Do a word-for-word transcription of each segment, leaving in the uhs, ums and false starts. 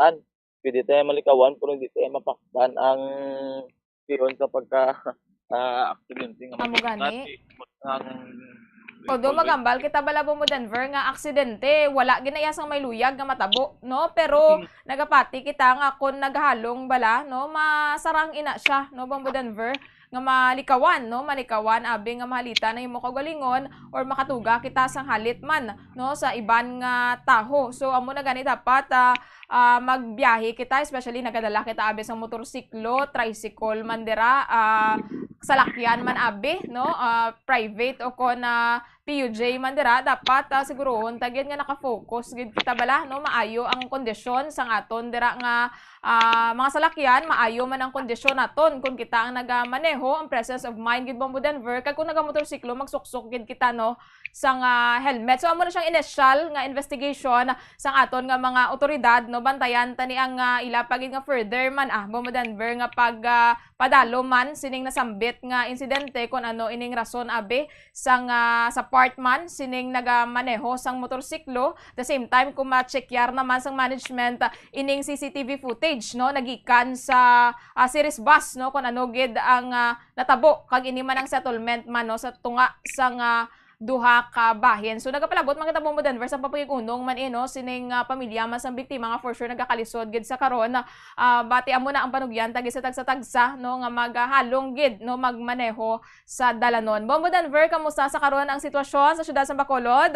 mapaktan. Pwede tayo malikawan, pero hindi tayo mapaktan ang piyon sa pagka, ah, aksidente nga Amo gani. Ang Although magambal kita bala, Bombo Denver, nga aksidente, wala gid na iya sang may luyag nga matabo, no? Pero Mm. nagapati kita nga kon naghalong bala, no, masarang ina siya, no, Bombo Denver, nga malikawan, no, malikawan, abi nga mahalitan ang imo kaugalingon or makatuga kita sang halit man, no, sa iban nga taho. So, amo na gani dapat, ah, ah, magbiyahe kita, especially nagadala kita abi sa motorsiklo, tricycle man dira, ah, salakyan man abi, no? Ah, private o kon, ah, P U J man dira, dapat, ah, sigurohon ta gyud nga naka-focus gyud kita bala, no? Maayo ang kondisyon sang aton dira nga, ah, mga salakyan, maayo man ang kondisyon naton kon kita ang nagamaneho, ang presence of mind gyud, Bombo Denver, kag kung nagamotorsiklo, magsuksok gyud kita, no, sang, ah, helmet. So, amo na siyang initial nga investigation sang aton nga mga otoridad, no? Bantayan ta ni ang, ah, ila pa gid nga further man, ah, Bombo Denver, nga pag, ah, padalo man sining nasambit nga insidente, kung ano ining rason, abi, sang, ah, sa part man sining nagamaneho sang motorsiklo. The same time, kung ma-checkyar naman sang management, ah, ining C C T V footage, no, nagikan sa, ah, series bus, no, kung ano gid ang, ah, natabo, kag ini man ang settlement man, no, sa tunga sang, ah, duha ka bahin. So, nagapalabot man kita, Bombo Denver, sa papag-unong man, eh, no, sining, ah, pamilya man sang biktima nga for sure nagakalisod gid sa karon. Ah, bati amo na ang panugyan, tagi sa tagsa-tagsa, no, nga maghalong gid, no, magmaneho sa dalanon. Bombo Denver, kamusta sa karon ang sitwasyon sa siyudad sa Bacolod?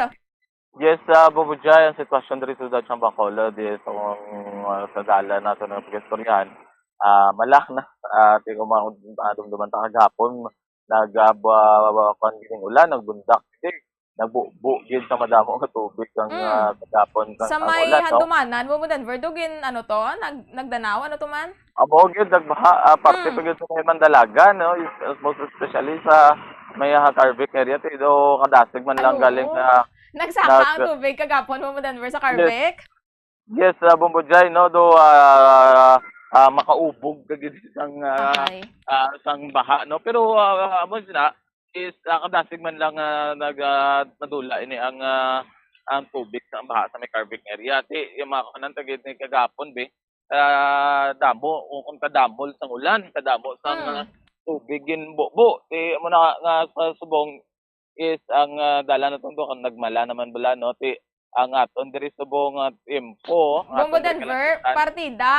Yes, ah, Bombo Jai, ang sitwasyon diri sa siyudad sa Bacolod is kung, ah, sa dalan nato nga pag-istoryahan, ah, malak na, ah, ti-, uma-, ah, dumduman ta kagahapon, nag, ah, ba-, ba-, kuwan gid ang ulan, nagbundak gid, nagbubo gid sa madamo nga tubig ang, Mm. ah, kagahapon kang, Sa ang may ulan, no? Handumanan, Bombo Denver, do gin-, ano to, nag-, nagdanaw, ano to man? Amo gyud, nagbaha, ah, parte Mm. pa gyud sa may Mandalaga, no? Is-, most especially sa may, ah, Carvic area, ti, do kadasig man lang Ay, galing oo. sa Nagsaka ang nag- tubig kagahapon, Bombo Denver, sa Yes. Carvic? Yes, ah, Bombo Jai, no? Do, ah, ah, makaubog ka gid sang, ah, Ahay. ah, sang baha, no? Pero, ah, amo sina, is, ah, kadasig man lang, ah, nag, ah, nadula ini ang, ah, ang tubig sa baha sa may Carvic area. Ti, yung mga kanan, tagid ni kagahapon, be, ah, damo, o kung kadamol sang ulan, kadamo sang, Mm. ah, tubig ginbubo. Ti, amo na nga sa subong is ang, ah, dalan naton do, kag nagmala naman bala, no? Ti, ang aton diri subong nga tempo, ang Bombo aton diri Denver, kalangitan. Partida,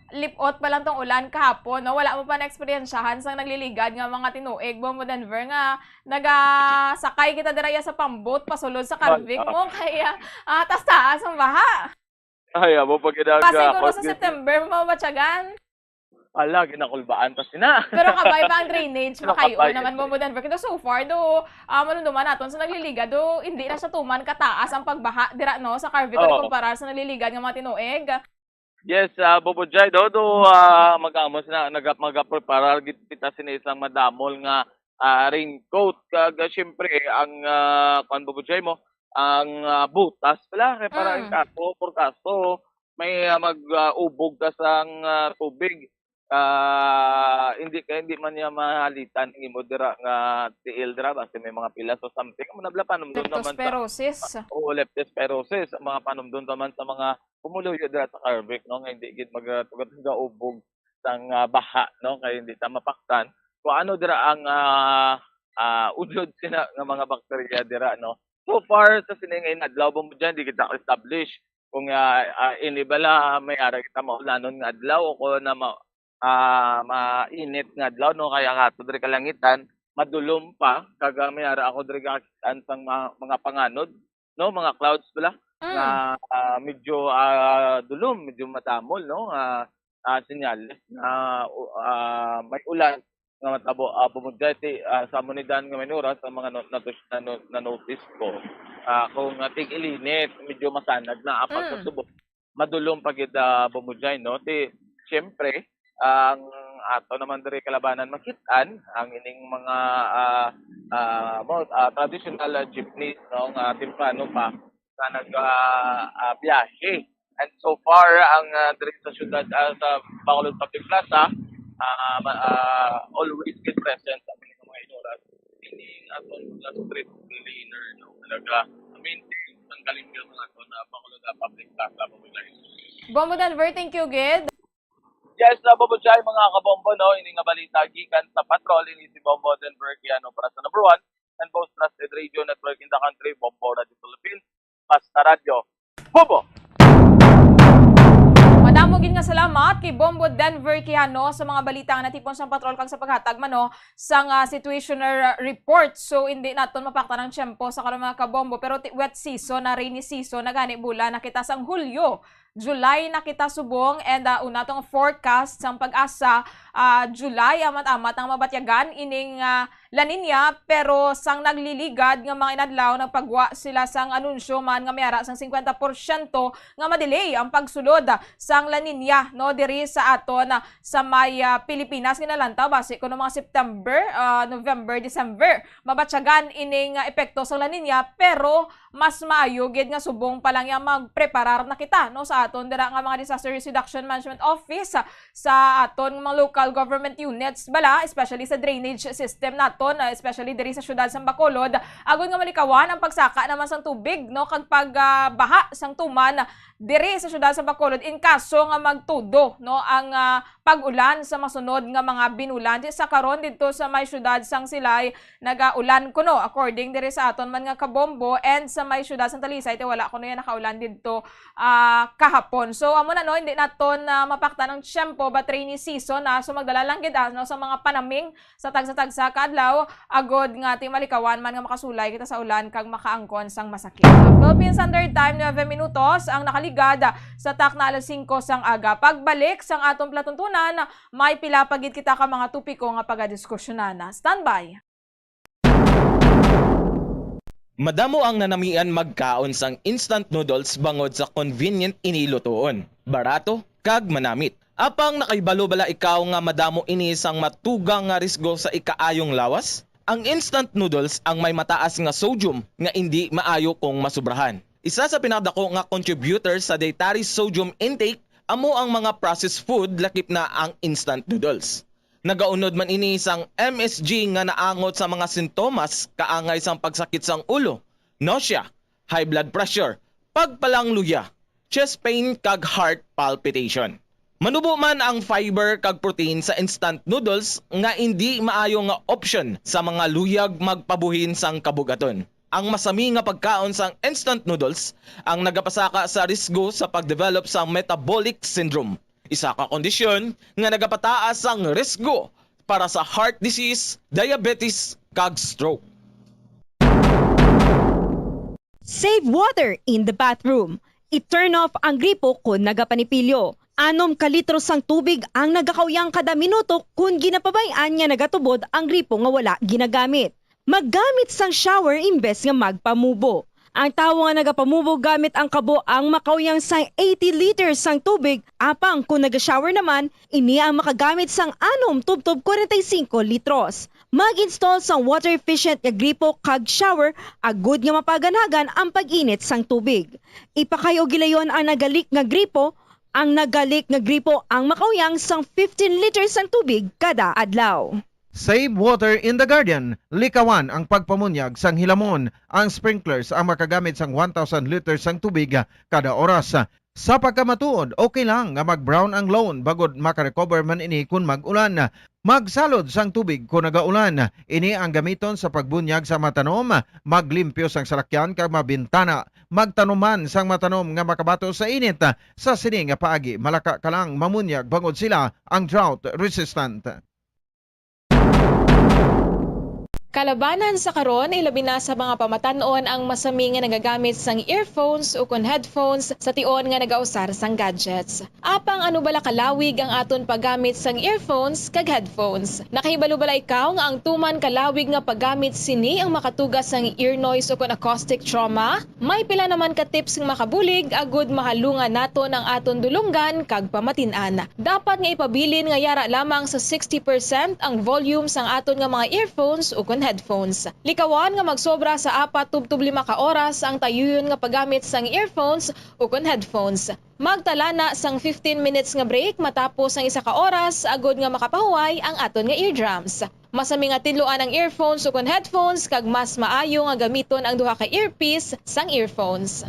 lip-ot pa lang tong ulan kahapon, no? Wala mo pa na-eksperyensyahan sang nagliligad nga mga tinuig, Bombo Denver, nga nagasakay kita dira iya sa pambot, pasulod sa Ay, Carvic ah. mo, kaya, ah, taas-taas ang baha. Ay, amo pa gid ang, Basi ah, siguro sa August. September mo mabatyagan. Ala, ginakulbaan pa sina. Pero kabay pa ang drainage, Pero makayo kabay. naman mo, Bombo Denver. Pero so far, do, ah, malumduman naton sa nagliligad, do, hindi na siya tuman kataas ang pagbaha, dira, no, sa Carvic, Oo. kumpara sa nagliligad nga mga tinuig. Yes, ah, Bombo Jai, do, do, ah, mag-amo sina, nag-, magaprepara gid kita sini isang madamol nga, ah, raincoat. Kag, ah, siyempre, ang, ah, kuwan, Bombo Jai mo, ang, ah, butas pala, kay para Mm. ang kaso, por kaso, may, ah, mag, ah, ubog ka sang, ah, tubig. Ah, hindi ka, hindi man niya mahalitan ang imo dira nga tiil dira, basta may mga pilas o something. Amo na bala, panumdum naman sa Leptospirosis. Oo, leptospirosis, ang mga panumdum naman sa mga pumuluyo dira sa Carvic, no, nga hindi gid magatugat nga ubog sang, ah, baha, no, kay hindi ta mapaktan kung ano dira ang, ah, ah, unod sina nga mga bakterya dira, no. So far, sa sini nga inadlaw, Bombo Jai, di kita establish kung, ah, ah, ini bala may ara kita maulanon nga adlaw o kung na ma-, ah, mainit nga adlaw, no, kaya nga ato diri kalangitan, madulom pa, kag, ah, may ara ako diri kakitaan sang mga, mga panganod, no, mga clouds bala, Mm. nga, ah, medyo, ah, dulom, medyo madamol, no, nga, ah, senyales na, ah, may ulan nga matabo, ah, Bombo Jai, ti, ah, sa amo ni Dan nga may oras, ang mga no-, natus-, nano-, na-notice ko, ah, kung, ah, tig-ilinit, medyo masanag na, apat sa Mm. subok. Madulom pa gid, ah, Bombo Jai, no? Ti, siyempre, ang ato naman diri kalabanan makit-an ang ining mga, ah, ah, mo, ah, traditional, ah, jeepneys, no, nga temprano pa nga nag, ah, ah, biyahe. And so far, ang, ah, diri sa syudad, ah, sa Bacolod Public Plaza, ah, ma-, ah, always gid present sa mga, mga oras. Ining aton mga street cleaner, no, talaga maintain Ang kalimbyo nga to na Bacolod, ah, Public Plaza, Bacolod. Bombo Denver, thank you, gid. Yes, na Bombo Jai, mga kabombo, no? Ini nga balita gikan sa patrol, ini si Bombo Denver Kiano para sa number one and most trusted radio network in the country, Bombo Radio Philippines, Basta Radyo. Bombo! Madamo gid nga salamat kay Bombo Denver Quijano sa mga balita nga natipon sang patrol kag sa paghatag man, no, sang, ah, situational report. So, hindi naton mapaktan ang tiyempo sa karon, mga kabombo, pero ti-, wet season na, rainy season na gani, bula na kita sang Hulyo. July na kita subong, and, ah, una tong forecast sang PAGASA, ah, July, amat-amat ang mabatyagan ining, ah, La Niña, pero sang nagliligad nga mga inadlaw, nagpagwa sila sang anunsyo man nga may ara sang singkwenta porsyento nga ma-delay ang pagsulod sang La Niña, no, diri sa aton, ah, sa may, ah, Pilipinas. Ginalantaw basi kuno mga September, ah, November, December, mabatyagan ining, ah, epekto sang La Niña, pero mas maayo gid nga subong pa lang ya magpreparar na kita, no, sa aton dira nga mga Disaster Risk Reduction Management Office, sa aton mga local government units bala, especially sa drainage system naton, uh, especially diri sa siyudad sa Bacolod, agod nga malikawan ang pagsaka naman sang tubig, no, kag pag, ah, baha sang tuman diri sa siyudad sa Bacolod in kaso nga magtudo, no, ang, ah, pag-ulan sa masunod nga mga binulan. Di sa karon didto sa may siyudad sang Silay, nagaulan kuno, according diri sa aton man nga kabombo, and sa may siyudad sang Talisay, ti wala kuno yan nakaulan didto, ah, kahapon. So, amo na, no, hindi naton, ah, mapaktan ang tiyempo, but rainy season, ah, so magdala lang gid, ah, no, sa mga panaming sa tagsa-tagsa ka adlaw, agod nga ti malikawan man nga makasulay kita sa ulan kag makaangkon sang masakit. Philippine Standard Time, nuebe minutos ang nakaligad sa takna alas singko sang aga. Pagbalik sang aton palatuntunan, may pila pa gid kita ka mga topiko nga pagadiskusyonan. Standby! Madamo ang nanamian magkaon sang instant noodles bangod sa convenient ini lutuon, barato, kag manamit. Apang nakahibalo bala ikaw nga madamo ini sang matugang nga risgo sa ikaayong lawas? Ang instant noodles ang may mataas nga sodium nga indi maayo kung masubrahan. Isa sa pinakadako nga contributor sa dietary sodium intake amo ang mga processed food, lakip na ang instant noodles. Nagaunod man ini sang M S G nga naangot sa mga sintomas kaangay sang pagsakit sang ulo, nausea, high blood pressure, pagpalangluya, chest pain, kag heart palpitation. Manubo man ang fiber kag protein sa instant noodles nga indi maayo nga opsyon sa mga luyag magpabuhin sang kabugaton. Ang masami nga pagkaon sang instant noodles ang nagapasaka sa risgo sa pag-develop sa metabolic syndrome, isa ka kondisyon nga nagapataas sang risgo para sa heart disease, diabetes, kag stroke. Save water in the bathroom. I-turn off ang gripo kon nagapanipilyo. Anom ka litro sang tubig ang nagakauyang kada minuto kon ginapabay-an nga nagatubod ang gripo nga wala ginagamit. Maggamit sang shower imbes nga magpamubo. Ang tawo nga nagapamubo gamit ang kabo ang makauyang sang eighty liters sang tubig, apang kon naga-shower naman, ini ang makagamit sang anom tubtob kwarenta y singko litros. Mag-install sang water-efficient nga gripo kag shower agud nga mapaganhagan ang pag-init sang tubig. Ipakayo gilayon ang nagalik nga gripo. Ang nagalik nga gripo ang makauyang sang fifteen liters sang tubig kada adlaw. Save water in the garden. Likawan ang pagpamunyag sang hilamon. Ang sprinklers ang makagamit sang one thousand liters sang tubig kada oras. Sa pagkamatuod, okay lang nga mag-brown ang lawn bangod makarecover man ini kon mag-ulan. Magsalod sang tubig kon nagaulan. Ini ang gamiton sa pagbunyag sa mga tanom, maglimpyo sang salakyan kag mga bintana. Magtanom man sang mga tanom nga makabato sa init. Sa sini nga paagi, malaka ka lang mamunyag bangod sila ang drought resistant. Kalabanan sa karon, ilabi na sa mga pamatan-on ang masami nga nagagamit sang earphones ukon headphones sa tion nga nagausar sang gadgets. Apang ano bala kalawig ang aton paggamit sang earphones kag headphones? Nakahibalo bala ikaw nga ang tuman kalawig nga paggamit sini ang makatuga sang ear noise ukon acoustic trauma? May pila naman ka tips nga makabulig agud mahalungan naton ang aton dulonggan kag pamatin-an. Dapat nga ipabilin nga yara lamang sa sixty percent ang volume sang aton nga mga earphones ukon headphones. Likawan nga magsobra sa apat tubtob lima ka oras ang tayuyon nga paggamit sang earphones ukon headphones. Magtala na sang fifteen minutes nga break matapos ang isa ka oras agod nga makapahuway ang aton nga eardrums. Masami nga tidloan ang earphones ukon headphones kag mas maayo nga gamiton ang duha ka earpiece sang earphones.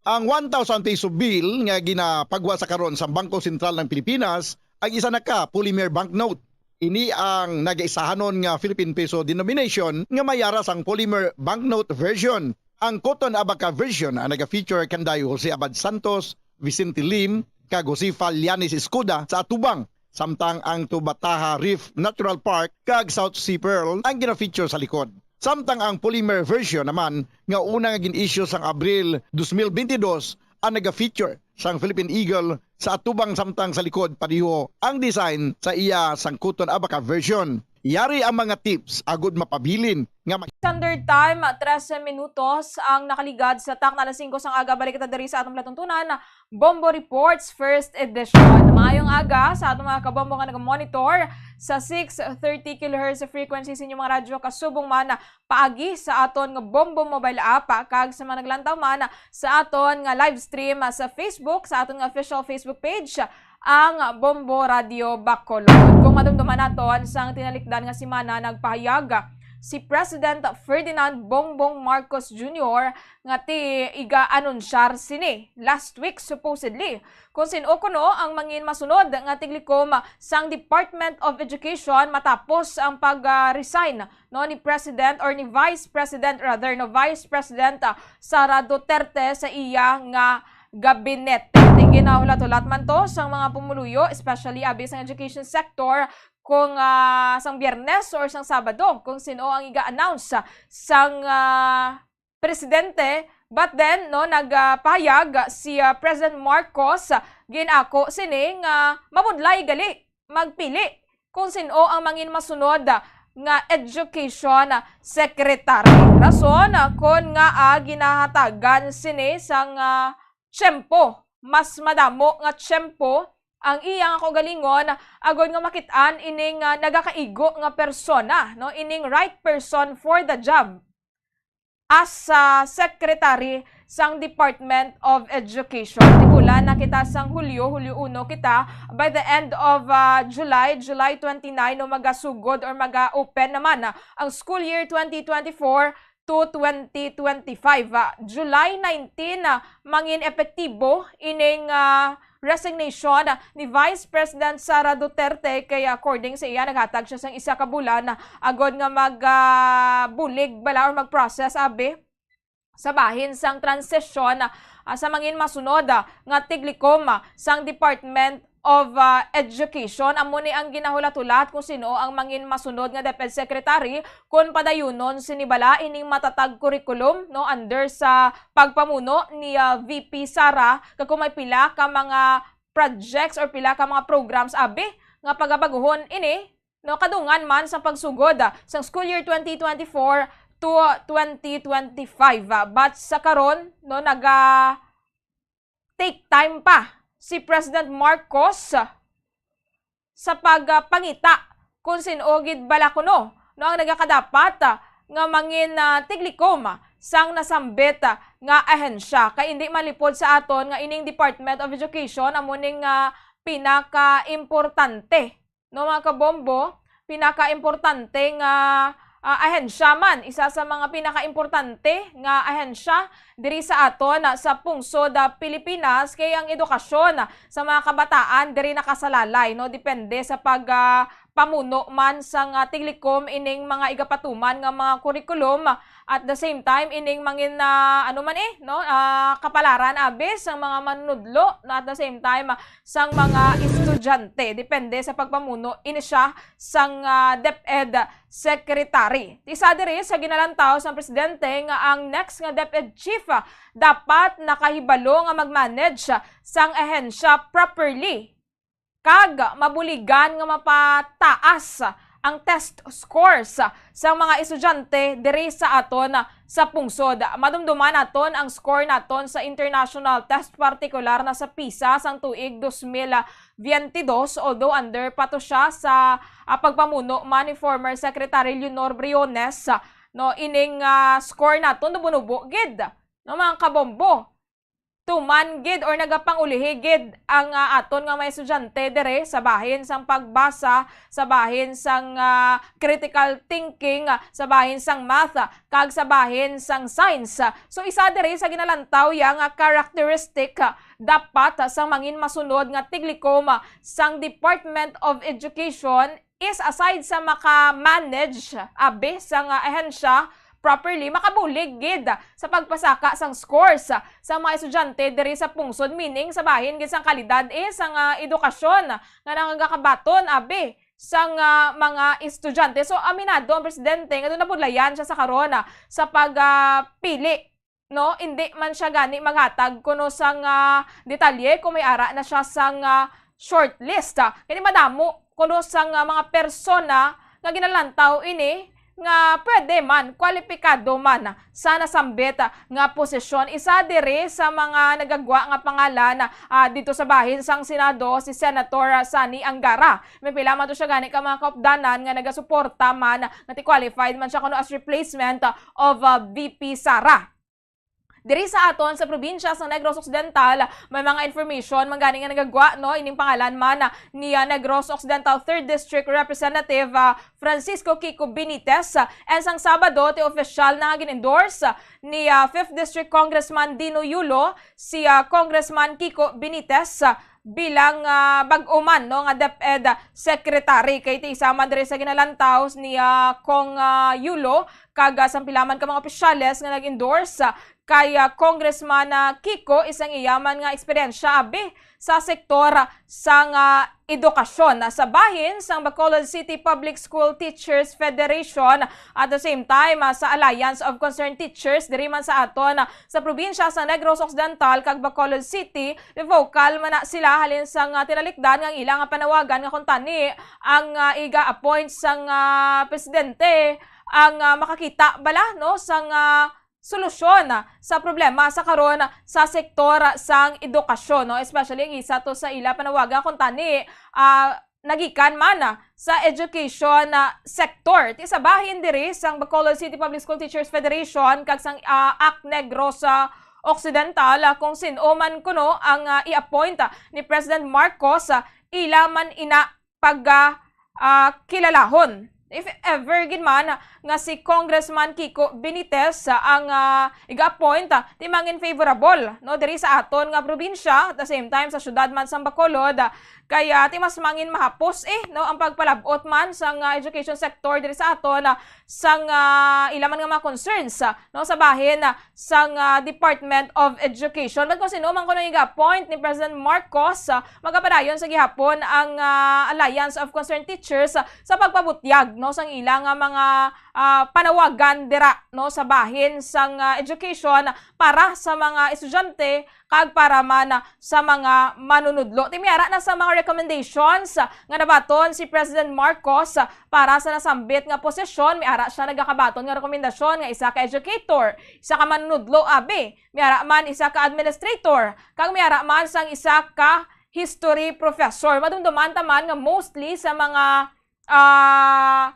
Ang one thousand peso bill nga ginapagwa sa karon sa Bangko Sentral ng Pilipinas ang isa na ka polymer banknote. Ini ang nagaisahanon nga Philippine peso denomination nga may ara sang polymer banknote version. Ang Cotton Abaca version ang naga-feature kanday Jose Abad Santos, Vicente Lim, kag Josefa Llanes Escuda sa atubang, samtang ang Tubataha Reef Natural Park kag South Sea Pearl ang gina-feature sa likod. Samtang ang polymer version naman nga una nga gin-issue sang Abril dos mil bentidós ang naga-feature sang Philippine Eagle sa atubang, samtang sa likod padiho ang design sa iya sang Cotton Abaca version. Yari ang mga tips agud mapabilin nga mag- Standard time, trese minutos ang nakaligad sa takna alas singko sang aga. Balik kita diri sa atong palatuntunan, Bombo Reports, first edition. Maayong aga sa atong mga kabombo nga nag-monitor sa six thirty kilohertz frequency sa inyong mga radyo, kasubong man paagi sa aton nga Bombo mobile app, kag sa mga naglantaw man sa aton nga live stream sa Facebook, sa aton nga official Facebook page, ang Bombo Radio Bacolod. Kung madumduman naton, sang tinalikdan nga semana nagpahayag si President Ferdinand Bongbong Marcos Junior nga ti-, iga-anunsyar sini last week, supposedly, kung sin-o kuno ang mangin masunod nga tiglikom sang Department of Education matapos ang pag-resign, no, ni President, or ni Vice President rather, no, Vice President, ah, Sara Duterte sa iya nga gabinete. Tingin na hulat-hulat man to sang mga pumuluyo, especially abi sang education sector, kung, ah, sang Biyernes or sang Sabado, kung sin-o ang iga-announce sang, ah, presidente. But then, no, nagpahayag si, ah, President Marcos, gin-ako sini nga mabudlay gali magpili kung sin-o ang mangin masunod nga education secretary. Rason, ah, kon ngaa ginahatagan sini sang, ah, tiyempo, mas madamo nga tiyempo ang iya nga kaugalingon agod nga makit-an ining, ah, nagakaigo nga persona, no, ining right person for the job as, ah, secretary sang Department of Education. Tibulan na kita sang Hulyo, Hulyo uno kita. By the end of, ah, July, July twenty-nine, no, magasugod or maga-open naman, ah, ang school year twenty twenty-four to twenty twenty-five. Ah, July nineteen, ah, mangin epektibo ining, ah, resignation, ah, ni Vice President Sara Duterte, kay according sa iya, naghatag siya sang isa ka bulan, ah, agod nga mag, ah, bulig bala or mag-process abi sa bahin sang transition, ah, sa mangin masunod, ah, nga tiglikom, ah, sang Department of, ah, Education. Amo ni ang ginahulat-hulat kung sin-o ang mangin masunod nga DepEd Secretary, kung padayunon sini bala ining matatag curriculum, no, under sa pagpamuno ni, ah, V P Sara, kag kung may pila ka mga projects or pila ka mga programs abi nga pagabaguhon ini, no, kadungan man sa pagsugod, ah, sang school year twenty twenty-four to twenty twenty-five. Ah, but sa karon, no, naga take time pa si President Marcos sa pagpangita kung sin-o gid bala kuno, no, ang nagakadapat, ah, nga mangin, ah, tiglikom, ah, sang nasambit, ah, nga ahensya. Kay indi malipod sa aton nga ining Department of Education amo ning, ah, pinakaimportante, no, mga kabombo, pinakaimportante nga, ah, ahensya man, isa sa mga pinakaimportante nga ahensya diri sa aton, ah, sa pungsod, ah, Pilipinas, kay ang edukasyon, ah, sa mga kabataan diri nakasalalay, no, depende sa pag, ah, pamuno man sang, ah, tiglikom ining mga igapatuman nga mga kurikulum, at the same time, ining mangin, ah, ano man eh, no, ah, kapalaran abi sang mga manunudlo, no, at the same time, ah, sang mga estudyante. Depende sa pagpamuno ini siya sang, ah, DepEd Secretary. Isa diri sa ginalantaw sang presidente nga ang next nga DepEd Chief, ah, dapat nakahibalo nga mag-manage sang ahensya properly kag mabuligan nga mapataas ang test scores sa mga estudyante diri sa aton sa pungsod. Madumduman naton ang score naton sa international test, partikular na sa PISA sang tuig dos mil biyente dos, although under pa to siya sa, ah, pagpamuno man ni former Secretary Leonor Briones, no, ining, ah, score naton nubo-nubo gid, no, mga kabombo. Tuman gid or nagapangulihi gid ang, ah, aton nga mga estudyante diri sa bahin sang pagbasa, sa bahin sang, ah, critical thinking, ah, sa bahin sang math, ah, kag sa bahin sang science. So, isa diri sa ginalantaw ya nga characteristic, ah, dapat, ah, sang mangin masunod nga tiglikom, ah, sang Department of Education is, aside sa maka-manage abi sang ahensya properly, makabulig gid sa pagpasaka sang scores sa mga estudyante diri sa pungsod, meaning sa bahin gid sang kalidad, eh, sang, ah, edukasyon nga nagakabaton abi sang, ah, mga estudyante. So, aminado ang presidente nga daw nabudlayan siya sa karon, ah, sa pag, ah, pili, no? Indi man siya gani maghatag kuno sang, ah, detalye kung may ara na siya sang, ah, shortlist, ah. Kini madamo kuno sang, ah, mga persona nga ginalantaw ini nga pwede man, kwalipikado man sa nasambit, ah, nga posisyon. Isa diri sa mga nagagwa nga pangalan, ah, dito sa bahin sang Senado, si Senator, ah, Sonny Angara. May pila man to siya gani ka mga kaupdanan nga nagasuporta man, nga ti-qualified man siya kuno as replacement, ah, of, ah, V P Sara. Diri sa aton sa probinsya sa Negros Occidental, may mga information man gani nga nagagwa, no, ining pangalan man ni, ah, Negros Occidental Third District Representative, ah, Francisco Kiko Benitez, ah, and sang Sabado ti opisyal na nga gin-endorse, ah, ni, ah, Fifth District Congressman Dino Yulo si, ah, Congressman Kiko Benitez, ah, bilang, ah, bag-o man, no, nga DepEd Secretary. Kay ti isa man diri sa ginalantaw ni, ah, Cong, ah, Yulo, kag, ah, sang pila man ka mga opisyales nga nag-endorse, ah, kay, ah, Congressman, ah, Kiko, isang iya man nga eksperyensya abi sa sektor, ah, sang, ah, edukasyon, ah, sa bahin sang Bacolod City Public School Teachers Federation, at the same time, ah, sa Alliance of Concerned Teachers diri man sa aton, ah, sa probinsya sa Negros Occidental kag Bacolod City. Vocal man na sila halin sang, ah, tinalikdan nga ang ila nga panawagan nga kuntani ang, ah, iga-appoint sang, ah, presidente ang, ah, makakita bala, no, sang, ah, solusyon sa problema sa karon sa sektor sang edukasyon, no? Especially ang isa to sa ila panawagan kuntani, ah, nagikan man sa education, ah, sector. Ti sa bahin diri sang Bacolod City Public School Teachers Federation kag sang, ah, ACT Negros Occidental, ah, kung sin-o man kuno ang, ah, i-appoint, ah, ni President Marcos, ah, ila man ina pag, ah, ah, kilalahon. If ever gid man nga si Congressman Kiko Benitez, ah, ang, ah, iga-appoint, ah, ti mangin favorable, no, diri sa aton nga probinsya, at the same time sa syudad man sang Bacolod, ah, kay, ah, ti mas mangin mahapos, eh, no, ang pagpalab-ot man sang, ah, education sector diri sa aton, ah, sang, ah, ila man nga mga concerns, ah, no, sa bahin, ah, sang, ah, Department of Education. But kung sino man kuno iga-appoint ni President Marcos, ah, magapadayon sa gihapon ang, ah, Alliance of Concerned Teachers, ah, sa pagpabutyag, no, sang ila nga mga, ah, panawagan dira, no, sa bahin sang, ah, education para sa mga estudyante kag para man, ah, sa mga manunudlo. Ti may ara na sa mga recommendations, ah, nga nabaton si President Marcos, ah, para sa nasambit nga posisyon. May ara siya nagakabaton nga rekomendasyon nga isa ka educator, isa ka manunudlo, abi, may ara man isa ka administrator, kag may ara man sang isa ka history professor. Madumduman ta man nga mostly sa mga, ah,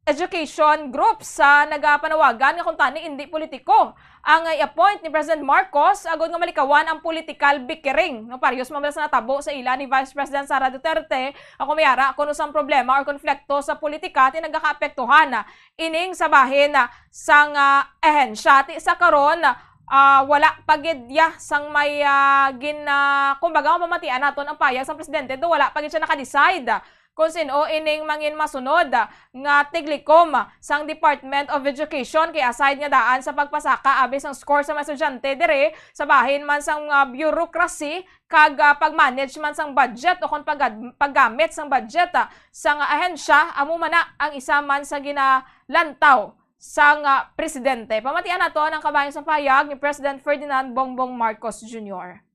education groups sa nagapanawagan nga kuntani indi politiko ang i-appoint ni President Marcos, agod nga malikawan ang political bickering, no? Parehas man bala sa natabo sa ila ni Vice President Sara Duterte, ako may ara kuno sang problema or konflikto sa politika ti nagakaapektuhan ining sa bahin sang, ah, ahensya. Ti sa karon, ah, wala pa gid ya sang may, ah, gin, ah, kumbaga, mapamatian naton ang payag sang presidente, do wala pa gid siya naka-decide kung sin-o ining mangin masunod nga tiglikom sang Department of Education, kay aside nga daan sa pagpasaka abi sang score sa mga estudyante diri, sa bahin man sang, ah, bureaucracy kag, ah, pag-manage man sang budget o kon pag-, paggamit sang budget, ah, sang ahensya, amo man na ang isa man sa ginalantaw sang, ah, presidente. Pamatian naton ang kabahin sang pahayag ni President Ferdinand Bongbong Marcos Junior.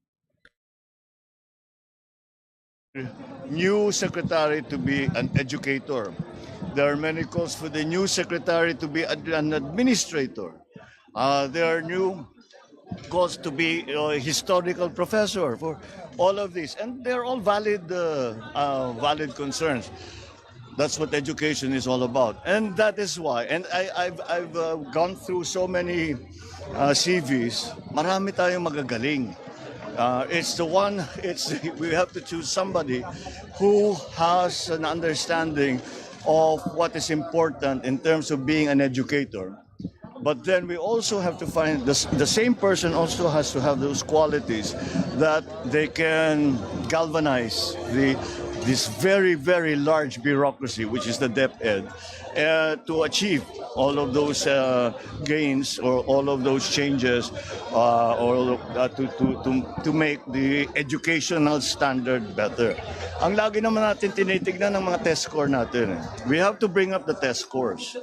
new secretary to be an educator. There are many calls for the new secretary to be ad- an administrator. Uh, there are new calls to be a historical professor for all of this. And they're all valid, uh, uh, valid concerns. That's what education is all about. And that is why, and I, I've, I've uh, gone through so many uh, C Vs, marami tayong magagaling. Uh, it's the one, it's, we have to choose somebody who has an understanding of what is important in terms of being an educator. But then we also have to find the, s- the same person also has to have those qualities that they can galvanize the this very, very large bureaucracy, which is the DepEd, uh, to achieve all of those uh, gains or all of those changes uh, or uh, to, to, to, to make the educational standard better. Ang lagi naman natin tinitignan ng mga test score natin. Eh. We have to bring up the test scores.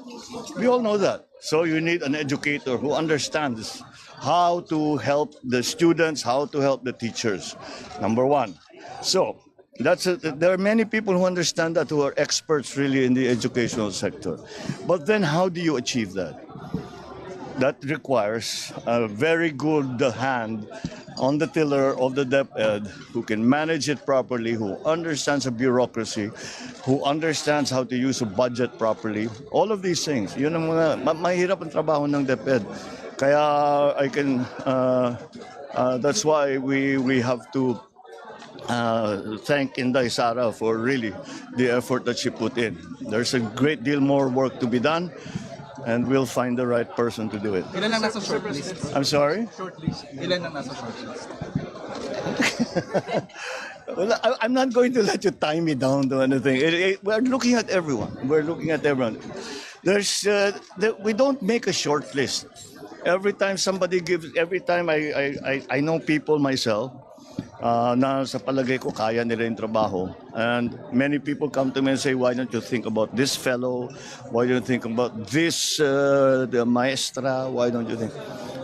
We all know that. So you need an educator who understands how to help the students, how to help the teachers. Number one. So that's a, there are many people who understand that, who are experts really in the educational sector. But then how do you achieve that? That requires a very good hand on the tiller of the DepEd who can manage it properly, who understands the bureaucracy, who understands how to use a budget properly. All of these things. Yun ang mga ma- mahirap ang trabaho ng DepEd. Kaya I can uh, uh, that's why we we have to uh, thank Inday Sara for really the effort that she put in. There's a great deal more work to be done, and we'll find the right person to do it. Ilan ang nasa shortlist? I'm sorry? Shortlist. Ilan ang nasa shortlist? Well, I, I'm not going to let you tie me down to anything. It, it, we're looking at everyone. We're looking at everyone. There's, uh, there, we don't make a short list. Every time somebody gives, every time I, I, I, I know people myself uh, na sa palagay ko kaya nila yung trabaho. And many people come to me and say, why don't you think about this fellow? Why don't you think about this uh, the maestra? Why don't you think?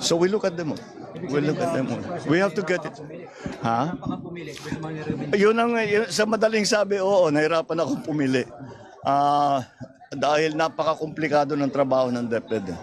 So we look at them all. We look at them all. We have to get it. Ha? Yun ang yun, sa madaling sabi, oo, nahirapan akong pumili. Ah, dahil napakakomplikado ng trabaho ng DepEd.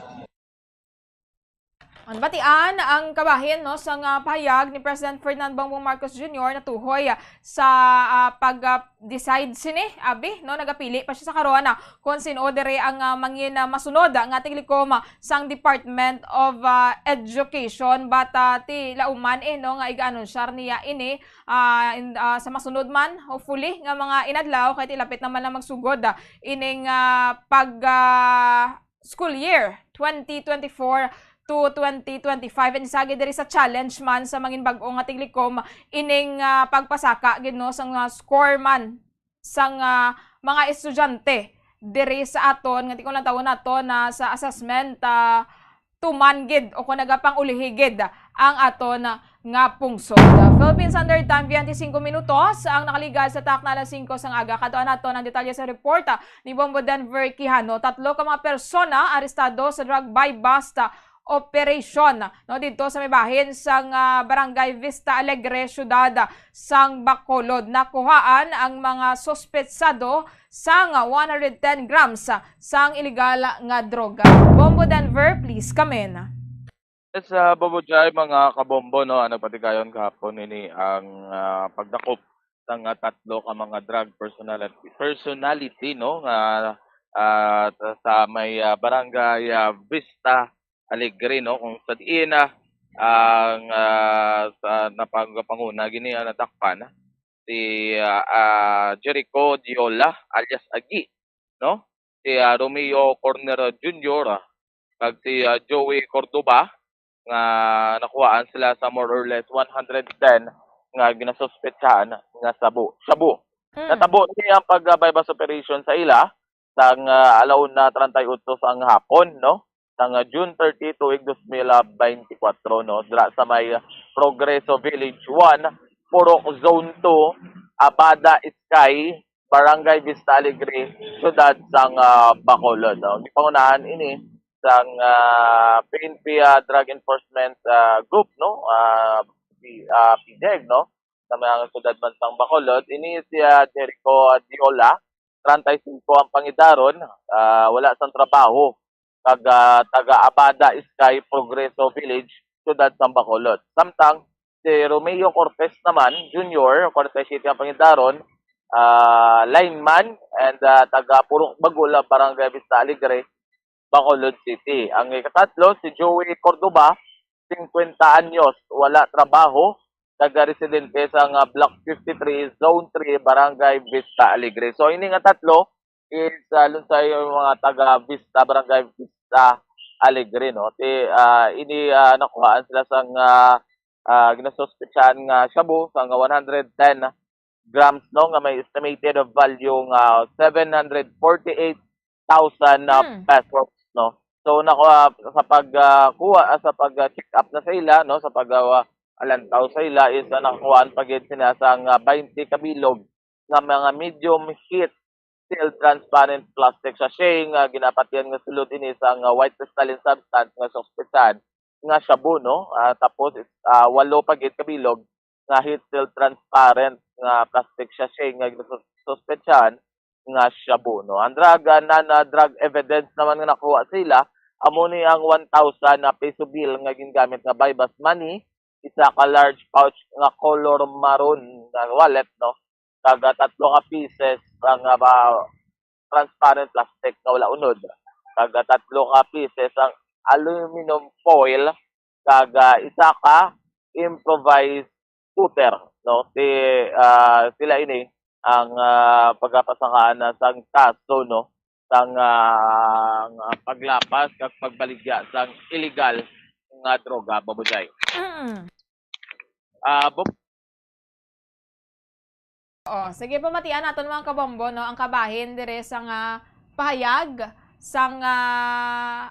Ang batian ang kabahin no sang ah, pahayag ni President Ferdinand Bongbong Marcos Junior natuhoy ah, sa ah, pag ah, decide sini abi no nagapili pa siya sa karon ah, kung sin-o diri ang ah, mangin ah, masunod ah, nga tiglikom ah, sang Department of ah, Education, but ah, ti lauman eh no nga iga-anunsyar niya ini ah, in- ah, sa masunod man, hopefully, nga mga inadlaw kay ti lapit naman lang magsugod ah, ining ah, pag ah, school year twenty twenty-four to twenty twenty-five. And isa gid diri sa challenge man sa mangin bag-o nga tiglikom ining ah, pagpasaka gid no sang ah, score man sang ah, mga estudyante diri sa aton nga ti ko lang tawon nato na sa assessment ah, tuman gid o kung nagapang-ulihi gid ang aton nga pungsod. Philippines Standard Time, twenty-five minutos ang nakaligad sa takna alas singko sang aga. Kadtuan naton ang detalye sa report ah, ni Bombo Denver Quijano. Tatlo ka mga persona arestado sa drug buy-bust ah, operation no didto sa may bahin sang ah, Barangay Vista Alegre, siyudad ah, sang Bacolod. Nakuhaan ang mga suspetsado sang one hundred ten grams sang iligal nga droga. Bombo Denver, please come in. Yes, uh, Bobo Jai, mga kabombo, no, ang nagpatigayon kahapon ini ang ah, pagdakop sang ah, tatlo ka mga drug personality, personality no nga ah, sa may ah, barangay ah, Vista Alegre, no, kung sa diin ah, ang ah, sa napagpanguna gini ang natakpan si ah, ah, Jericho Diola alias Agi, no, si ah, Romeo Corner Junior ah, kag si ah, Joey Cordoba nga nakuhaan sila sa more or less one hundred ten nga ginasuspetsahan nga sabu. Shabu. Mm. Natabo ni ang pag-buy-bust operation sa ila sang ah, alauna treinta y ocho sang hapon, no? Sang ah, June thirty, tuig dos mil veinticuatro, no? Dira sa may Progreso Village one, Purok Zone two, Abada Sky, Barangay Vista Alegre, siyudad sang ah, Bacolod, no? Gipangunahan ini sang ah, P N P ah, Drug Enforcement ah, Group, no? Ah, P- ah, PDEG, no? sa mga syudad man sang Bacolod. Ini si, ah, Jericho Diola, treinta y cinco ang pangidaron, ah, wala sang trabaho, kag, ah, taga Abada Sky Progreso Village, syudad sang Bacolod. Samtang si Romeo Cortez naman, Junior, forty-seven ang pangidaron, ah, lineman, and, ah, taga Purok Bagula, Barangay Vista Alegre, Bacolod City. Ang ikatatlo, si Joey Cordoba, fifty anyos, wala trabaho, taga residente sa nga Block fifty-three, Zone three, Barangay Vista Alegre. So, ini nga tatlo is, ah, lunsay yung mga taga Vista, Barangay Vista Alegre, no? Ti, ah, ini, ah, nakuhaan sila sang, ah, ah, ginasuspetsahan nga shabu sa nga one hundred ten grams, no, nga may estimated value nga seven hundred forty-eight thousand, ah, Hmm. pesos, no. So, nakuha sa pag, ah, kuha, ah, sa pag, ah, check up na sa ila, no, sa pag, ah, alantaw sa ila is, ah, nakuhaan pa gid sila sang, ah, twenty ka bilog nga mga medium heat sealed transparent plastic sachet nga ginapatihan nga sulod ini sang, ah, white crystalline substance nga suspetsahan nga shabu, no? Ah, tapos, ah, walo pa gid ka bilog nga heat sealed transparent nga plastic sachet nga ginasus-, suspetsahan nga shabu, no? Ang drug, ah, na, na drug evidence naman nga nakuha sila, amo ni ang one thousand na peso bill nga gingamit nga buy-bust money, isa ka large pouch nga color maroon nga wallet, no? Kag, ah, tatlo ka pieces ang, ah, ba, transparent plastic nga wala unod. Kag, ah, tatlo ka pieces ang aluminum foil, kag, ah, isa ka improvised scooter, no? Ti, ah, sila ini ang, ah, pagapasakaan na sang kaso, no? Sang, ah, nga paglapas kag pagbaligya sang illegal nga droga, Babujay. Mm. Ah, Bob- Oh, sige, pamatian naton, mga kabombo, no, ang kabahin dire sa nga pahayag sang, ah,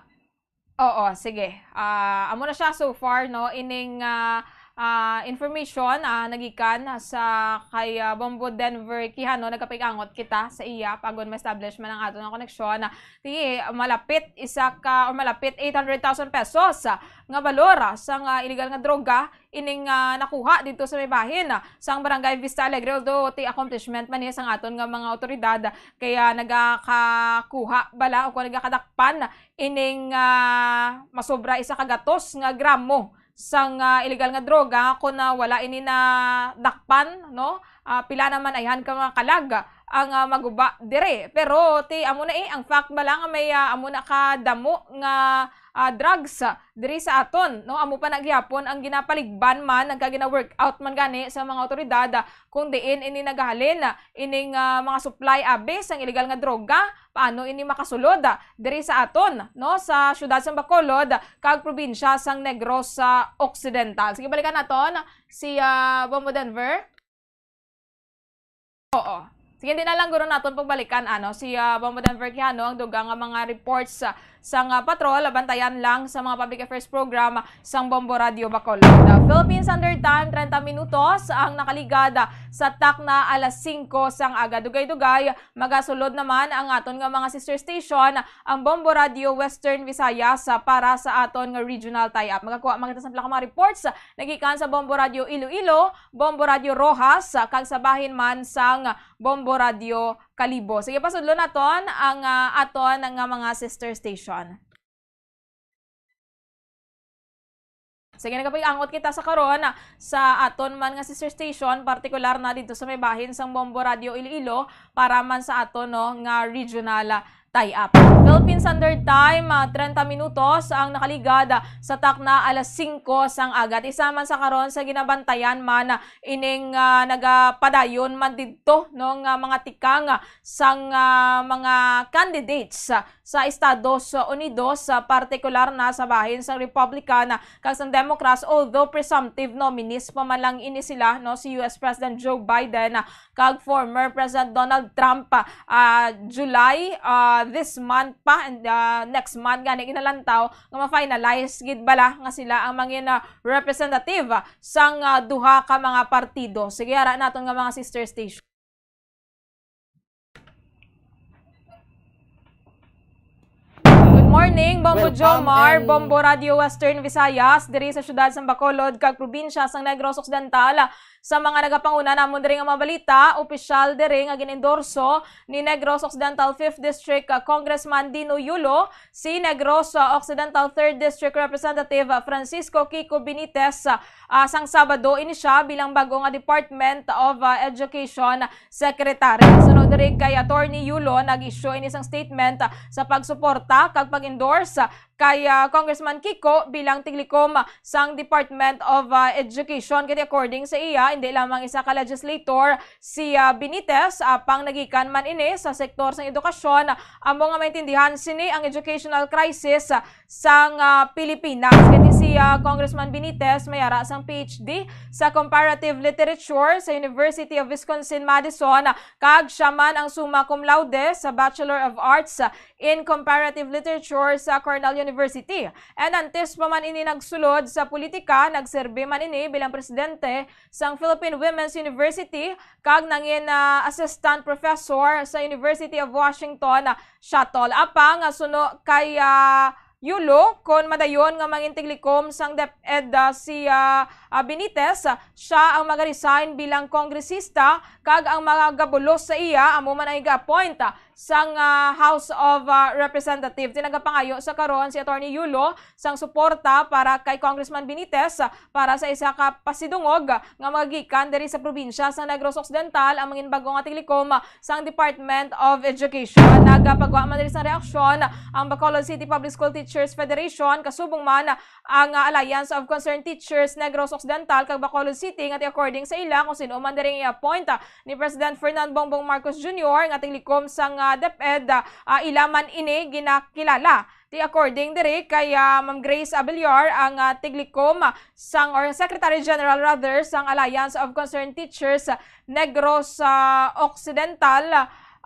oo, sige. Ah, amo na siya so far, no, ining, ah, ah, information, ah, nagikan sa kay, ah, Bombo Denver Quijano. Nagkapag-angot kita sa iya pag-on ma-establish man ang aton nga koneksyon. Ah, sige, malapit isa ka, or malapit eight hundred thousand pesos, ah, nga balor, ah, sa nga illegal nga droga ining, ah, nakuha dito sa may bahin, ah, sang Barangay Vista Alegre. Although ti accomplishment man ni sang aton nga mga awtoridad, kaya nagakakuha bala o kung nagakadakpan ining, ah, masobra isa ka gatos nga gramo sang, ah, illegal nga droga, kung, ah, wala ini nadakpan, no? Ah, pila naman ayhan ka mga kalag ang, ah, maguba dire. Pero ti amo na, eh, ang fact bala nga may, ah, amo na ka damo nga, ah, drugs, ah, diri sa aton, no? Amo pa na gihapon ang ginapaligban man, nagkagina-workout man gani sa mga awtoridad, ah, kung diin ini nagahalin, ah, ining, ah, mga supply abi sang illegal nga droga, paano ini makasulod, ah, diri sa aton, no? Sa siyudad sang Bacolod kag probinsya sang Negros, ah, Occidental. Sige, balikan naton si, ah, Bombo Denver. Oo. Sige, hindi na lang guro naton pagbalikan, ano, si, ah, Bombo Denver Quijano, ang dugang nga mga reports, ah, sang, ah, patrol, bantayan lang sa mga public affairs program sang Bombo Radio Bacolod. Ah, Philippine Standard Time, treinta minutos ang nakaligad, ah, sa takna alas singko sang aga. Dugay-dugay, magasulod naman ang aton nga mga sister station, ang Bombo Radio Western Visayas, ah, para sa aton nga regional tie-up. Magakuha man kita sa pila ka mga reports, ah, nagikan sa Bombo Radio Iloilo, Bombo Radio Roxas, ah, kag sa bahin man sang Bombo Radio Kalibo. Sige, pasudlo naton ang, ah, aton nga mga sister station. Sige, nagapag-angot kita sa karon, ah, sa aton man nga sister station, partikular na dito sa may bahin sang Bombo Radio Iloilo, para man sa aton, no, nga regional, ah, tie-up. Philippine Standard Time, ah, treinta minutos ang nakaligad, ah, sa takna alas singko sang aga. Isa man sa karon sa ginabantayan man, ah, ining, ah, nagapadayon man didto, no, nga mga tikang, ah, sang, ah, mga candidates, ah, sa Estados Unidos, ah, partikular na sa bahin sang Republican, ah, kag sang Democrats, although presumptive nominees pa man lang ini sila, no, si U S President Joe Biden, ah, kag former President Donald Trump, ah, ah, July, ah, this month pa, and, ah, next month gani ginalantaw nga ma-finalize gid bala nga sila ang mangin, ah, representative, ah, sang, ah, duha ka mga partido. Sige, ara naton nga mga sister station. Good morning, Bombo Welcome, Jomar, and Bombo Radio Western Visayas, diri sa siyudad sang Bacolod kag probinsya sang Negros Occidental. Sa mga nagapanguna namon diri nga mga balita, opisyal diri nga gin-endorso ni Negros Occidental fifth District, ah, Congressman Dino Yulo, si Negros, ah, Occidental third District Representative, ah, Francisco Kiko Benitez, ah, ah, sang Sabado ini siya bilang bag-o nga Department of, ah, Education Secretary. Sunod diri kay Attorney Yulo, nag-issue ini sang statement, ah, sa pagsuporta kag pag-endorse, ah, kay, ah, Congressman Kiko bilang tiglikom, ah, sang Department of, ah, Education. Kay according sa iya, hindi lamang isa ka legislator si, ah, Benitez, apang nagikan man ini sa sektor sang edukasyon. Amo nga maintindihan sini ang educational crisis, ah, sang, ah, Pilipinas. Kay si, ah, Congressman Benitez may ara sang P H D sa Comparative Literature sa University of Wisconsin-Madison, kag siya man ang summa cum laude sa Bachelor of Arts in Comparative Literature sa Cornell University. And antes pa man ini nagsulod sa politika, nagserbi man ini bilang presidente sang Philippine Women's University kag nangin, ah, assistant professor sa University of Washington, ah, Seattle. Apang, ah, suno kay, ah, Yulo, kon madayon nga mangin tiglikom sang DepEd, ah, si, ah, ah, Benitez, ah, siya ang magaresign bilang kongresista, kag ang magabulos sa iya amo man ang iga-appoint, ah, sang, ah, House of, ah, Representatives. Nagapangayo sa karon si Attorney Yulo sang suporta para kay Congressman Benitez, ah, para sa isa ka pasidungog nga magagikan diri sa probinsya sa Negros Occidental ang mangin bag-o nga tiglikom sang Department of Education. Nagapagwa man diri sang reaksyon ang Bacolod City Public School Teachers Federation, kasubong man ang, ah, Alliance of Concerned Teachers Negros Occidental kag Bacolod City, nga ti according sa ila, kung sin-o man diri nga i-appoint, ah, ni President Ferdinand Bongbong Marcos Junior nga tiglikom sang, ah, DepEd, ah, ila man ini ginakilala. Ti according diri kay, ah, Ma'am Grace Abellar, ang, ah, tiglikom, ah, sang, or Secretary General rather, sang Alliance of Concerned Teachers, ah, Negros, ah, Occidental,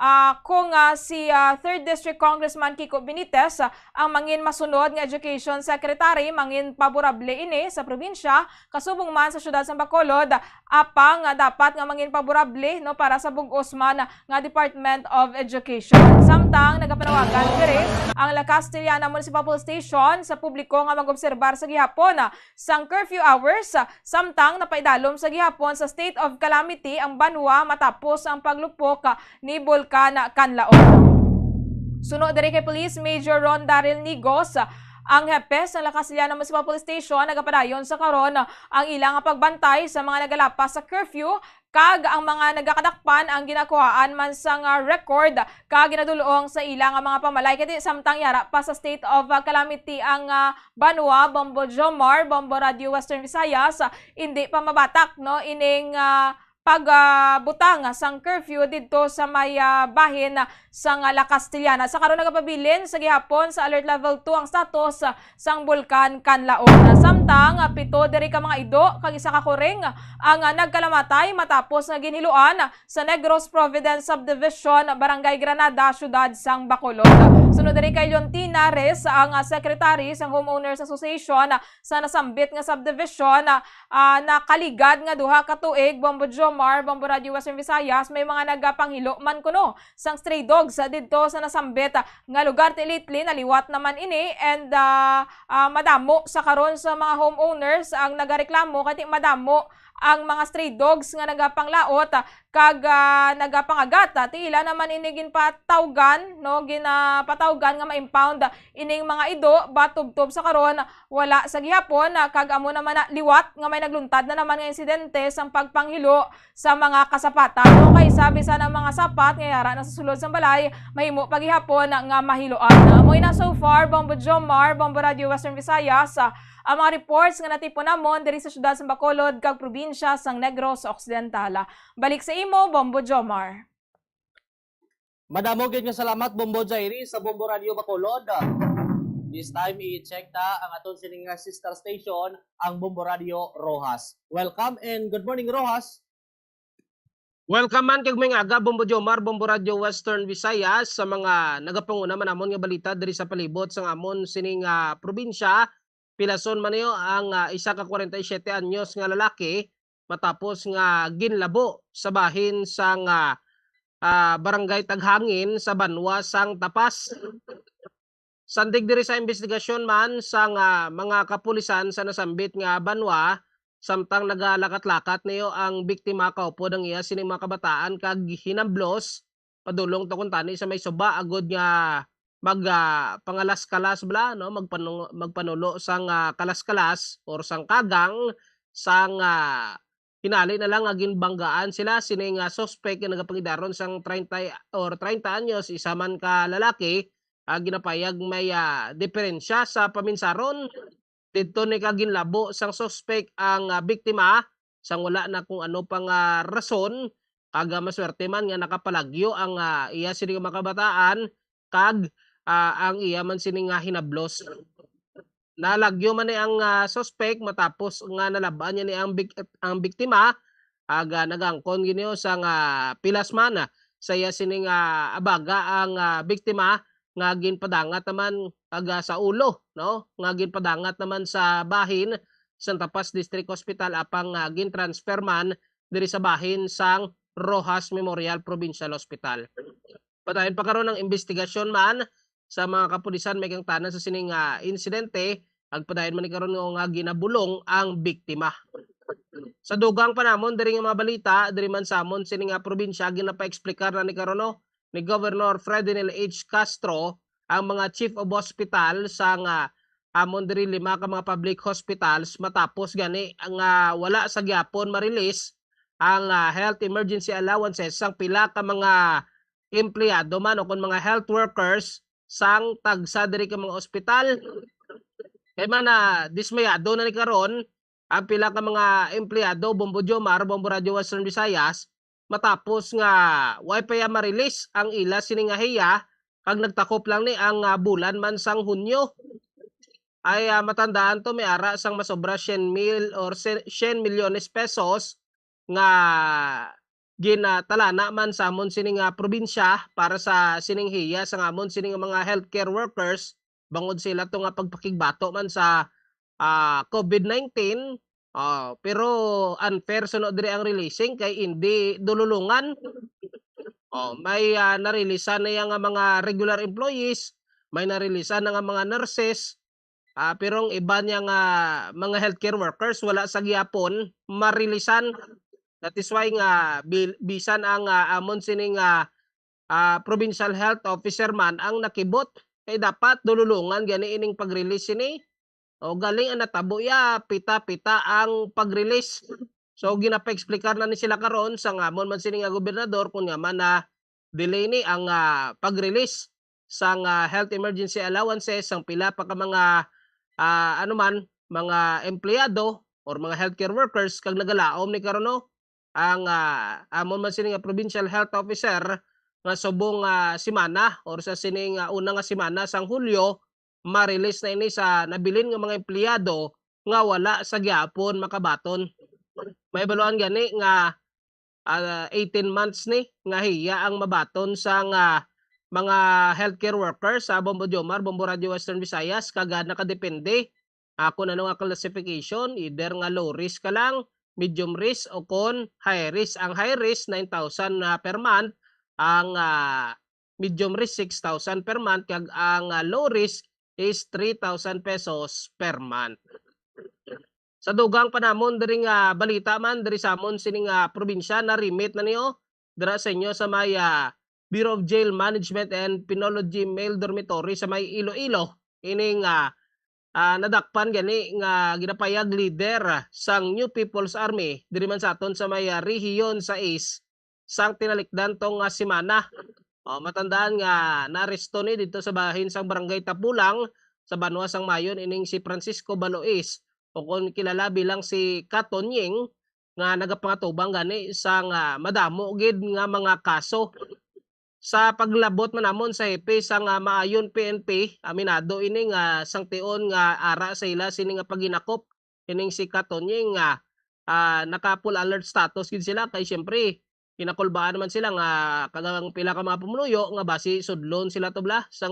ah, kung, ah, si, ah, third District Congressman Kiko Benitez, ah, ang mangin masunod nga Education Secretary, mangin paborable ini sa probinsya, kasubong man sa siyudad sang Bacolod, apang, ah, dapat nga mangin paborable, no, para sa bug-os man nga Department of Education. Samtang nagapanawagan diri ang La Castellana Municipal Police Station sa publiko nga mag-obserbar sa gihapon, ah, sang curfew hours, ah, samtang napaidalom sa gihapon sa state of calamity ang banwa matapos ang paglupok, ah, ni Bulkan Kanlaon. Suno diri kay Police Major Ron Daryl Nigos, ah, ang hepe sa La Castellana Municipal Police Station, nagapadayon sa karon, ah, ang ila nga pagbantay sa mga nagalapas sa curfew kag ang mga nagakadakpan ang ginakuhaan man sang, ah, record kag ginadul-ong sa ila nga mga pamalay. Kay samtang yara pa sa state of, ah, calamity ang, ah, banwa, Bombo Jomar, Bombo Radio Western Visayas, ah, indi pa mabatak, no, ining, ah, pag, ah, butang sang curfew didto sa may, ah, bahin, ah, sang, ah, La Castellana. Sa karon nagapabilin sa gihapon sa Alert Level two ang status, ah, sang Bulkan Kanlaon. Samtang, ah, pito diri ka mga ido kag isa ka kuring ang, ah, nagkalamatay matapos nga ginhiluan sa Negros Providence Subdivision, Barangay Granada, Siyudad sang Bacolod. Sunod diri kay Leontina Reyes, ang, ah, Secretary sang Homeowners Association, ah, sa nasambit nga subdivision, ah, ah, nakaligad nga duha ka tuig, Bombo Jomar, Bombo Radio Western Visayas, may mga nagapanghilo man kuno sang stray dogs, ah, didto sa nasambit, ah, nga lugar. Ti lately, naliwat naman ini and, ah, ah, madamo sa karon sa mga homeowners ang nagareklamo kay ti madamo ang mga stray dogs nga nagapanglaot, ah, kag, ah, nagapangagat, ah. Ti ila naman ini ginpatawgan, no, ginapatawgan nga ma-impound ining mga ido, but tubtob sa karon wala sa gihapon, ah, kag amo naman na liwat nga may nagluntad na naman nga insidente sang pagpanghilo sa mga kasapatan. No, kay sabi sa nang mga sapat nga yara na sa sulod sang balay, mahimo pa gihapon nga mahiloan. Amo na so far, Bombo Jomar, Bombo Radio Western Visayas, ah, ang mga reports nga natipon namon diri sa siyudad sa Bacolod kag probinsya sang Negros Occidental. Balik sa imo, Bombo Jomar. Madamo gid nga salamat, Bombo Jairi, sa Bombo Radio Bacolod. This time, i-check ta ang aton sining nga sister station, ang Bombo Radio Roxas. Welcome and good morning, Roxas. Welcome man kag may aga, Bombo Jomar, Bombo Radio Western Visayas, sa mga nagapanguna man namon nga balita diri sa palibot sang amon sining, ah, probinsya. Pilason man niyo ang, ah, isa ka kwarenta y siyete anyos nga lalaki matapos nga ginlabo sa bahin sang, ah, ah, Barangay Taghangin sa banwa sang Tapas. Sandig diri sa imbestigasyon man sang, ah, mga kapulisan sa nasambit nga banwa, samtang nagalakat-lakat niyo ang biktima kaupod ang iya sining mga kabataan kag hinamblos padulong to kuntani sa may suba agud nga mag, ah, pangalas-kalas bala, no, magpanu-, magpanulo sang, ah, kalas-kalas or sang kagang sang, ah, hinali na lang nga ginbanggaan sila sining, ah, suspect nga nagapangidaron sang treinta or treinta anyos, isa man ka lalaki, ah, ginapayag may, ah, diferensya sa paminsaron. Didto ni ka ginlabo sang suspek ang, ah, biktima sang wala na kung ano pa nga rason, kag, ah, maswerte man nga nakapalagyo ang, ah, iya sini nga mga kabataan kag, ah, ang iya man sini nga hinablos. Nalagyo man ni ang, ah, suspek matapos nga nalab-an niya ni ang bik-, ang biktima, kag, ah, nagangkon gid niyo sang, ah, pilas man, ah, sa iya sini nga abaga ang, ah, biktima nga ginpadangat naman kag, ah, sa ulo, no, nga ginpadangat naman sa bahin sa Santa Paz District Hospital apang, ah, gin-transfer man diri sa bahin sang Roxas Memorial Provincial Hospital. Padayon pa karon ang imbestigasyon man sa mga kapulisan may kangtanan sa sining, ah, insidente, ag padayon man ni karon nga, nga ginabulong ang biktima. Sa dugang pa namon diri nga mga balita, diri man sa amon sini nga probinsya, ginapaeksplikar na ni karon, no, ni Governor Fredinel H Castro ang mga chief of hospital sa nga amon diri lima ka mga public hospitals matapos gani nga wala sa gyapon ma-release ang, ah, health emergency allowances sang pila ka mga empleyado man o kon mga health workers sang tagsa diri ka mga ospital. Kay man na dismayado na ni karon ang pila ka mga empleyado, Bombo Jomar, Bombo Radyo Western Visayas, matapos nga way pa ya ma-release ang ila sini nga hiya, kag nagtakop lang ni ang, ah, bulan man sang Hunyo. Ay, ah, matandaan to, may ara sang masobra cien mil or se-, cien milyones pesos nga ginatalana man sa amon sini nga probinsya para sa sining hiya sa amon sini nga mga healthcare workers, bangod sila to nga pagpakigbato man sa, ah, covid nineteen. Ah, pero unfair suno diri ang releasing kay indi dululungan. Oh, may, ah, narilisan na yang mga regular employees, may narilisan na nga mga nurses, ah, pero ang iba niya nga mga healthcare workers wala sa gyapon marilisan. That is why nga bil-, bisan ang, ah, amon sini nga, ah, provincial health officer man ang nakibot, kay dapat dululungan gani ining pag-release sini. O galing ang natabo ya, pita-pita ang pag-release. So, ginapa-explicar na ni sila karon sa ngamon man sini nga gobernador kung nga man na delay ni ang, ah, pag-release sang, ah, health emergency allowances sang pila pa ka mga, ah, ano man, mga empleyado or mga healthcare workers kag nagalaom ni karon, no, ang, ah, amon man sini nga provincial health officer nga subong, ah, semana or sa sini nga una nga semana sang Hulyo, ma-release na ini sa nabilin nga mga empleyado nga wala sa gyapon makabaton. May baluan gani nga, ah, eighteen months ni nga hiya ang mabaton sa nga mga healthcare workers sa Bombo Jomar, Bombo Radio Western Visayas, kag, ah, nakadepende, ah, kung ano nga classification, either nga low risk ka lang, medium risk, o kon high risk. Ang high risk, nine thousand na per month, ang, ah, medium risk, six thousand per month, kag ang, ah, low risk is three thousand pesos per month. Sa dugang pa namon diri nga balita man, diri sa amon sining, ah, probinsya, na-remit na niyo dira sa inyo sa may, ah, Bureau of Jail Management and Penology Male Dormitory sa may Iloilo. Ining, ah, ah, nadakpan gani nga ginapayag leader sang New People's Army diri man sa aton sa may, ah, Rehiyon sais sang tinalikdan to nga semana. O, matandaan nga naaresto ni didto sa bahin sang Barangay Tapulang sa banwa sang Mayon ining si Francisco Balois, o kon kilala bilang si Katonying, nga nagapangatubang gani sang, ah, madamo gid nga mga kaso. Sa paglabot man namon sa hepe sang, ah, Mayon P N P, aminado ini nga sangtion nga ara sa ila sini nga paghinakop ining si Katonying nga, ah, naka full alert status gid sila kay siyempre kinakulbaan naman sila nga kagang pila ka mga pumuluyo nga basi sudlon sila to bala sa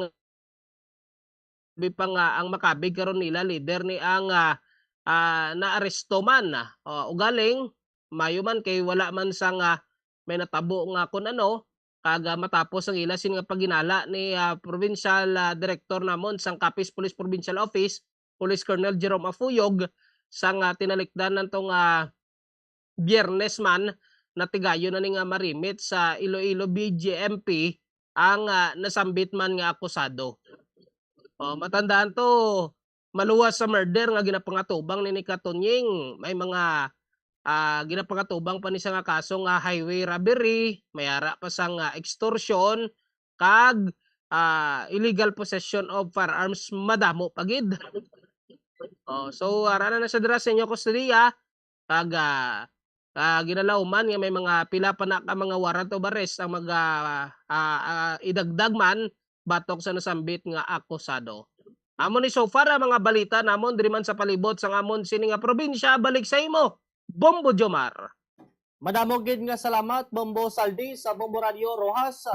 bi pa nga ang makabig karon nila leader ni ang, ah, ah, naaresto man. Ah, ugaling mayo man kay wala man sa nga may natabo nga kun ano, kag, ah, matapos ang ila sin nga paghinala ni, ah, provincial, ah, director namon sang Capiz Police Provincial Office, Police Colonel Jerome Afuyog, sang, ah, tinalikdan nato nga Biyernes man, natigayon na ni nga marimit sa Iloilo B J M P ang, ah, nasambit man nga akusado. O, matandaan to, maluwas sa murder nga ginapangatubang ni, ni Katunying, may mga, ah, ginapangatubang pa ni sa nga kaso nga highway robbery, may ara pa sa nga extortion, kag, ah, illegal possession of firearms, madamo pa gid. Oh, so, ara na siya dira sa inyo kustodiya, kag, ah, ah, ginalauman nga may mga pila pa na ka mga warrant of arrest ang mag, ah, ah, ah, idagdag man batok sa nasambit nga akusado. Amo ni so far ang mga balita namon diri man sa palibot sang amon sini nga probinsya. Balik sa imo, Bombo Jomar. Madamo gid nga salamat, Bombo Saldi, sa Bombo Radio Roxas.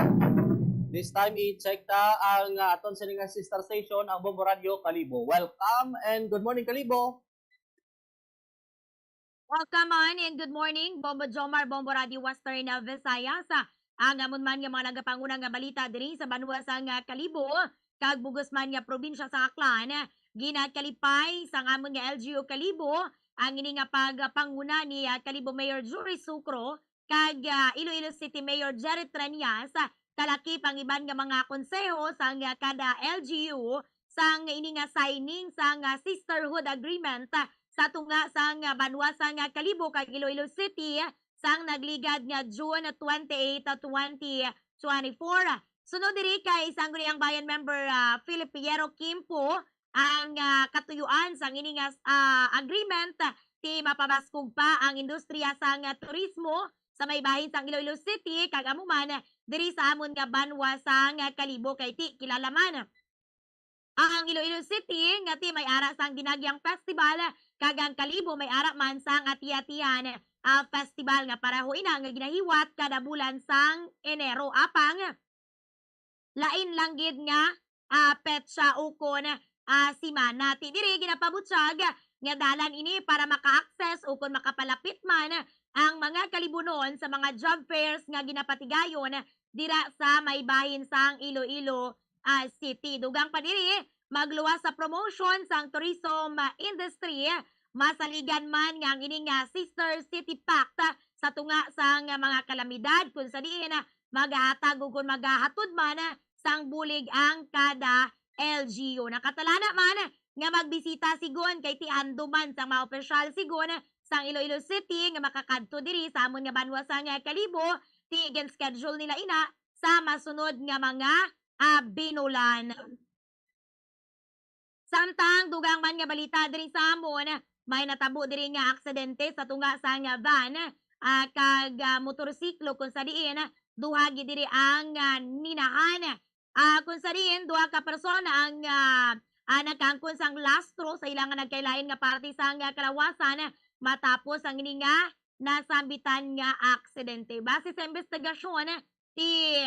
This time, i-check ta ang, ah, aton sini nga sister station, ang Bombo Radio Kalibo. Welcome and good morning, Kalibo. Welcome on and good morning, Bombo Jomar, Bombo Radio Western, ah, Visayas. Ah, ang amon man nga mga nagapanguna nga balita diri sa banwa sang, ah, Kalibo, kag bugos man nga probinsya sa Aklan, ginakalipay sang amon nga L G U Kalibo ang ini nga pagpanguna ni, ah, Kalibo Mayor Jury Sucro kag, ah, Iloilo City Mayor Jerry Treñas, ah, kalakip ang iban nga mga konseho sang, ah, kada L G U sang ini nga signing sang, ah, Sisterhood Agreement, ah, sa tunga sang, ah, banwa sang, ah, Kalibo kag Iloilo City, ah, sang nagligad nga June twenty-eight, twenty twenty-four. Sunod diri kay Sangguniang Bayan member, ah, Philip Piero Quimpo ang, ah, katuyuan sang ini nga, ah, agreement, ti mapabaskog pa ang industriya sang, ah, turismo sa may bahin sang Iloilo City kag amo man diri sa amon nga banwa sang, ah, Kalibo kay ti kilala man ang Iloilo City nga ti may ara sang Dinagyang Festival kag ang Kalibo may ara man sang Ati-Atihan, ah, Festival nga pareho ina nga ginahiwat kada bulan sang Enero. Apang lain lang gid nga, ah, petsa ukon, ah, simana. Ti diri ginapabutyag nga dalan ini para maka-access ukon makapalapit man ang mga Kalibunon sa mga job fairs nga ginapatigayon dira sa may bahin sang Iloilo, ah, City. Dugang pa diri, magluwas sa promotion sang tourism, ah, industry, masaligan man nga ang ini nga Sister City Pact, ah, sa tunga sang mga kalamidad, kung sa diin, ah, magahatag ug kon magahatod man, ah, sang bulig ang kada L G U. Nakatalana man nga magbisita sigon kay ti handom man sang mga opisyal sigon sang Iloilo City nga makakadto diri sa amon nga banwa sang Kalibo, ti gin-schedule nila ina sa masunod nga mga, ah, binulan. Samtang dugang man nga balita diri sa amon, may natabo diri nga aksidente sa tunga sang van, ah, kag, ah, motorsiklo, kung sa diin duha gid diri ang, ah, ninahan. Ah, kung sa diin duha ka persona ang, ah, ah, nagkaangkon sang lastro sa ila nga nagkailain nga parte sang, ah, kalawasan matapos ang ini nga nasambitan nga aksidente. Base sa investigasyon, ti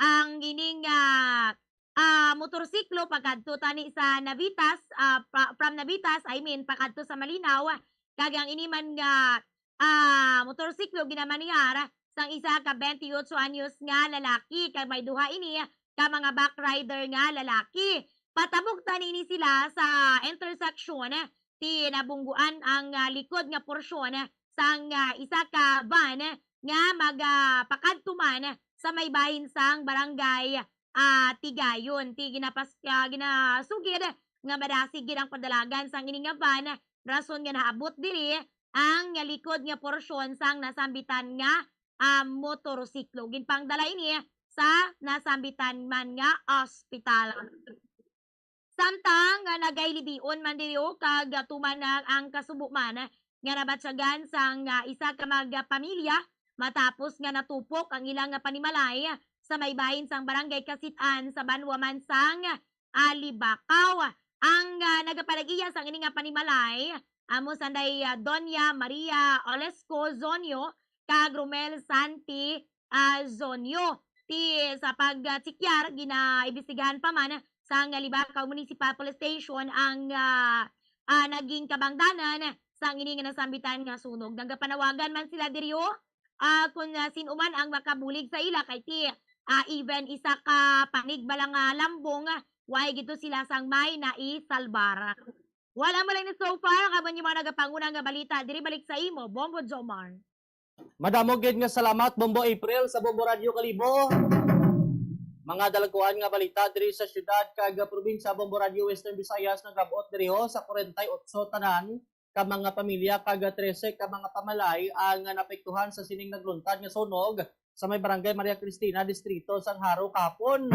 ang ining, ah, ah, motorsiklo pakadto tani sa Navitas, ah, pa-, from Navitas, I mean, pakadto sa Malinaw, kag ang ini man nga, ah, motorsiklo ginamanihar sang isa ka twenty-eight anyos nga lalaki, kag may duha ini ka mga back rider nga lalaki. Patabok tani ini sila sa intersection, ti nabungguan ang, ah, likod nga porsyon sang, ah, isa ka van nga magapakadto man sa may bahin sang barangay, ah, Tigayon. Ti ginapas-, ah, ginasugid nga madasig gid ang padalagan sang ini nga van, rason nga naabot diri ang likod nga porsyon sang nasambitan nga, ah, motorsiklo. Ginpangdala ini sa nasambitan man nga ospital. Samtang nga nagahilibion man diri, o, kag tuman na ang kasubo man nga nabatyagan sang, ah, isa ka magpamilya matapos nga natupok ang ilang panimalay sa may bahin sang Barangay Kasit-an sa banwa man sang Alibacaw. Ang, ah, nagapanag-iya sang ini nga panimalay amo sanday, ah, Doña Maria Olesco Zonio kag Romel Santi, ah, Zonio. Ti sa pagtsiklar, ginaimbestigahan pa man sang Alibacaw Municipal Police Station ang, ah, ah, naging kabangdanan sang ini nga nasambitan nga sunog. Nagapanawagan man sila diri, o, ah, kung, ah, sin-o man ang makabulig sa ila kay ti, ah, even isa ka panig bala nga lambong, ah, way gito sila sang may naisalbar. Wala mo lang ni so far, ang amon yung mga nagapanguna nga balita. Diri balik sa imo, Bombo Jomar. Madamo gid nga salamat, Bombo April, sa Bombo Radyo Kalibo. Mga dalagkuan nga balita diri sa syudad kag probinsya, Bombo Radyo Western Visayas nagabot diri ho sa forty-eight tanan ka mga pamilya kag trese ka mga pamalay ang naapektuhan sa sining nagluntad nga sunog sa may Barangay Maria Cristina, Distrito sang Jaro kahapon.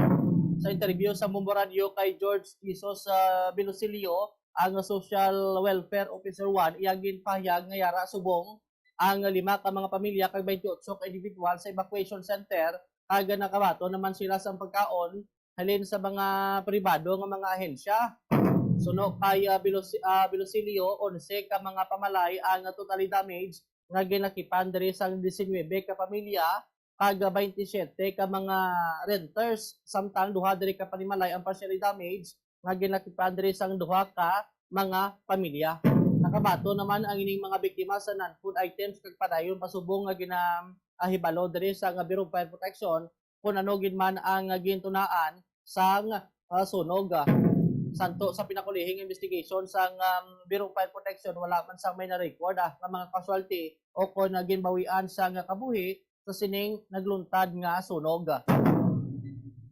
Sa interview sa Bombo Radyo kay George Jesus, ah, Velosilio, ang Social Welfare Officer one, iya ginpahayag nga yara subong ang lima ka mga pamilya kag twenty-eight ka individual sa evacuation center, kag nakabaton naman sila sang pagkaon halin sa mga pribado nga mga ahensya. Suno kay, ah, Veloci-, ah, Velosilio, onse ka mga pamalay ang totally damaged nga ginakipan diri sang diecinuebe ka pamilya kag twenty-seven ka mga renters, samtang duha diri ka panimalay ang partially damaged nga ginakipan diri sang duha ka mga pamilya. Nakabaton naman ang ining mga biktima sa non-food items kag padayon pa subong nga gina-, ah, hibalo diri sa nga Bureau of Fire Protection kung ano gid man ang, ah, gintunaan sang, ah, sunog. Santo sa pinakulihing investigation sang, um, Bureau of Fire Protection, wala man sang may na-record, ah, nga mga casualty o kon, ah, ginbawian sang kabuhi sa sining nagluntad nga sunog.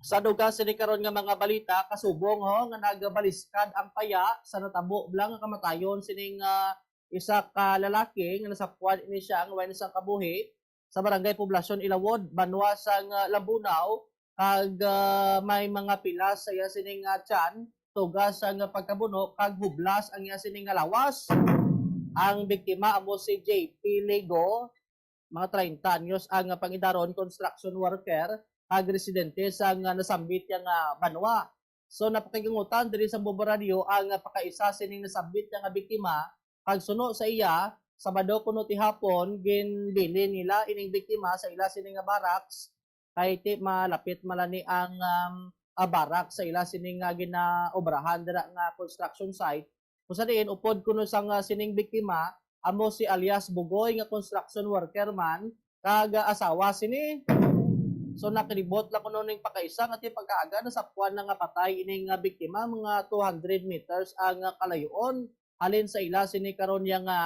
Sa dugang sini karon nga mga balita, kasubong ho nga nagbaliskad ang paya sa natabo bala nga kamatayon sining, ah, isa ka lalaki nga nasapwan ini siya nga way na sang kabuhi sa Barangay Poblacion Ilawod, banwa sang, ah, Lambunao, kag, ah, may mga pilas sa iya sining, ah, tiyan, tugas ang pagkabuno kag hublas ang iya sining nga lawas. Ang biktima amo si J P Lego, mga treinta anyos ang pangidaron, construction worker, kag residente sa nga nasambit niya nga banwa. So, napakigangutan diri sa Bombo Radyo ang pakaisa sining nasambit niya nga biktima, kag suno sa iya, Sabado kuno ti hapon, ginbilin nila ining biktima sa ila sini nga barracks, kay ti malapit man lang ni ang, um, ah, barracks sa ila sini nga ginaobrahan dira nga construction site. Kung sa diin, upod kuno sang, ah, sining biktima, amo si alias Bugoy nga construction worker man, kag, ah, asawa sini. So, nakilibot lang kuno ning pakaisa nga ti pagkaaga nasapwan na nga patay ining, ah, biktima, mga two hundred meters ang, ah, kalayo-on halin sa ila sini karon niya nga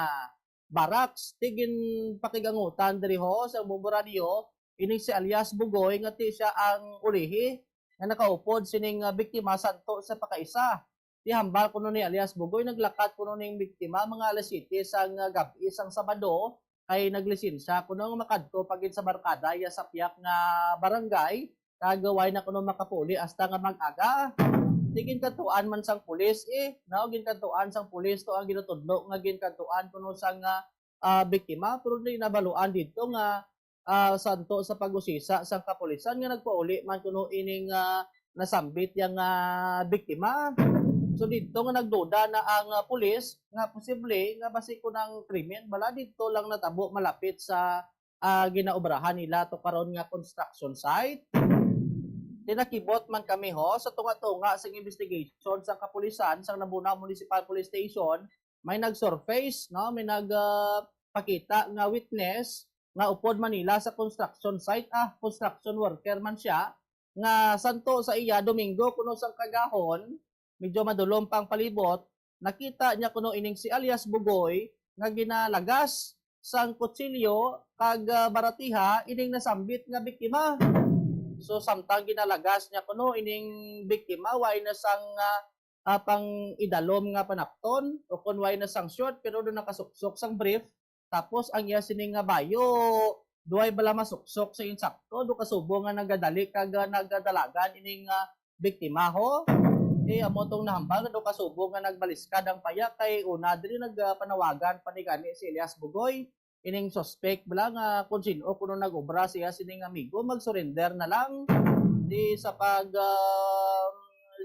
barracks. Ti ginpakigangutan diri ho sa Bombo Radyo, ini si alias Bugoy nga ti siya ang ulihi nga nakaupod sining, ah, biktima santo sa pakaisa. Ti hambal kuno ni alias Bugoy, naglakat kuno ning biktima mga alas siyete sang, ah, gab-i sang Sabado, kay naglisensya kuno nga makadto pa gid sa barkada iya sa piyak nga barangay, kag way na kuno makapauli hasta nga mag-aga. Ti ginkadtuan man sang pulis, eh, no? Ginkadtuan sang pulis to ang ginatudlo nga ginkadtuan kuno sang, ah, ah, biktima, pero di nabaluan didto nga, ah, santo sa pag-usisa sang kapulisan nga nagpauli man kuno ining, ah, nasambit yang, ah, biktima. So, didto nga nagduda na ang, ah, pulis nga posible nga basi kuno ang krimen bala didto lang natabo malapit sa, ah, ginaobrahan nila to karon nga construction site. Ti nakibot man kami ho sa tunga-tunga sang investigation sang kapulisan sang Lambunao Municipal Police Station, may nag-surface, no? May nag, ah, pakita nga witness nga upod man nila sa construction site, ah, construction worker man siya, nga santo sa iya, Domingo kuno sang kagahon, medyo madulom pa ang palibot, nakita niya kuno ining si alias Bugoy nga ginalagas sang kutsilyo kag, ah, baratiha ining nasambit nga biktima. So, samtang ginalagas niya kuno ining biktima, way na sang, ah, ah, pang-idalom nga panapton, o kon way na sang short, pero do nakasuksok sang brief. Tapos ang iya sini nga bayo, duway bala masuksok sa insakto, do kasubo nga nagadali kag, ah, nagadalagan ining, ah, biktima ho. Eh, amo tong nahambal nga do kasubo nga nagbaliskad ang paya, kay una diri nagpanawagan pa ni gani si Elias Bugoy, ining suspek bala nga kung sin-o kuno nag-obra siya sining amigo, mag-surrender na lang. Di sa pag, ah,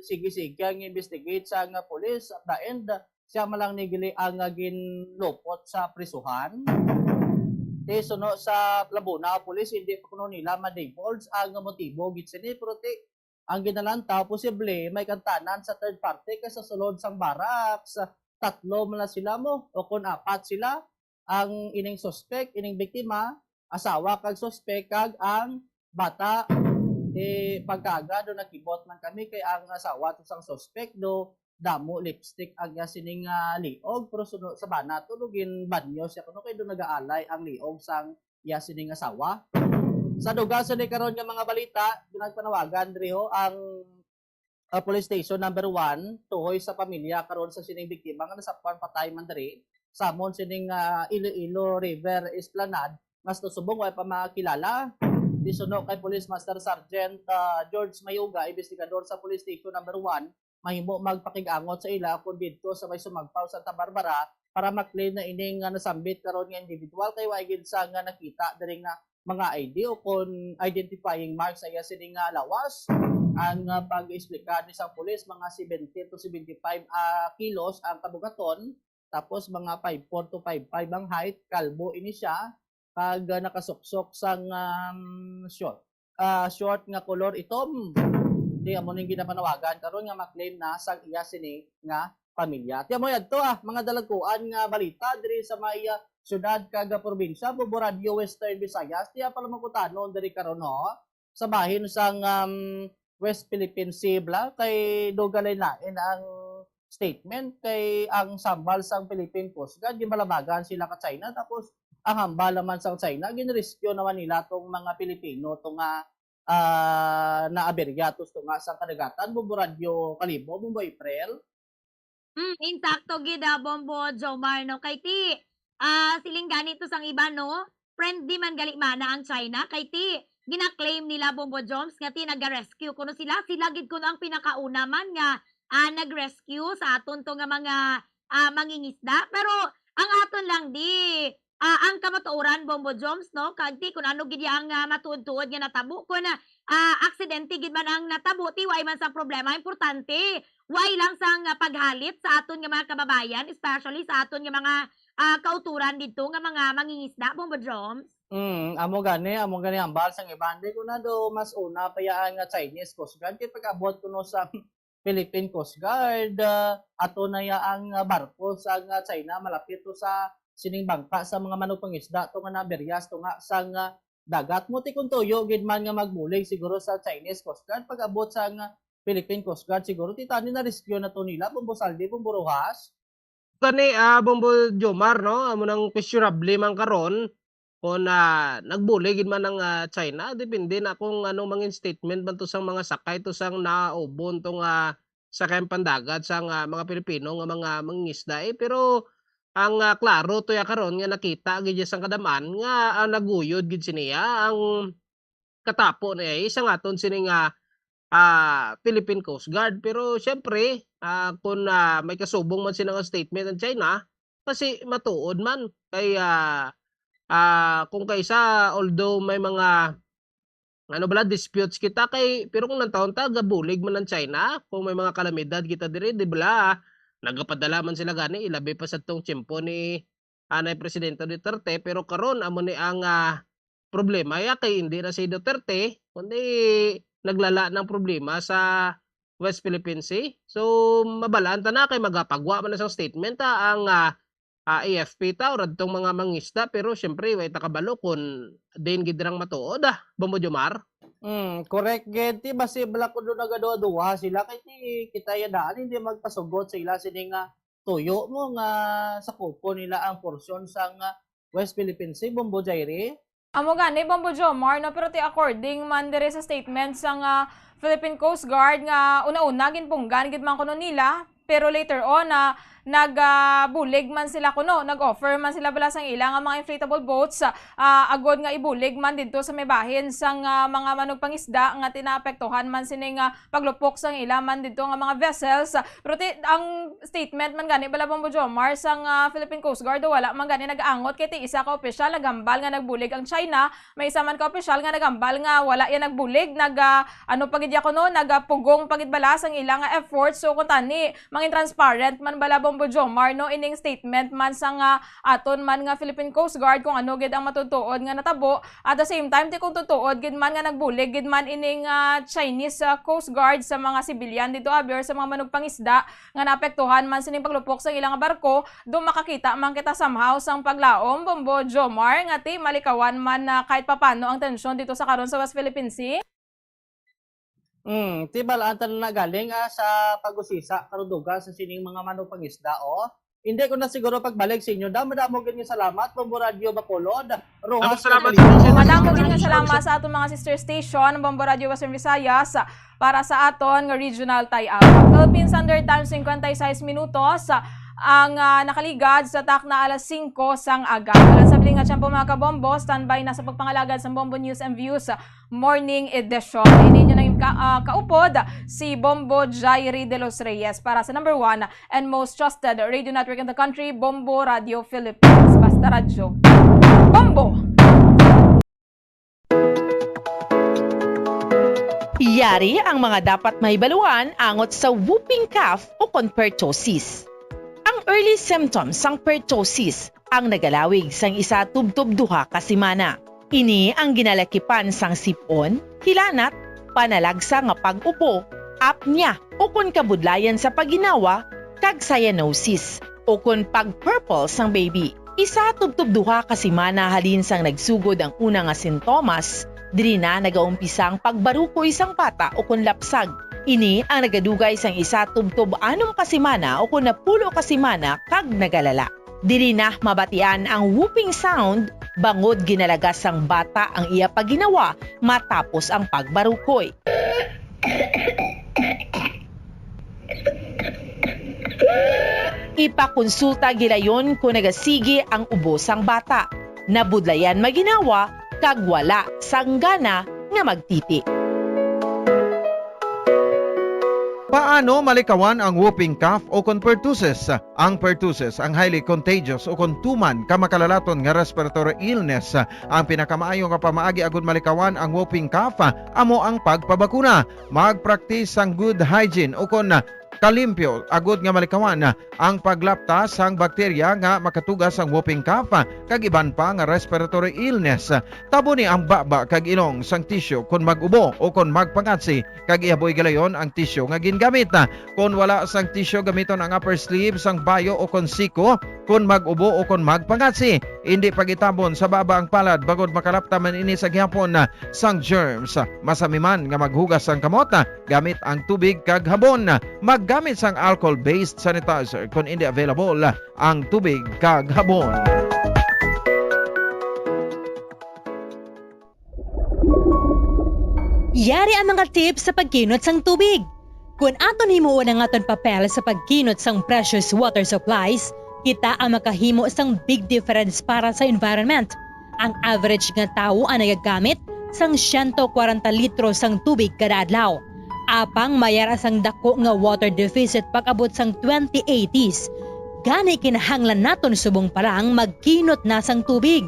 sige-sige ang investigate sa nga pulis, at the end, siya man lang ni gali ang, ah, ginlupot sa prisuhan. Ti suno sa Lambunao Police, hindi pa kuno nila ma-divulge ang motibo gid sini, pero ti ang ginalantaw, posible may kantanan sa third party kay sa sulod sang barracks, tatlo man lang sila mo, o kon apat sila, ang ining suspek, ining biktima, asawa kag suspek, kag ang bata. Ti pagkaaga do nakibot man kami kay ang asawa to sang suspek do damo lipstick ang iya sining, ah, liog, pero suno sa bana to, no, ginbanyo siya kuno kay do nagaalay ang liog sang iya sining asawa. Sa dugang sini karon nga mga balita, nagpanawagan diri ho ang, ah, Police Station Number One tuhoy sa pamilya karon sa sining biktima nga nasapwan patay man diri sa amon sining, ah, Iloilo River Esplanade, mas subong wala pa makilala. Disuno kay Police Master Sergeant, ah, George Mayuga, investigador sa Police Station Number One, mahimo magpakig-angot sa ila kon didto sa may sumagpaw Santa Barbara para ma-claim na ini nga nasambit karon nga individual kay wa gid sa nga nakita diri nga mga I D o kon identifying marks sa iya sini nga lawas. Ang, ah, pag-explicar ni sang pulis, mga seventy to seventy-five, ah, kilos ang kabugaton, tapos mga five four to five five ang height, kalbo ini siya, kag, ah, nakasuksok sang, um, short, ah, short nga kolor itom. Di amo ning ginapanawagan karon nga ma-claim na sang iya sini nga pamilya. Ti amo yadto, ah, mga dalagkuan nga balita diri sa may, ah, syudad kag, ah, probinsya, Bombo Radio Western Visayas. Ti pala makutanon diri karon, ho, sa bahin sang, um, West Philippine Sea bala, kay dugang lain-lain ang statement kay ang sambal sang Philippine Coast Guard, ginbalabagan sila ka China, tapos ang hambal naman sang China, ginrescue naman nila tong mga Pilipino to nga, ah, naaberya to, to nga sang kadagatan. Bombo Radyo Kalibo, Bombo April. Mm, insakto gid, ah, Bombo Jomar, no? Kay ti, ah, siling gani to sang iba, no? Friendly man gali mana ang China. Kay ti, gina-claim nila, Bombo Joms, nga ti naga-rescue kuno sila. Sila gid kuno ang pinakauna man nga, ah, nag-rescue sa aton to nga mga, ah, mangingisda. Pero ang aton lang di, ah, ang kamatuoran, Bombo Joms, no? Kag ti, kung ano gid ang, ah, matuod-tuod nga natabo. Kung, ah, aksidente gid man ang natabo, ti, way man sang problema. Importante, way lang sang, ah, paghalit sa aton nga mga kababayan, especially sa aton nga mga, ah, kautoran didto nga mga mangingisda, Bombo Joms. Mm, amo gani, amo gani ang hambal sang iban. Di ko na do mas una pa ya ang, ah, Chinese Coast Guard. Kay pag-abot kuno sa Philippine Coast Guard, ah, ato na ya ang, ah, barko sa, ah, China, malapit to sa sining bangka sa mga manugpangisda to nga naberyas to nga sang, ah, dagat. Mo ti kung tuyo gid man nga magbulig siguro sa Chinese Coast Guard, pag-abot sa, ah, Philippine Coast Guard, siguro ti tani na-rescue na to nila, Bombo Saldi, Bombo Rojas. Gani, ah, Bombo Jomar, no? Amo nang questionable man karon kung, ah, nagbulig gid man ang, ah, China. Depende na kung ano mangin statement man to sang mga sakay to sang naubon to nga sakayan pandagat sang, ah, mga Pilipino nga mga mangingisda, eh. Pero ang, ah, klaro to ya karon nga nakita gid ya sang kadam-an nga, ah, naguyod gid sini, ah, ang katapo na iya, isa nga aton sini nga, ah, Philippine Coast Guard. Pero siyempre, ah, kung, ah, may kasubong man sila nga statement ang China, kasi matuod man kay, ah, ah, kung kaisa, although may mga, ano bala, disputes kita kay, pero kung nantawon ta, gabulig man ang China kung may mga kalamidad kita diri, di bala, nagapadala man sila gani, ilabi pa sa tong tiyempo ni anay Presidente Duterte, pero karon amo ni ang, ah, problema ya kay hindi na si Duterte, kundi naglala ng problema sa West Philippine Sea. So, mabalaan ta na kay magapagwa man na sang statement, ah, ang, ah, ah, A F P ta or adtong mga mangisda, pero siyempre, way ta kabalo kung din gid rang matuod, ah, Bombo Jomar. Mm, correct gid. Ti basi bala kuno nagaduha-duha sila kay ti kita ya daan hindi magpasugot sa ila sini nga tuyo mo nga sakupon nila ang porsyon sang, ah, West Philippine Sea, Bombo Jairi? Amo gani, Bombo Jomar, no? Pero ti according man diri sa statement sang, ah, Philippine Coast Guard nga una-una ginpunggan gid man kuno nila, pero later on, ah, nag, ah, bulig man sila kuno, nag-offer man sila bala sang ila nga mga inflatable boats, ah, agod nga ibulig man didto sa may bahin sang, ah, mga manugpangisda nga ti naapektuhan man sini nga paglupok sang ila man didto nga mga vessels. Pero ti, ang statement man gani bala, Bombo Jomar, sang, ah, Philippine Coast Guard, wala man gani nag-angot kay ti isa ka opisyal naghambal nga nagbulig ang China, may isa man ka opisyal nga naghambal nga wala iya nagbulig, nag, ah, ano pa gid ya kuno, nagapugong pa gid bala sang ila nga efforts. So, kung tani, mangin transparent man bala, Bombo Jomar, no, ining statement man sang, ah, aton man nga Philippine Coast Guard kung ano gid ang matutuod nga natabo. At the same time, ti kung tutuod gid man nga nagbulig gid man ining, ah, Chinese, ah, Coast Guard sa mga civilian dito, abi, or sa mga manugpangisda nga naapektuhan man sining paglupok sa ilang barko, do makakita man kita somehow sang paglaom, Bombo Jomar, nga ti malikawan man na kahit papano ang tensyon dito sa karon sa West Philippine Sea. Hmm, ti bal-an ta na galing, ah, sa pag-usisa, karon dugang sa sining mga manugpangisda, oh. Hindi ko na siguro pagbalik sa inyo. Damo-damo gid nga salamat, Bombo Radyo Bacolod, Rojas, Amo, salamat California. Sa inyo. Madamo gid nga salamat sa aton mga sister station, Bombo Radyo Western Visayas, para sa aton nga regional tie-up. Philippine Standard Time, cincuenta y seis minutos, ang, ah, nakaligad sa takna alas singko sang aga. Alang sa bili nga tiyempo, mga kabombo, standby na sa pagpangalagad sa Bombo News and Views Morning Edition. Ini inyo nang ka-, ah, kaupod, si Bombo Jairi de los Reyes para sa number one and most trusted radio network in the country, Bombo Radio Philippines. Basta radyo. Bombo! Yari ang mga dapat mahibaluan angot sa whooping cough o kon pertussis. Ang early symptoms sang pertussis ang nagalawig sang isa tubtob duha ka semana. Ini ang ginalakipan sang sip-on, hilanat, panalagsa nga pag-upo, apnea, ukon kabudlayan sa pagginawa, kag cyanosis, ukon pag-purple sang baby. Isa tubtob duha ka semana halin sang nagsugod ang una nga sintomas, diri na nagaumpisa ang pagbarukoy sang bata ukon lapsag. Ini ang nagadugay sang isa tubtob anom ka semana ukon napulo ka semana kag nagalala. Diri na mabatian ang whooping sound bangod ginalagas sang bata ang iya pagginawa matapos ang pagbarukoy. Ipakonsulta gilayon kon nagasigi ang ubo sang bata, nabudlayan magginawa, kag wala sang gana nga magtiti. Paano malikawan ang whooping cough o kon pertussis? Ang pertussis ang highly contagious o kon tuman ka makalalaton nga respiratory illness. Ang pinakamaayo nga pamaagi agud malikawan ang whooping cough amo ang pagpabakuna. Mag-practice sang good hygiene o kon kalimpyo agud nga malikawan ang paglapta sang bakterya nga makatuga sang whooping cough kag iban pa nga respiratory illness. Taboni ang baba kag ilong sang tisyu kon mag-ubo o kon magpangatsi, kag ihaboy gilayon ang tisyu nga gingamit. Kon wala sang tisyu, gamiton ang upper sleeve sang bayo o kon siko kon mag-ubo o kon magpangatsi. Indi pag-itabon sa baba ang palad bangod makalapta man ini sa gihapon sang germs. Masami man nga maghugas sang kamot gamit ang tubig kag habon. Maggamit sang alcohol-based sanitizer kon indi available ang tubig kag habon. Yari ang mga tips sa pagkinot sang tubig. Kon aton himuon ang aton papel sa pagkinot sang precious water supplies, kita ang makahimo sang big difference para sa environment. Ang average nga tawo ang nagagamit sang siyento kwarenta litro sang tubig kada adlaw. Apang may ara sang dako nga water deficit pag-abot sang twenty eighties. Gani kinahanglan naton subong pa lang magkinot na sang tubig.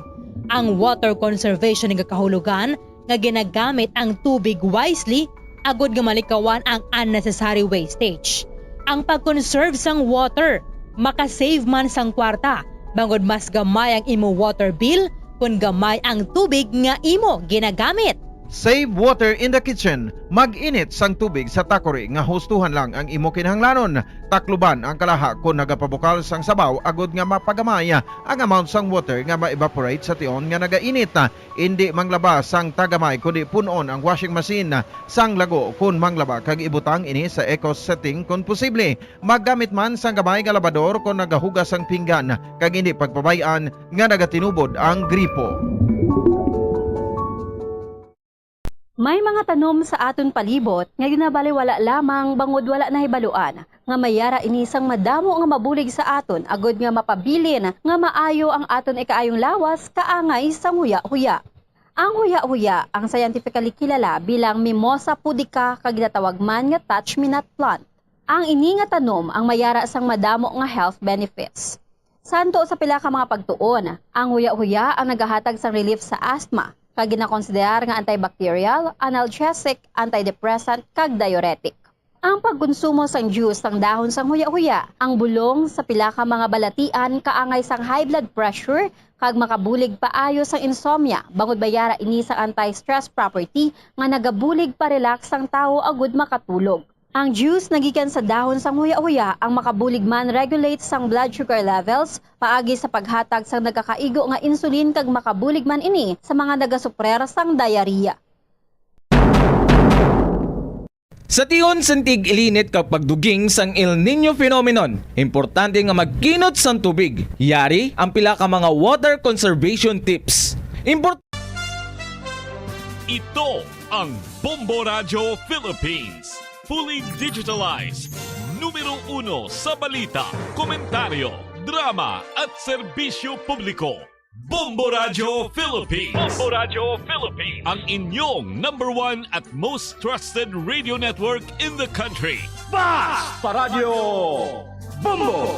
Ang water conservation nagakahulugan nga ginagamit ang tubig wisely agud nga malikawan ang unnecessary wastage. Ang pag-conserve sang water maka-save man sang kwarta, bangod mas gamay ang imo water bill kon gamay ang tubig nga imo ginagamit. Save water in the kitchen. Mag-init sang tubig sa takuri nga hustuhan lang ang imo kinahanglanon. Takluban ang kalaha kon nagapabukal sang sabaw agud nga mapagamay ang amount sang water nga ma-evaporate sa tion nga nagainit. Indi manglaba sang tagamay, kundi pun-on ang washing machine sang lago kon manglaba kag ibutang ini sa eco setting kon posible. Maggamit man sang gamay nga labador kon nagahugas sang pinggan, kag indi pagpabay-an nga nagatinubod ang gripo. May mga tanom sa aton palibot nga ginabaliwala lamang bangod wala nahibaluan nga may ara ini sang madamo nga mabulig sa aton agud nga mapabilin nga maayo ang aton ikaayong lawas kaangay sang huya-huya. Ang huya-huya ang scientifically kilala bilang Mimosa pudica kag ginatawag man nga touch-me-not plant. Ang ini nga tanom ang may ara sang madamo nga health benefits. Santo sa pila ka mga pagtuon, ang huya-huya ang nagahatag sang relief sa asthma, kag ginakonsiderar nga antibacterial, analgesic, antidepressant, kag diuretic. Ang pagkonsumo sang juice sang dahon sang huya-huya, ang bulong sa pila ka mga balatian kaangay sang high blood pressure kag makabulig paayo sang insomnia, bangod may ara ini sang anti-stress property nga nagabulig pa-relax sang tawo agud makatulog. Ang juice nagikan sa dahon sang huya-huya ang makabulig man-regulate sang blood sugar levels paagi sa paghatag sang nagakaigo nga insulin kag makabulig man ini sa mga nagasuprer sang diarrhea. Sa tion sang tig-ilinit kag pagduging sang El Niño phenomenon, importante nga magkinot sang tubig. Yari ang pila ka mga water conservation tips. Import- Ito ang Bombo Radyo Philippines. Fully digitalized. Numero uno sa balita, komentaryo, drama at serbisyo publiko. Bombo Radyo Philippines. Bombo Radyo Philippines. Ang inyong number one at most trusted radio network in the country. Basta Radyo Bombo!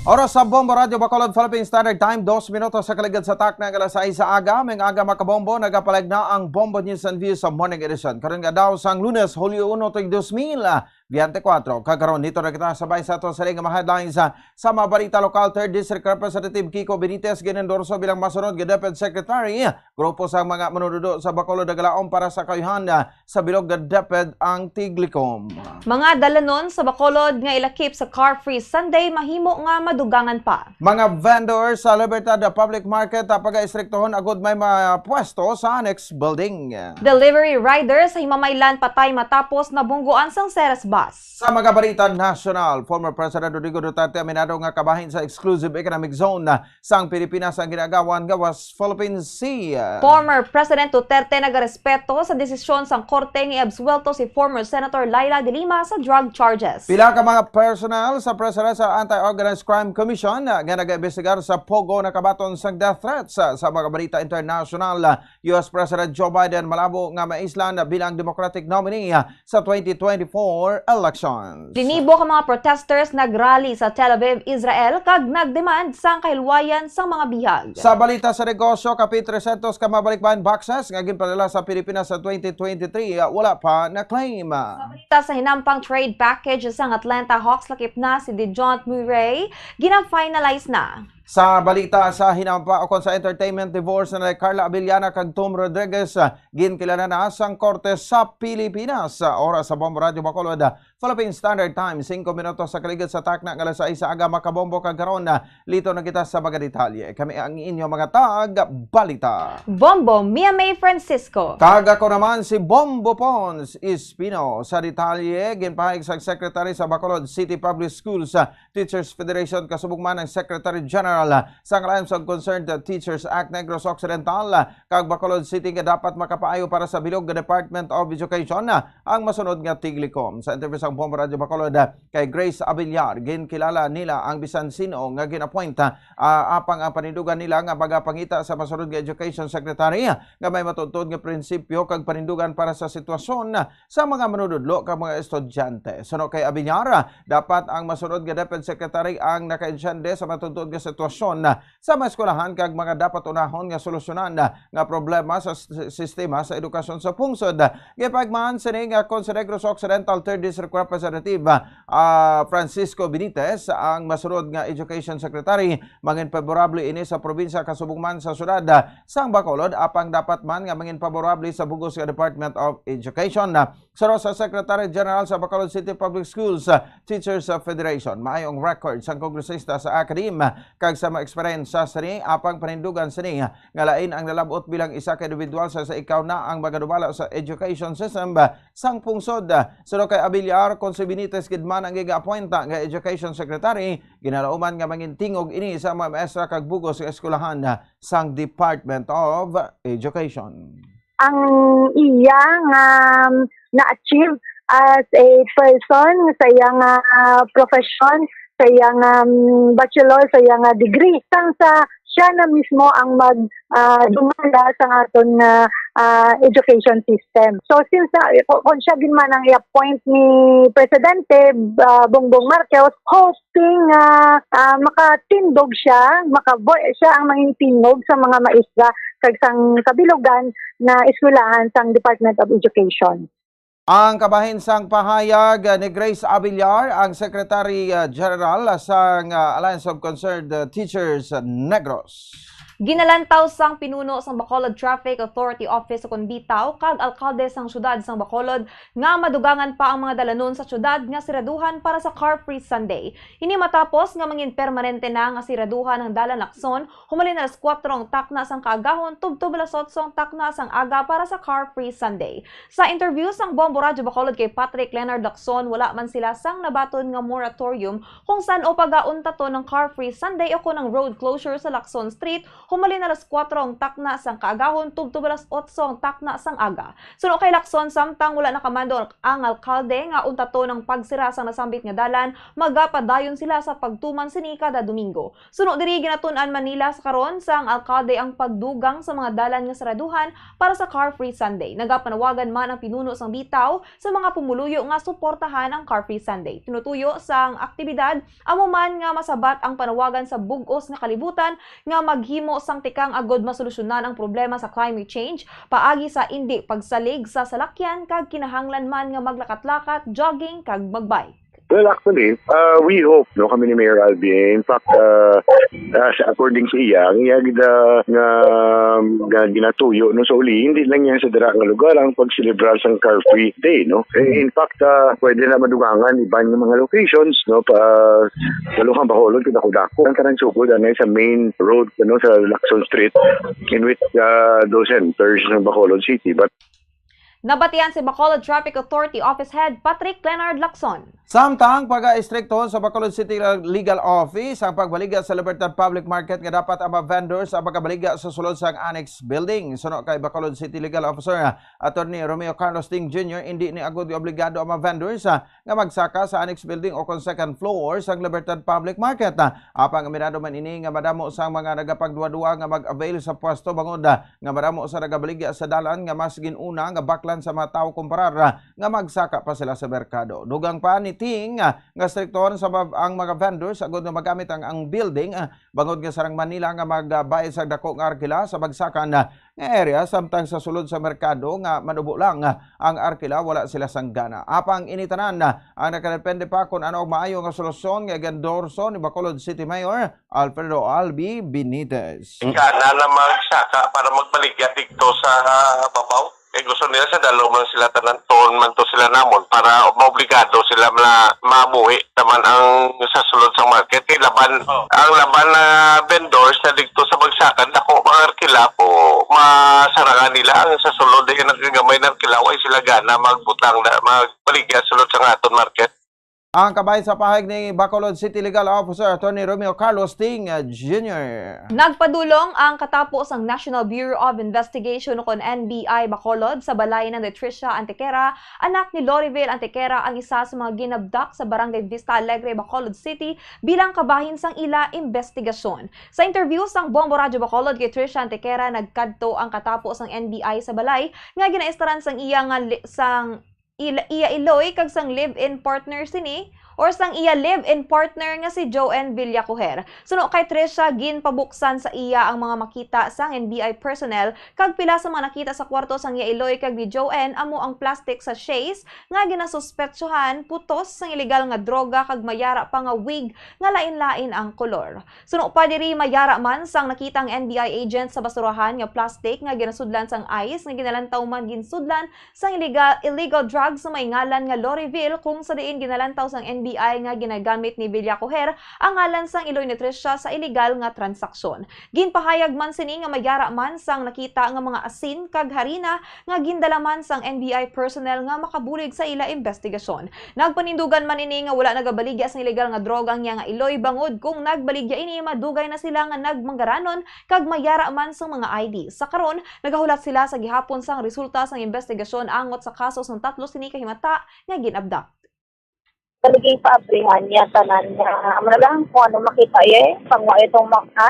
Oras sa Bombo Radyo Bacolod, Philippine Standard Time, dos minutos sa kaligid sa takna nga alas sais sa aga. May aga, mga kabombo, nagapalag na ang Bombo News and Views sa Morning Edition. Karon nga daw sang Lunes, Hulyo uno, tuig dos mil veinticuatro. Kag karon, dito na kita sabay sa ato sa mga headlines sa, sa mga balita lokal. Third District Representative Kiko Benitez ginendorso bilang masunod nga DepEd Secretary. Grupo sa mga manunudo sa Bacolod nagalaom para sa kaayuhan sa bilog nga DepEd ang tiglikom. Mga dalanon sa Bacolod nga ilakip sa Car Free Sunday mahimo nga madugangan pa. Mga vendor sa Libertad Public Market, ah, pagaistriktohon agud may mga pwesto sa next building. Delivery rider sa Himamaylan patay matapos nabungguan sang Ceres bus. Sa mga balita nasyonal, former President Rodrigo Duterte aminado nga kabahin sa exclusive economic zone sang Pilipinas ang gin-agawan nga West Philippine Sea. Former President Duterte nagarespeto sa desisyon sang korte nga iabsuwelto si former Senator Leila de Lima sa drug charges. Pila ka mga personnel sa Presidential Anti-Organized Crime Commission nga nagaimbestigar sa POGO nakabaton sang death threats. Sa mga balita international, U S President Joe Biden malabo nga maislan bilang Democratic nominee sa twenty twenty-four elections. Linibo ka mga protesters nagrally sa Tel Aviv, Israel, kag nagdemand sang kahilwayan sang mga bihag. Sa balita sa negosyo, kapin trescientos ka mabalikbayan boxes nga ginpadala sa Pilipinas sa twenty twenty-three, ah, wala pa na-claim. Sa hinampang trade package sang Atlanta Hawks lakip na si DeJounte Murray, gina-finalize na. Sa balita sa hinampa ukon sa entertainment, divorce na ni Carla Abellana kag Tom Rodriguez, ah, ginkilala na sang korte sa Pilipinas. Sa oras sa Bombo Radyo Bacolod, Philippine Standard Time, singko minutos sa kaligid sa takna nga alas sais sa aga, mga kabombo, kag karon, ah, lito na kita sa mga detalye. Kami ang inyo mga tag-balita. Bombo Mia May Francisco. Kag ako naman si Bombo Pons Espino. Sa detalye, ginpahayag sang Secretary sa Bacolod City Public Schools, ah, Teachers Federation, kasubong man ang Secretary General, ah, sang Alliance of Concerned Teachers, ACT Negros Occidental, ah, kag Bacolod City nga dapat makapaayo para sa bilog nga Department of Education, ah, ang masunod nga tiglikom. Sa interview sang Bombo Radyo Bacolod, ah, kay Grace Abillar, ginkilala nila ang bisan sin-o nga gin-appoint, ah, apang ang panindugan nila nga magapangita sa masunod nga Education Secretary, ah, nga may matuod-tuod nga prinsipyo kag panindugan para sa sitwasyon, ah, sa mga manunudlo kag mga estudyante. Suno kay Abillar, ah, dapat ang masunod nga DepEd Secretary ang nakaintiende sa matuod-tuod nga sitwasyon, ah, sa mga eskwelahan kag mga dapat unahon nga solusyonan, ah, nga problema sa s-, sistema sa edukasyon sa pungsod. Gipahayag man sini nga kon si Negros Occidental Third District Representative, ah, Francisco Benitez ang masunod nga Education Secretary, mangin favorable ini sa probinsya kasubong man sa syudad, ah, sang Bacolod, apang dapat man nga mangin favorable sa bug-os nga Department of Education. Ah, suno sa Secretary General sa Bacolod City Public Schools, ah, Teachers, ah, Federation, maayo ang record sang kongresista sa academe, ah, kag sa mga eksperyensya sini, apang panindugan sini, ah, nga lain ang nalab-ot bilang isa ka individual sa, sa ikaw na ang magadumala sa education system, ah, sang pungsod. Ah, suno kay Abillar, kon si Benitez gid man ang giga-appointa nga education secretary, ginalauman nga mangin tingog ini sa mga maestra kag bug-os nga eskwelahan, ah, sang Department of Education. Ang iya nga, um, na-achieve as a person, sa iya nga, ah, profession, sa iya nga, um, bachelor, sa iya nga degree. Sang sa siya na mismo ang mag, ah, dumala sa aton nga, ah, education system. So, since na, kung, kung siya gid man ang i-appoint ni Presidente, ah, Bongbong Marcos, hoping nga, ah, makatindog siya, makabo-, siya ang mangin tingog sa mga maestra kag sang kabilugan nga eskwelahan sang Department of Education. Ang kabahin sang pahayag ni Grace Abillar, ang Secretary, uh, General sang, uh, Alliance of Concerned, uh, Teachers, uh, Negros. Ginalantaw sang pinuno sang Bacolod Traffic Authority Office o kon BTAW kag alkalde sang siyudad sang Bacolod nga madugangan pa ang mga dalanon sa siyudad nga siraduhan para sa Car Free Sunday. Ini matapos nga mangin permanente na nga siraduhan ang Dalan Lacson humalin alas kuwatro ang takna sang kaagahon tubtob alas otso ang takna sang aga para sa Car Free Sunday. Sa interview sang Bombo Radyo Bacolod kay Patrick Leonard Lacson, wala man sila sang nabaton nga moratorium kung san-o pagauntaton ang Car Free Sunday o kon ang road closure sa Lacson Street humalin alas kuwatro ang takna sang kaagahon tubtob alas otso ang takna sang aga. Suno kay Lacson, samtang wala nakamando ang alkalde nga untaton ang pagsira sang nasambit nga dalan, magapadayon sila sa pagtuman sini kada Domingo. Suno diri, ginatun-an man nila sa karon sang alkalde ang pagdugang sa mga dalan nga saraduhan para sa Car Free Sunday. Nagapanawagan man ang pinuno sang BTAW sa mga pumuluyo nga suportahan ang Car Free Sunday. Tinutuyo sang aktibidad amo man nga masabat ang panawagan sa bug-os nga kalibutan nga maghimo sang tikang agod masolusyonan ang problema sa climate change paagi sa indi pagsalig sa salakyan kag kinahanglan man nga maglakat-lakat, jogging kag magbike. Well, actually, uh, we hope, no, kami ni Mayor Albi. In fact, uh, uh, sa, according sa iya, ang iya gid, uh, nga, nga ginatuyo, no, sa uli, hindi lang yan sa dira nga lugar ang pagselebrar sang Car Free Day, no. Eh, in fact, uh, pwede na madugangan iban nga mga locations, no, pa, sa Lukang Bacolod, kadako-dako ang tanan sugod anay sa main road, no, sa Lacson Street, in which, uh, those centers ng Bacolod City. But Nabatian si Bacolod Traffic Authority Office Head Patrick Leonard Lacson. Samtang pag-istrikto sa Bacolod City Legal Office ang pagbaligya sa Libertad Public Market nga dapat ang mga vendors ang pagkabaligya sa sulod sang Annex Building. Suno kay Bacolod City Legal Officer Attorney Romeo Carlos Ting Junior, indi ni agud obligado ang mga vendors, ah, nga magsaka sa Annex Building o kon second floor sang Libertad Public Market. Ah, apang aminado man ini nga madamo sang mga nagapagduwa-duwa nga mag-avail sa pwesto bangod, ah, nga madamo sa nagabaligya sa dalan nga mas gin-una nga baklan sa mga tawo kumparar, ah, nga magsaka pa sila sa merkado. Dugang pa ni Ting, ah, nga striktohon sa bab-, ang mga vendors agud nga magamit ang, ang building, ah, bangod nga sarang man nila nga magbayad sa dako nga arkila sa bagsakan, ah, nga area, samtang sa sulod sa merkado nga manubo lang, ah, ang arkila, wala sila sang gana. Apang ini tanan, ah, ang nakadepende pa kon ano ang maayo nga solusyon nga igendorso ni Bacolod City Mayor Alfredo Albi Benitez. Gana na magsaka para magbaligya didto sa babaw. Kay gusto nila sa dalo man sila tanan, tuon man to sila namon para maobligado sila na mabuhi naman ang sa sulod sang market. Kay laban, Oh. ang laban na vendors na didto sa bagsakan, dako mga arkila po, masarangan nila ang sa sulod, eh, nagkagamay na arkila, way sila gana magbutang na, magbaligya sulod sa aton market. Ang kabahin sa pahayag ni Bacolod City Legal Officer Attorney Romeo Carlos Ting Junior. Nagpadulong ang katapo sang National Bureau of Investigation o kon N B I Bacolod sa balay ni Tricia Antequera, anak ni Loriville Antequera, ang isa sa mga ginabdak sa Barangay Vista Alegre, Bacolod City, bilang kabahin sang ila imbestigasyon. Sa interview sang Bombo Radyo Bacolod kay Tricia Antequera, nagkadto ang katapo sang N B I sa balay nga ginaistaran sang iya nga li-, sang il-, iya iloy kag sang live-in partner sini, or sang iya live-in partner nga si Joanne Villacoher. Suno kay Tricia, ginpabuksan sa iya ang mga makita sang N B I personnel, kag pila sa mga nakita sa kwarto sang iya iloy kag ni Joanne amo ang plastic sachets nga ginasuspetsuhan putos sang iligal nga droga kag may ara pa nga wig nga lain-lain ang kolor. Suno pa diri, may ara man sang nakita ang N B I agent sa basurahan nga plastic nga ginasudlan sang ice nga ginalantaw man ginsudlan sang iliga-, illegal drugs sa may ngalan nga Loriville, kung sa diin ginalantaw sang N B I nga ginagamit ni Villacoher ang ngalan sang iloy ni Tricia sa iligal nga transaksyon. Ginpahayag man sini nga may ara man sang nakita nga mga asin kag harina nga gindala man sang N B I personnel nga makabulig sa ila imbestigasyon. Nagpanindugan man ini nga wala nagabaligya sang iligal nga droga ang iya nga iloy, bangod kung nagbaligya ini, madugay na sila nga nagmanggaranon kag may ara man sang mga I D. Sa karon, nagahulat sila sa gihapon sang resulta sang imbestigasyon angot sa kaso sang tatlo sini ka himata nga gin-abduct. Talagang paabrihan niya tanan niya. Amo na lang kung ano makita, eh. Pangwa itong mga,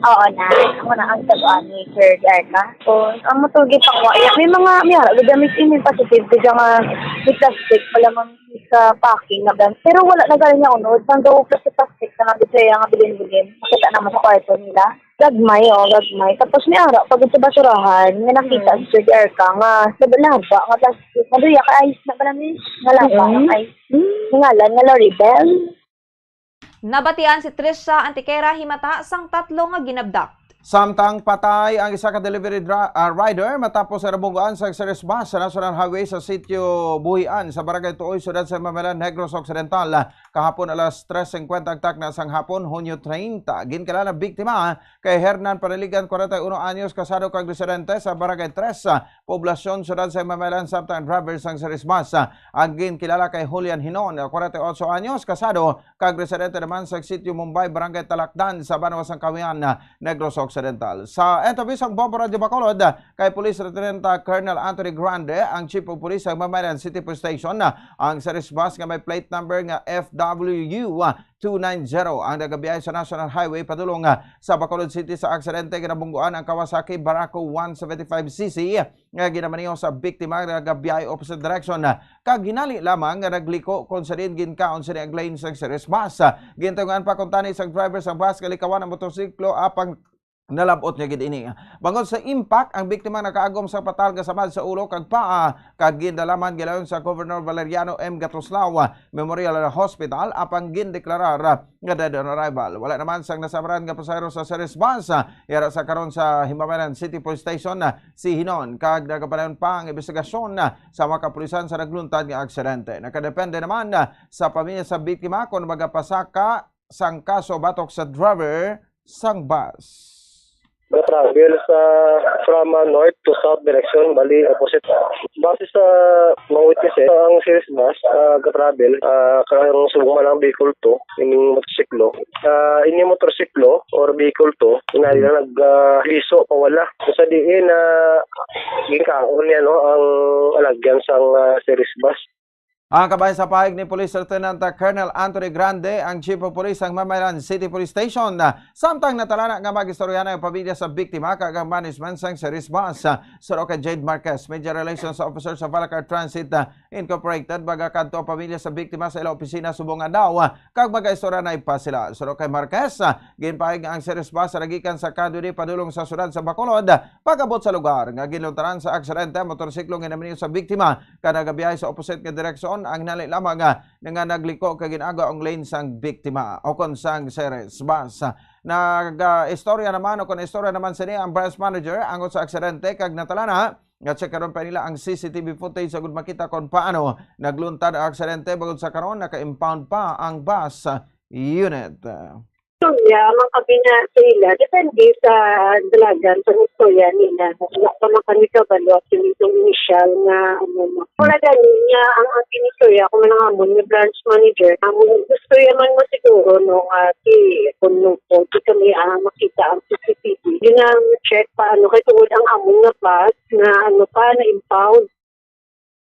oo na. Amo na ang sabuan ni Sir Erica. So, ang motor gid pangwa, eh. May mga, may ara, gamit ini positive. Kaya nga, may plastic pala mang sa packing na gan. Pero wala na galing niya unod. Sang daw plastic-plastic na nga, gid siya nga bilin-bilin. Makita naman sa kwarto nila. Gagmay, oh, gagmay. Tapos may ara, pag sa basurahan, may nakita Hmm. si Sir Erica nga, laba-laba, nga plastic. Ano ya, ka ice na pala ni? Nga laba, Mm. nga ice. Mm. Ngalan nga Loribel. Nabatian si Trisha Antequera himata sang tatlo nga ginabdak. Samtang patay ang isa ka delivery dra-, ah, rider matapos ang nabunggoan sa series bus sa National Highway sa Sitio Buhian sa Barangay Tuoy, Siyudad sa Mamalan, Negros Occidental. Kahapon alas tres singkwenta ang takna sang hapon, Hunyo treinta. Ginkilala biktima kay Hernan Panaligan, kwarenta y uno anyos, kasado kag residente sa Barangay Tres, ah, Poblacion, Siyudad sa Mamalan, samtang driver sang series bus, ah, ang ginkilala kay Julian Hinon, kwarenta y otso anyos, kasado kag residente naman sa Sitio Mumbai, Barangay Talakdan, sa Banwa sang Kawihan, Negros Occidental. Sa interview sang Bombo Radyo Bacolod kay Police Lieutenant Colonel Anthony Grande, ang Chief of Police sa Mamalan City Police Station, ang series bus nga may plate number nga F W U two nine zero ang nagabiyahe sa National Highway padulong sa Bacolod City. Sa aksidente, ginabungguan ang Kawasaki Barako one seventy-five C C nga ginamaneho sa biktima nga nagabiyahe opposite direction, kag hinali lamang nga nagliko kon sa diin ginkaon sini ang lane sang series bus. Gintuyoan pa kuntani sang driver sang bus nga likawan ang motorsiklo apang nalab-ot niya gid ini. Bangod sa impact, ang biktima nakaagom sa patal nga samad sa ulo kag paa, kag gindala man gilayon sa Governor Valeriano M. Gatoslao Memorial Hospital, apang gindeklarar nga dead on arrival. Wala naman sang nasamaran nga pasahero sa series bus, ah, yara sa karon sa Himamelan City Police Station, ah, si Hinon, kag nagapadayon pa ang imbestigasyon, ah, sa mga kapulisan sa nagluntad nga aksidente. Nakadepende naman, ah, sa pamilya sa biktima kon magapasaka sang kaso batok sa driver sang bus. Ga-travel sa from, ah, north to south direction, bali opposite. Base sa mga witnesses, ang series bus, ah, ga-travel, ah, karong subong man ang vehicle to, ining motorsiklo. Ah, ining motorsiklo or vehicle to, inali na nag, ah, liso pawala. So, sa diin na ginkaon niya, no, ang alagyan sang, ah, series bus. Ang kabahin sa pahayag ni Police Lieutenant Colonel Anthony Grande, ang Chief of Police sang Mamalan City Police Station, samtang natalana nga mag-istorya na ang pamilya sa biktima kag ang management sang series bus. Suno kay Jade Marquez, Media Relations Officer sa Valcar Transit, ah, Incorporated, magakadto ang pamilya sa biktima sa ila opisina subong adlaw, ah, kag mag-istorya na pa sila. Suno kay Marquez, ah, ginpahayag nga ang series bus nagikan sa Cadude padulong sa siyudad sa Bacolod. Pag-abot sa lugar nga ginluntaran sa aksidente, ang motorsiklo nga ginamaneho sa biktima kag nagabiyahe sa opposite nga direksyon ang hinali lamang, ah, nga nagliko kag gin-agaw ang lane sang biktima o kon sang series bus. Nag-istorya naman o kon istorya naman sini ang branch manager angot sa aksidente kag natalana nga check karon pa nila ang C C T V footage agud makita kon paano nagluntad ang aksidente. Bangod sa karon, naka-impound pa ang bus unit. Istorya man kami na sa ila, depende sa dalagan sa istorya nila. Wala pa man kami kabalo sa mismong initial nga, ano, no. Wala gani niya ang, ang inistorya ko man ang amon nga branch manager. Ang istorya man mo siguro, no, nga si, kung, kung di kami, ah, makita ang C C T V. Yun ang check pa, ano, kay tungod ang amon nga bus na, ano pa, na-impound.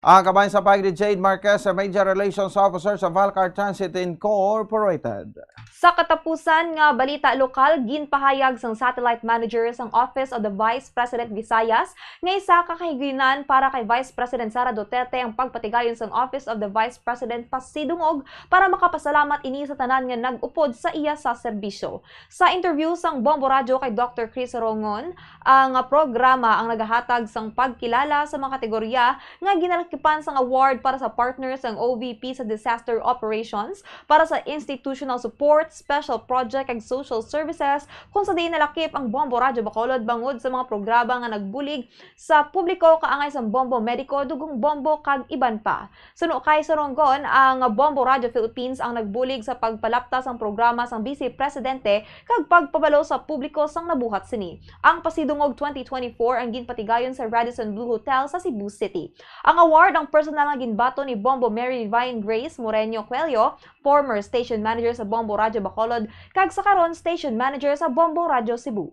Ang kabahin sa pahayag ni Jade Marquez, Media Relations Officer sa Valcar Transit Incorporated. Sa katapusan nga balita lokal, ginpahayag sang satellite manager sang Office of the Vice President Visayas nga isa ka kahigayunan para kay Vice President Sara Duterte ang pagpatigayon sang Office of the Vice President pasidungog para makapasalamat ini sa tanan nga nag-upod sa iya sa serbisyo. Sa interview sang Bombo Radyo kay Doctor Chris Rongon, ang programa ang nagahatag sang pagkilala sa mga kategorya nga ginalakipan sang award para sa partner sang O V P sa disaster operations, para sa institutional support, special project, kag social services, kung sa diin nalakip ang Bombo Radyo Bacolod bangod sa mga programa nga nagbulig sa publiko kaangay sang Bombo Mediko, Dugong Bombo, kag iban pa. Suno kay Sorongon, ang Bombo Radyo Philippines ang nagbulig sa pagpalapta sang programa sang Bise Presidente kag pagpabalo sa publiko sang nabuhat sini. Ang Pasidungog twenty twenty-four ang ginpatigayon sa Radisson Blu Hotel sa Cebu City. Ang award ang personal nga ginbaton ni Bombo Mary Divine Grace Moreno Coelho, former station manager sa Bombo Radyo Bacolod, kag sa karon station manager sa Bombo Radyo Cebu.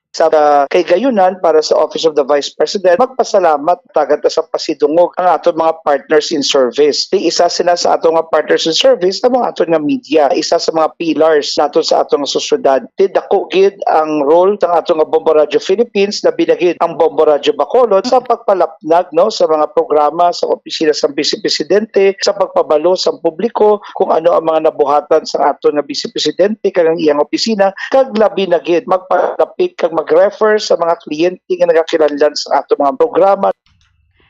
Sa kahigayunan para sa Office of the Vice President, magpasalamat tagat sa Pasidungog ang aton mga partners in service. Di isa sila sa aton nga partners in service ang mga aton nga media, isa sa mga pillars naton sa aton nga sosyedad. Di dako gid ang role sang aton nga Bombo Radio Philippines, labi na gid ang Bombo Radio Bacolod sa pagpalapnag, no, sa mga programa sa opisina sa Vice Presidente, sa pagpabalo sa publiko kung ano ang mga nabuhatan sa aton nga Vice Presidente kag ang iyang opisina, kag labi na gid magpadapit kag mag-refer sa mga kliyente nga nagakinahanglan sa aton mga programa.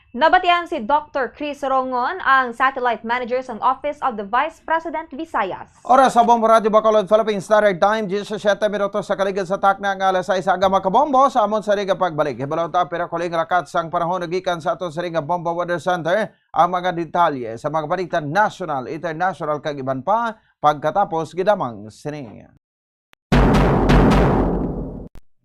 Nabatian si Doctor Chris Rongon, ang Satellite Manager sang Office of the Vice President Visayas. Oras sa Bombo Radyo Bacolod, Philippine Standard Time, diyesisiyete minutos sa kaligid sa takna nga alas sais. Aga, mga kabombo, sa amon sini nga pagbalik, hibalon ta pira kuling rakat sang panahon gikan sa aton sini nga Bombo Weather Center, ang mga detalye sa mga balita nasyonal, internasyonal, kag iban pa, pagkatapos gid lamang sini.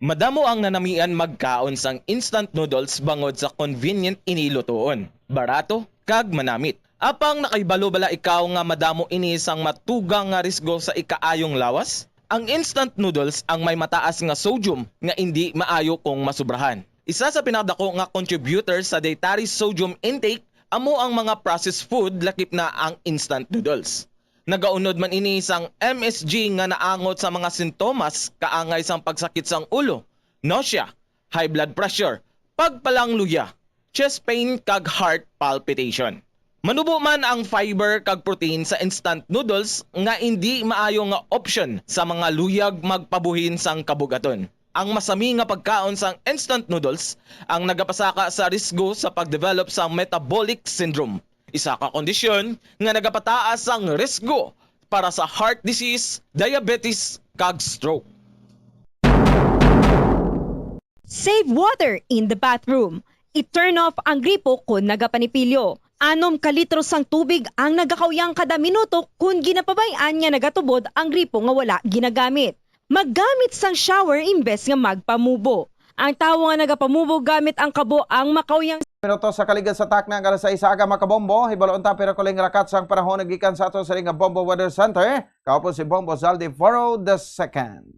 Madamo ang nanamian magkaon sang instant noodles bangod sa convenient ini lutoon, barato, kag manamit. Apang nakahibalo bala ikaw nga madamo ini sang matugang nga risgo sa ikaayong lawas? Ang instant noodles ang may mataas nga sodium nga indi maayo kung masubrahan. Isa sa pinakadako nga contributor sa dietary sodium intake amo ang mga processed food, lakip na ang instant noodles. Nagaunod man ini sang M S G nga naangot sa mga sintomas kaangay sang pagsakit sang ulo, nausea, high blood pressure, pagpalangluya, chest pain, kag heart palpitation. Manubo man ang fiber kag protein sa instant noodles nga indi maayo nga option sa mga luyag magpabuhin sang kabugaton. Ang masami nga pagkaon sang instant noodles ang nagapasaka sa risgo sa pag-develop sang metabolic syndrome, isa ka kondisyon nga nagapataas sang risgo para sa heart disease, diabetes, kag stroke. Save water in the bathroom. I-turn off ang gripo kon nagapanipilyo. Anom ka litro sang tubig ang nagakauyang kada minuto kon ginapabay-an nga nagatubod ang gripo nga wala ginagamit. Maggamit sang shower imbes nga magpamubo. Ang tawo nga nagapamubo gamit ang kabo ang makauyang. Minuto sa kaligid sa takna nga alas sais, aga, mga kabombo. Hibalon ta pira kuling rakat sang panahon gikan sa aton sini nga Bombo Weather Center. Kaupod si Bombo Zaldi Foro the second.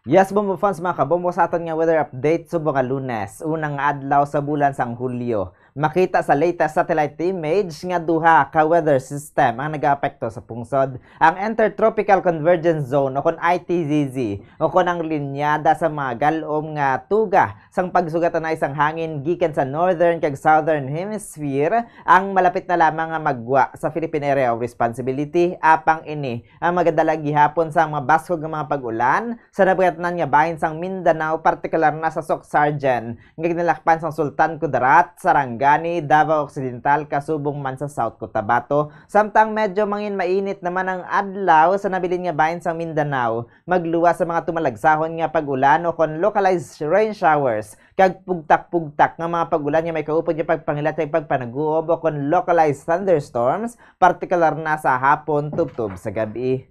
Yes, Bombo fans, mga kabombo, sa aton nga weather update subong nga Lunes, unang adlaw sa bulan sang Hulyo. Makita sa latest satellite image nga duha ka weather system ang nagaapekto sa pungsod. Ang Intertropical Convergence Zone, o kon I T Z Z, o kon ang linyada sa mga gal-om nga tuga sang pagsugat anay sang hangin gikan sa northern kag southern hemisphere, ang malapit na lamang nga maggwa sa Philippine Area of Responsibility. Apang ini ang magadala gihapon sang mabaskog nga mga pag-ulan sa nabagatnan nga bahin sang Mindanao, partikular na sa Soccsksargen nga ginalakpan sang Sultan Kudarat, Sarangani, Davao Occidental, kasubong man sa South Cotabato. Samtang medyo mangin mainit naman ang adlaw sa nabilin nga bahin sang Mindanao, magluwas sa mga tumalagsahon nga pag-ulan o kon localized rain showers kag pugtak-pugtak nga mga pag-ulan nga may kaupod nga pagpangilat sa pagpanaguob o kon localized thunderstorms, partikular na sa hapon tubtob sa gab-i.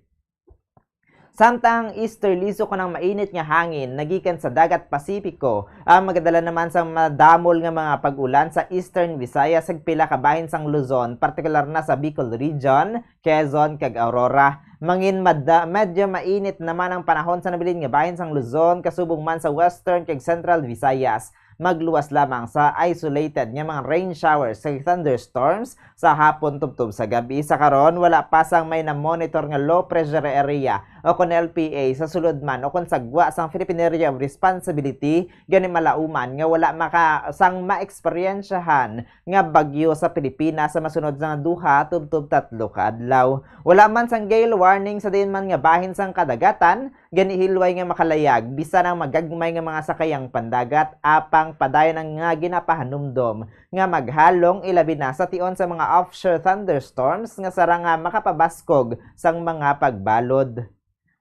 Samtang easterlies o kon ang mainit nga hangin nagikan sa Dagat Pasipiko ang magadala naman sa madamol nga mga pag-ulan sa Eastern Visayas kag pila ka bahin sang Luzon, partikular na sa Bicol Region, Quezon, kag Aurora. Mangin mada-, medyo mainit naman ang panahon sa nabilin nga bahin sang Luzon, kasubong man sa Western kag Central Visayas. Magluwas lamang sa isolated nga mga rain showers kag thunderstorms sa hapon tubtob sa gab-i. Sa karon, wala pa sang may na-monitor nga low pressure area o kon L P A sa sulod man o kon sa gwa sang Philippine Area of Responsibility, gani malauman nga wala maka sang maeksperyensyahan nga bagyo sa Pilipinas sa masunod nga duha tubtob tatlo ka adlaw. Wala man sang gale warning sa diin man nga bahin sang kadagatan, gani hilway nga makalayag bisan ang magagmay nga mga sakayang pandagat, apang padayon ang nga ginapahanumdom nga maghalong, ilabi na sa tion sa mga offshore thunderstorms nga sarang nga makapabaskog sang mga pagbalod.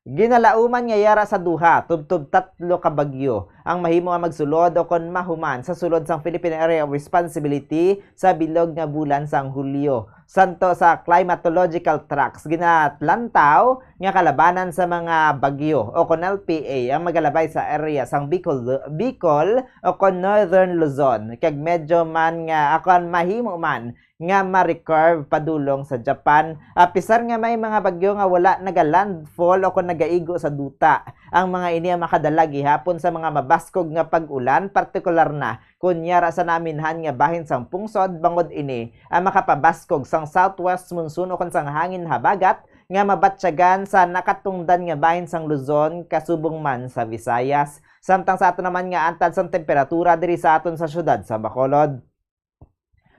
Ginalauman nga yara sa duha tubtob tatlo ka bagyo ang mahimo nga magsulod o kon mahuman sa sulod sang Philippine Area of Responsibility sa bilog nga bulan sang Hulyo. Santo sa climatological tracks, ginalantaw nga kalabanan sa mga bagyo o kon L P A ang magalabay sa area sang Bicol, Bicol o kon Northern Luzon, kag medyo man nga, o kon mahimo man nga ma-recurve padulong sa Japan. Apisar nga may mga bagyo nga wala nagalandfall o kon nagaigo sa duta, ang mga ini ang makadala gihapon sa mga mabaskog nga pag-ulan, partikular na kon yara sa naminhan nga bahin sang pungsod, bangod ini ang makapabaskog sang southwest monsoon o kon sang hangin habagat nga mabatyagan sa nakatungdan nga bahin sang Luzon, kasubong man sa Visayas. Samtang sa ato naman nga antad sang temperatura diri sa aton sa siyudad sa Bacolod,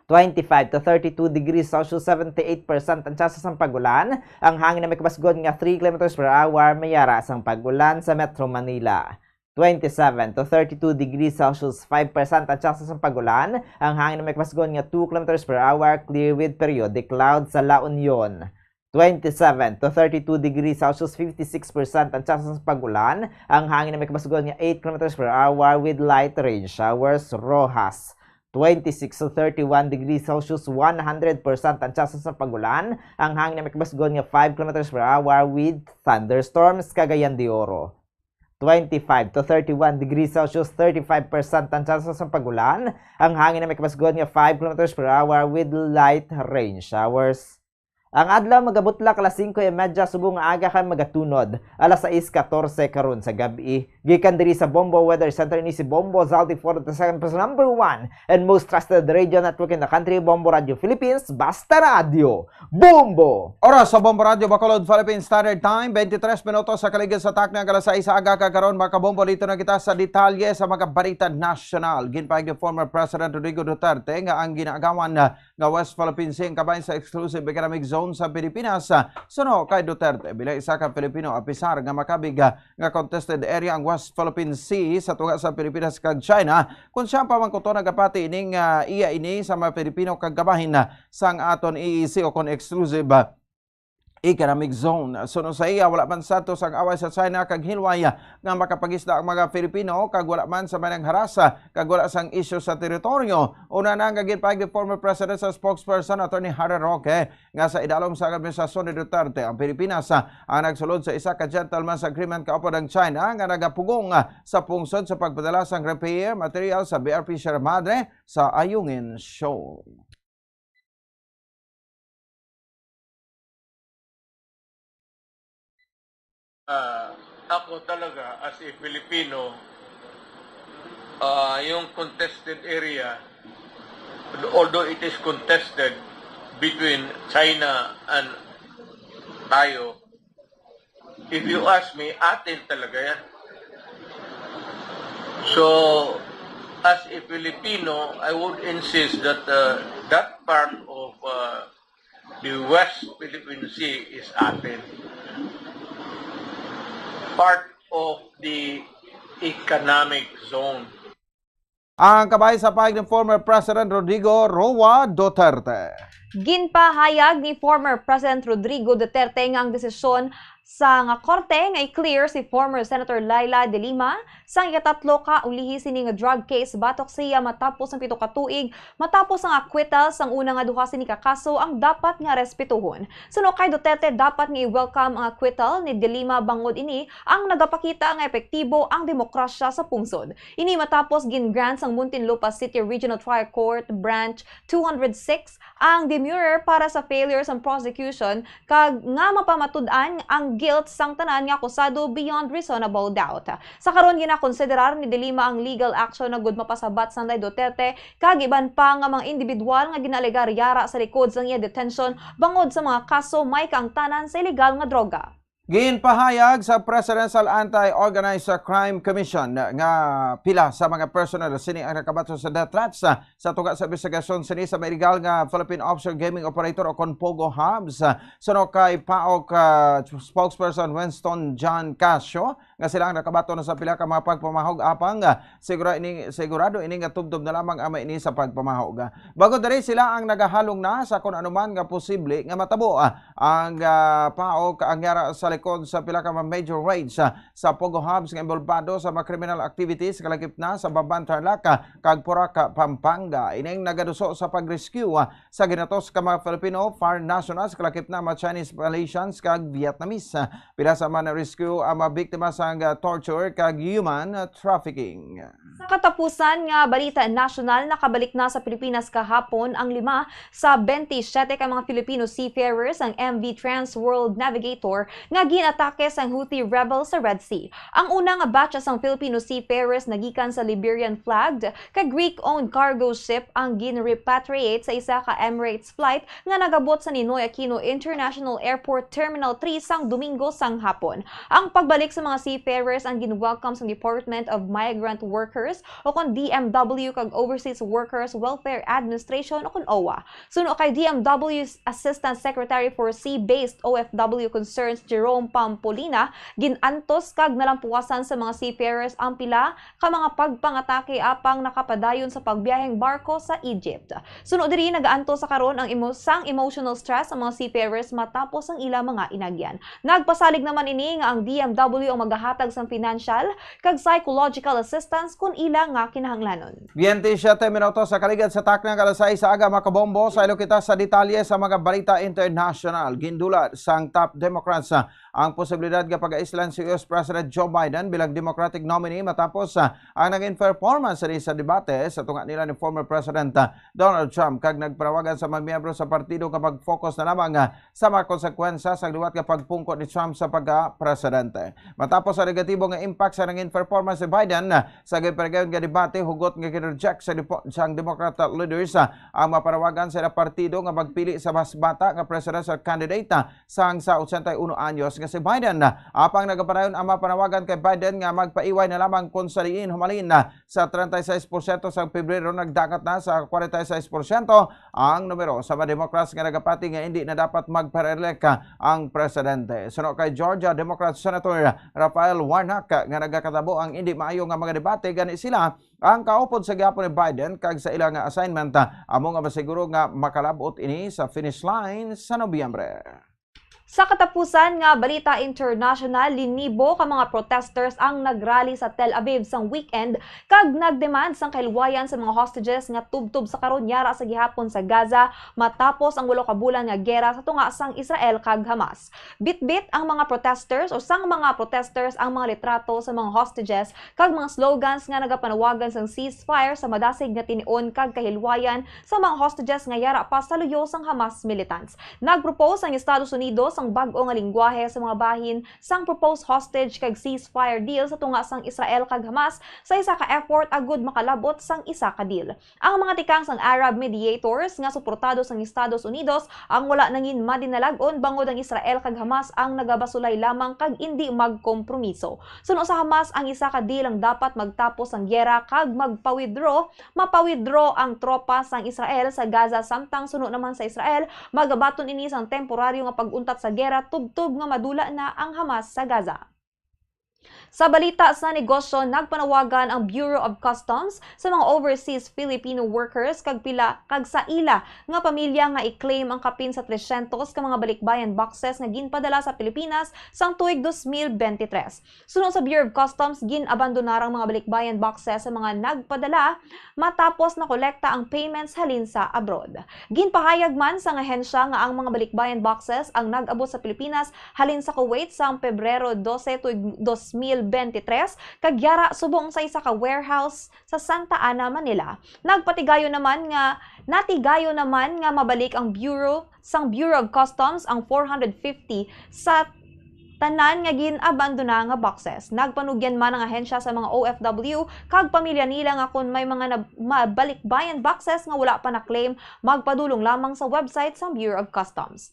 twenty-five to thirty-two degrees Celsius, seventy-eight percent ang tsansa sang pag-ulan. Ang hangin na may kabasgon nga three kilometers per hour, may yara sang pag-ulan sa Metro Manila. Twenty-seven to thirty-two degrees Celsius, five percent ang tsansa sang pag-ulan. Ang hangin may kabasgon nga two kilometers per hour, clear with periodic clouds sa La Union. Twenty-seven to thirty-two degrees Celsius, fifty-six percent ang tsansa sang pag-ulan. Ang hangin may kabasgon nga eight kilometers per hour with light rain showers, Roxas. Twenty-six to thirty-one degrees Celsius, one hundred percent ang tsansa sang pag-ulan. Ang hangin may kabasgon nga five kilometers per hour with thunderstorms, Cagayan de Oro. Twenty-five to thirty-one degrees Celsius, thirty-five percent ang tsansa sang pag-ulan. Ang hangin may kabasgon nga five kilometers per hour with light rain showers. Ang adlaw magabutlak alas singko y medya subong nga aga kag magatunod alas sais katorse karon sa gab-i. Gikan diri sa Bombo Weather Center, ini si Bombo Zaldi for the second plus number one and most trusted radio network in the country, Bombo Radio Philippines, Basta Radio. Bombo! Oras sa Bombo Radio Bacolod, Philippine Standard Time, twenty-three minutos sa kaligid sa takna nga alas sais sa aga kag karon, mga kabombo, dito na kita sa detalye sa mga balita nasyonal. Ginpahayag ni former President Rodrigo Duterte nga ang ginaagawan nga West Philippine Sea ang kabahin sa exclusive economic zone sa Pilipinas, ah, suno kay Duterte. Bilang isa ka Filipino, apisar nga makabig, ah, nga contested area ang West Philippine Sea sa tunga sa Pilipinas kag China, kung siya pa man kuno nagapati ining, ah, iya ini sa mga Pilipino kag kabahin, ah, sang aton E E Z o kon exclusive, ah, economic zone. Suno sa iya, wala man santos ang away sa China kag hilway, ah, nga makapangisda ang mga Filipino kag wala man sa may nangharasa kag wala sang isyu sa teritoryo. Una na nga ginpahayag ni former Presidential Spokesperson Attorney Harry Roque nga sa idalom sa administrasyon ni Duterte ang Pilipinas, ah, ang nagsulod sa isa ka gentleman's agreement kaupod ang China nga nagapugong, ah, sa pungsod sa pagpadala sang repair material sa B R P Sierra Madre sa Ayungin Shoal. Ah, ako talaga, as a Filipino, ah, yung contested area, although it is contested between China and tayo, if you ask me, atin talaga yan. So, as a Filipino, I would insist that, uh, that part of, uh, the West Philippine Sea is atin. Part of the economic zone. Ang kabahin sa pahayag ni former President Rodrigo Roa Duterte. Ginpahayag ni former President Rodrigo Duterte nga ang desisyon sa nga korte nga i-clear si former Senator Leila de Lima sa ikatatlo ka ulihi sini nga drug case batok sa iya matapos ang pito ka tuig matapos ang acquittal sang una nga duha sini ka kaso ang dapat nga respetuhon. Suno kay Duterte, dapat nga i-welcome ang acquittal ni de Lima bangod ini ang nagapakita nga epektibo ang demokrasya sa pungsod. Ini matapos gin-grant sang Muntinlupa City Regional Trial Court Branch two hundred six ang demurrer para sa failure sang prosecution kag nga mapamatud-an ang guilt sang tanan nga akusado beyond reasonable doubt. Sa karon, ginakonsiderar ni de Lima ang legal action agud mapasabat sang Day Duterte kag iban pa nga mga individual nga ginaalegar yara sa likod sang iya detention bangod sa mga kaso may kaangtanan sa ilegal nga droga. Ginpahayag sa Presidential Anti-Organized Crime Commission nga pila sa mga personnel sini ang nakabaton sa death threats, ah, sa tunga sa investigasyon sini sa mga illegal nga Philippine Offshore Gaming Operator o kon POGO hubs. Suno kay PAOC, ah, spokesperson Winston John Casio, nga sila ang nakabaton sa pila ka mga pagpamahog, apang, ah, sigura ini, sigurado ini nga tubtob na lamang ang mga ini sa pagpamahog. Bangod diri, sila ang nagahalong na sa kon anuman nga posible nga matabo, ah, ang, ah, PAOC ang yara sa likod sa pila ka mga major raids, ah, sa POGO hubs nga involbado sa mga criminal activities, kalakip na sa Bamban, Tarlac, ah, kag Porac, Pampanga. Ining nagaduso sa pag-rescue, ah, sa ginatos ka mga Filipino, foreign nationals, kalakip na mga Chinese, Malaysians, kag Vietnamese. Pila sa mga na-rescue ang mga biktima sang, ah, torture kag human, ah, trafficking. Sa katapusan nga balita nasyonal, nakabalik na sa Pilipinas kahapon ang lima sa twenty-seven ka mga Filipino seafarers ang M V Trans World Navigator nga gin-atake sang Houthi rebel sa Red Sea. Ang una nga batch sang Filipino seafarers nagikan sa Liberian-flagged kag Greek-owned cargo ship ang gin-repatriate sa isa ka Emirates flight nga nagabot sa Ninoy Aquino International Airport Terminal three sang Domingo sang hapon. Ang pagbalik sa mga seafarers ang gin-welcome sa Department of Migrant Workers o kon D M W kag Overseas Workers Welfare Administration o kon OWWA. Suno kay D M W Assistant Secretary for Sea-Based O F W Concerns Jerome Pampolina, gin-antos kag nalampuwasan sa mga seafarers ang pila ka mga pagpangatake apang nakapadayon sa pagbiyaheng barko sa Egypt. Suno diri, nagaantos sa karon ang emo-, sang emotional stress ang mga seafarers matapos ang ila mga inagyan. Nagpasalig naman ini nga ang D M W ang magahatag sang financial kag psychological assistance kon ila nga kinahanglanon. Biyente siyete minutos sa kaligad sa takna nga alas sais sa aga, makabombo. Sa ilo kita sa detalye sa mga balita international. Gindulat sang top Democrats, ah, ang posibilidad nga pag-aislan si U S President Joe Biden bilang Democratic nominee matapos, ah, ang naging performance sa, sa debate sa tunga nila ni former President, ah, Donald Trump, kag nagpanawagan sa mga miyembro sa partido nga mag-focus na lamang, ah, sa mga konsekwensya sa liwat nga pagpungko ni Trump sa pagka-presidente. Matapos ang negatibo nga impact sa nangin performance ni Biden, sa gipagayon nga debate, hugot nga gin-reject sa depo-, sang Democrat leaders, ah, ang mapanawagan sa ila partido nga magpili sa mas bata nga presidential candidate, ah, sang sa ochenta y uno anyos nga si Biden. Apang nagapadayon ang mapanawagan kay Biden nga magpaiway na lamang kon sa diin humalin, ah, sa treinta y seis porsyento sa Pebrero, nagdangat na sa kwarenta y seis porsyento ang numero sa mga Democrats nga nagapati nga indi na dapat magpa-re-elect ang presidente. Suno kay Georgia Democrat Senator Raphael Warnock nga nagakatabo ang indi maayo nga mga debate, gani sila ang kaupod sa gihapon ni Biden, kag sa ila nga assignment, amo nga masiguro nga makalab-ot ini sa finish line sa Nobyembre. Sa katapusan nga balita international, linibo ka mga protesters ang nagrally sa Tel Aviv sang weekend kag nagdemand sang kahilwayan sa mga hostages nga tubtob sa karon yara sa gihapon sa Gaza, matapos ang walo ka bulan nga gera sa tunga sang Israel kag Hamas. Bitbit ang mga protesters o sang mga protesters ang mga litrato sa mga hostages kag mga slogans nga nagapanawagan sang ceasefire sa madasig nga tinion kag kahilwayan sa mga hostages nga yara pa sa luyo sang Hamas militants. Nagpropose ang Estados Unidos sang bag-o nga lingwahe sa mga bahin sang proposed hostage kag ceasefire deal sa tunga sang Israel kag Hamas sa isa ka effort agud makalab-ot sang isa ka deal. Ang mga tikang sang Arab mediators nga suportado sang Estados Unidos ang wala nangin madinalag-on, bangod ang Israel kag Hamas ang nagabasulay lamang kag indi magkompromiso. Suno sa Hamas, ang isa ka deal ang dapat magtapos ang gera kag magpa-withdraw, mapa-withdraw ang tropa sang Israel sa Gaza, samtang suno naman sa Israel, magabaton ini sang temporaryo nga pag-untat sa gera tubtob nga madula na ang Hamas sa Gaza. Sa balita sa negosyo, nagpanawagan ang Bureau of Customs sa mga overseas Filipino workers kag pila kag sa ila nga pamilya nga i-claim ang kapin sa tresyentos ka mga balikbayan boxes nga ginpadala sa Pilipinas sang tuig dos mil bente tres. Suno sa Bureau of Customs, gin-abandonar ang mga balikbayan boxes sa mga nagpadala matapos nakolekta ang payments halin sa abroad. Ginpahayag man sang ahensya nga ang mga balikbayan boxes ang nag-abot sa Pilipinas halin sa Kuwait sang Pebrero dose tuig dos mil bente tres, kag yara subong sa isa ka warehouse sa Santa Ana, Manila. Nagpatigayon naman nga, natigayon naman nga mabalik ang Bureau, sang Bureau of Customs ang four hundred fifty sa tanan nga gin-abandona nga boxes. Nagpanugyan man ang ahensya sa mga O F W kag pamilya nila nga kon may mga nab-, mabalikbayan boxes nga wala pa na-claim, magpadulong lamang sa website sang Bureau of Customs.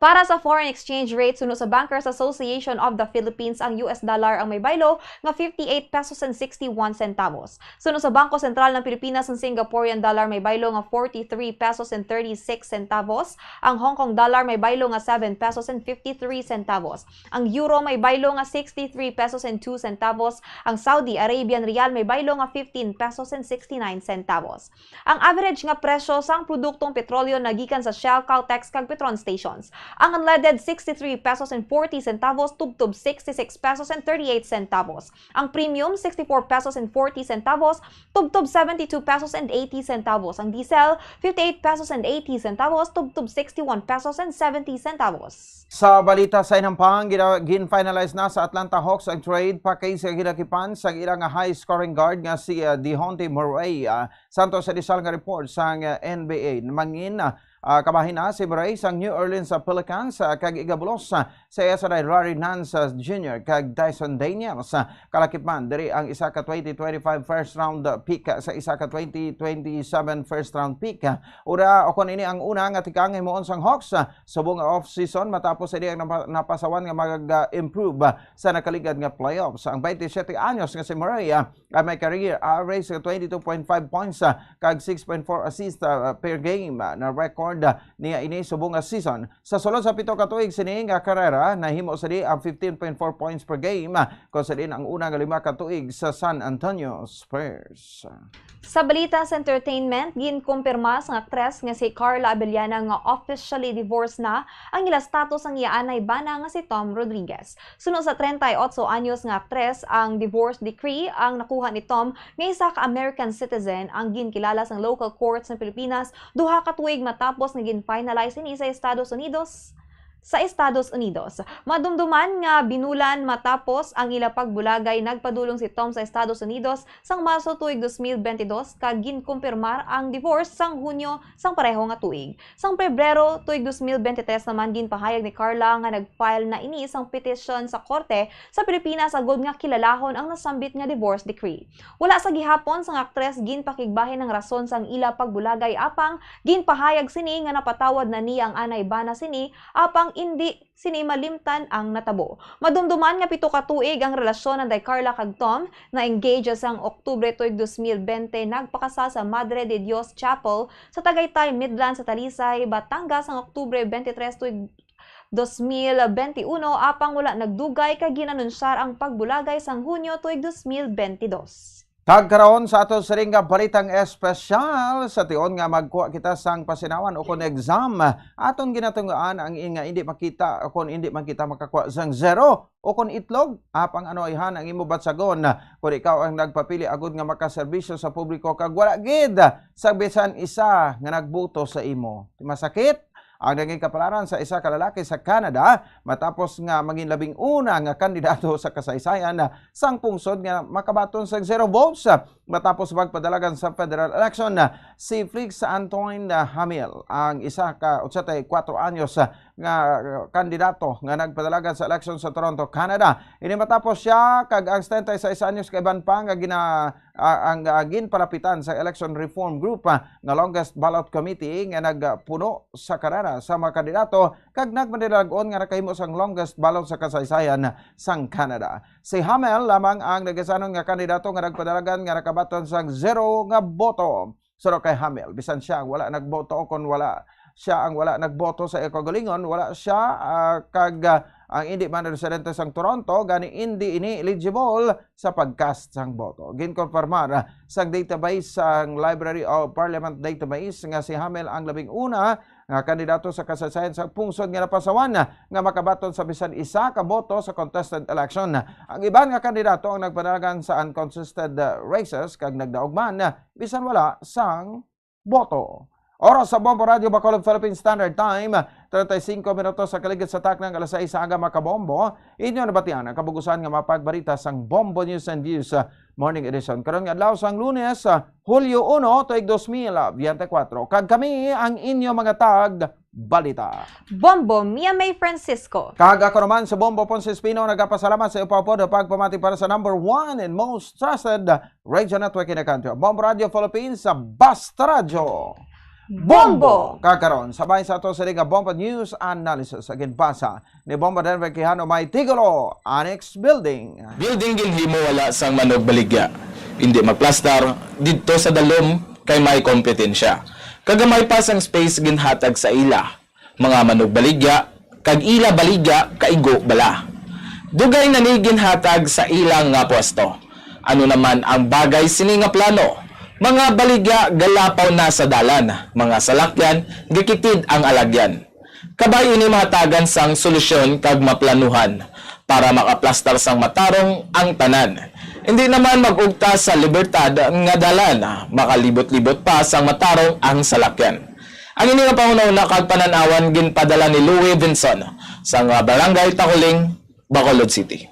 Para sa foreign exchange rate, suno sa Bankers Association of the Philippines, ang U S dollar ang may baylo nga fifty-eight pesos and sixty-one centavos. Suno sa Bangko Sentral ng Pilipinas, ang Singaporean dollar may baylo nga forty-three pesos and thirty-six centavos, ang Hong Kong dollar may baylo nga seven pesos and fifty-three centavos, ang euro may baylo nga sixty-three pesos and two centavos, ang Saudi Arabian riyal may baylo nga fifteen pesos and sixty-nine centavos. Ang average nga presyo sang produktong petrolyo nagikan sa Shell, Caltex, kag Petron stations. Ang unleaded, sixty-three pesos and forty centavos tubtob sixty-six pesos and thirty-eight centavos. Ang premium, sixty-four pesos and forty centavos tubtob seventy-two pesos and eighty centavos. Ang diesel, fifty-eight pesos and eighty centavos tubtob sixty-one pesos and seventy centavos. Sa balita sa inampang, gina-, gin-finalize na sa Atlanta Hawks ang trade package sa ginakipan sa ila nga high-scoring guard nga si, ah, Dejounte Murray. Ah, Santos Edisal nga report sang, ah, N B A. Mangin, ah, ah, kabahin na si Murray sang New Orleans, ah, Pelicans, ah, kag igabulos, ah, sa iya sa Larry Nance, ah, Junior kag Dyson Daniels. Ah, kalakip man diri ang isa ka twenty twenty-five first round, ah, pick, ah, sa isa ka twenty twenty-seven first round pick. Ah, ura o kon ini ang una nga tikang himuon sang Hawks, ah, subong nga off-season matapos ini ang napa-, napasawan nga mag, ah, improve, ah, sa nakaligad nga playoffs. Ang twenty-siyete anyos nga si Murray, ah, ay may career average nga twenty-two point five points ah, kag six point four assist, ah, per game, ah, na record, ah, niya ini subong nga season. Sa sulod sa pito ka tuig sini nga karera, nahimo sini ang fifteen point four points per game, ah, kung sa diin ang una nga lima ka tuig sa San Antonio Spurs. Sa balita sa entertainment, ginkumpirma sang aktres nga si Carla Abellana nga officially divorced na ang ila status sang iya anay bana nga si Tom Rodriguez. Suno sa treinta y ocho anyos nga aktres, ang divorce decree ang nakuha ni Tom nga isa ka American citizen ang ginkilala sang local court sa Pilipinas duha ka tuig matapos nga gin-finalize ini sa Estados Unidos. Sa Estados Unidos, madumduman nga binulan matapos ang ila pagbulagay, nagpadulong si Tom sa Estados Unidos sang Marso tuig dos mil bentidós kag ginkumpirmar ang divorce sang Hunyo sang pareho nga tuig. Sang Pebrero tuig dos mil bentitres naman, ginpahayag ni Carla nga nag-file na ini sang petisyon sa korte sa Pilipinas agud nga kilalahon ang nasambit nga divorce decree. Wala sa gihapon sang aktres ginpakigbahin ang rason sang ila pagbulagay, apang ginpahayag sini nga napatawad na niya ang anay bana sini, apang indi sini malimtan ang natabo. Madumduman nga pito ka tuig ang relasyon anday Carla kag Tom. Na-engage sang Oktubre tuig dos mil bente, nagpakasal sa Madre de Dios Chapel sa Tagaytay, Midland sa Talisay, Batangas, sang Oktubre twenty-three tuig dos mil benti uno, apang wala nagdugay kay gin-anunsyar ang pagbulagay sang Hunyo tuig dos mil bentidós. Kag karon sa ato siring nga balitang espesyal, sa tion nga magkuha kita sang pasinawan ukon exam, aton ginatungaan ang in-, nga indi makita ukon indi man kita makakuha sang zero ukon itlog. Apang ano ayhan ang imo batsagon kon ikaw ang nagpapili agud nga makaserbisyo sa publiko kag wala gid sa bisan isa nga nagboto sa imo? Masakit ang naging kapalaran sa isa ka lalaki sa Canada matapos nga mangin labing una nga kandidato sa kasaysayan sang pungsod nga makabaton sa zero votes matapos magpadalagan sa federal election si Felix Antoine Hamel, ang isa ka ochenta y kuatro anyos nga kandidato nga nagpadalagan sa eleksyon sa Toronto, Canada. Ini matapos siya kag ang setenta y seis anyos ka iban pa nga gina-, ah, ang, ah, ginpalapitan sa Election Reform Group, ah, nga longest ballot committee nga nagpuno sa karera sa mga kandidato kag nagmanilag-on nga nakahimo sang longest ballot sa kasaysayan sang Canada. Si Hamel lamang ang nagasanon nga kandidato nga nagpadalagan nga nakabaton sang zero nga boto. Suno kay Hamel, bisan sia ang wala nagboto, kon wala sia ang wala nagboto sa iya kaugalingon, wala sia, ah, kag, ah, ang indi man residente sang Toronto, gani indi ini eligible sa pag-cast sang boto. Ginkonfirmar, ah, sang database sang Library of Parliament database nga si Hamel ang labing una nga kandidato sa kasaysayan sa pungsod nga napasawan nga makabaton sa bisan isa ka boto sa contested election. Ang iban nga kandidato ang nagpadalagan sa uncontested, ah, races kag nagdaog man, ah, bisan wala sang boto. Oras sa Bombo Radio Bacolod Philippine Standard Time, treinta y cinco minutos sa kaligid sa taknang alas sais sa aga, mga kabombo. Inyo nabatian ang kabug-usan nga mga pagbalita sang Bombo News and Views, ah, Morning Edition. Karon nga adlaw sang Lunes, ah, Hulyo uno, tuig dos mil biyente kuwatro. Kag kami ang inyo mga tag balita. Bombo Mia May Francisco. Kag ako naman sa Bombo Ponce Espino, nagapasalamat sa iyo, Papa, sa pagpamati para sa number one and most trusted radio network in the country, Bombo Radio Philippines, sa Basta Radyo. Bombo! Kag karon, sabay sa ato sa Liga Bombo News Analysis, sa ginbasa ni Bombo Denver Quijano, may titulo, Annex Building. Building ginhimo wala sang manugbaligya. Indi magplastar didto sa dalom kay may kompetensya. Kagamay pa sang space ginhatag sa ila. Mga manugbaligya kag ila baligya kaigo bala. Dugay na ni ginhatag sa ila nga pwesto. Ano naman ang bagay sini nga plano? Mga baligya galapaw na sa dalan, mga salakyan gakitid ang alagyan. Kabay ini mahatagan sang solusyon kag maplanuhan para makaplastar sang matarong ang tanan. Indi naman mag-ugta sa libertad nga dalan, makalibot-libot pa sang matarong ang salakyan. Ang ini nga panghunahuna kag panan-awan ginpadala ni Louie Vinson sang Barangay Taculing, Bacolod City.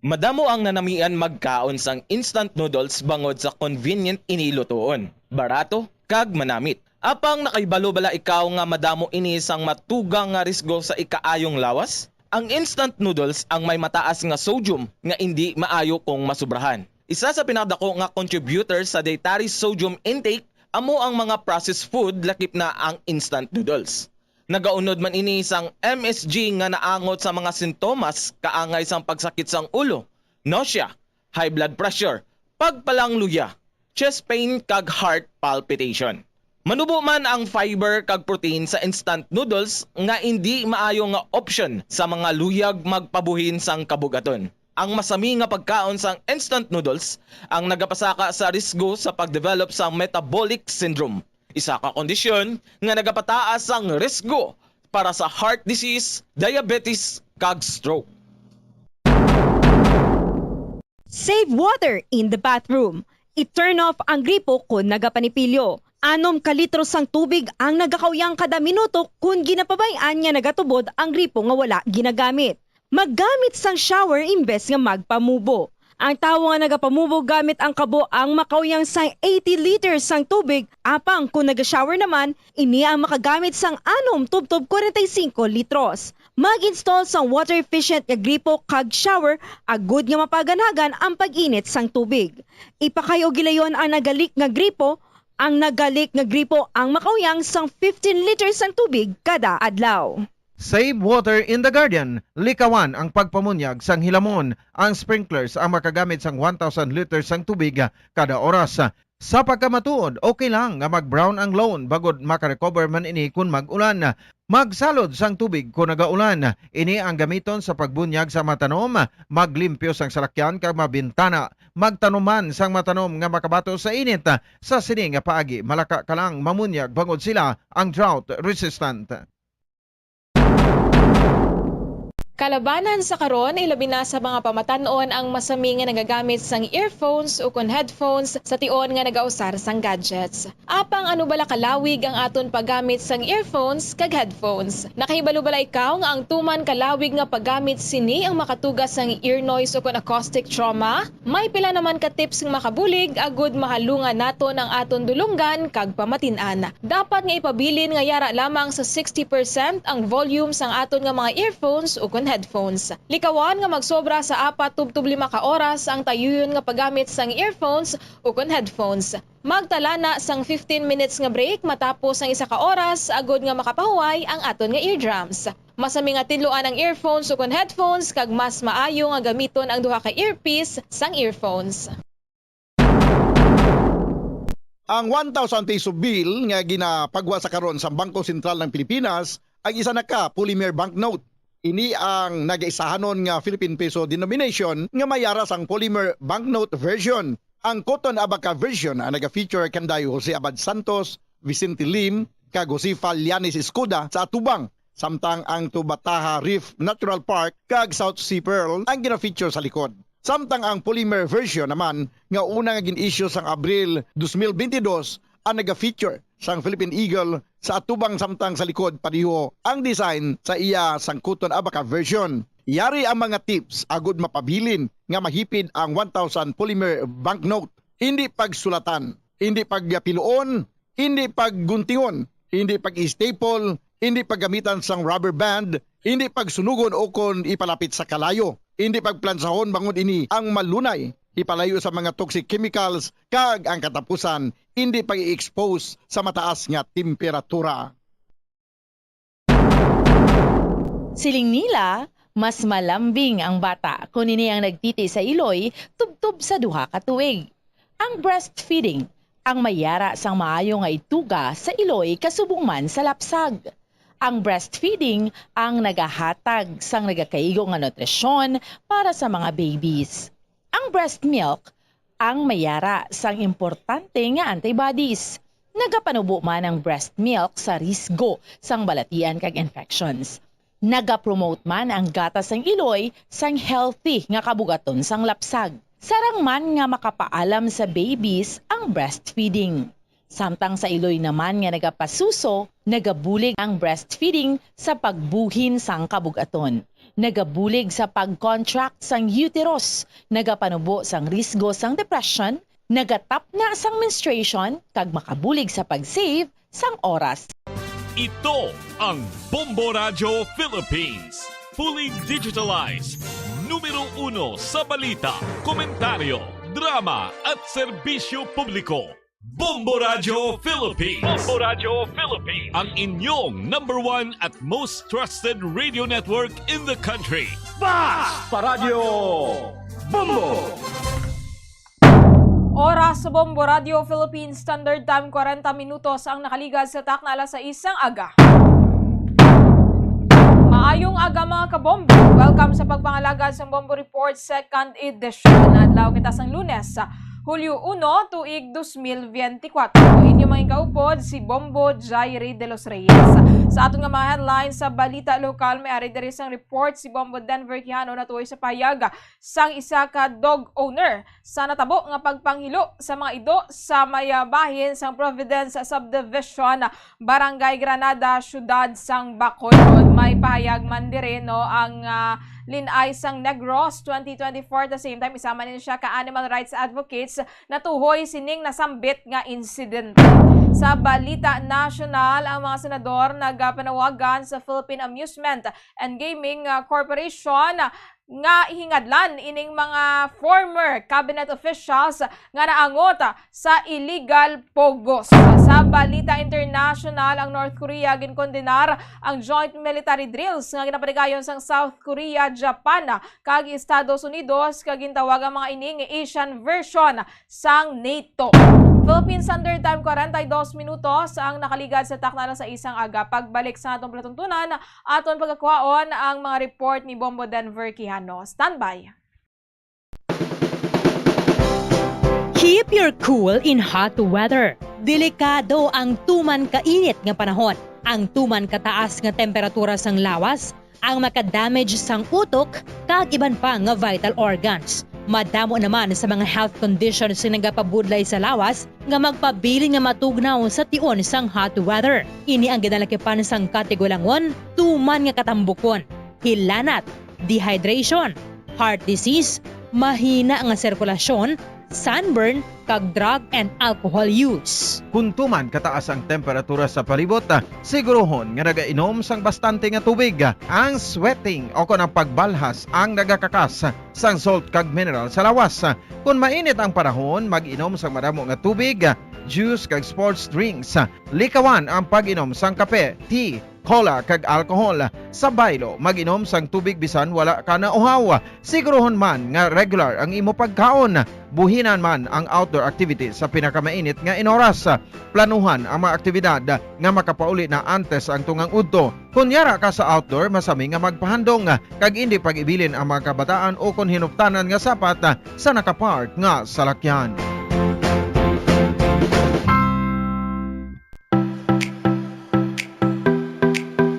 Madamo ang nanamian magkaon sang instant noodles bangod sa convenient ini lutoon, barato, kag manamit. Apang nakahibalo bala ikaw nga madamo ini sang matugang nga risgo sa ikaayong lawas? Ang instant noodles ang may mataas nga sodium nga indi maayo kung masubrahan. Isa sa pinakadako nga contributor sa dietary sodium intake amo ang mga processed food, lakip na ang instant noodles. Nagaunod man ini sang M S G nga naangot sa mga sintomas kaangay sang pagsakit sang ulo, nausea, high blood pressure, Pagpalangluya, chest pain kag heart palpitation. Manubo man ang fiber kag protein sa instant noodles nga indi maayo nga option sa mga luyag magpabuhin sang kabugaton. Ang masami nga pagkaon sang instant noodles ang nagapasaka sa risgo sa pag-develop sang metabolic syndrome, isa ka kondisyon nga nagapataas sang risgo para sa heart disease, diabetes, kag stroke. Save water in the bathroom. I-turn off ang gripo kon nagapanipilyo. Anom ka litro sang tubig ang nagakauyang kada minuto kon ginapabay-an nga nagatubod ang gripo nga wala ginagamit. Maggamit sang shower imbes nga magpamubo. Ang tawo nga nagapamubo gamit ang kabo ang makauyang sang eighty liters sang tubig, apang kon naga-shower naman, ini ang makagamit sang anom tubtob kwarenta y singko litros. Mag-install sang water-efficient nga gripo kag shower agud nga mapaganagan ang pag-init sang tubig. Ipakay-o gilayon ang naga-leak nga gripo. Ang naga-leak nga gripo ang makauyang sang fifteen liters sang tubig kada adlaw. Save water in the garden. Likawan ang pagpamunyag sang hilamon. Ang sprinklers ang makagamit sang one thousand liters sang tubig kada oras. Sa pagkamatuod, okay lang nga mag-brown ang lawn bangod makarecover man ini kon mag-ulan. Magsalod sang tubig kon nagaulan. Ini ang gamiton sa pagbunyag sa mga tanom, maglimpyo sang salakyan kag mga bintana. Magtanom man sang mga tanom nga makabato sa init. Sa sini nga paagi, malaka ka lang mamunyag bangod sila ang drought resistant. Kalabanan sa karon, ilabi na sa mga pamatan-on ang masami nga nagagamit sang earphones ukon headphones sa tion nga nagausar sang gadgets. Apang ano bala kalawig ang aton paggamit sang earphones kag headphones? Nakahibalo bala ikaw nga ang tuman kalawig nga paggamit sini ang makatuga sang ear noise ukon acoustic trauma? May pila naman ka tips nga makabulig agud mahalungan naton ang aton dulonggan kag pamatin-an. Dapat nga ipabilin nga yara lamang sa sixty percent ang volume sang aton nga mga earphones ukon headphones. Likawan nga magsobra sa apat tubtob lima ka oras ang tayuyon nga paggamit sang earphones ukon headphones. Magtala na sang fifteen minutes nga break matapos ang isa ka oras agud nga makapahuway ang aton nga eardrums. Masami nga tinluan ang earphones ukon headphones kag mas maayo nga gamiton ang duha ka earpiece sang earphones. Ang one thousand peso bill nga ginapagwa sa karon sa Bangko Sentral ng Pilipinas ang isa na ka polymer banknote. Ini ang nagaisahanon nga Philippine Peso denomination nga may yara sang polymer banknote version. Ang Cotton Abaca version ang naga-feature kanday Jose Abad Santos, Vicente Lim, kag Josefa Llanes Escoda sa atubang, samtang ang Tubataha Reef Natural Park kag South Sea Pearl ang gina-feature sa likod. Samtang ang polymer version naman nga una nga gin-issue sang Abril dos mil bentidós ang naga-feature sang Philippine Eagle sa atubang, samtang sa likod pareho ang design sa iya sang Cotton Abaca version. Yari ang mga tips agud mapabilin nga mahipid ang one thousand polymer banknote. Hindi pagsulatan, hindi pagpiluon, hindi pagguntingon, hindi pag-staple, hindi paggamitan sang rubber band, hindi pagsunugon ukon ipalapit sa kalayo, hindi pagplansahon bangod ini ang malunay ipalayo sa mga toxic chemicals, kag ang katapusan, hindi pag-i-expose sa mataas nga temperatura. Siling nila, mas malambing ang bata kon ini ang nagtiti sa iloy tubtob sa duha ka tuig. Ang breastfeeding ang may yara sang maayo nga ituga sa iloy kasubong man sa lapsag. Ang breastfeeding ang nagahatag sang nagakaigo nga nutrisyon para sa mga babies. Ang breast milk ang may yara sang importante nga antibodies. Nagapanubo man ang breast milk sa risgo sang balatian kag infections. Nagapromote man ang gatas sang iloy sang healthy nga kabugaton sang lapsag. Sarang man nga makapaalam sa babies ang breastfeeding. Samtang sa iloy naman nga nagapasuso, nagabulig ang breastfeeding sa pagbuhin sang kabug-aton. Nagabulig sa pag-contract sang uterus, nagapanubo sang risgo sang depression, nagatapna sang menstruation, kag makabulig sa pag-save sang oras. Ito ang Bombo Radyo Philippines. Fully digitalized. Numero uno sa balita, komentaryo, drama at serbisyo publiko. Bombo Radyo Philippines. Bombo Radyo Philippines. Ang inyong number one at most trusted radio network in the country. Basta Radyo Bombo! Oras sa Bombo Radio Philippine Standard Time, kwarenta minutos ang nakaligad sa takna alas sais sang aga. Maayong aga, mga kabombo. Welcome sa pagpangalagad sa Bombo Report Second Edition. Adlaw kita sang Lunes, Hulyo uno, tuig dos mil biyente kwatro. Inyo mga kaupod, si Bombo Jairi de los Reyes. Sa aton nga mga headlines sa balita lokal, may ari diri sang report si Bombo Denver Quijano natuhoy sa pahayag sang isa ka dog owner sa natabo nga pagpanghilo sa mga ido sa may, ah, bahin sang Providence Subdivision, Barangay Granada, Siyudad sang Bacolod. May pahayag man diri, no, ang, ah, Lin-ay sang Negros twenty twenty-four. At the same time, isa man ni siya ka animal rights advocates natuhoy sining nasambit nga insidente. Sa balita nasyonal, ang mga senador nagapanawagan sa Philippine Amusement and Gaming, ah, Corporation nga hingadlan ining mga former cabinet officials nga naangot sa illegal POGOs. Sa balita international, ang North Korea ginkondenar ang joint military drills nga ginapatigayon sang South Korea, Japan, kag Estados Unidos, kag gintawag ang mga ini nga Asian version sang NATO. Philippine Standard Time, kwarenta y dos minutos ang nakaligad sa takna alas sais sang aga. Pagbalik sa atong palatuntunan, aton pagakwaon ang mga report ni Bombo Denver Quijano. Standby. Keep your cool in hot weather. Delikado ang tuman kainit nga panahon. Ang tuman kataas nga temperatura sang lawas ang makadamage sang utok kag iban pa nga vital organs. Madamo naman sa mga health conditions nga nagapabudlay sa lawas nga magpabilin nga matugnaw sa tion sang hot weather. Ini ang ginalakipan sang katigulangon, tuman nga katambukon, hilanat, dehydration, heart disease, mahina nga sirkulasyon, sunburn, kag drug and alcohol use. Kon tuman kataas ang temperatura sa palibot, siguruhon nga nagainom sang bastante nga tubig. Ang sweating o kon ang pagbalhas ang nagakakas sang salt kag mineral sa lawas. Kon mainit ang panahon, mag-inom sang madamo nga tubig, juice kag sports drinks. Likawan ang pag-inom sang kape, tea, cola kag alcohol. Sa baylo, mag-inom sang tubig bisan wala ka nauhaw. Siguruhon man nga regular ang imo pagkaon. Buhinan man ang outdoor activities sa pinakamainit nga inoras. Planuhan ang mga aktibidad nga makapauli na antes ang tungang udto. Kon yara ka sa outdoor, masami nga magpahandong kag indi pag-ibilin ang mga kabataan o kon hinuptanan nga sapat sa nakapark nga salakyan.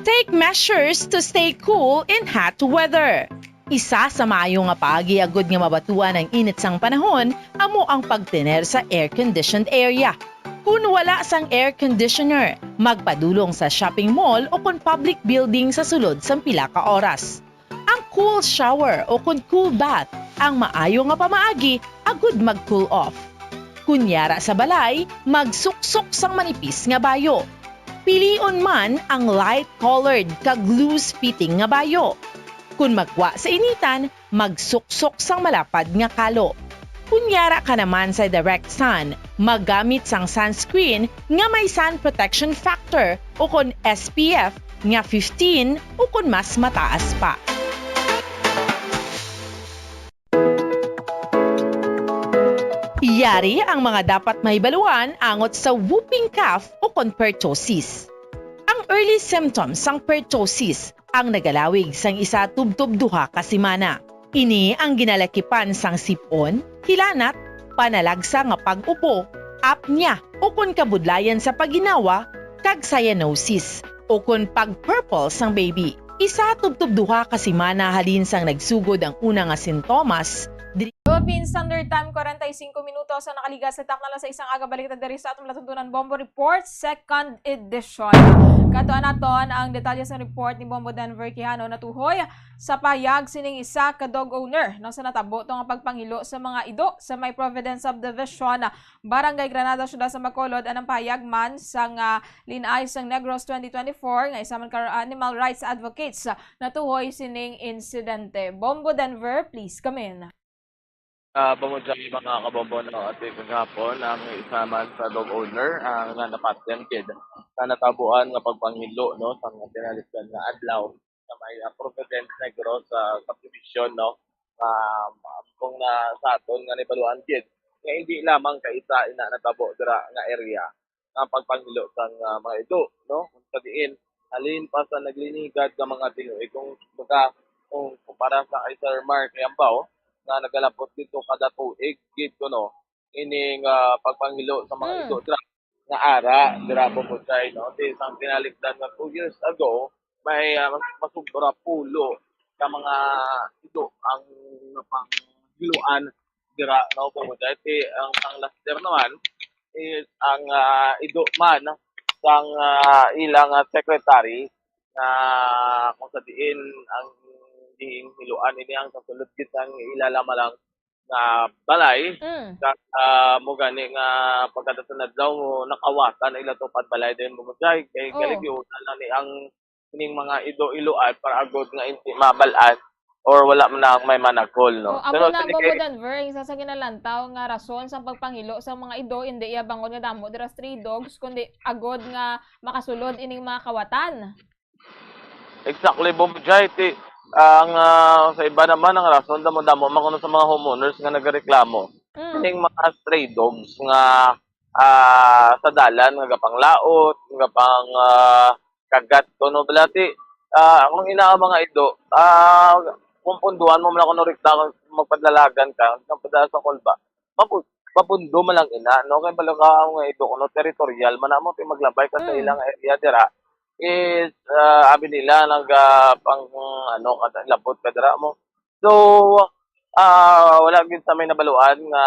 Take measures to stay cool in hot weather. Isa sa maayo nga paagi agud nga mabatuan ang init sang panahon amo ang pagtener sa air-conditioned area. Kun wala sang air conditioner, magpadulong sa shopping mall o kon public building sa sulod sang pila ka oras. Ang cool shower o kon cool bath ang maayo nga pamaagi agud mag-cool off. Kun yara sa balay, magsuksok sang manipis nga bayo. Pilion man ang light-colored kag loose-fitting nga bayo. Kun magwa sa initan, magsuksok sang malapad nga kalo. Kun yara ka naman sa direct sun, maggamit sang sunscreen nga may sun protection factor o kon S P F nga fifteen o kon mas mataas pa. Yari ang mga dapat mahibaluan angot sa whooping cough o kon pertussis. Ang early symptoms sang pertussis ang nagalawig sang isa tubtob duha ka semana. Ini ang ginalakipan sang sip-on, hilanat, panalagsa nga pag-upo, apnea, o kon kabudlayan sa pagginawa, kag cyanosis, o kon pag-purple sang baby. Isa tubtob duha ka semana halin sang nagsugod ang una nga sintomas, diri Philippine Standard Time, kwarenta y singko minutos ang nakaligas sa takna alas sais sang aga. Balik ta diri sa atong palatuntunan Bombo Report, second edition. Katuan naton ang detalye sa report ni Bombo Denver Quijano natuhoy sa pahayag sining isa ka dog owner, no, sa natabo to nga pagpanghilo sa mga ido sa may Providence Subdivision, Barangay Granada, Siyudad sa Bacolod. Anang pahayag man sang, ah, Lin-ay sang Negros twenty twenty-four nga isa man ka animal rights advocates, ah, natuhoy sining insidente. Bombo Denver, please come in. Ah, bangod sa mga kabombo, no, at kagahapon, ang isa man sa dog owner, ah, nga napatyan gid sa natabuan nga pagpanghilo, no, sa mga tinalisdan nga adlaw sa may, ah, Providence Negros sa subdivision, no, ah, kung na sa aton nga nabaluan gid, nga hindi lamang kaisa ina natabo dira nga area nga pagpanghilo sang, ah, mga ido, no? Kung sa diin, halin pa sa naglinigad nga mga tinuig, kung baga, kung kumpara sa kay Sir Mark Yambao, nga nagalabot dito kada tuig, gid ko, no? Ining, ah, pagpanghilo sa mga Hmm. ido dira nga ara dira, Bubutay, no? Ti sang tinalikdan nga two years ago, may, ah, mas, masubra pulo ka mga ido ang napanghiluan dira, no, Bubutay. Ti ang, ang last year naman is ang, ah, ido man sang, ah, ilang, ah, secretary na kung sa diin ang gihiluan ini ang kasulod gid sang ila lamang nga balay. Mm. Kag, ah, mo gani nga pagkadason adlaw mo nakawatan ang ila tupad balay din, Bubutay, kay Oh. Galigyonan lang ni ang ining mga ido-iluan para agod nga hindi mabal-an or wala man na may managkol, no? Oh, amo Pero na ang sa Bobo kay Denver, ang isa sa ginalantaw nga rason sa pagpanghilo sa mga ido, hindi iya bangod nga damo dira stray dogs, kundi agod nga makasulod ining mga kawatan. Exactly, Bobo Jai. Ti, ang, ah, sa iba naman, ang rason, damo-damo man kuno sa mga homeowners nga nagareklamo. Mm. Ning mga stray dogs nga, ah, sa dalan, nga gapanglaot, nga pang, ah, kagat, kuno bala. Ti, ah, kung ina ang mga ido, ah, kung punduan mo man kuno rekta, kung magpadalagan ka, kung padala sa kulba, mapu-, mapundo man lang ina, no? Kay balo ka ang ido, no? Territorial man amo, kay maglabay ka sa Mm. ilang area dira. Is, ah, abi nila, nag, ah, pang, ano, kada labot ka dira mo. So, ah, wala gid sa may nabaluan nga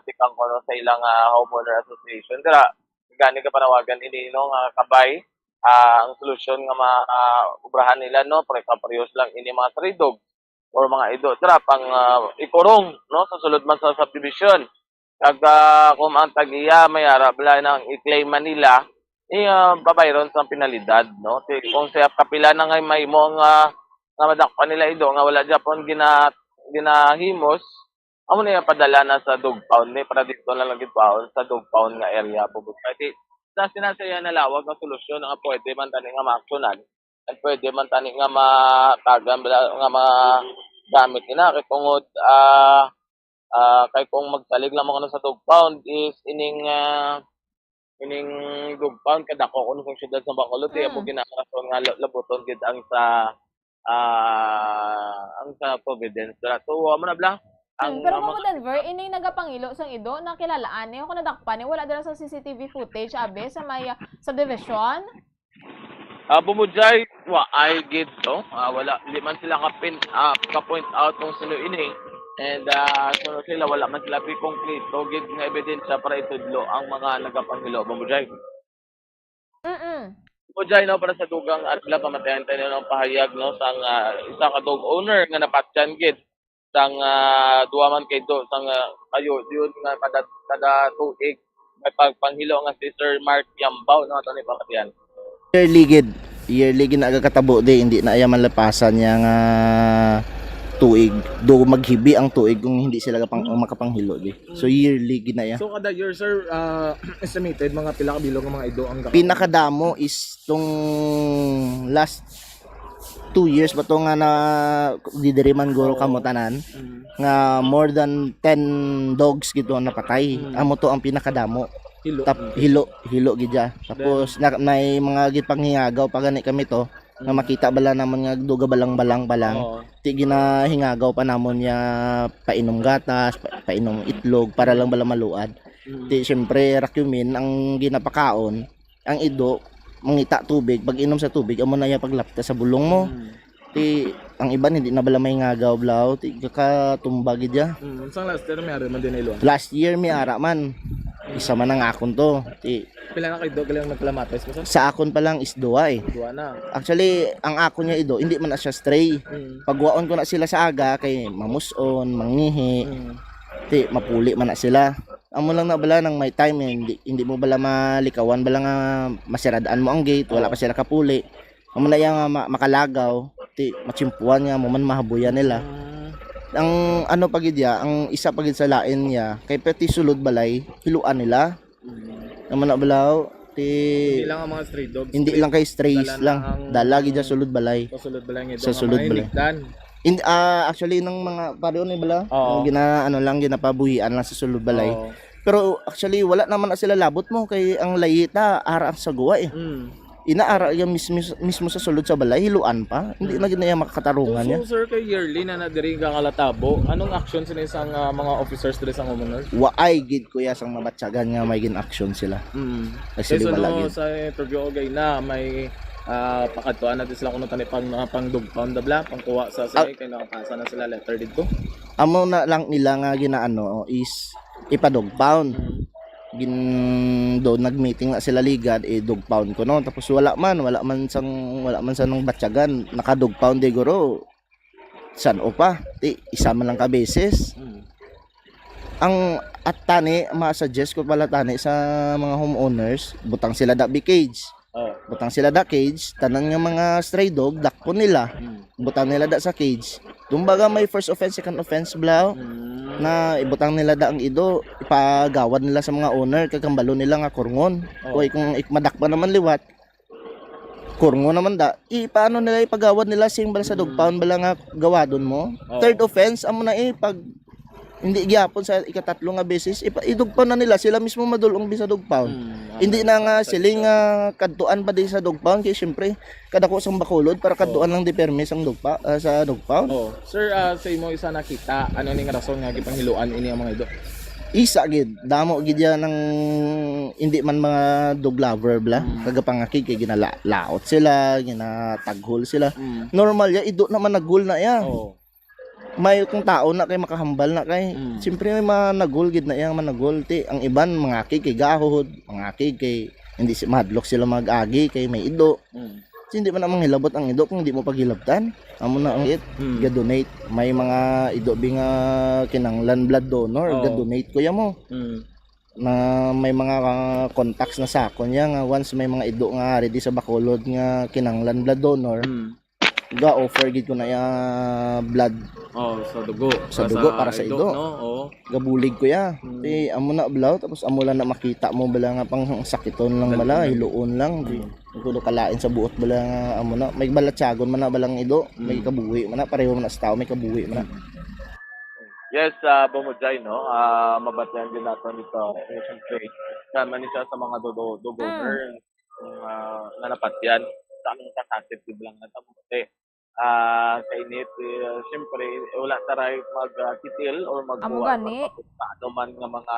tikang kuno sa ilang, ah, homeowner association dira. Gani ka panawagan ini, no, nga kabay, ah, ang solusyon nga ma-, ah, obrahan nila, no, pre-, kaparehos lang ini mga stray dog or mga ido dira pang, ah, ikurong, no, sa sulod man sa subdivision. Kag, ah, kung ang tag-iya may ara bala nang i-claim man nila, eh, ah, pabayron sang penalidad, no? Ti-, kung siya kapila na nga mahimo nga, nga madakpan nila ido nga wala gyapon gina-, ginahimos, amo na iya padala na sa dog pound, ni para dito na lang gid sa dog pound nga area, Bubutay. Ti, sa sinasaya na lawag nga solusyon nga pwede man tani nga maaksyonan, at pwede man tani nga matagan bala, nga magamit ina kay tungod, ah, ah, kay kung magsalig lang mo kuno sa dog pound is ining, ah, ining dog pound kadako kuno sa siyudad sa Bacolod, kaya mo Mm. ginarason nga la-, labuton gid ang sa, ah, ang sa Providence. So, amo na bala. Mm, ang, pero ang Ma'am mga Denver, ini nagapangilo sang ido, nakilalaan ni, ako nadakpan ni, wala dala sa C C T V footage, abi, sa may, ah, subdivision? Ah, Bumujay, wa ay gid to. Ah, wala, di man sila ka pin-, ah, ka-point out kung sino ini. And, ah, so sila, wala man sila pikongplito gid nga ebidensya para itudlo ang mga nagapangilo, Bumujay. Mm-mm. Bumujay, no, para sa dugang adlaw, pamatayan tayo ng pahayag, no, sang, ah, isa ka dog owner nga napatyan gid sang, ah, duha man kay do, sang, ah, kayo, yun nga kada, kada tuig may pagpanghilo nga si Sir Mark Yambao, no, ato ni pamatian. Yearly gid, yearly gid nagakatabo di, hindi na iya malapasan niya nga tuig. Do maghibi ang tuig kung hindi sila kapang, makapanghilo di. So yearly gid na iya. So kada year, sir, ah, estimated mga pila ka bilog nga mga ido ang gaka- Pinakadamo is tong last two years ba to nga na didiri man guro Oo. kamo tanan Mm. nga more than ten dogs gid to ang napatay. Mm. Amo to ang pinakadamo. Hilo. Tap-, hilo, hilo gid siya. Tapos na, may mga gid panghingagaw pa gani kami to nga Mm. makita bala namon nga duga balang-balang pa lang. Oo. Ti ginahingagaw pa namon niya painom gatas, pa, painom itlog para lang bala maluad. Mm. Ti siyempre rakyumin ang ginapakaon. Ang ido, mangita tubig, pag-inom sa tubig, amo na iya paglapta sa bulong mo. Mm. Ti, ang iban, hindi na bala may ngagaw, blaw, ti, kakatumba gid ya. Mm, sang last year, may ara man din iluan. Last year, may ara man. Isa man ang akon to. Ti, Pila na kayo do, galing nagkalamates mo, sir? Sa akon pa lang is duwa eh. Duwa na. Actually, ang akon niya ido, hindi man na siya stray. Mm. Pagwaon ko na sila sa aga, kay mamuson, mangihi. Mm. Ti, mapuli man na sila. Amo lang na bala nang may time, eh, hindi, hindi mo bala malikawan bala nga masiradaan mo ang gate, wala Oo. pa sila kapuli. Amo na iya nga ma-, makalagaw, ti matsimpuan nga mo man mahabuyan nila. Ah. Ang ano pa gid ya, ang isa pa gid sa lain niya, kay pati sulod balay, hiluan nila. Mm. Amo na bala, ti Hindi lang ang mga stray dogs, hindi stray lang kay strays Dala na lang. ang Dala gid sa sulod balay. Sa sulod balay nga Sa doon, sulod mga balay. hinigdan. In, ah, actually, nang mga pareho ni bala, Oo. Gina, ano lang, ginapabuhian lang sa sulod balay. Oo. Pero actually, wala naman na sila labot mo kay ang layita ara ang sa guwa eh. Mm. Ina ara yung mismo, mismo sa sulod sa balay, hiluan pa. Hindi Mm. na gina makakatarungan niya. So, sir, kay yearly na na diri ka kalatabo, anong action sila isang ah, mga officers diri sa homeowners? Waay gid kuya sang mabatyagan nga may gin-action sila. Mm. Actually, Kaysa wala no, gid. Sa interview ko gay na, may ah, pakadtuan natin sila kung tani pang, ah, pang dog pound na bla, pang kuha sa Ah. Sangay, kay nakapasa na sila letter dito. Amo na lang nila nga ginaano is ipa-dog pound. Mm. Gin do nag-meeting na sila ligad, i-dog pound ko no. Tapos wala man, wala man sang, wala man sa nang batyagan, naka-dog pound di guro. San o pa, ti isa man lang ka beses. Mm. Ang at tani, ma-suggest ko pala tani sa mga homeowners, butang sila da bi cage. Oh. Butang sila da cage, tanan nga mga stray dog, dakpon nila. Mm. Butang nila da sa cage. Kumbaga may first offense, second offense, bla. Mm. Na ibutang nila da ang ido, ipagawad nila sa mga owner, kag hambalo nila nga kurngon. Oh. Kay kung ik-, madakpan naman liwat, kurngon naman da, ipaano nila, ipagawad nila sing bala sa dog Mm. pound bala nga gawadon mo. Oh. Third offense, amo na eh, pag hindi gyapon sa ikatatlo nga beses, ipa-, i-dog pound na nila, sila mismo madulong bi sa dog pound. Mm, Hindi okay. na nga Sa- siling nga kadtuan pa di sa dog pound, kay syempre, kadako sang Bacolod para kadtuan lang di permi sang dog pa, ah, sa dog pound. Oh, sir, ah, sa imo isa nakita, ano ning rason nga gipanghiluan ini ang mga ido? Isa gid, damo gid yan ang hindi man mga dog lover bla, Mm. kagapangakig kay ginalaot sila, ginataghol sila. Mm. Normal ya, ido naman nagol na ya. Oh. May kung tao na kay makahambal na kay, Mm. siyempre may managol gid na yang managol. Ti, ang iban mangakig kay gahod, mangakig kay hindi si, mahadlok sila mag-agi kay may ido. Mm. Kasi hindi man na manghilabot ang ido kung hindi mo paghilabtan. Amo na ang it, Mm. ga-donate. May mga ido bi nga kinanglan blood donor, Oo. ga-donate ko ya mo. Mm. Na may mga ah, contacts na sa akon ya nga once may mga ido nga ready sa Bacolod nga kinanglan blood donor, Mm. ga-offer gid ko na ya blood Oh, sa dugo. Sa dugo para sa ido. No? Oh. Gabulig ko ya. Mm. Ti amo na bala, tapos amo lang na makita mo bala nga pang sakiton lang bala, Galuon lang. Hiluon lang. Di Mm. ko kalain sa buot bala nga amo na. May balatyagon man na balang ido, may Mm. kabuhi man na, pareho man na sa tao, may kabuhi man na. Yes, ah, Bumujay, no? Ah, mabatian din nato dito. Eh, siyempre, sama ni siya sa mga dodo, dodo Mm. owners, yung, ah, nga napatian sa among kasakit, di ba lang natabo. Kasi, ah, kainit, eh, siyempre, wala ta right mag, ah, kitil or Amo magkuha gani. sa ano man nga mga,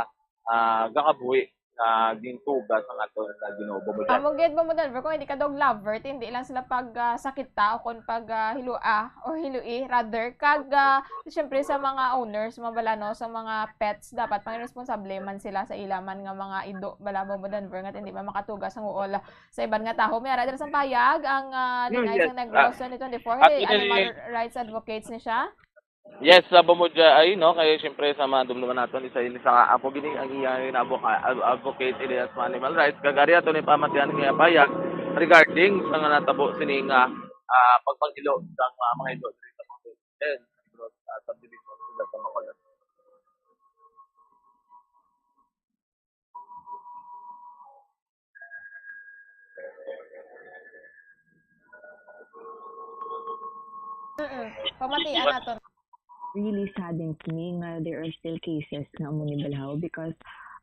ah, gakabuhi nga gintuga sa aton nga Ginoo, Bumujay. Amo gid, Bobo Denver, kung hindi ka dog lover, ti hindi lang sila pag ah, sakita o kung pag ah, hilua o hilui, rather, kag ah, siyempre sa mga owners, mga bala, no, sa mga pets, dapat pang responsable man sila sa ila man nga mga ido, bala, Bobo Denver, nga hindi man makatuga sa nguol sa iban nga tawo. May ara dira sa payag ang ah, Mm, Dingay yes. sa Negros twenty-four, Ah, hey, actually, animal rights advocates ni siya. Yes, sa Bumudya ay, no, kay siyempre sa mga dumduman naton, isa ini sa ako gini ang iya nga advoca-, ad-, advocate ini sa animal rights. Kag ari ato ni pamatian nga payag regarding sa nga natabo sini nga ah, pagpanghilo sa mga, mga ido diri sa mga, yes, sa subdivision sa Bacolod. Mm-mm. Pamatian nato. Really saddens me nga there are still cases nga amo ni Balhaw because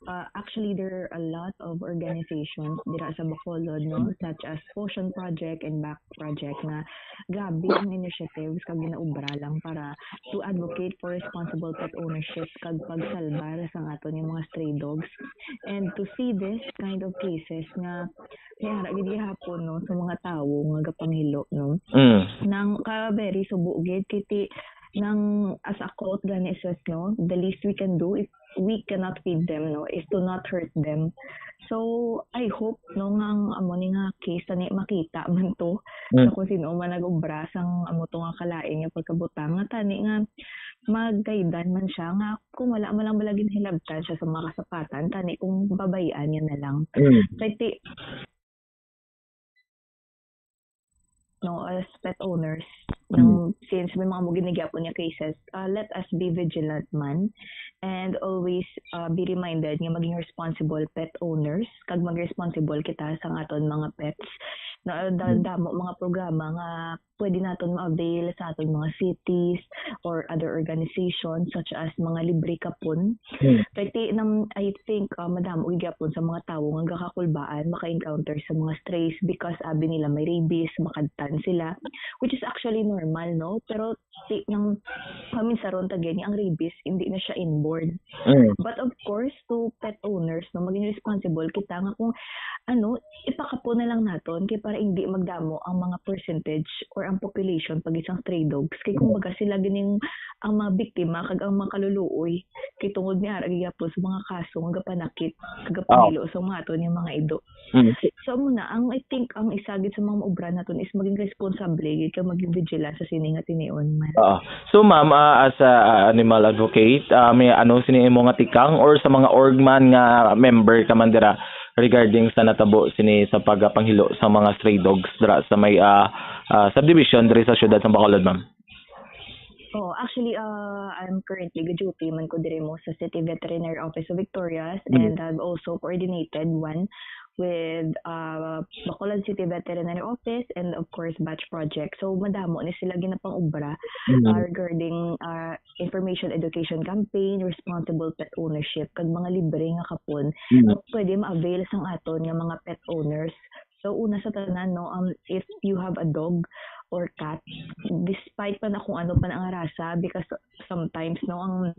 uh, actually there are a lot of organizations dira sa Bacolod, no, such as Potion Project and Back Project nga grabe ang initiatives kag ginaobra lang para to advocate for responsible pet ownership kag pagsalbar sa aton nga mga stray dogs. And to see this kind of cases nga may ara gid gihapon, no, sa mga tawo nga gapanghilo, no, Mm. nang ka very subo gid kay ti nang as a quote gani, sis, no, the least we can do is we cannot feed them, no, is to not hurt them. So I hope, no, nga ang amo ni nga case ani makita man to Mm. sa kung sino man nag-obra sang amo to nga kalain nga pagkabutang nga tani nga magkaidan man siya nga kung wala man lang bala ginhilabtan siya sa mga kasapatan, tani kung babay-an niya na lang. Mm. Kay ti no, as pet owners, Mm. no, since may mga mo ginigyapon nga cases, uh, let us be vigilant man and always uh, be reminded nga maging responsible pet owners kag mag-responsible kita sa aton mga pets. Na, da-, Mm. damo mga programa nga pwede naton ma-avail sa aton mga cities or other organizations such as mga libre kapon. Mm. Kay ti-, nam-, I think, ah, madamo gyapon sa mga tawo nga gakakulbaan maka-encounter sa mga strays because abi nila may rabies, makadtan sila, which is actually normal, no? Pero ti-, nang paminsaron ta gani ang rabies, hindi na siya inborn. Mm. But of course, to pet owners, no, maging responsible kita nga kung ano, ipakapon na lang naton kay para hindi magdamo ang mga percentage or ang population pag isang stray dogs. Kay Mm. kumbaga sila ganing ang mga biktima kag ang mga kaluluoy kay tungod ni ara gyapon sa mga kaso nga gapanakit kag Oh. gapangilo sa mga aton yung mga ido. Mm. So, amo na, ang, I think, ang isa gid sa mga maubra naton is maging responsable gid kag maging vigilant sa sini nga tinion man. Oo. So, ma'am, ah, as a, ah, animal advocate, ah, may ano sini imo nga tikang or sa mga org man nga member ka man dira regarding sa natabo sini sa pagpanghilo sa mga stray dogs dira sa may, ah, ah, subdivision diri sa siyudad sa Bacolod, ma'am? Oh, actually, uh, I'm currently ga-duty man ko diri mo sa City Veterinary Office of Victorias, Mm. and I've also coordinated one with, uh, Bacolod City Veterinary Office and of course Batch Project. So madamo ni sila ginapang-obra, Mm. uh, regarding, uh, information education campaign, responsible pet ownership, kag mga libre nga kapon Mm. nga pwede ma-avail sang aton nga mga pet owners. So, una sa tanan, no, um, if you have a dog or cat, despite pa na kung ano pa na ang rasa, because sometimes, no, ang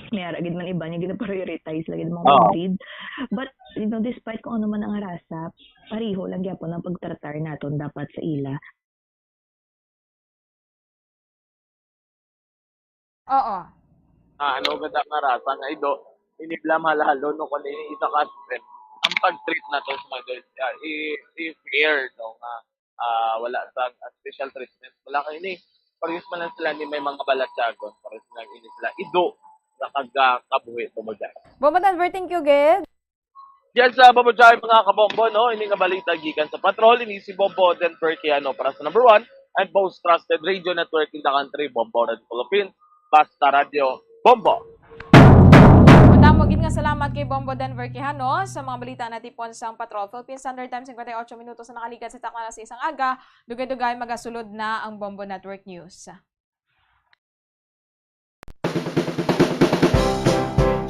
may ara gid man iba nga gina-prioritize lagi ng mga Oo. breed. But, you know, despite kung ano man ang rasa, pareho lang gyapon ang pagtratar naton dapat sa ila. Oo. Ah, ano ganda nga rasa nga ido, iniblam halalo no kung ini isa ka strip. Ang pag-treat nato sa mga ido, ah, i-, i-fair, no, nga, ah, wala sa special treatment. Wala kay ini. Parehas man lang sila ni may mga balatyagon. Parehas lang ini sila. Ido, nga kag, ah, kabuhi, mo dyan. Bombo Denver, thank you, gid. Yan sa Bombo Jai, mga kabombo, no? Ini nga balita gikan sa Patrol, ini si Bombo Denver Quijano para sa number one and most trusted radio network in the country, Bombo Radio Philippines. Basta Radyo, Bombo! Madamo gid nga salamat kay Bombo Denver Quijano sa mga balita natipon sang Patrol. Philippine Standard Time, singkwenta y ocho minutos na nakalikat sa takna alas seis sang aga. Dugay-dugay magasulod na ang Bombo Network News.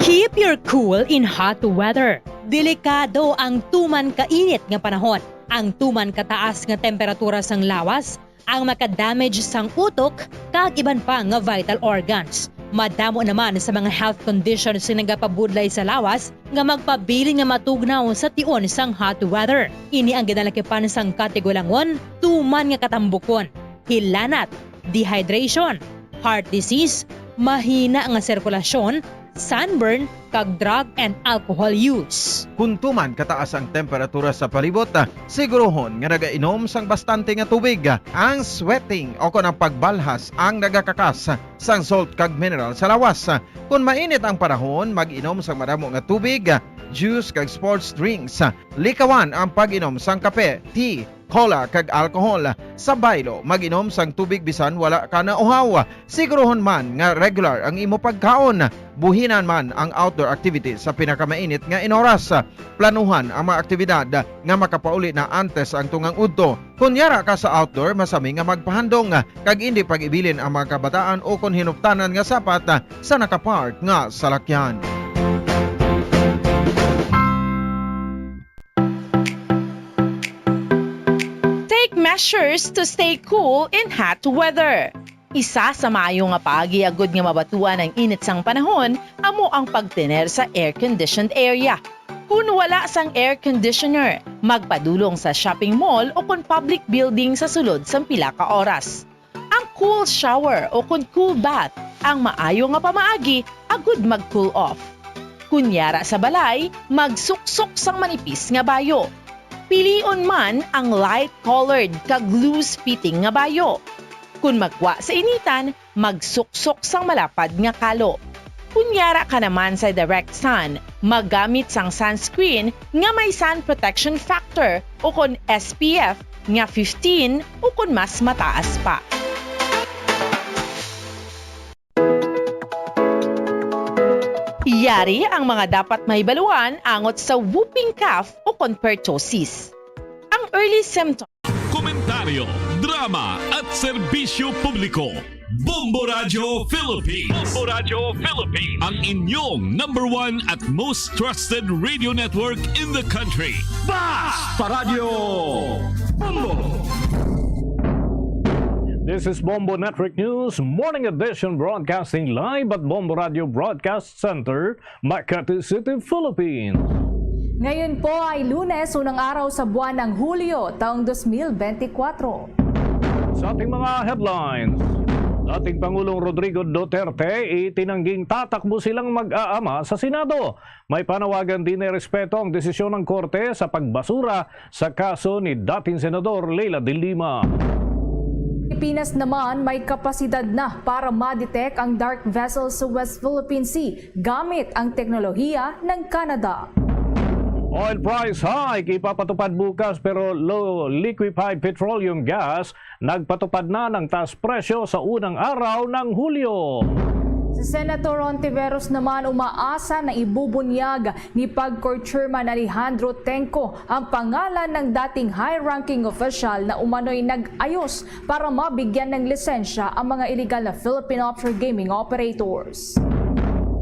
Keep your cool in hot weather. Delikado ang tuman kainit nga panahon. Ang tuman kataas nga temperatura sang lawas ang makadamage sang utok kag iban pa nga vital organs. Madamo naman sa mga health conditions nga nagapabudlay sa lawas nga magpabilin nga matugnaw sa tion sang hot weather. Ini ang ginalakipan sang katigulangon, tuman nga katambukon, hilanat, dehydration, heart disease, mahina nga sirkulasyon, sunburn, kag drug and alcohol use. Kon tuman kataas ang temperatura sa palibot, siguruhon nga nagainom sang bastante nga tubig. Ang sweating o kon ang pagbalhas ang nagakakas sang salt kag mineral sa lawas. Kon mainit ang panahon, mag-inom sang madamo nga tubig, juice kag sports drinks. Likawan ang pag-inom sang kape, tea, cola, kag alcohol. Sa baylo, mag-inom sang tubig bisan wala ka nauhaw. Siguruhon man nga regular ang imo pagkaon. Buhinan man ang outdoor activities sa pinakamainit nga inoras. Planuhan ang mga aktibidad nga makapauli na antes ang tungang udto. Kon yara ka sa outdoor, masami nga magpahandom kag indi pag-ibilin ang mga kabataan o kon hinuptanan nga sapat sa nakapark nga salakyan. Take measures to stay cool in hot weather. Isa sa maayo nga paagi agud nga mabatuan ang init sang panahon amo ang pagtener sa air-conditioned area. Kon wala sang air conditioner, magpadulong sa shopping mall o kon public building sa sulod sang pila ka oras. Ang cool shower o kon cool bath ang maayo nga pamaagi agud mag-cool off. Kon yara sa balay, magsuksok sang manipis nga bayo. Pilion man ang light-colored kag loose-fitting nga bayo. Kon magwa sa initan, magsuksok sang malapad nga kalo. Kon yara ka naman sa direct sun, maggamit sang sunscreen nga may sun protection factor o kon S P F nga fifteen o kon mas mataas pa. Yari ang mga dapat mahibaluan angot sa whooping cough o kon pertussis. Ang early symptoms Drama at serbisyo publiko. Bombo Radyo Philippines. Bombo Radyo Philippines. Ang inyong number one at most trusted radio network in the country. Basta Radyo Bombo! This is Bombo Network News Morning Edition, broadcasting live at Bombo Radio Broadcast Center, Makati City, Philippines. Ngayon po ay Lunes, unang araw sa buwan ng Hulyo, taong dos mil bente kwatro. Sa ating mga headlines, dating Pangulong Rodrigo Duterte itinangging tatakbo silang mag-aama sa Senado. May panawagan din na irespeto ang desisyon ng korte sa pagbasura sa kaso ni dating Senador Leila de Lima. Pilipinas naman may kapasidad na para ma-detect ang dark vessel sa West Philippine Sea gamit ang teknolohiya ng Canada. Oil price hike ipapatupad bukas, pero low liquefied petroleum gas nagpatupad na ng taas presyo sa unang araw ng Hulyo. Si Senator Hontiveros naman umaasa na ibubunyag ni PAGCOR Chairman Alejandro Tengco ang pangalan ng dating high-ranking official na umano'y nag-ayos para mabigyan ng lisensya ang mga illegal na Philippine offshore gaming operators.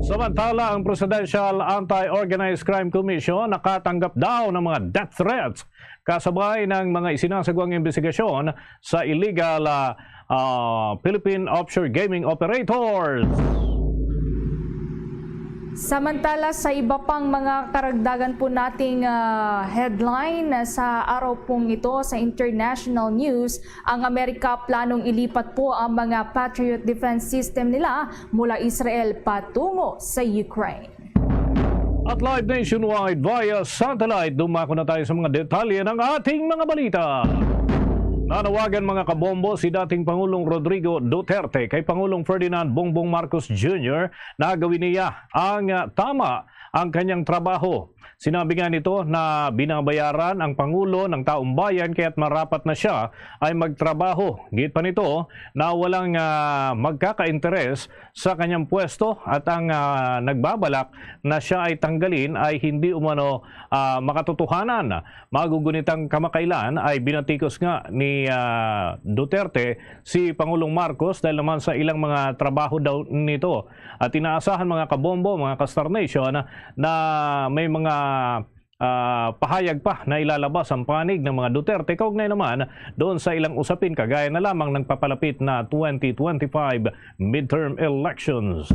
Samantala, ang Presidential Anti-Organized Crime Commission nakatanggap daw ng mga death threats kasabay ng mga isinasagwang imbestigasyon sa illegal, ah, ah, Philippine offshore gaming operators. Samantala, sa iba pang mga karagdagan po nating, ah, headline, ah, sa araw pong ito sa international news, ang Amerika planong ilipat po ang mga Patriot defense system nila mula Israel patungo sa Ukraine. At live nationwide via satellite, dumako na tayo sa mga detalye ng ating mga balita. Nanawagan, mga kabombo, si dating Pangulong Rodrigo Duterte kay Pangulong Ferdinand Bongbong Marcos Junior na gawin niya ang, ah, tama ang kanyang trabaho. Sinabi nga nito na binabayaran ang Pangulo ng taong bayan, kaya't marapat na siya ay magtrabaho. Gid pa nito na walang, ah, magkakainteres sa kanyang pwesto at ang, ah, nagbabalak na siya ay tanggalin ay hindi umano, ah, makatotohanan. Magugunitang kamakailan ay binatikos nga ni, ah, Duterte si Pangulong Marcos dahil naman sa ilang mga trabaho daw nito. At inaasahan, mga kabombo, mga ka-Star Nation, na may mga, ah, pahayag pa na ilalabas ang panig ng mga Duterte kaugnay naman doon sa ilang usapin, kagaya na lamang ng papalapit na twenty twenty-five midterm elections.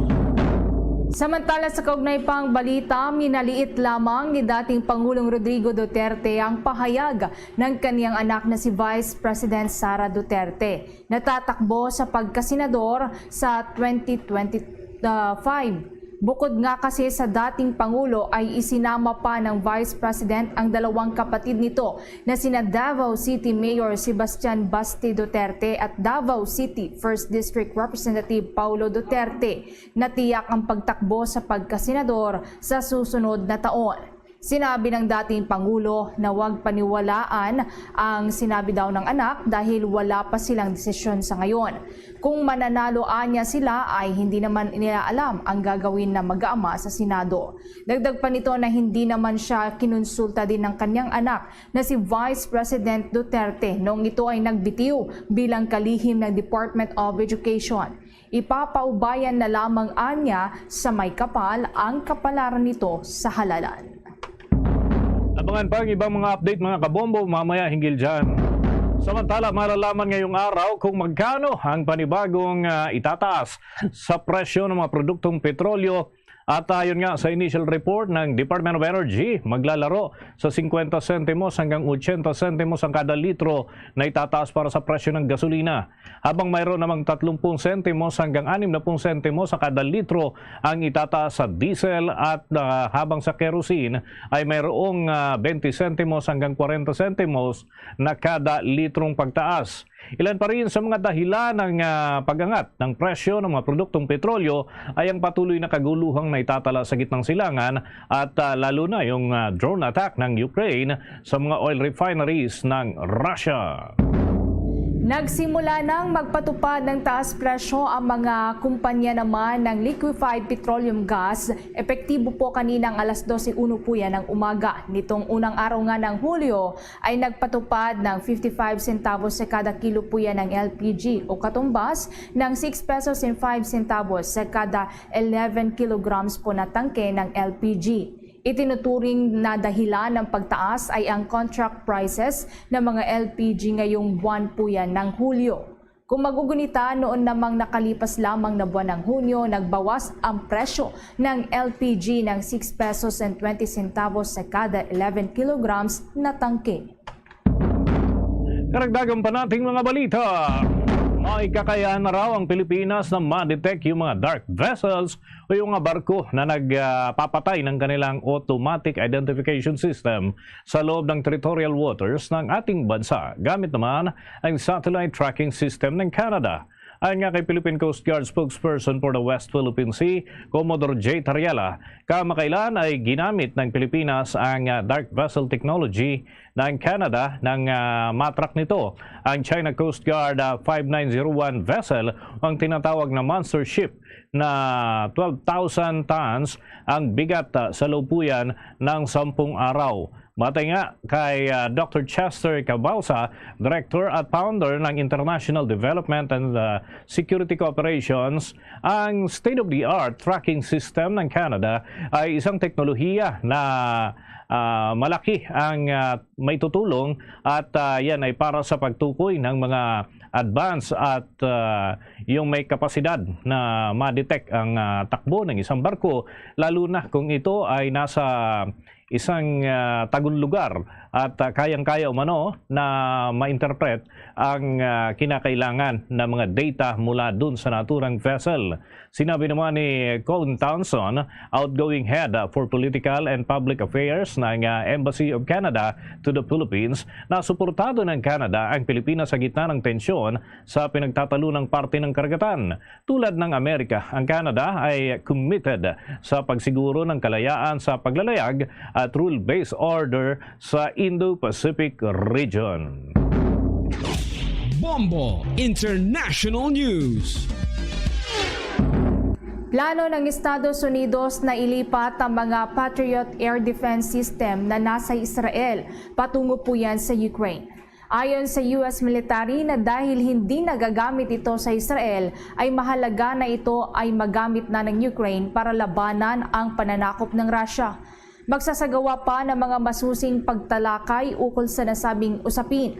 Samantala, sa kaugnay pang balita, minaliit lamang ni dating Pangulong Rodrigo Duterte ang pahayag ng kaniyang anak na si Vice President Sara Duterte, na tatakbo sa pagkasenador sa twenty twenty-five. Bukod nga kasi sa dating Pangulo, ay isinama pa ng Vice President ang dalawang kapatid nito na sina Davao City Mayor Sebastian Basti Duterte at Davao City First District Representative Paulo Duterte na tiyak ang pagtakbo sa pagkasenador sa susunod na taon. Sinabi ng dating Pangulo na huwag paniwalaan ang sinabi daw ng anak dahil wala pa silang desisyon sa ngayon. Kung mananalo anya sila, ay hindi naman nila alam ang gagawin na mag-aama sa Senado. Dagdag pa nito na hindi naman siya kinonsulta din ng kanyang anak na si Vice President Duterte noong ito ay nagbitiw bilang kalihim ng Department of Education. Ipapaubayan na lamang anya sa may kapal ang kapalaran nito sa halalan. Abangan pa ang ibang mga update, mga kabombo, mamaya hinggil dyan. Samantala, malalaman ngayong araw kung magkano ang panibagong, ah, itataas sa presyo ng mga produktong petrolyo. At ayon nga sa initial report ng Department of Energy, maglalaro sa singkwenta sentimos hanggang ochenta sentimos ang kada litro na itataas para sa presyo ng gasolina, habang mayroon namang tatlong sentimos hanggang anim na sentimos sa kada litro ang itataas sa diesel at, ah, habang sa kerosene ay mayroong, ah, twenty sentimos hanggang kwarenta sentimos na kada litrong pagtaas. Ilan pa rin sa mga dahilan ng, ah, pag-angat ng presyo ng mga produktong petrolyo ay ang patuloy na kaguluhang naitatala sa gitnang silangan at, ah, lalo na yung, ah, drone attack ng Ukraine sa mga oil refineries ng Russia. Nagsimula nang magpatupad ng taas presyo ang mga kumpanya naman ng liquefied petroleum gas, epektibo po kaninang alas dose uno po yan ng umaga. Nitong unang araw nga ng Hulyo ay nagpatupad ng fifty-five centavos sa kada kilo po yan ng L P G o katumbas ng six pesos and five centavos sa kada eleven kilograms po na tangke ng L P G. Itinuturing na dahilan ng pagtaas ay ang contract prices ng mga L P G ngayong buwan po yan ng Hulyo. Kung magugunita, noon namang nakalipas lamang na buwan ng Hunyo, nagbawas ang presyo ng L P G ng six pesos and twenty centavos sa kada eleven kilograms na tangke. Karagdagan pa nating mga balita. May kakayahan na raw ang Pilipinas na ma-detect yung mga dark vessels o yung mga barko na nagpapatay ng kanilang automatic identification system sa loob ng territorial waters ng ating bansa, gamit naman ang satellite tracking system ng Canada. Ayon nga kay Philippine Coast Guard spokesperson for the West Philippine Sea, Commodore Jay Tariala, kamakailan ay ginamit ng Pilipinas ang, ah, dark vessel technology ng Canada nang, ah, matrak nito ang China Coast Guard, ah, five nine zero one vessel, ang tinatawag na monster ship na twelve thousand tons ang bigat, ah, sa loob po yan ng sampung araw. Batay nga kay, ah, Doctor Chester Cabalsa, Director at Founder ng International Development and, ah, Security Cooperations, ang state-of-the-art tracking system ng Canada ay isang teknolohiya na, ah, malaki ang, ah, maitutulong at, ah, yan ay para sa pagtukoy ng mga advance at, ah, yung may kapasidad na ma-detect ang, ah, takbo ng isang barko, lalo na kung ito ay nasa isang, ah, tagong lugar at, ah, kayang-kaya umano na ma-interpret ang, ah, kinakailangan na mga data mula dun sa naturang vessel. Sinabi naman ni Colin Townsend, outgoing head, ah, for political and public affairs ng, ah, Embassy of Canada to the Philippines, na suportado ng Canada ang Pilipinas sa gitna ng tensyon sa pinagtatalunang parte ng karagatan. Tulad ng Amerika, ang Canada ay committed sa pagsiguro ng kalayaan sa paglalayag at rule-based order sa Indo-Pacific region. Bombo International News. Plano ng Estados Unidos na ilipat ang mga Patriot air defense system na nasa Israel patungo po yan sa Ukraine. Ayon sa U S military na dahil hindi nagagamit ito sa Israel, ay mahalaga na ito ay magamit na ng Ukraine para labanan ang pananakop ng Russia. Magsasagawa pa ng mga masusing pagtalakay ukol sa nasabing usapin.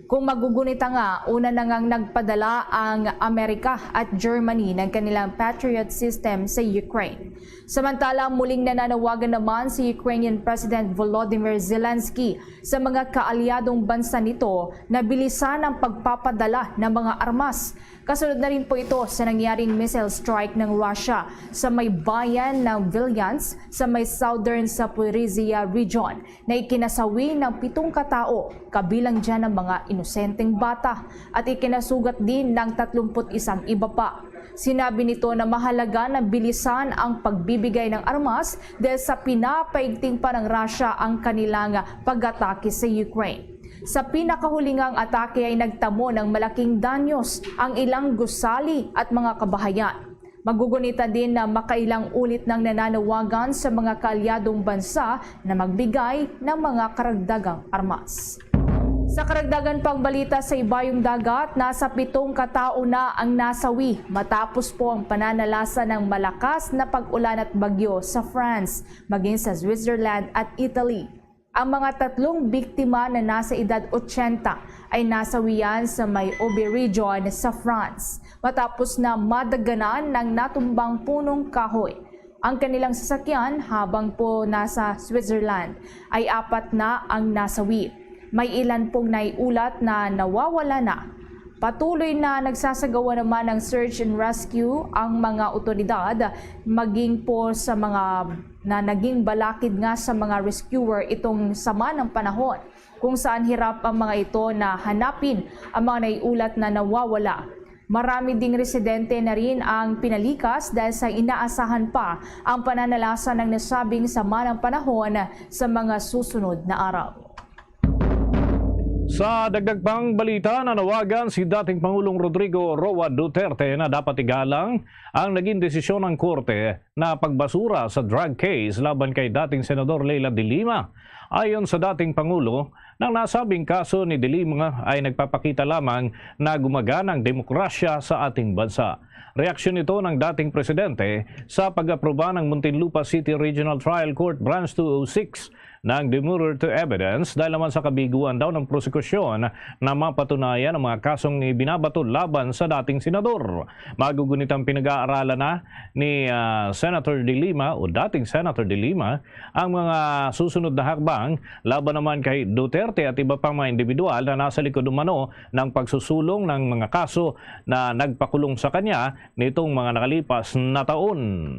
Kung magugunita nga, una na ngang nagpadala ang Amerika at Germany ng kanilang Patriot system sa Ukraine. Samantala, muling nananawagan naman si Ukrainian President Volodymyr Zelensky sa mga kaalyadong bansa nito na bilisan ang pagpapadala ng mga armas. Kasunod na rin po ito sa nangyaring missile strike ng Russia sa may bayan ng Vilyansk sa may southern Zaporizhia region na ikinasawi ng pitong katao, kabilang dyan ang mga inosenteng bata, at ikinasugat din ng tatlumpu't isang iba pa. Sinabi nito na mahalaga na bilisan ang pagbibigay ng armas dahil sa pinapaigting pa ng Russia ang kanilang pag-atake sa Ukraine. Sa pinakahulingang atake ay nagtamo ng malaking danyos ang ilang gusali at mga kabahayan. Magugunita din na makailang ulit nang nananawagan sa mga kaalyadong bansa na magbigay ng mga karagdagang armas. Sa karagdagan pang balita sa ibayong dagat, nasa pitong katao na ang nasawi matapos po ang pananalasa ng malakas na pag-ulan at bagyo sa France, maging sa Switzerland at Italy. Ang mga tatlong biktima na nasa edad otsenta ay nasawian sa may Auber region sa France matapos na madaganan ng natumbang punong kahoy. Ang kanilang sasakyan habang po nasa Switzerland ay apat na ang nasawi. May ilan pong naiulat na nawawala na. Patuloy na nagsasagawa naman ng search and rescue ang mga otoridad, maging po sa mga na naging balakid nga sa mga rescuer itong sama ng panahon, kung saan hirap ang mga ito na hanapin ang mga naiulat na nawawala. Marami ding residente na rin ang pinalikas dahil sa inaasahan pa ang pananalasa ng nasabing sama ng panahon sa mga susunod na araw. Sa dagdag pang balita, nanawagan si dating Pangulong Rodrigo Roa Duterte na dapat igalang ang naging desisyon ng korte na pagbasura sa drug case laban kay dating Senador Leila de Lima. Ayon sa dating Pangulo, nang nasabing kaso ni de Lima ay nagpapakita lamang na gumagana ang demokrasya sa ating bansa. Reaksyon ito ng dating presidente sa pag-aproba ng Muntinlupa City Regional Trial Court Branch two oh six ng demurrer to evidence dahil naman sa kabiguan daw ng prosekusyon na mapatunayan ang mga kasong ibinabato laban sa dating senador. Magugunit ang pinag-aaralan na ni, ah, Senator de Lima o dating Senator de Lima ang mga susunod na hakbang laban naman kay Duterte at iba pang mga individual na nasa likod umano ng pagsusulong ng mga kaso na nagpakulong sa kanya nitong mga nakalipas na taon.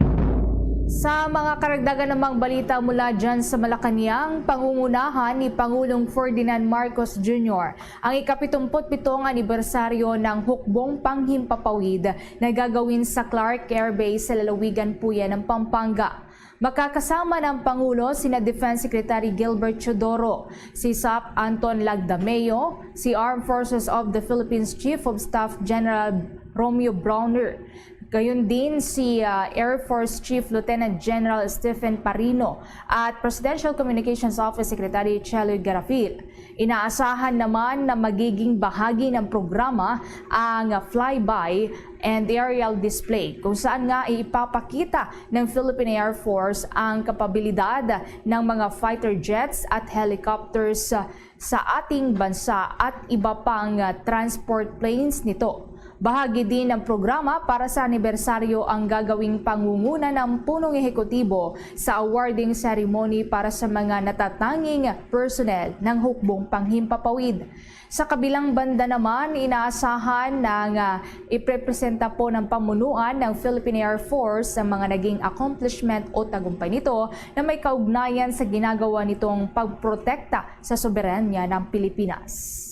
Sa mga karagdagan namang balita mula dyan sa Malacañang, pangungunahan ni Pangulong Ferdinand Marcos Junior ang ikapitumput-pitong anibersaryo ng Hukbong Panghimpapawid na gagawin sa Clark Air Base sa lalawigan po yan ng Pampanga. Makakasama ng Pangulo sina Defense Secretary Gilbert Teodoro, si SOP Anton Lagdameo, si Armed Forces of the Philippines Chief of Staff General Romeo Brawner, gayon din si, ah, Air Force Chief Lieutenant General Stephen Parino at Presidential Communications Office Secretary Chelly Garafil. Inaasahan naman na magiging bahagi ng programa ang flyby and aerial display, kung saan nga ipapakita ng Philippine Air Force ang kapabilidad ng mga fighter jets at helicopters sa ating bansa at iba pang, ah, transport planes nito. Bahagi din ng programa para sa anibersaryo ang gagawing pangunguna ng punong ehekutibo sa awarding ceremony para sa mga natatanging personnel ng Hukbong Panghimpapawid. Sa kabilang banda naman, inaasahan na nga iprepresenta po ng pamunuan ng Philippine Air Force ang mga naging accomplishment o tagumpay nito na may kaugnayan sa ginagawa nitong pagprotekta sa soberanya ng Pilipinas.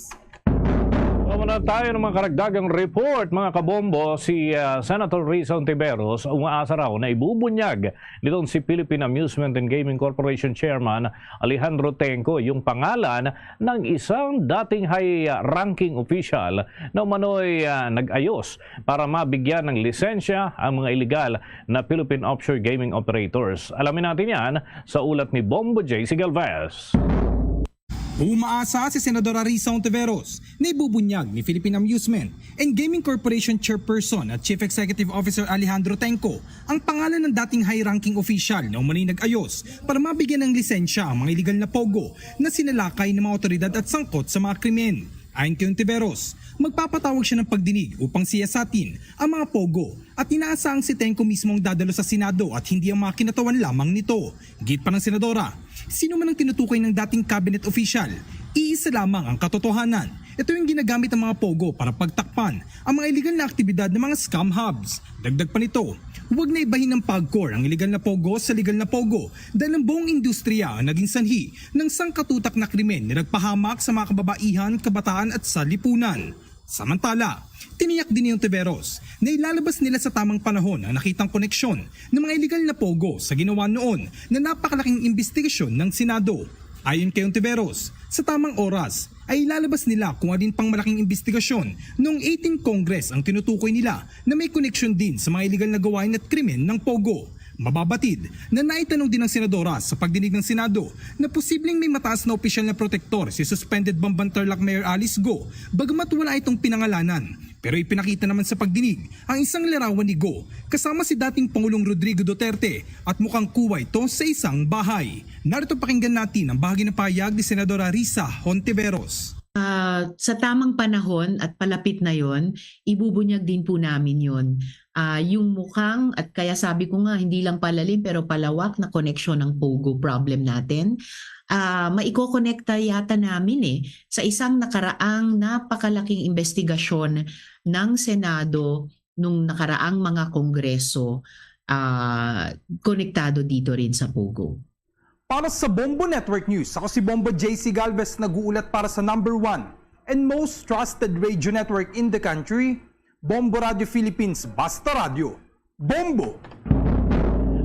Muna tayo ng mga karagdagang report, mga kabombo. Si, ah, Senator Risa Ontiveros umaasa raw na ibubunyag nitong si Philippine Amusement and Gaming Corporation Chairman Alejandro Tengco yung pangalan ng isang dating high ranking official na umano'y, ah, nag-ayos para mabigyan ng lisensya ang mga iligal na Philippine offshore gaming operators. Alamin natin yan sa ulat ni Bombo J C Galvez. Umaasa si Senadora Risa Ontiveros na ibubunyag ni Philippine Amusement and Gaming Corporation Chairperson at Chief Executive Officer Alejandro Tengco ang pangalan ng dating high-ranking official na umano'y nag-ayos para mabigyan ng lisensya ang mga iligal na pogo na sinalakay ng mga otoridad at sangkot sa mga krimen. Ayon kay Ontiveros, magpapatawag siya ng pagdinig upang siyasatin ang mga pogo at inaasahang si Tengco mismo ang dadalo sa Senado at hindi ang mga kinatawan lamang nito. Git pa ng senadora, sino man ang tinutukoy ng dating cabinet official, iisa lamang ang katotohanan. Ito yung ginagamit ng mga pogo para pagtakpan ang mga iligal na aktibidad ng mga scam hubs. Dagdag pa nito, huwag na ibahin ng PAGCOR ang iligal na pogo sa legal na pogo dahil ang buong industriya ang naging sanhi ng sangkatutak na krimen na nagpahamak sa mga kababaihan, kabataan at sa lipunan. Samantala, tiniyak din ni Ontiveros na ilalabas nila sa tamang panahon ang nakitang koneksyon ng mga iligal na pogo sa ginawa noon na napakalaking imbestigasyon ng Senado. Ayon kay Ontiveros, sa tamang oras ay ilalabas nila kung alin pang malaking imbestigasyon noong eighteen Congress ang tinutukoy nila na may koneksyon din sa mga iligal na gawain at krimen ng pogo. Mababatid na naitanong din ng senadora sa pagdinig ng Senado na posibleng may mataas na opisyal na protektor si suspended Bamban Tarlac Mayor Alice Go, bagamat wala itong pinangalanan. Pero ipinakita naman sa pagdinig ang isang larawan ni Go kasama si dating Pangulong Rodrigo Duterte at mukhang kuha ito sa isang bahay. Narito, pakinggan natin ang bahagi ng pahayag ni Senadora Risa Hontiveros. Ah, sa tamang panahon at palapit na yon, ibubunyag din po namin yon. Ah, yung mukhang, at kaya sabi ko nga, hindi lang palalim pero palawak na koneksyon ng pogo problem natin. Ah, maikokonekta yata namin eh sa isang nakaraang napakalaking investigasyon ng Senado nung nakaraang mga kongreso, ah, konektado dito rin sa pogo. Para sa Bombo Network News, ako si Bombo J C Galvez, nag-uulat para sa number one and most trusted radio network in the country, Bombo Radio Philippines, Basta Radyo, Bombo!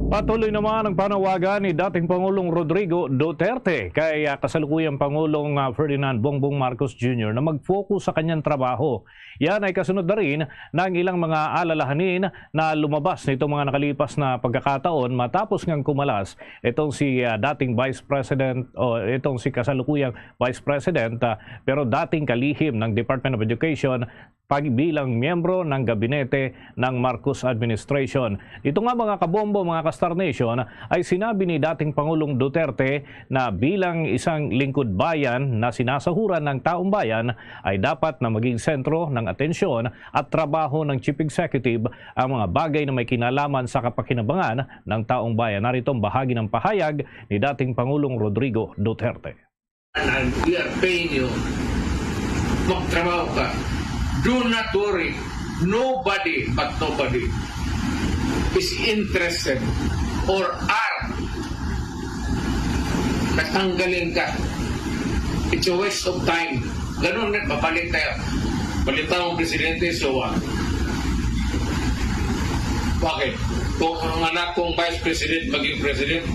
Patuloy naman ang panawagan ni dating Pangulong Rodrigo Duterte kay, ah, kasalukuyang Pangulong, ah, Ferdinand Bongbong Marcos Junior na mag-focus sa kanyang trabaho. Yan ay kasunod na rin ng ilang mga alalahanin na lumabas nitong mga nakalipas na pagkakataon matapos ngang kumalas itong si, ah, dating Vice President o itong si kasalukuyang Vice President, ah, pero dating kalihim ng Department of Education pag bilang miyembro ng gabinete ng Marcos administration. Dito nga, mga kabombo, mga ka-Star Nation, ay sinabi ni dating Pangulong Duterte na bilang isang lingkod bayan na sinasahuran ng taong bayan ay dapat na maging sentro ng atensyon at trabaho ng Chief Executive ang mga bagay na may kinalaman sa kapakinabangan ng taong bayan. Narito ang bahagi ng pahayag ni dating Pangulong Rodrigo Duterte. And we are paying you. Magtrabaho ka. Do not worry. Nobody but nobody is interested or are natanggalin ka. It's a waste of time. Ganun na, babalik tayo. Balita ang presidente, so what? Bakit? Kung ang anak kong vice president maging president,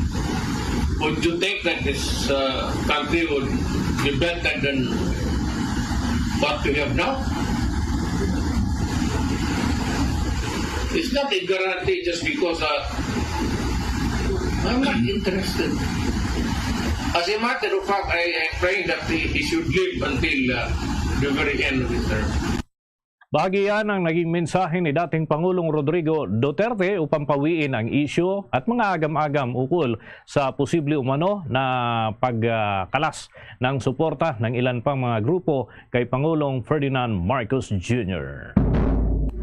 would you think that this uh, country would be better than what we have now? It's not a guarantee just because uh, I'm not interested. As a matter of fact, I am praying that he, he should live until uh, the very end of his term. Bahagi yan ang naging mensahe ni dating Pangulong Rodrigo Duterte upang pawiin ang isyu at mga agam-agam ukol sa posible umano na pagkalas ng suporta ng ilan pang mga grupo kay Pangulong Ferdinand Marcos Junior.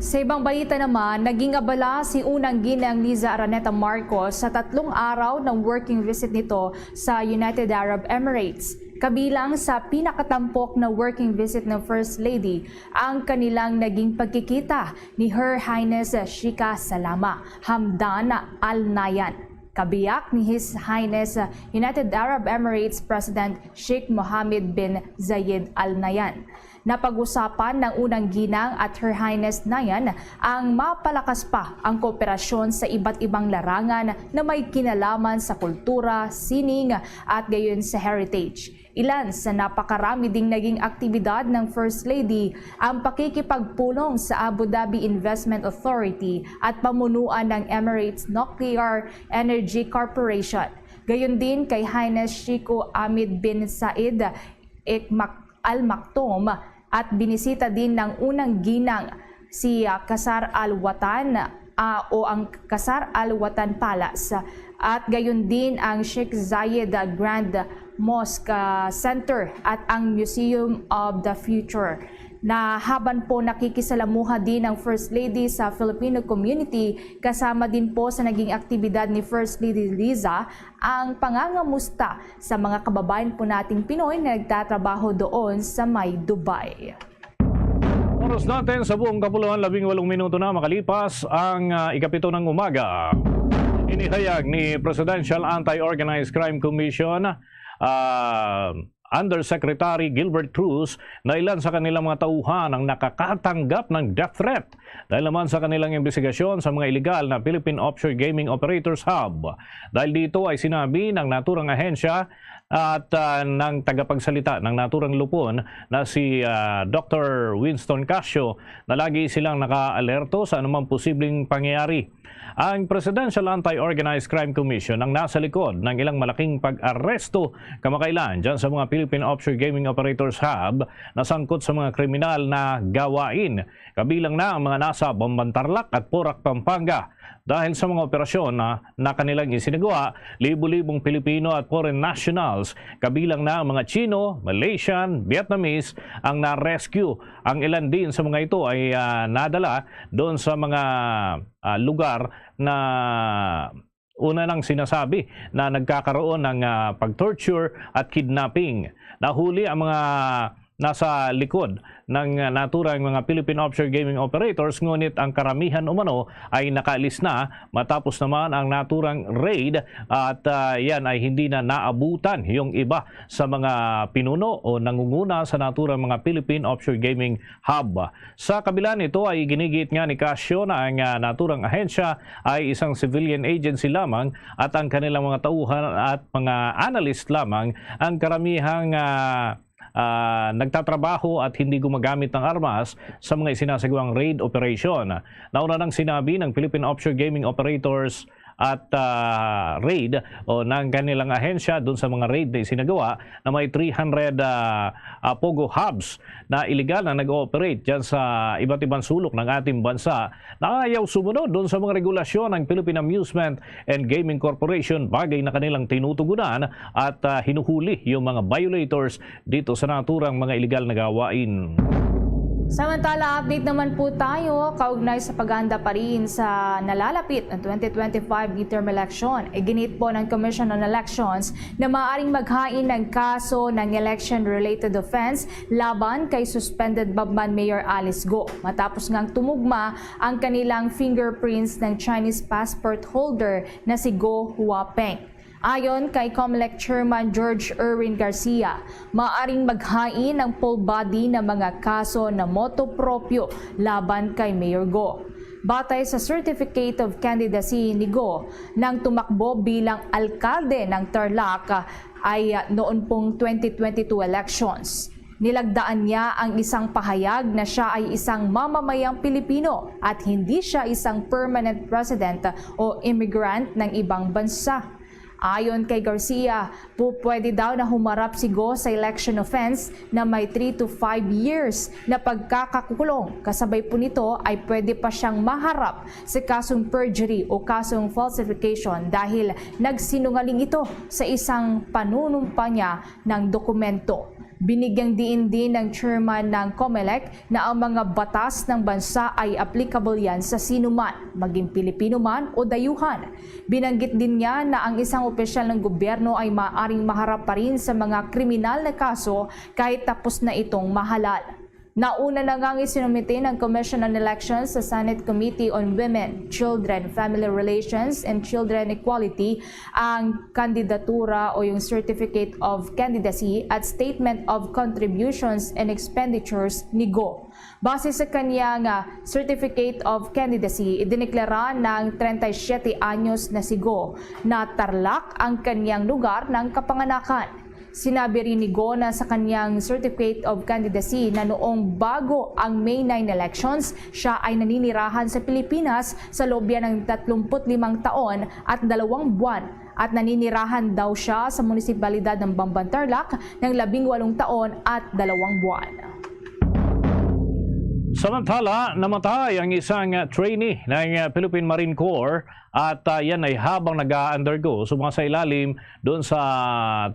Sa ibang balita naman, naging abala si unang ginang Liza Araneta Marcos sa tatlong araw ng working visit nito sa United Arab Emirates. Kabilang sa pinakatampok na working visit ng First Lady ang kanilang naging pagkikita ni Her Highness Sheikha Salama Hamdan Al Nahyan, kabiyak ni His Highness United Arab Emirates President Sheikh Mohammed bin Zayed Al Nahyan. Napag-usapan ng unang ginang at Her Highness Nahyan ang mapalakas pa ang kooperasyon sa iba't ibang larangan na may kinalaman sa kultura, sining, at gayon sa heritage. Ilan sa napakarami ding naging aktibidad ng First Lady ang pakikipagpulong sa Abu Dhabi Investment Authority at pamunuan ng Emirates Nuclear Energy Corporation. Gayon din kay Highness Sheikh Ahmed bin Said Al Maktoum at binisita din ng unang ginang si, ah, Qasr Al Watan, ah, o ang Qasr Al Watan Palace, at gayon din ang Sheikh Zayed Grand Mosque, ah, Center at ang Museum of the Future. Na habang po nakikisalamuha din ang First Lady sa Filipino community, kasama din po sa naging aktibidad ni First Lady Liza ang pangangamusta sa mga kababayan po nating Pinoy na nagtatrabaho doon sa may Dubai. Oras natin sa buong kapuluan, labing walong minuto na makalipas ang, ah, ikapito ng umaga. Inihayag ni Presidential Anti-Organized Crime Commission, ah, Undersecretary Gilbert Cruz na ilan sa kanilang mga tauhan ang nakakatanggap ng death threat dahil naman sa kanilang imbestigasyon sa mga iligal na Philippine Offshore Gaming Operators Hub. Dahil dito ay sinabi ng naturang ahensya at, ah, ng tagapagsalita ng naturang lupon na si, ah, Doctor Winston Casio na lagi silang nakaalerto sa anumang posibleng pangyayari. Ang Presidential Anti-Organized Crime Commission ang nasa likod ng ilang malaking pag-aresto kamakailan dyan sa mga Philippine Offshore Gaming Operators Hub na sangkot sa mga kriminal na gawain. Kabilang na ang mga nasa Bamban Tarlac at Porac, Pampanga. Dahil sa mga operasyon na, na kanilang isinagawa, libo-libong Pilipino at foreign nationals, kabilang na ang mga Chino, Malaysian, Vietnamese, ang na-rescue. Ang ilan din sa mga ito ay, ah, nadala doon sa mga, ah, lugar na una nang sinasabi na nagkakaroon ng, ah, pag-torture at kidnapping. Nahuli ang mga nasa likod ng, ah, naturang mga Philippine offshore gaming operators, ngunit ang karamihan umano ay nakaalis na matapos naman ang naturang raid at, ah, yan ay hindi na naabutan yung iba sa mga pinuno o nangunguna sa naturang mga Philippine offshore gaming hub. Sa kabila nito ay iginigiit nga ni Casio na ang, ah, naturang ahensya ay isang civilian agency lamang at ang kanilang mga tauhan at mga analyst lamang ang karamihang, ah, ah, nagtatrabaho at hindi gumagamit ng armas sa mga isinasagawang raid operation. Nauna nang sinabi ng Philippine Offshore Gaming Operators at, ah, raid o ng kanilang ahensya dun sa mga raid na isinagawa na may three hundred, ah, ah, POGO hubs na iligal na nag-ooperate dyan sa iba't ibang sulok ng ating bansa na ayaw sumunod dun sa mga regulasyon ng Philippine Amusement and Gaming Corporation, bagay na kanilang tinutugunan at, ah, hinuhuli yung mga violators dito sa naturang mga iligal na gawain. Samantala, update naman po tayo kaugnay sa paghahanda pa rin sa nalalapit na twenty twenty-five midterm election. Iginit po ng Commission on Elections na maaaring maghain ng kaso ng election-related offense laban kay suspended Babban Mayor Alice Go matapos ngang tumugma ang kanilang fingerprints ng Chinese passport holder na si Go Huapeng. Ayon kay Comelec Chairman George Erwin Garcia, maaring maghain ang full body ng mga kaso na motu proprio laban kay Mayor Go. Batay sa Certificate of Candidacy ni Go, nang tumakbo bilang alkalde ng Tarlac ay, ah, noon pong twenty twenty-two elections. Nilagdaan niya ang isang pahayag na siya ay isang mamamayang Pilipino at hindi siya isang permanent resident o immigrant ng ibang bansa. Ayon kay Garcia, pu-, pwede daw na humarap si Go sa election offense na may three to five years na pagkakakulong. Kasabay po nito ay pwede pa siyang maharap sa kasong perjury o kasong falsification dahil nagsinungaling ito sa isang panunumpanya ng dokumento. Binigyang diin din ng chairman ng Comelec na ang mga batas ng bansa ay applicable yan sa sino man, maging Pilipino man o dayuhan. Binanggit din niya na ang isang opisyal ng gobyerno ay maaring maharap pa rin sa mga kriminal na kaso kahit tapos na itong mahalal. Nauna na ngang isinumite ng Commission on Elections sa Senate Committee on Women, Children, Family Relations, and Children Equality ang kandidatura o yung Certificate of Candidacy at Statement of Contributions and Expenditures ni Go. Base sa kanyang, ah, Certificate of Candidacy, idineklara ng treinta y siete anyos na si Go na Tarlac ang kanyang lugar ng kapanganakan. Sinabi rin ni Go na sa kanyang Certificate of Candidacy na noong bago ang May nine elections, siya ay naninirahan sa Pilipinas sa loob niya ng tatlumpu't limang taon at dalawang buwan at naninirahan daw siya sa munisipalidad ng Bamban Tarlac ng labing walong taon at dalawang buwan. Samantala, namatay ang isang, ah, trainee ng, ah, Philippine Marine Corps at, ah, yan ay habang nag-a-undergo sa mga sa ilalim doon sa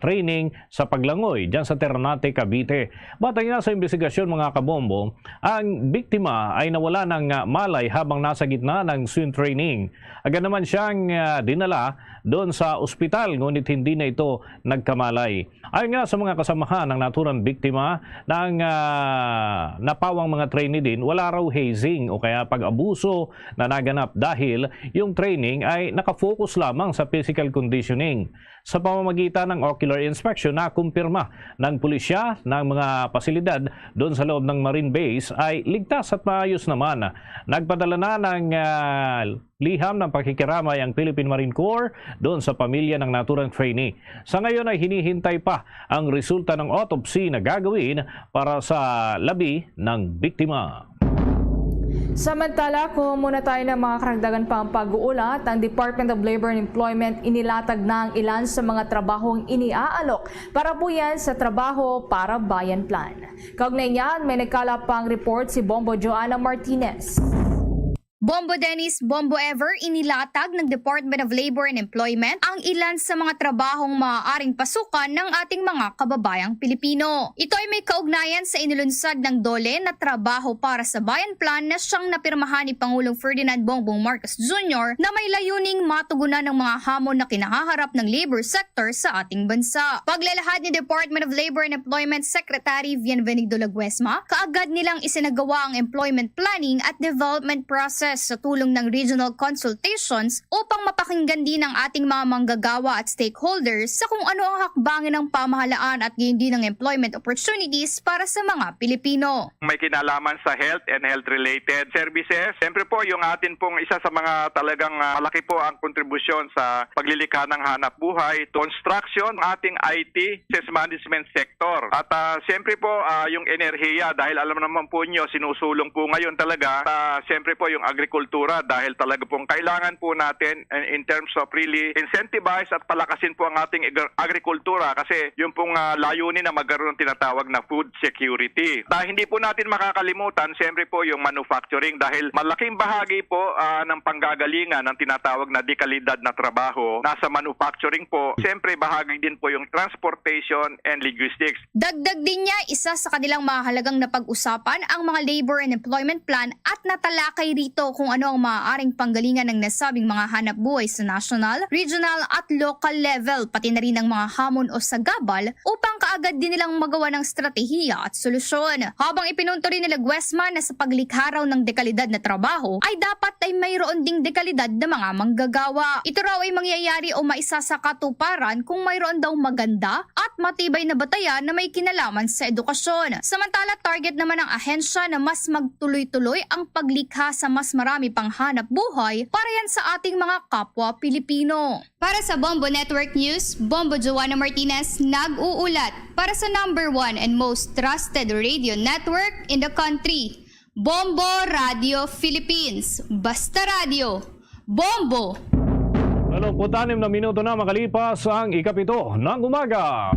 training sa paglangoy dyan sa Ternate, Cavite. Batay nga sa imbestigasyon, mga kabombo, ang biktima ay nawala ng, ah, malay habang nasa gitna ng swim training. Agad naman siyang, ah, dinala doon sa ospital, ngunit hindi na ito nagkamalay. Ayon nga sa mga kasamahan ng naturang biktima, na ang, ah, napawang mga trainee din, wala raw hazing o kaya pag-abuso na naganap dahil yung training ay nakafocus lamang sa physical conditioning. Sa pamamagitan ng ocular inspection, nakumpirma ng pulisya ng mga pasilidad doon sa loob ng Marine Base ay ligtas at maayos naman. Nagpadala na ng, ah, liham ng pakikiramay ang Philippine Marine Corps doon sa pamilya ng naturang trainee. Sa ngayon ay hinihintay pa ang resulta ng autopsy na gagawin para sa labi ng biktima. Samantala, kung muna tayo ng mga karagdagan pang pag-uulat, ang Department of Labor and Employment inilatag na ang ilan sa mga trabahong iniaalok para po yan sa Trabaho para Bayan Plan. Kaugnay niyan, may nagkalap pang report si Bombo Joanna Martinez. Bombo Dennis, Bombo Ever, inilatag ng Department of Labor and Employment ang ilan sa mga trabahong maaaring pasukan ng ating mga kababayang Pilipino. Ito ay may kaugnayan sa inilunsad ng DOLE na Trabaho para sa Bayan Plan na siyang napirmahan ni Pangulong Ferdinand Bongbong Marcos Junior na may layuning matugunan ang mga hamon na kinahaharap ng labor sector sa ating bansa. Paglalahad ni Department of Labor and Employment Secretary Bienvenido Laguesma, kaagad nilang isinagawa ang employment planning at development process sa tulong ng regional consultations upang mapakinggan din ang ating mga manggagawa at stakeholders sa kung ano ang hakbangin ng pamahalaan at gayon din ang employment opportunities para sa mga Pilipino. May kinalaman sa health and health-related services. Siyempre po, yung atin pong isa sa mga talagang, ah, malaki po ang kontribusyon sa paglilikha ng hanap buhay, construction, ating I T, business management sector. At, ah, siyempre po, ah, yung enerhiya, dahil alam naman po nyo, sinusulong po ngayon talaga, ah, siyempre po yung agrikultura, dahil talaga pong kailangan po natin in, in terms of really incentivize at palakasin po ang ating agri-, agrikultura kasi yung pong, ah, layunin na magkaroon ng tinatawag na food security. Dahil hindi po natin makakalimutan, siyempre po yung manufacturing dahil malaking bahagi po, ah, ng panggagalingan ng tinatawag na dekalidad na trabaho nasa manufacturing po. Siyempre bahagi din po yung transportation and logistics. Dagdag din niya, isa sa kanilang mahalagang napag-usapan ang mga labor and employment plan at natalakay rito kung ano ang maaaring panggalingan ng nasabing mga hanap buhay sa national, regional at local level, pati na rin ang mga hamon o sagabal upang kaagad din nilang magawa ng estratehiya at solusyon. Habang ipinunto rin ni Laguesma na sa paglikha raw ng dekalidad na trabaho ay dapat ay mayroon ding dekalidad na mga manggagawa. Ito raw ay mangyayari o maisa sa katuparan kung mayroon daw maganda at matibay na batayan na may kinalaman sa edukasyon. Samantala, target naman ng ahensya na mas magtuloy-tuloy ang paglikha sa mas marami pang hanap buhay para yan sa ating mga kapwa Pilipino. Para sa Bombo Network News, Bombo Joanna Martinez nag-uulat para sa number one and most trusted radio network in the country, Bombo Radio Philippines. Basta radyo, Bombo! Walong put anim na minuto na makalipas ang ikapito ng umaga.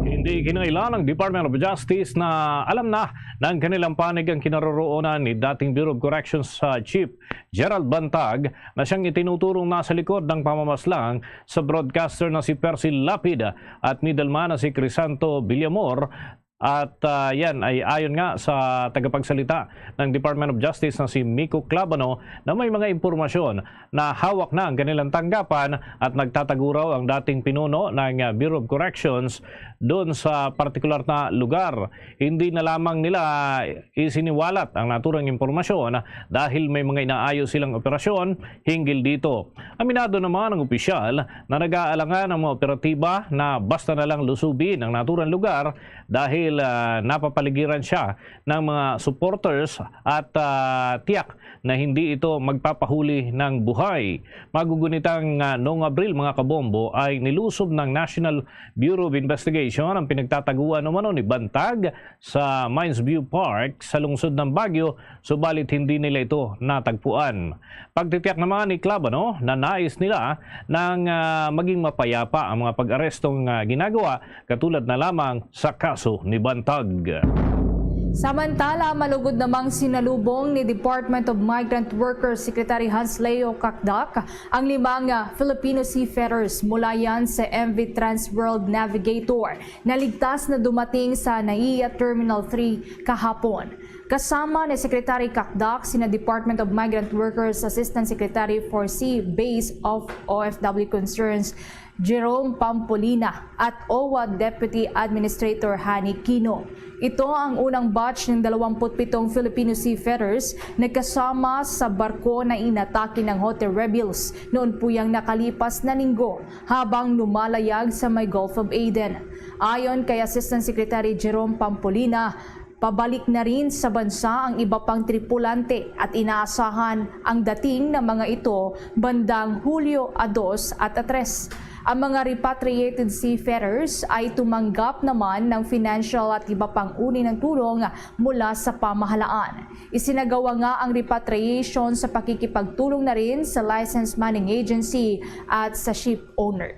Hindi kinailan ng Department of Justice na alam na ng kanilang panig ang kinaroroonan ni dating Bureau of Corrections, uh, Chief Gerald Bantag, na siyang itinuturong nasa likod ng pamamaslang sa broadcaster na si Percy Lapid at middleman na si Crisanto Villamor. At, ah, yan ay ayon nga sa tagapagsalita ng Department of Justice na si Miko Clabano, na may mga impormasyon na hawak na ang kanilang tanggapan at nagtatago raw ang dating pinuno ng, ah, Bureau of Corrections doon sa partikular na lugar. Hindi na lamang nila isiniwalat ang naturang impormasyon dahil may mga inaayo silang operasyon hinggil dito. Aminado naman ang opisyal na nag-aalangan ang mga operatiba na basta na lang lusubin ang naturang lugar dahil, ah, napapaligiran siya ng mga supporters at, ah, tiyak na hindi ito magpapahuli ng buhay. Magugunitang, ah, noong Abril, mga kabombo, ay nilusob ng National Bureau of Investigation ang pinagtataguan umano ni Bantag sa Mines View Park sa lungsod ng Baguio, subalit hindi nila ito natagpuan. Pagtitiyak naman ni Clabano na nais nila nang, ah, maging mapayapa ang mga pag-arestong, ah, ginagawa, katulad na lamang sa kaso ni Bantag. Samantala, malugod namang sinalubong ni Department of Migrant Workers Secretary Hans Leo Cacdac ang limang, ah, Filipino seafarers mula yan sa M V Transworld Navigator na ligtas na dumating sa NAIA Terminal three kahapon. Kasama ni Secretary Cacdac sina Department of Migrant Workers Assistant Secretary for Sea-Based of O F W Concerns Jerome Pampolina at O W A Deputy Administrator Hani Kino. Ito ang unang batch ng dalawampu't pitong Filipino seafarers na kasama sa barko na inatake ng Houthi rebels noon po yang nakalipas na linggo habang lumalayag sa may Gulf of Aden. Ayon kay Assistant Secretary Jerome Pampolina, pabalik na rin sa bansa ang iba pang tripulante at inaasahan ang dating ng mga ito bandang Hulyo a dos at a tres. Ang mga repatriated seafarers ay tumanggap naman ng financial at iba pang uri ng tulong mula sa pamahalaan. Isinagawa nga ang repatriation sa pakikipagtulong na rin sa license manning agency at sa ship owner.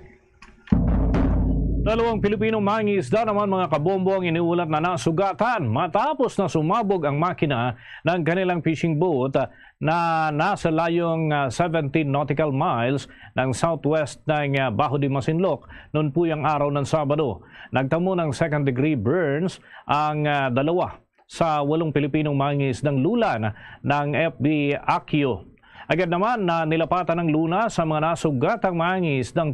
Dalawang Pilipinong mangingisda naman, mga kabombo, ang iniulat na nasugatan matapos na sumabog ang makina ng kanilang fishing boat na nasa layong, ah, seventeen nautical miles ng southwest ng, ah, Baho de Masinloc noon po yung araw ng Sabado. Nagtamo ng second degree burns ang, ah, dalawa sa walong Pilipinong mangingisdang lulan ng F B Akyo. Agad naman na nilapatan ng lunas sa mga nasugatang mangingisdang,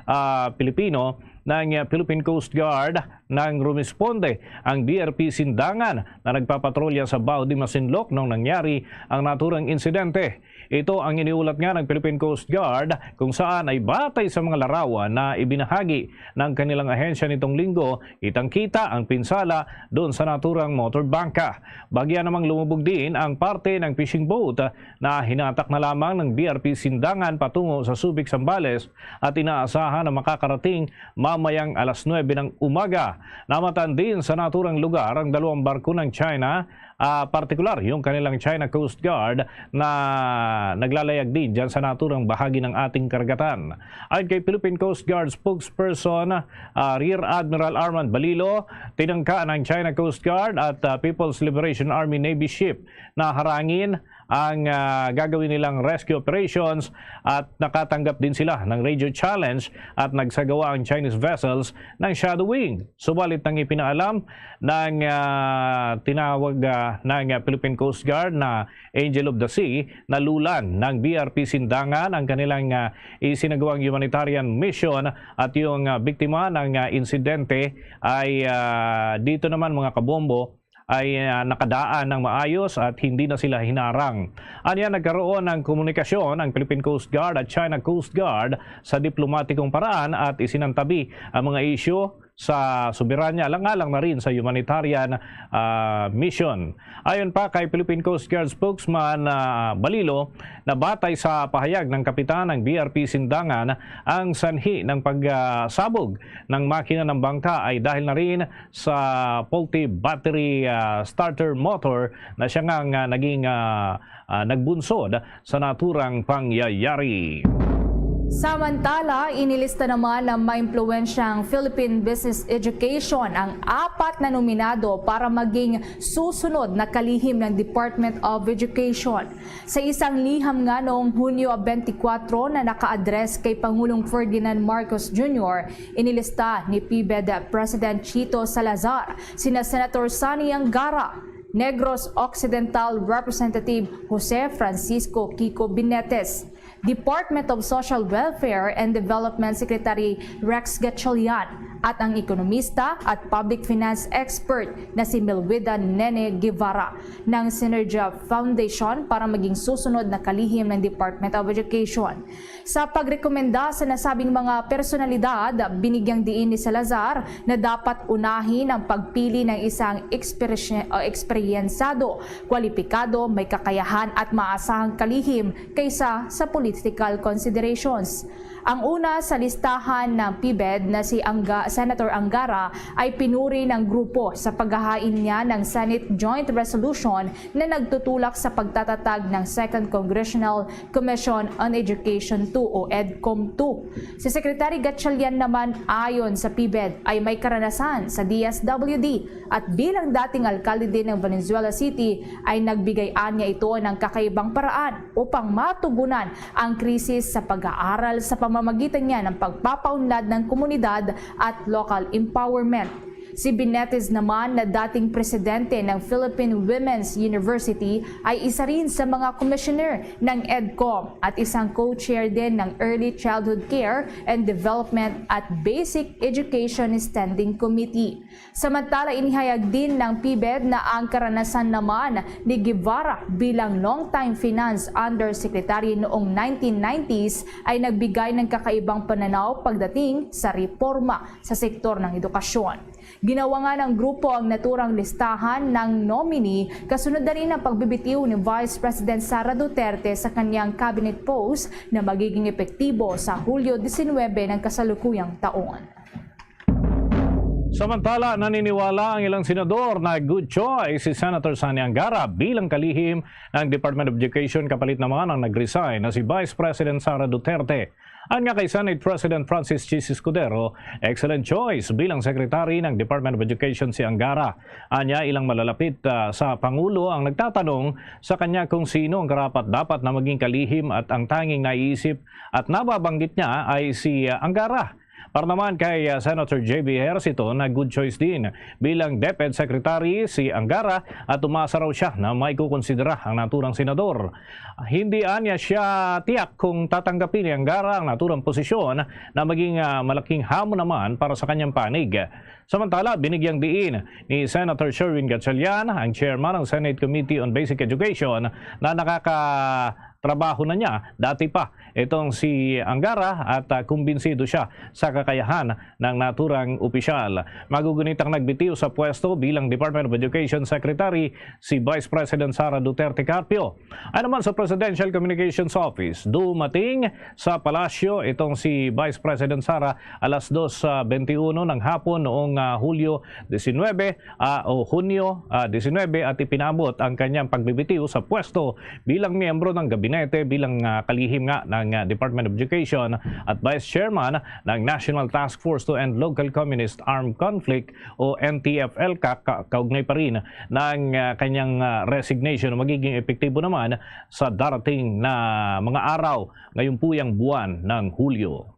ah, Pilipino ng, ah, Philippine Coast Guard nang rumisponde ang B R P Sindangan na nagpapatrolya sa Baho de Masinloc nung nangyari ang naturang insidente. Ito ang iniulat nga ng Philippine Coast Guard, kung saan ay batay sa mga larawan na ibinahagi ng kanilang ahensya nitong Linggo, kitang-kita ang pinsala doon sa naturang motor bangka. Bagya namang lumubog din ang parte ng fishing boat na hinatak na lamang ng B R P Sindangan patungo sa Subic, Zambales, at inaasahan na makakarating mamayang alas nuebe ng umaga. Namatan din sa naturang lugar ang dalawang barko ng China, ah, partikular yung kanilang China Coast Guard na naglalayag din dyan sa naturang bahagi ng ating karagatan. Ayon kay Philippine Coast Guard spokesperson, ah, Rear Admiral Armand Balilo, tinangka ng China Coast Guard at, ah, People's Liberation Army Navy ship na harangin ang, ah, gagawin nilang rescue operations at nakatanggap din sila ng radio challenge at nagsagawa ang Chinese vessels ng shadowing. Subalit nang ipinaalam ng, ah, tinawag, ah, ng Philippine Coast Guard na Angel of the Sea na lulan ng B R P Sindangan ang kanilang, ah, isinagawang humanitarian mission at yung, ah, biktima ng, ah, insidente ay, ah, dito naman, mga kabombo, ay, ah, nakadaan ng maayos at hindi na sila hinarang. Anya, nagkaroon ng komunikasyon ang Philippine Coast Guard at China Coast Guard sa diplomatikong paraan at isinantabi ang mga isyu sa soberanya, alang-alang na rin sa humanitarian, ah, mission. Ayon pa kay Philippine Coast Guard spokesman, ah, Balilo, na batay sa pahayag ng kapitan ng B R P Sindangan, ang sanhi ng pagsabog ng makina ng bangka ay dahil na rin sa faulty battery, ah, starter motor na siya nga, nga naging, ah, ah, nagbunsod sa naturang pangyayari. Samantala, inilista naman ng maimpluwensyang Philippine Business Education ang apat na nominado para maging susunod na kalihim ng Department of Education. Sa isang liham nga noong Hunyo twenty-four na naka-address kay Pangulong Ferdinand Marcos Junior, inilista ni PBED President Chito Salazar sina Senator Sonny Angara, Negros Occidental Representative Jose Francisco Kiko Binetes, Department of Social Welfare and Development Secretary Rex Gatchalian, at ang ekonomista at public finance expert na si Melwida Nene Guevara ng Synergia Foundation para maging susunod na kalihim ng Department of Education. Sa pagrekomenda sa nasabing mga personalidad, binigyang diin ni Salazar na dapat unahin ang pagpili ng isang eksperisye-, o eksperyensado, kwalipikado, may kakayahan at maasahang kalihim kaysa sa political considerations. Ang una sa listahan ng PBED na si Angga-, Senator Angara ay pinuri ng grupo sa paghahain niya ng Senate Joint Resolution na nagtutulak sa pagtatatag ng Second Congressional Commission on Education two o EDCOM two. Si Secretary Gatchalian naman, ayon sa PBED, ay may karanasan sa DSWD at bilang dating alkalde din ng Valenzuela City ay nagbigay anya ito ng kakaibang paraan upang matugunan ang krisis sa pag-aaral sa pamamagitan niya ng pagpapaunlad ng komunidad at local empowerment. Si Binetes naman na dating presidente ng Philippine Women's University ay isa rin sa mga commissioner ng EDCOM at isang co-chair din ng Early Childhood Care and Development at Basic Education Standing Committee. Samantala, inihayag din ng PBED na ang karanasan naman ni Guevara bilang longtime finance undersecretary noong nineteen nineties ay nagbigay ng kakaibang pananaw pagdating sa reforma sa sektor ng edukasyon. Ginawa nga ng grupo ang naturang listahan ng nominee kasunod na rin ang pagbibitiw ni Vice President Sara Duterte sa kanyang cabinet post na magiging epektibo sa Hulyo disinwebe ng kasalukuyang taon. Samantala, naniniwala ang ilang senador na good choice si Senator Sonny Angara bilang kalihim ng Department of Education, kapalit naman ang nag-resign na si Vice President Sara Duterte. Anya kay Senate President Francis Chiz Escudero, excellent choice bilang secretary ng Department of Education si Angara. Anya, ilang malalapit, ah, sa Pangulo ang nagtatanong sa kanya kung sino ang karapat-dapat na maging kalihim, at ang tanging naiisip at nababanggit niya ay si, ah, Angara. Para naman kay, ah, Senator J B Ejercito, na good choice din bilang DepEd Secretary si Angara at umasa raw siya na maikukonsidera ang naturang senador. Hindi anya siya tiyak kung tatanggapin ni Angara ang naturang posisyon na maging, ah, malaking hamon naman para sa kanyang panig. Samantala, binigyang diin ni Senator Sherwin Gatchalian, ang chairman ng Senate Committee on Basic Education, na nakakatrabaho na niya dati pa itong si Angara at, ah, kumbinsido siya sa kakayahan ng naturang opisyal. Magugunitang nagbitiw sa pwesto bilang Department of Education Secretary si Vice President Sara Duterte Carpio. Ayon naman sa Presidential Communications Office, dumating sa palasyo itong si Vice President Sara alas dos, ah, benti uno ng hapon noong, ah, Hulyo disinwebe, ah, o Hunyo, ah, disinwebe, at ipinaabot ang kanyang pagbibitiw sa pwesto bilang miyembro ng gabinete, bilang, ah, kalihim nga ng, ah, Department of Education at Vice Chairman ng National Task Force to End Local Communist Armed Conflict o N T F L, ka-, ka-, kaugnay pa rin ng, ah, kanyang, ah, resignation na magiging epektibo naman sa darating na mga araw, ngayon po yung buwan ng Hulyo.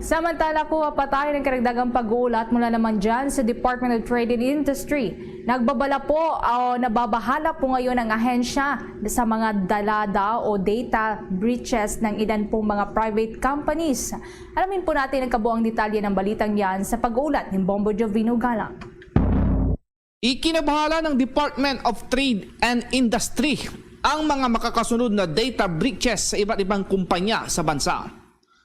Samantala, kuha pa tayo ng karagdagang pag-uulat mula naman dyan sa Department of Trade and Industry. Nagbabala po o nababahala po ngayon ang ahensya sa mga dala daw o data breaches ng ilan pong mga private companies. Alamin po natin ang kabuang detalye ng balitang yan sa pag-uulat ni Bombo Jovino Galang. Ikinabahala ng Department of Trade and Industry ang mga makakasunod na data breaches sa iba't ibang kumpanya sa bansa.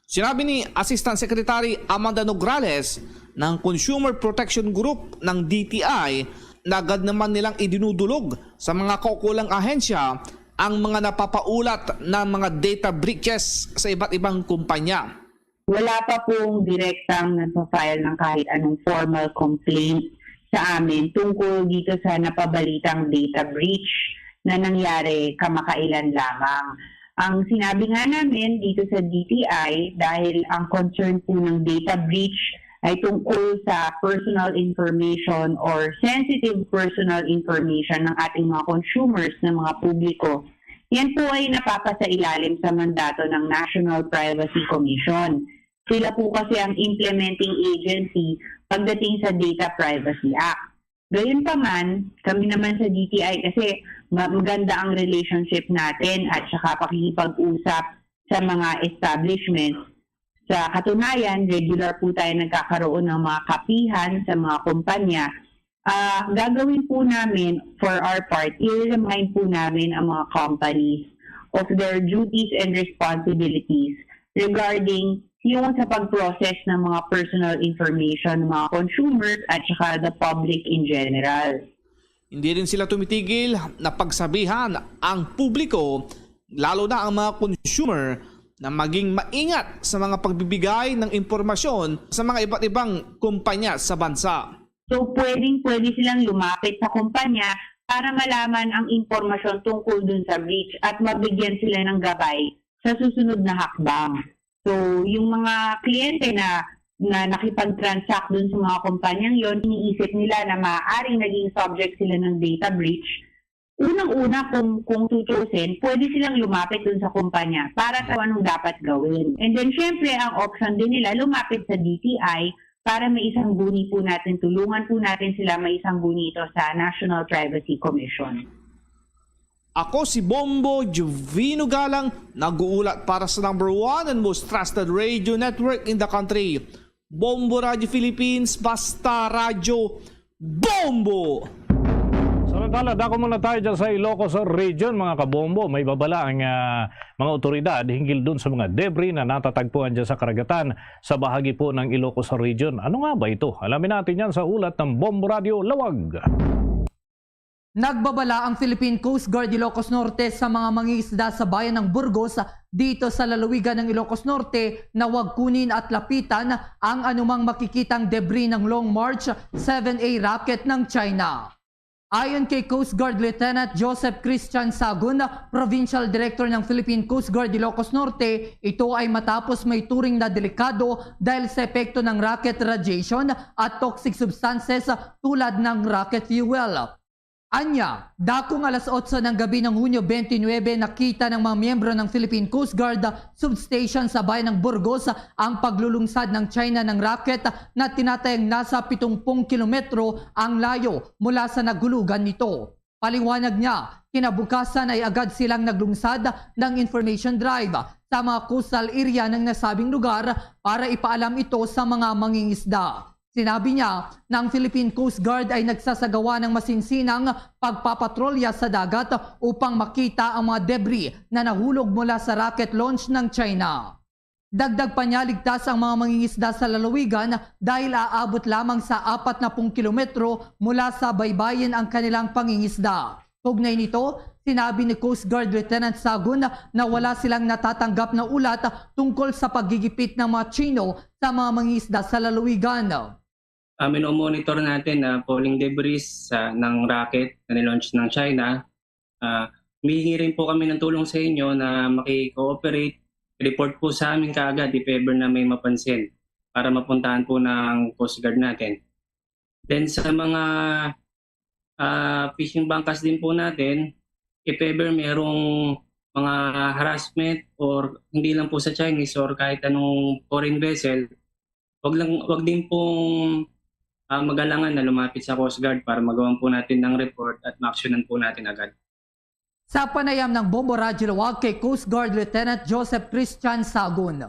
Sinabi ni Assistant Secretary Amanda Nograles ng Consumer Protection Group ng D T I na agad naman nilang idinudulog sa mga kaukulang ahensya ang mga napapaulat na mga data breaches sa iba't ibang kumpanya. Wala pa pong direktang nagpa-file ng kahit anong formal complaint sa amin tungkol dito sa napabalitang data breach na nangyari kamakailan lamang. Ang sinabi nga namin dito sa D T I, dahil ang concern po ng data breach ay tungkol sa personal information or sensitive personal information ng ating mga consumers, ng mga publiko, yan po ay napapasailalim sa mandato ng National Privacy Commission. Sila po kasi ang implementing agency pagdating sa Data Privacy Act. Gayunpaman, kami naman sa D T I, kasi ma-, maganda ang relationship natin at saka pakikipag-usap sa mga establishment. Sa katunayan, regular po tayo nagkakaroon ng mga kapihan sa mga kumpanya. Ah, gagawin po namin, for our part, i-remind po namin ang mga companies of their duties and responsibilities regarding yung sa pag-process ng mga personal information ng mga consumers at saka the public in general. Hindi rin sila tumitigil na pagsabihan ang publiko, lalo na ang mga consumer, na maging maingat sa mga pagbibigay ng impormasyon sa mga iba't ibang kumpanya sa bansa. So, pwedeng-pwede silang lumapit sa kumpanya para malaman ang impormasyon tungkol dun sa breach at mabigyan sila ng gabay sa susunod na hakbang. So, yung mga kliyente na, na nakipag-transact dun sa mga kumpanyang yon, iniisip nila na maaaring naging subject sila ng data breach. Unang-una, kung, kung tutuusin, pwede silang lumapit dun sa kumpanya para sa anong dapat gawin. And then, syempre, ang option din nila, lumapit sa D T I para maisangguni po natin, tulungan po natin sila maisangguni ito sa National Privacy Commission. Ako si Bombo Jovino Galang, nag-uulat para sa number one and most trusted radio network in the country, Bombo Radio Philippines, basta radyo, Bombo! Samantala, dako muna tayo dyan sa Ilocos Region, mga kabombo. May babala ang, ah, mga otoridad hinggil dun sa mga debris na natatagpuan dyan sa karagatan sa bahagi po ng Ilocos Region. Ano nga ba ito? Alamin natin yan sa ulat ng Bombo Radio Lawag. Nagbabala ang Philippine Coast Guard Ilocos Norte sa mga mangingisda sa bayan ng Burgos dito sa lalawigan ng Ilocos Norte na wag kunin at lapitan ang anumang makikitang debris ng Long March seven A rocket ng China. Ayon kay Coast Guard Lieutenant Joseph Christian Sagun, Provincial Director ng Philippine Coast Guard Ilocos Norte, ito ay matapos may turing na delikado dahil sa epekto ng rocket radiation at toxic substances tulad ng rocket fuel. Anya, dakong alas otso ng gabi ng Hunyo twenty-nine, nakita ng mga miyembro ng Philippine Coast Guard substation sa bayan ng Burgos ang paglulungsad ng China ng rocket na tinatayang nasa pitong pung kilometro ang layo mula sa nagulugan nito. Paliwanag niya, kinabukasan ay agad silang naglungsad ng information drive sa mga coastal area ng nasabing lugar para ipaalam ito sa mga mangingisda. Sinabi niya na ang Philippine Coast Guard ay nagsasagawa ng masinsinang pagpapatrolya sa dagat upang makita ang mga debris na nahulog mula sa rocket launch ng China. Dagdag pa niya, ligtas ang mga mangingisda sa lalawigan dahil aabot lamang sa apat na pung kilometro mula sa baybayin ang kanilang pangingisda. Kaugnay nito, sinabi ni Coast Guard Lieutenant Sagun na wala silang natatanggap na ulat tungkol sa paggigipit ng mga Chino sa mga mangingisda sa lalawigan. Ah, minomonitor natin ang falling debris sa, ng rocket na nilaunch ng China. Ah, humihingi rin po kami ng tulong sa inyo na maki-cooperate. Report po sa amin kaagad if ever na may mapansin para mapuntahan po ng Coast Guard natin. Then sa mga, ah, fishing bangkas din po natin, if ever merong mga harassment or hindi lang po sa Chinese or kahit anong foreign vessel, wag lang, wag din pong, ah, mag-alangan na lumapit sa Coast Guard para magawan po natin ng report at ma-actionan po natin agad. Sa panayam ng Bombo Radyo Lawag kay Coast Guard Lieutenant Joseph Christian Sagun.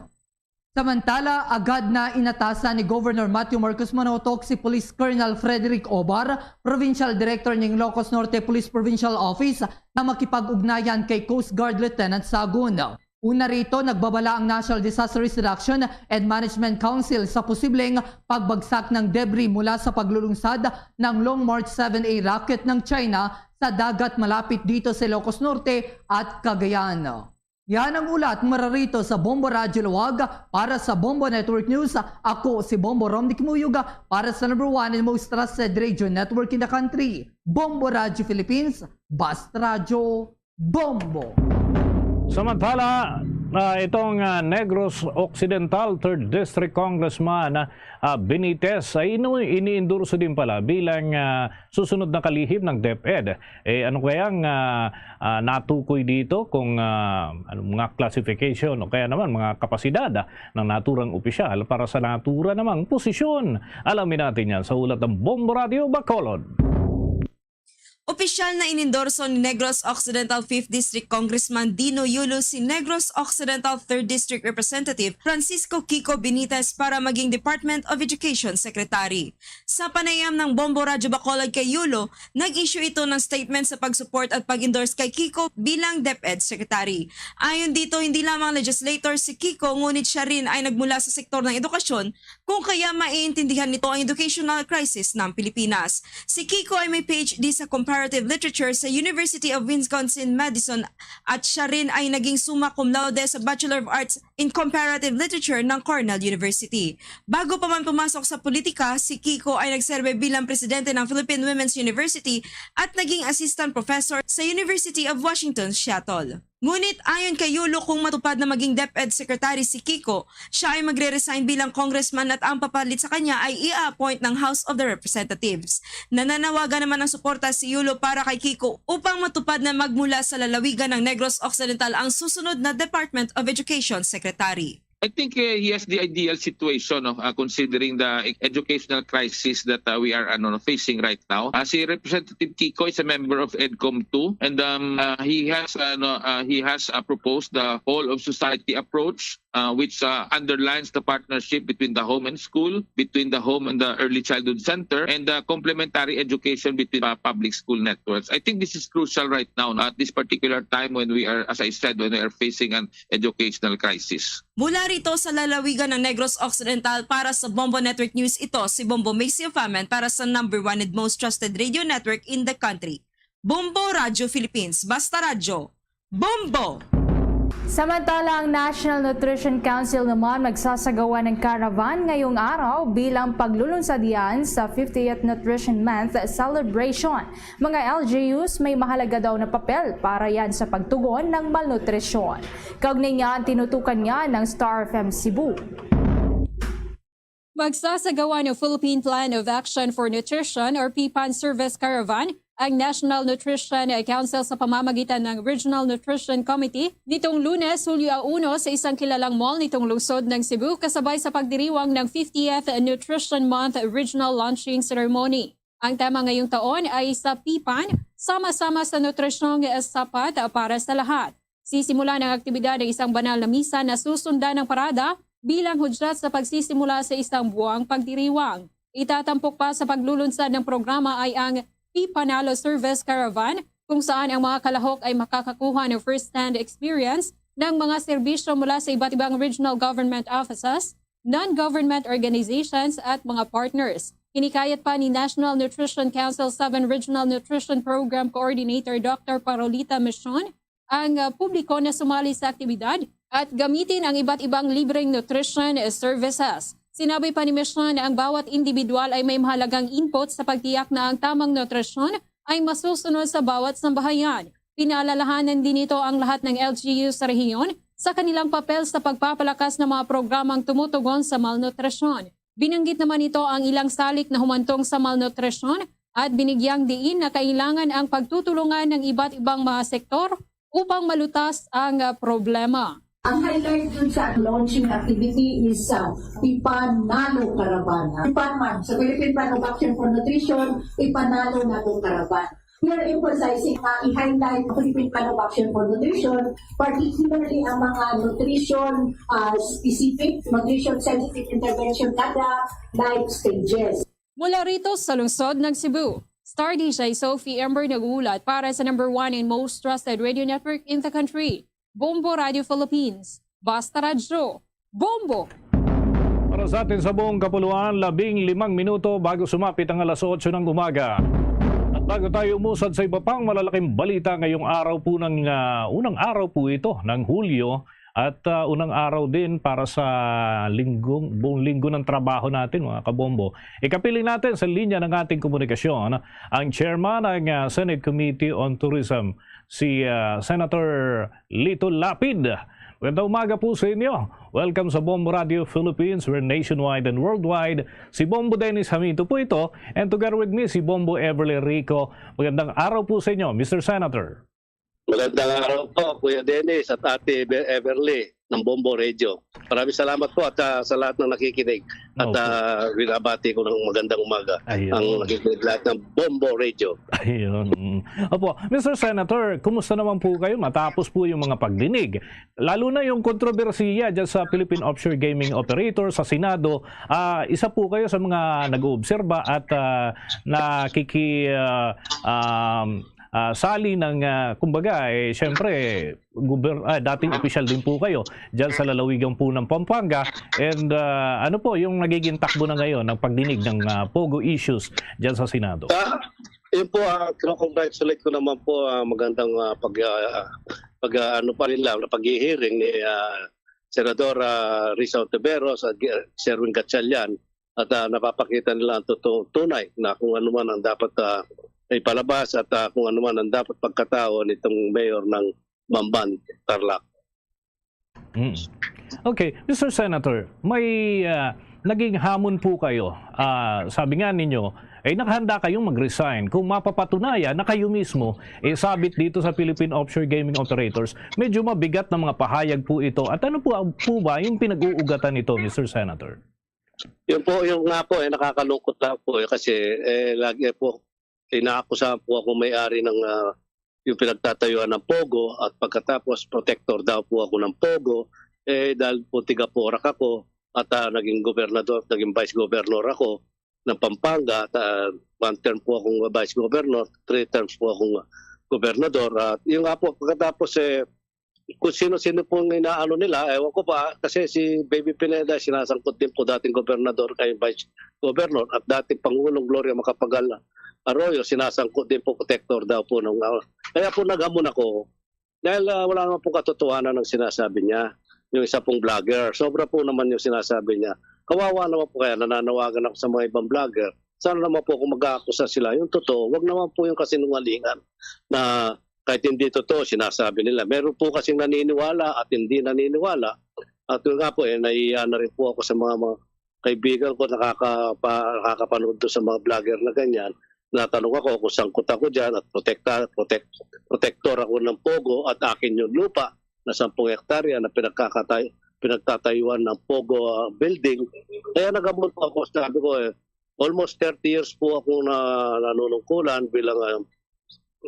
Samantala, agad na inatasan ni Governor Matthew Marcos Manotoc si Police Colonel Frederick Obar, Provincial Director ng Ilocos Norte Police Provincial Office, na makipag-ugnayan kay Coast Guard Lieutenant Sagun. Una rito, nagbabala ang National Disaster Risk Reduction and Management Council sa posibleng pagbagsak ng debris mula sa paglulungsad ng Long March seven A rocket ng China sa dagat malapit dito sa Ilocos Norte at Cagayan. Yan ang ulat mula rito sa Bombo Radyo Luwag. Para sa Bombo Network News, ako si Bombo Romnick Muyug para sa number one and most trusted radio network in the country, Bombo Radyo Philippines, Basta Radyo Bombo. Samantala, ah, itong, ah, Negros Occidental Third District Congressman, ah, Benitez ay inu-, iniendorso din pala bilang, ah, susunod na kalihim ng DepEd. Eh, ano kaya ang, ah, ah, natukoy dito kung, ah, ano, mga classification o kaya naman mga kapasidad, ah, ng naturang opisyal para sa natura namang posisyon? Alamin natin yan sa ulat ng Bombo Radio Bacolod. Opisyal na inendorso ni Negros Occidental Fifth District Congressman Dino Yulo si Negros Occidental Third District Representative Francisco Kiko Benitez para maging Department of Education Secretary. Sa panayam ng Bombo Radyo Bacolod kay Yulo, nag-issue ito ng statement sa pag-support at pag-endorse kay Kiko bilang DepEd Secretary. Ayon dito, hindi lamang legislator si Kiko, ngunit siya rin ay nagmula sa sektor ng edukasyon, kung kaya maiintindihan nito ang educational crisis ng Pilipinas. Si Kiko ay may P H D sa Comparative Literature sa University of Wisconsin-Madison at siya rin ay naging summa cum laude sa Bachelor of Arts in Comparative Literature ng Cornell University. Bago pa man pumasok sa politika, si Kiko ay nagserbe bilang presidente ng Philippine Women's University at naging assistant professor sa University of Washington, Seattle. Ngunit ayon kay Yulo, kung matupad na maging DepEd Secretary si Kiko, siya ay magre-resign bilang congressman at ang papalit sa kanya ay i-appoint ng House of the Representatives. Nananawagan naman ng suporta si Yulo para kay Kiko upang matupad na magmula sa lalawigan ng Negros Occidental ang susunod na Department of Education Secretary. I think, uh, he has the ideal situation, no, uh, considering the e-, educational crisis that, uh, we are, ano, facing right now. Uh, si Representative Kiko is a member of EDCOM two, and, um, uh, he has, uh, no, uh, he has, uh, proposed the whole of society approach, uh, which, uh, underlines the partnership between the home and school, between the home and the early childhood center, and the complementary education between, uh, public school networks. I think this is crucial right now, at this particular time when we are, as I said, when we are facing an educational crisis. Mula rito sa lalawigan ng Negros Occidental, para sa Bombo Network News, ito si Bombo Macy Ofaman para sa number one and most trusted radio network in the country, Bombo Radyo Philippines, basta radyo, bombo! Samantala, ang National Nutrition Council naman magsasagawa ng caravan ngayong araw bilang paglulunsad yan sa fiftieth Nutrition Month celebration. Mga L G Us, may mahalaga daw na papel para yan sa pagtugon ng malnutrisyon. Kaugnay niyan, tinutukan niya ng Star F M Cebu. Magsasagawa ng Philippine Plan of Action for Nutrition or PPAN Service Caravan ang National Nutrition Council sa pamamagitan ng Regional Nutrition Committee nitong Lunes, Hulyo uno, sa isang kilalang mall nitong lungsod ng Cebu, kasabay sa pagdiriwang ng fiftieth Nutrition Month Regional Launching Ceremony. Ang tema ngayong taon ay sa PPAN, sama-sama sa nutrisyong sapat para sa lahat. Sisimulan ang aktibidad ng isang banal na misa na susundan ng parada bilang hudyat sa pagsisimula sa isang buwang pagdiriwang. Itatampok pa sa paglulunsad ng programa ay ang Pipanalo Service Caravan, kung saan ang mga kalahok ay makakakuha ng first-hand experience ng mga serbisyo mula sa iba't ibang regional government offices, non-government organizations at mga partners. Hinikayat pa ni National Nutrition Council seven Regional Nutrition Program Coordinator Doctor Parolita Mission ang uh, publiko na sumali sa aktibidad at gamitin ang iba't ibang libreng nutrition services. Sinabi pa ni Mission na ang bawat individual ay may mahalagang input sa pagtiyak na ang tamang nutrisyon ay masusunod sa bawat sambahayan. Pinaalalahanan din nito ang lahat ng L G U sa rehiyon sa kanilang papel sa pagpapalakas ng mga programang tumutugon sa malnutrisyon. Binanggit naman nito ang ilang salik na humantong sa malnutrisyon at binigyang diin na kailangan ang pagtutulungan ng iba't ibang mga sektor upang malutas ang ah, problema. Ang highlight dun sa launching activity is uh, Pipanalo Caravan. Pipan man, sa Philippine Plan of Action for Nutrition, Pipanalo Nalo Caravan. We are emphasizing na i-highlight ang Philippine Plan of Action for Nutrition, particularly ang mga nutrition uh, specific, nutrition sensitive intervention kada life stages. Mula rito sa lungsod ng Cebu, Star D J Sophie Ember nag-uulat para sa number one and most trusted radio network in the country, Bombo Radio Philippines. Basta Radyo, Bombo! Para sa atin sa buong kapuluan, labing limang minuto bago sumapit ang alas otso ng umaga. At bago tayo umusad sa iba pang malalaking balita ngayong araw po ng ah, unang araw po ito ng Hulyo at ah, unang araw din para sa linggong, buong linggo ng trabaho natin, mga kabombo. Ikapiling natin sa linya ng ating komunikasyon ang chairman ng ah, Senate Committee on Tourism, si ah, Senator Lito Lapid. Magandang umaga po sa inyo. Welcome sa Bombo Radio Philippines. We're nationwide and worldwide. Si Bombo Dennis Hamito po ito, and together with me, si Bombo Everly Rico. Magandang araw po sa inyo, Mister Senator. Magandang araw po, Kuya Dennis at Ate Be- Everly ng Bombo Radio. Maraming salamat po at ah, sa lahat ng nakikinig at Opo. ah, binabati ko ng magandang umaga Ayun. ang nakikinig lahat ng Bombo Radio. Ayun. Opo, Mister Senator, kumusta naman po kayo matapos po yung mga pagdinig? Lalo na yung kontrobersiya dyan sa Philippine Offshore Gaming Operator sa Senado. Ah, isa po kayo sa mga nag-oobserba at ah, nakiki ah, um, ah, sali ng ah, kumbaga eh syempre guber- ah, dating opisyal din po kayo dyan sa lalawigan po ng Pampanga, and ah, ano po yung nagiging takbo na ngayon ng pagdinig ng ah, POGO issues dyan sa Senado? Ah, yun po, ah, congratulate ko naman po ah, magandang ah, pag, ah, pag ah, ano pa rin lang, pag-hearing ni ah, Senador ah, Risa Ontiveros at G- Sherwin Gatchalian at ah, napapakita nila ang totoo, tunay na kung ano man ang dapat ah, ipalabas at ah, kung ano man ang dapat pagkatao nitong mayor ng Bamban, Tarlac. Mm. Okay, Mister Senator, may ah, naging hamon po kayo. Ah, sabi nga ninyo, eh nakahanda kayong mag-resign kung mapapatunayan na kayo mismo eh sabit dito sa Philippine Offshore Gaming Operators. Medyo mabigat na mga pahayag po ito. At ano po, po ba yung pinag-uugatan nito, Mister Senator? Yun po, yung nga po, eh, nakakalungkot lang po eh, kasi eh, lagi po, inaakusahan po ako may-ari ng ah, yung pinagtatayuan ng POGO at pagkatapos protector daw po ako ng POGO eh, dahil po tiga-PORAC ako at ah, naging gobernador, naging vice governor ako ng Pampanga at ah, one term po akong vice governor, three terms po akong gobernador at yung nga po pagkatapos eh kung sino-sino pong inaano nila, ewan ko pa, kasi si Baby Pineda sinasangkot din po dating gobernador kay vice governor at dating Pangulong Gloria Macapagal Arroyo, sinasangkot din po, protector daw po ng, ah, kaya po naghamon ako. Dahil, ah, wala naman pong katotohanan ang sinasabi niya, yung isa pong vlogger. Sobra po naman yung sinasabi niya. Kawawa naman po kaya, nananawagan ako sa mga ibang vlogger. Sana naman po kung mag-aakusa sila, yung totoo, wag naman po yung kasinungalingan na kahit hindi totoo, sinasabi nila. Meron po kasing naniniwala at hindi naniniwala. At yun nga po, eh, nahihiya na rin po ako sa mga, mga kaibigan ko nakakapa-, nakakapanood doon sa mga vlogger na ganyan, natanong ako kung sangkot ako dyan at protekta-, protect-, protector ako ng Pogo at akin yung lupa na sampung hektarya na pinagkakatay-, pinagtatayuan ng Pogo, ah, building. Kaya naghamon po ako, sabi ko, eh, almost thirty years po ako na nanunungkulan bilang, ah,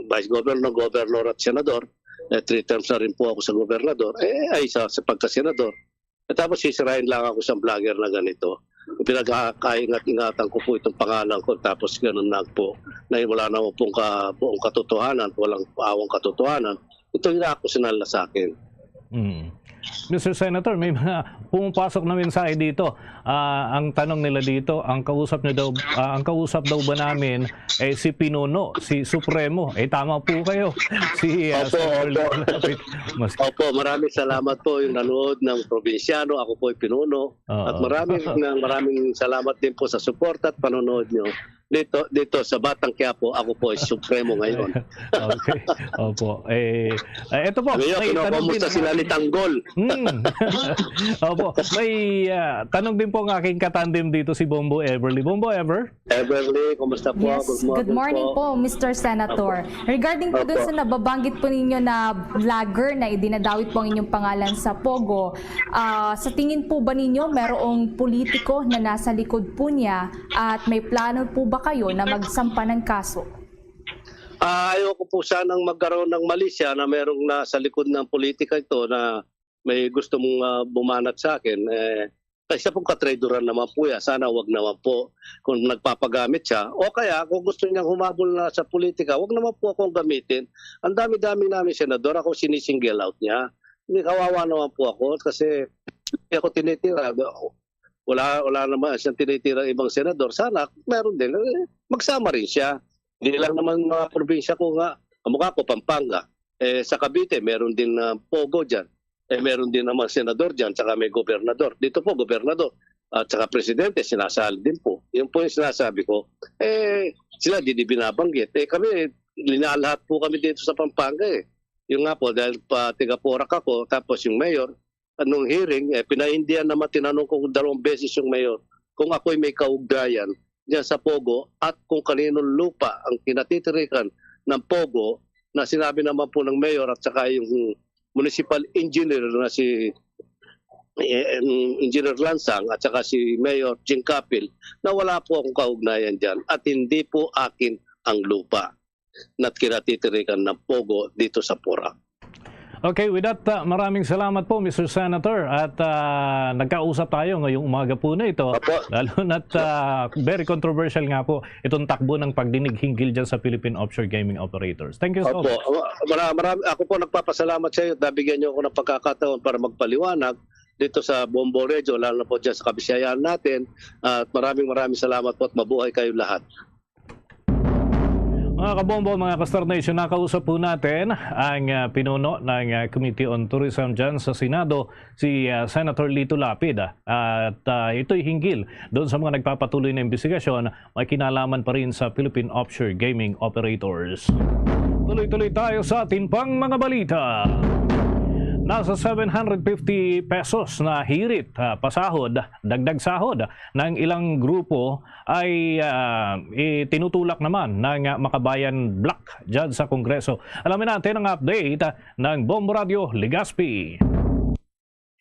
vice governor, governor at senador. Eh, three terms na rin po ako sa gobernador. Eh, ay, sa, sa pagkasenador. At tapos sisirain lang ako sa vlogger na ganito. Pinagkakaingat-ingatan ko po itong pangalan ko, tapos ganun lang po. Na wala naman pong ka-, buong katotohanan, walang paawang katotohanan. Ito yung ako sinala sa akin. Mm. Mister Senator, may mga pumapasok na mensahe dito. Ah, ang tanong nila dito, ang kausap niyo daw, ah, ang kausap daw ba namin eh si Pinuno, si Supremo? Eh, tama po kayo. Si, ah, Opo, Senator opo. Lito Lapid. Mas Opo, maraming salamat po yung nanood ng Probinsyano. Ako po ay Pinuno. Oo. At maraming, maraming salamat din po sa suporta at panonood nyo dito, dito sa Batang Quiapo. Ako po ay Supremo ngayon. Okay. Opo. Eh, eh, ito po, Ngayon, may tanong din. Kinukumusta sila ni Tanggol. Hmm. Opo. May ah, tanong din po ang aking katandem dito, si Bombo Everly. Bombo Ever? Everly, kumusta po? Yes, good morning po, Mister Senator. Regarding po dun Opo. Sa nababanggit po ninyo na vlogger na idinadawit po ang inyong pangalan sa Pogo, ah, sa tingin po ba ninyo merong politiko na nasa likod po niya at may plano po ba kayo na magsampa ng kaso? Ah, ayoko po sanang magkaroon ng malisya na merong nasa likod ng politika ito na may gustong ah, bumanat sa akin. Eh, kaysa pong katraidoran naman po yan, sana wag naman po kung nagpapagamit siya. O kaya kung gusto niyang humabol na sa politika, wag naman po akong gamitin. Ang dami-dami namin senador, ako sinisingle out niya. Hindi, kawawa naman po ako kasi hindi ako tinitira. Wala, wala naman siyang tinitira ibang senador. Sana meron din. Eh, magsama rin siya. Hindi lang naman mga probinsya ko nga, kamukha ko, Pampanga. Eh, sa Cavite, meron din ah, Pogo dyan. Eh, meron din naman senador dyan, tsaka may gobernador. Dito po, gobernador at saka presidente, sinasali din po. Yun po yung sinasabi ko. Eh, sila di, di binabanggit. Eh, kami, linalahat po kami dito sa Pampanga eh. Yung nga po, dahil pa tiga Porac ako, tapos yung mayor, anong hearing, eh, pinahindihan naman, tinanong ko dalawang beses yung mayor kung ako'y may kaugnayan dyan sa Pogo at kung kanino lupa ang kinatitirikan ng Pogo, na sinabi naman po ng mayor at saka yung municipal engineer na si eh, Engineer Lansang at saka si Mayor Jing Capil na wala po akong kaugnayan dyan at hindi po akin ang lupa na kinatitirikan ng Pogo dito sa Porac. Okay, with that, uh, maraming salamat po, Mister Senator. At uh, nagkausap tayo ngayong umaga po na ito. Opo. Lalo na't uh, very controversial nga po itong takbo ng pagdinig hinggil dyan sa Philippine Offshore Gaming Operators. Thank you so Opo. much. Mara- marami, ako po nagpapasalamat sa iyo. Nabigyan niyo ako ng pagkakataon para magpaliwanag dito sa Bombo Radio, lalo na po dyan sa Kabisayan natin. At maraming maraming salamat po at mabuhay kayo lahat. Mga kabombo, mga ka-Star Nation, nakausap po natin ang uh, pinuno ng uh, Committee on Tourism dyan sa Senado, si uh, Senator Lito Lapid. Ah. At uh, ito'y hinggil doon sa mga nagpapatuloy na investigasyon, may kinalaman pa rin sa Philippine Offshore Gaming Operators. Tuloy-tuloy tayo sa ating pang mga balita. Nasa seven hundred fifty pesos na hirit, ah, pasahod, dagdag sahod ng ilang grupo ay ah, itinutulak naman ng ah, Makabayan Bloc dyan sa Kongreso. Alamin natin ang update ah, ng Bombo Radio Legazpi.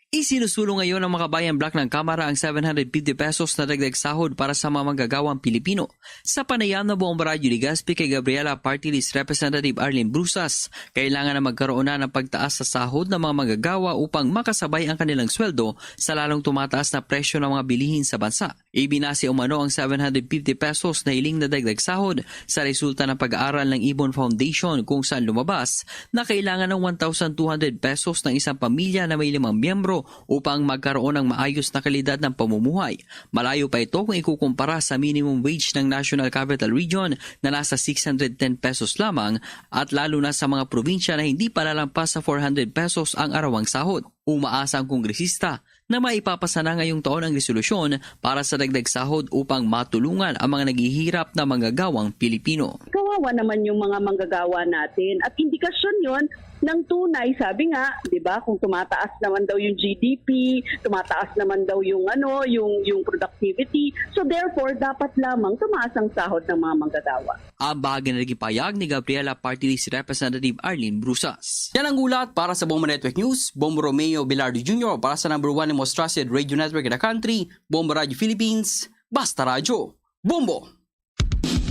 Isinusulong ngayon ng Makabayan Bloc ng Kamara ang seven hundred fifty pesos na dagdag sahod para sa mga manggagawang Pilipino. Sa panayam ng Bombo Radio Legazpi kay Gabriela Party List Representative Arlene Brusas, kailangan na magkaroon na ng pagtaas sa sahod ng mga manggagawa upang makasabay ang kanilang sweldo sa lalong tumataas na presyo ng mga bilihin sa bansa. Ibinase umano ang seven hundred fifty pesos na hiling na dagdag sahod sa resulta ng pag-aaral ng Ibon Foundation, kung saan lumabas na kailangan ng one thousand two hundred pesos ng isang pamilya na may limang miyembro upang magkaroon ng maayos na kalidad ng pamumuhay. Malayo pa ito kung ikukumpara sa minimum wage ng National Capital Region na nasa six hundred ten pesos lamang at lalo na sa mga probinsya na hindi pa lalampas sa four hundred pesos ang arawang sahod. Umaasa ang kongresista na maipapasa na ngayong taon ang resolusyon para sa dagdag sahod upang matulungan ang mga naghihirap na manggagawang Pilipino. Kawawa naman yung mga manggagawa natin. At indikasyon yon ng tunay, sabi nga, di ba, kung tumataas naman daw yung G D P, tumataas naman daw yung ano, yung yung productivity. So therefore, dapat lamang tumaas ang sahod ng mga manggagawa. Ang bahagi na naging payag ni Gabriela Party List Representative Arlene Brusas. Yan ang ulat para sa Bombo Network News. Bombo Romeo Bilardo Junior para sa number one and most trusted radio network in the country, Bombo Radio Philippines, Basta Radyo. Bombo!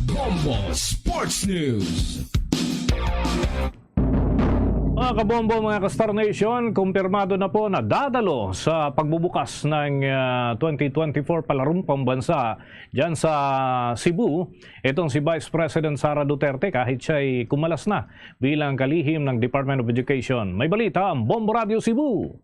Bombo Sports News. Mga kabombo, mga ka-Star Nation, kumpirmado na po na dadalo sa pagbubukas ng ah, twenty twenty-four Palarong Pambansa dyan sa Cebu itong si Vice President Sara Duterte, kahit siya'y kumalas na bilang kalihim ng Department of Education. May balita ang Bombo Radio Cebu.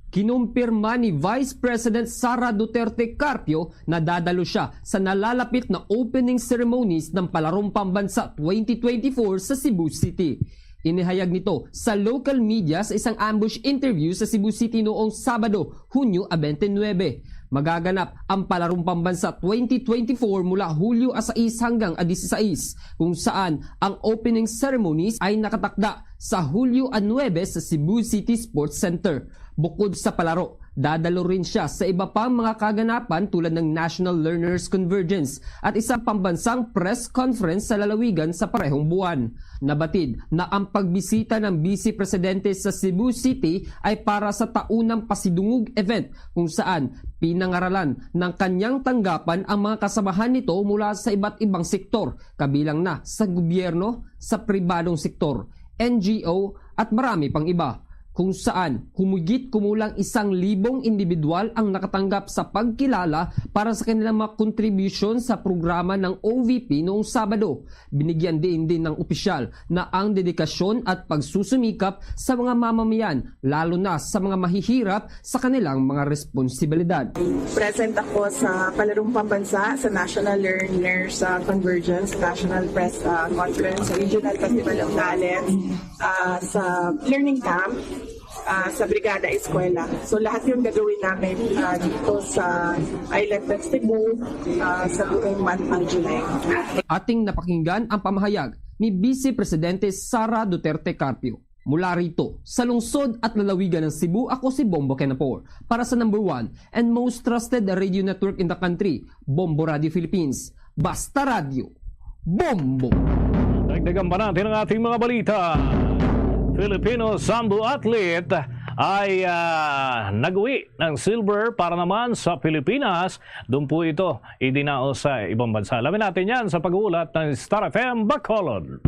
Kinumpirma ni Vice President Sara Duterte Carpio na dadalo siya sa nalalapit na opening ceremonies ng Palarong Pambansa twenty twenty-four sa Cebu City. Inihayag nito sa local media sa isang ambush interview sa Cebu City noong Sabado, Hunyo a twenty-nine. Magaganap ang Palarong Pambansa twenty twenty-four mula Hulyo a sais hanggang a disisais, kung saan ang opening ceremonies ay nakatakda sa Hulyo a nuebe sa Cebu City Sports Center. Bukod sa palaro, dadalo rin siya sa iba pang mga kaganapan tulad ng National Learners Convergence at isang pambansang press conference sa lalawigan sa parehong buwan. Nabatid na ang pagbisita ng Vice Presidente sa Cebu City ay para sa taunang pasidungog event kung saan pinangaralan ng kanyang tanggapan ang mga kasamahan nito mula sa iba't ibang sektor, kabilang na sa gobyerno, sa pribadong sektor, N G O at marami pang iba, kung saan humigit kumulang isang libong individual ang nakatanggap sa pagkilala para sa kanilang mga kontribusyon sa programa ng O V P noong Sabado. Binigyan diin din ng opisyal na ang dedikasyon at pagsusumikap sa mga mamamayan, lalo na sa mga mahihirap sa kanilang mga responsibilidad. Present ako sa Palarong Pambansa sa National Learners uh, Convergence, National Press uh, Conference, Regional Festival of Talent, uh, sa Learning Camp, uh, sa Brigada Eskwela. So lahat yung gagawin namin uh, dito sa Island Festival uh, sa buong month ng July. Ating napakinggan ang pamahayag ni Vice Presidente Sara Duterte Carpio. Mula rito, sa lungsod at lalawigan ng Cebu, ako si Bombo Kenapor para sa number one and most trusted radio network in the country, Bombo Radio Philippines. Basta Radyo, Bombo! Dagdagan pa natin ang ating mga balita. Filipino sambo athlete ay ah, nag-uwi ng silver para naman sa Pilipinas. Doon po ito idinao sa ibang bansa. Alamin natin yan sa pag-uulat ng Star F M Bacolod.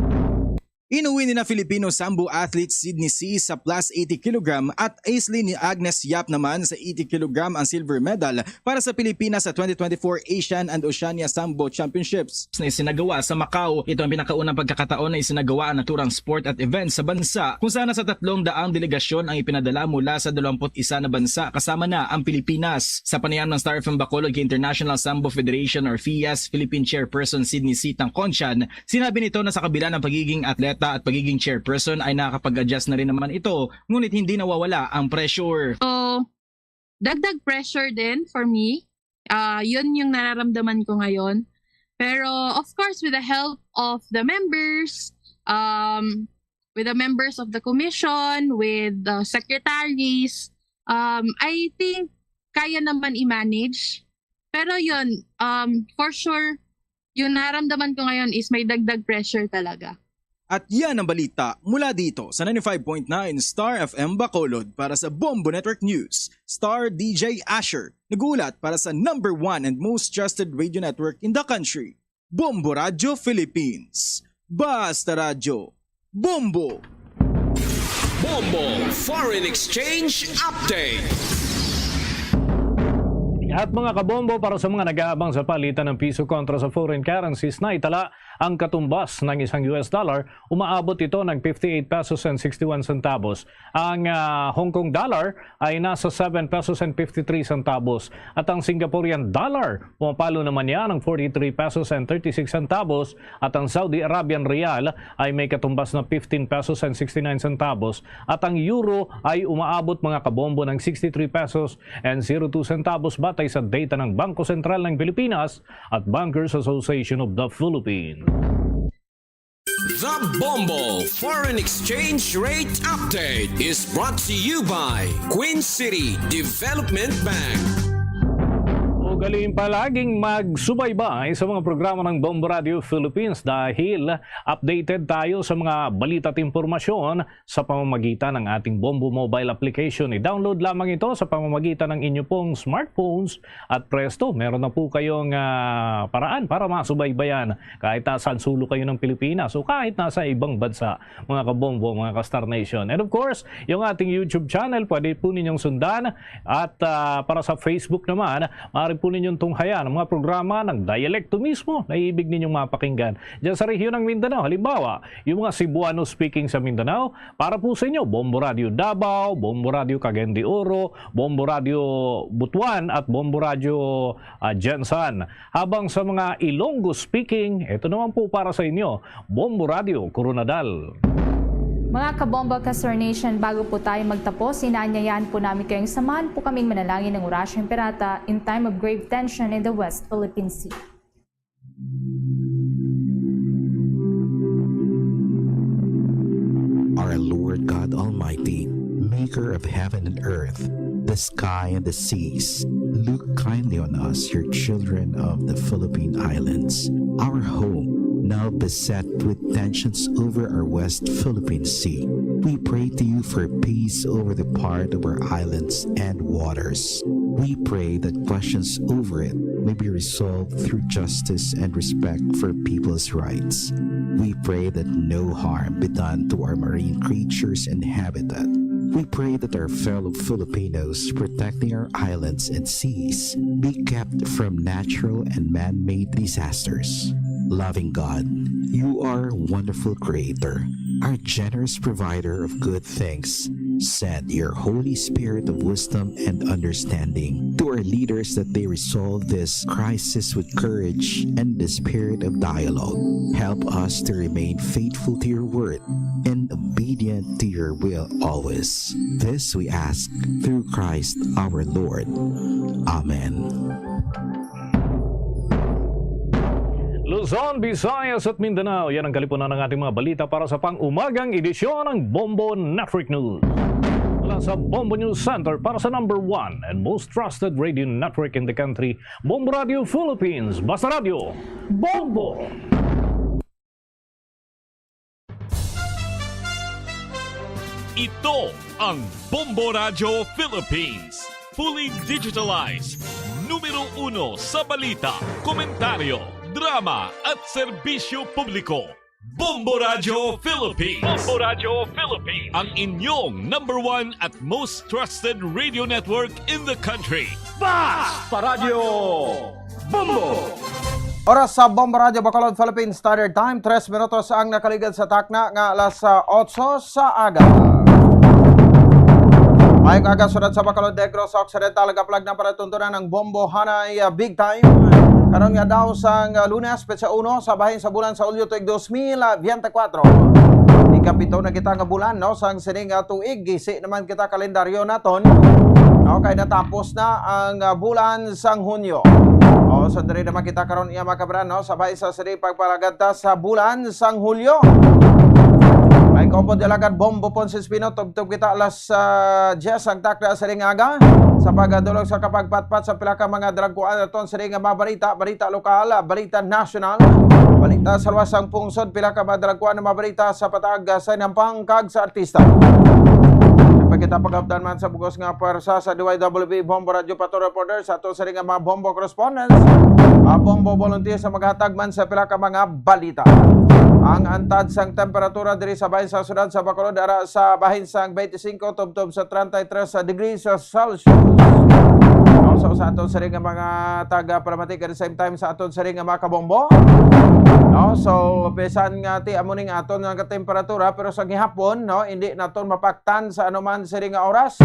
Inuwi ni na Filipino sambo athlete Sydney Sy sa plus eighty kilogram at Aisley ni Agnes Yap naman sa eighty kilogram ang silver medal para sa Pilipinas sa twenty twenty-four Asian and Oceania Sambo Championships na isinagawa sa Macau. Ito ang pinakaunang pagkakataon na isinagawa ang naturang sport at event sa bansa, kung saan nasa tatlong daang delegasyon ang ipinadala mula sa dalawampu't isa na bansa, kasama na ang Pilipinas. Sa panayam ng Star F M Bacolod kay International Sambo Federation or FIAS Philippine Chairperson Sydney Sy Tangcontian, sinabi nito na sa kabila ng pagiging atleta at pagiging chairperson ay nakakapag-adjust na rin naman ito, ngunit hindi nawawala ang pressure. So, dagdag pressure din for me. Ah, yun yung nararamdaman ko ngayon. Pero of course, with the help of the members, um, with the members of the commission, with the secretaries, um, I think kaya naman i-manage. Pero yun, um, for sure, yung naramdaman ko ngayon is may dagdag pressure talaga. At yan ang balita mula dito sa ninety-five point nine Star F M Bacolod. Para sa Bombo Network News, Star D J Asher, nag-uulat para sa number one and most trusted radio network in the country, Bombo Radio Philippines. Basta Radyo, Bombo! Bombo Foreign Exchange Update. At mga kabombo, para sa mga nag-aabang sa palitan ng piso kontra sa foreign currencies, naitala Ang katumbas ng isang U S dollar, umaabot ito ng fifty-eight pesos and sixty-one centavos. Ang, ah, Hong Kong dollar ay nasa seven pesos and fifty-three centavos. At ang Singaporean dollar, pumapalo naman yan ng forty-three pesos and thirty-six centavos. At ang Saudi Arabian rial ay may katumbas na fifteen pesos and sixty-nine centavos. At ang euro ay umaabot, mga kabombo, ng sixty-three pesos and zero two centavos, batay sa data ng Bangko Sentral ng Pilipinas at Bankers Association of the Philippines. The Bombo Foreign Exchange Rate Update is brought to you by Queen City Development Bank. Ugaliin palaging magsubaybay sa mga programa ng Bombo Radio Philippines dahil updated tayo sa mga balita at impormasyon sa pamamagitan ng ating Bombo mobile application. I-download lamang ito sa pamamagitan ng inyo pong smartphones at presto, meron na po kayong, ah, paraan para masubaybayan kahit nasaan sulok kayo ng Pilipinas o kahit nasa ibang bansa, mga kabombo, mga ka-Star Nation. And of course, yung ating YouTube channel, pwede po ninyong sundan. At, ah, para sa Facebook naman, maaari po ninyong tunghayan ang mga programa ng dialekto mismo na ibig ninyong mapakinggan diyan sa rehiyon ng Mindanao. Halimbawa, yung mga Cebuano speaking sa Mindanao, para po sa inyo, Bombo Radio Davao, Bombo Radio Cagayan de Oro, Bombo Radio Butuan, at Bombo Radio, ah, Gensan. Habang sa mga Ilonggo speaking, ito naman po para sa inyo, Bombo Radio Koronadal. Mga kabombo, ka-Star Nation, bago po tayo magtapos, inaanyayahan po namin kayong samahan po kaming manalangin ng Orasyo Imperata in time of grave tension in the West Philippine Sea. Our Lord God Almighty, maker of heaven and earth, the sky and the seas, look kindly on us, your children of the Philippine Islands. Our home, now beset with tensions over our West Philippine Sea. We pray to you for peace over the part of our islands and waters. We pray that questions over it may be resolved through justice and respect for people's rights. We pray that no harm be done to our marine creatures and habitat. We pray that our fellow Filipinos protecting our islands and seas be kept from natural and man-made disasters. Loving God, you are a wonderful creator, our generous provider of good things. Send your Holy Spirit of wisdom and understanding to our leaders that they resolve this crisis with courage and the spirit of dialogue. Help us to remain faithful to your word and obedient to your will always. This we ask through Christ our Lord. Amen. Luzon, Visayas at Mindanao, yan ang kalipunan ng ating mga balita para sa pang-umagang edisyon ng Bombo Network News. Mula sa Bombo News Center para sa number one and most trusted radio network in the country, Bombo Radio Philippines. Basta Radyo, Bombo! Ito ang Bombo Radyo Philippines. Fully digitalized. Numero uno sa balita, komentaryo, drama, at serbisyo publiko. Bombo Radyo Philippines. Bombo Radyo Philippines. Ang inyong number one at most trusted radio network in the country. Basta Radyo Bombo! Oras sa Bombo Radyo Bacolod Philippine Standard Time, tres minutos ang nakaligad sa takna nga alas, ah, otso sa aga. Mayong aga, syudad sa Bacolod, Negros Occidental, kaplag na para tuntunan ang Bombo Hanay, ah, Big Time. Karon nga daw sang, ah, Lunes, petsa uno sa bahin sa bulan sa Hulyo tuig dos mil biyente kwatro. Ikapito na kita nga bulan, no, sang sining, ah, tuig. Gisi naman kita kalendaryo naton, no, kay natapos na ang, ah, bulan sang Hunyo. O, so diri naman kita karon, iya, mga kabran, no, sa bahin sa sining pagpalagad ta sa bulan sang Hulyo. May kaupod alagad Bombo Ponce Espino, tubtob kita alas, ah, diyes ang takna sining aga sa pagdulong sa kapagpatpat sa pila ka mga dalagkuan aton sining mga balita, balita lokal, balita nasyonal, balita sa luwas sang pungsod, pila ka mga dalagkuan nga mga balita sa patag, ah, sa nampang kag sa artista. Pagkita pagkabtan man sa bugos nga pwersa sa D Y W B Bombo Radyo Pato Reporter sa aton sining nga mga Bombo correspondents, ah, Bombo volunteers sa maghatag man sa pila ka mga balita. Ang antad sang temperatura diri sa bahin sa syudad sa Bacolod ara sa bahin sang twenty-five tubtob sa thirty-three degrees Celsius. No, So sa aton sini nga mga taga Palamati, at the same time sa aton sini nga mga kabombo, no? So bisan nga ti amo ning aton nga temperatura, pero sa gihapon, no, hindi naton mapaktan sa anuman sini nga oras.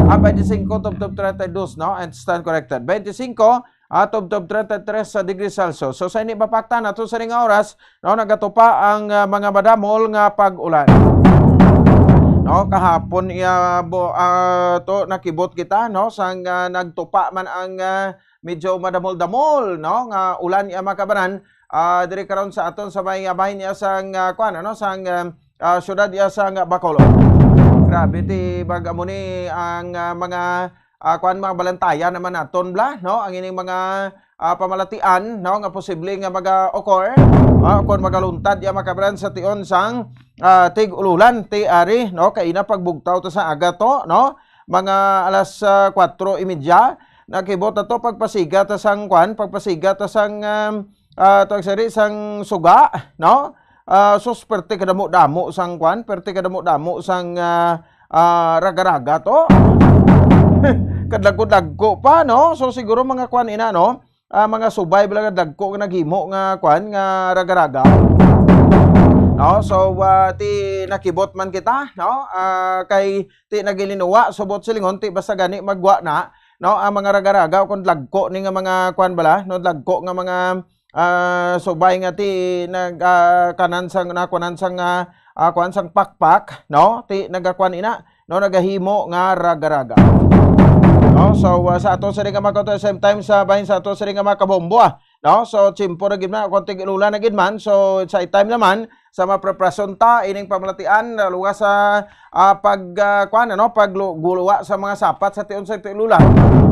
Ah, twenty-five tubtob thirty-two, no? And stand corrected. Twenty-five, ah, tubtob thirty-three sa degree Celsius. So sa hindi mapaktan nato sini nga oras, no, nagatupa ang, ah, mga madamol nga pag-ulan. No, kahapon iya bo, ah, to nakibot kita, no, sang, ah, nagtupa man ang, ah, medyo madamol-damol, no, nga ulan iya makabanan, ah, diri karon sa aton sa may, ah, bahin iya sang, ah, kuan, ano, sang, ah, ah, syudad iya sang Bacolod. Grabe ti bag amo ni ang, ah, mga, ah, kuan, mga balantayan naman naton bla, no, ang ining mga, ah, pamalatian, no, nga posible nga maga-occur, ah, kon magaluntad iya makabanan sa tion sang, ah, tig-ululan ti ari, no, kay ina pagbugtaw ta sa aga to, no, mga alas, ah, kuwatro y medya, nakibot na to pagpasiga ta sang kuan, pagpasiga ta sang, um, ah, tawag sari, sang suga, no? Ah, sus, perte kadamo-damo sang kuan, perte kadamo-damo sang, ah, ah, raga-raga to. Kadagko-dagko pa, no? So siguro mga kuan ina, no? Ah, mga subay bala nga dagko nga naghimo nga kuan, nga raga-raga. No? So, ah, ti nakibot man kita, no? Ah, kay ti nagilinuwa subot silingon, ti basta gani magwa na, no? Ang mga raga-raga o kung dagko ni nga mga kuan bala, no? Dagko nga mga, ah, subay nga ti nag, ah, kanan sang, nakuanan sang, ah, ah, kuan sang pakpak, no? Ti nagakuan ina, no, nagahimo nga raga-raga. No? So, ah, sa ato sini nga mga kauto, same time sa bahin sa ato sini nga mga kabombo, ah. No? So, tiyempo na gid man, kung tig-ululan na gid man. So, sa time naman, sa mapreprason ta, ining pamalatian, ah, luwas sa, ah, pag, ah, kuan, ano, pag lu-, guluwa sa mga sapat sa tion sa tig-ululan.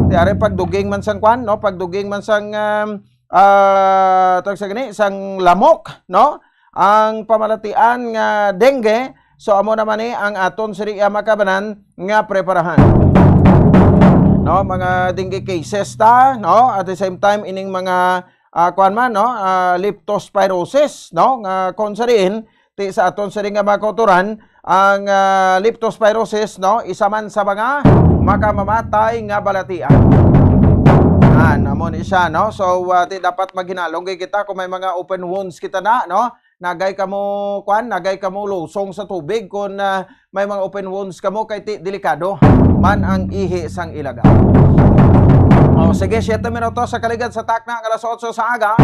Ti ari pagduging man sang kuan, no? Pagduging man sang, um, ah, tawag sa gani, sang lamok, no? Ang pamalatian nga dengue, so amo naman ni ang aton sini iya makabanan nga preparahan. No, mga dengue cases ta, no? At the same time, ining mga, ah, kuan man, no? Ah, leptospirosis, no? Nga kung sa diin, ti sa aton sini nga mga kauturan, ang, ah, leptospirosis, no? Isa man sa mga makamamatay nga balatian. An, amo ni siya, no? So, ah, ti dapat maghinalong gid kita kung may mga open wounds kita na, no? Nagay kamo, kuan, nagay kamo lusong sa tubig kung, ah, may mga open wounds kamo kay ti delikado man ang ihi sang ilaga. O, sige, siyete minutos sa kaligad sa takna nga alas otso sa aga.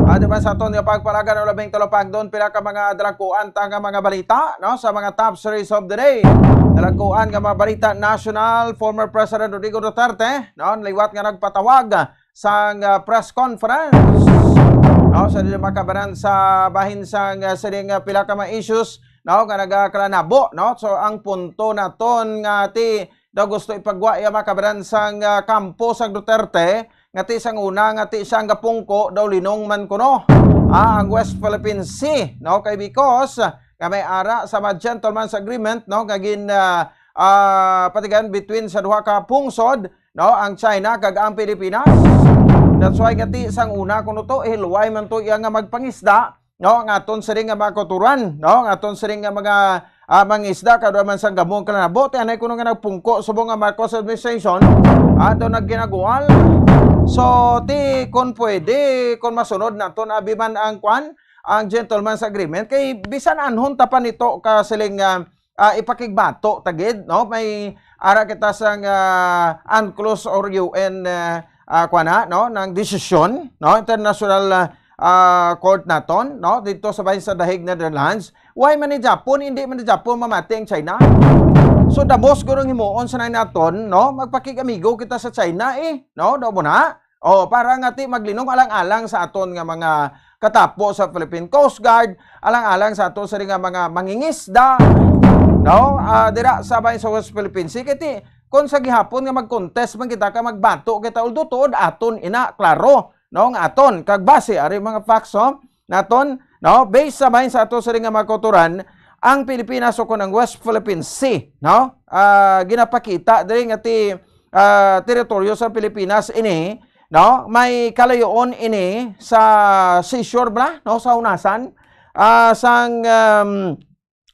Adi man sa aton nga pagpalagan o labing talupangdon, pila ka mga dalagkuan ta nga mga balita, no, sa mga top series of the day. Dalagkuan nga mga balita national, former President Rodrigo Duterte, no, liwat nga nagpatawag sang, ah, press conference, no, sa dili makabanan sa bahin sang, ah, sining, ah, pila ka mga issues, no, nga nagakalanabo, no. So ang punto naton nga ti daw gusto ipagwa iya makabanan sang, ah, kampo sang Duterte, nga ti sang una nga ti siya ang gapungko daw linong man kuno, ah, ang West Philippine Sea, no, kay because, ah, nga may ara sa mga gentleman's agreement, no, nga gin, ah, ah, patigan between sa duha ka pungsod, no, ang China kag ang Pilipinas. That's why nga ti sang una kuno to, hilway man to iya nga magpangisda, no, ang aton siring nga mga kauturan, no, ang aton siring nga mga, ah, mangisda, kadwa man sang gamong kalanabo, ti anay kuno nga nagpungko subong nga Marcos administration, ato nagginagwal. So ti kon pwede, kon masunod naton abi man ang kwan, ang gentleman's agreement, kay bisan anhon ta pa nito ka siling, ah, ah, ipakigbato ta gid, no? May ara kita sang, ah, UNCLOS or U N, ah, ah, kuwan na, no? Nang desisyon, no? International, ah, ah, court naton, no? Dito sa bahin sa The Hague, Netherlands. Why man ni Japon? Hindi man ni Japon mamati ang China. So, damos gurong himuon sa naton, no? Magpakig-amigo kita sa China, eh, no? Daw mo na? O, para nga ti maglinong alang-alang sa aton nga mga katapo sa Philippine Coast Guard, alang-alang sa aton sini nga mga mangingisda, no? Ah, dira sa bahin sa West Philippine Sea, kay ti, kung sa gihapon nga mag-contest man kita ka magbato kita, although tuod aton ina, klaro, no, nga aton, kag base ari mga facts, no, naton, no, based sa bahin sa aton sini nga mga kauturan, ang Pilipinas o kon ang West Philippine Sea, no, ah, ginapakita diri nga ti, ah, teritoryo sa Pilipinas ini, no? May kalayoon ini sa seashore bala, no? Sa hunasan, ah, sang, um,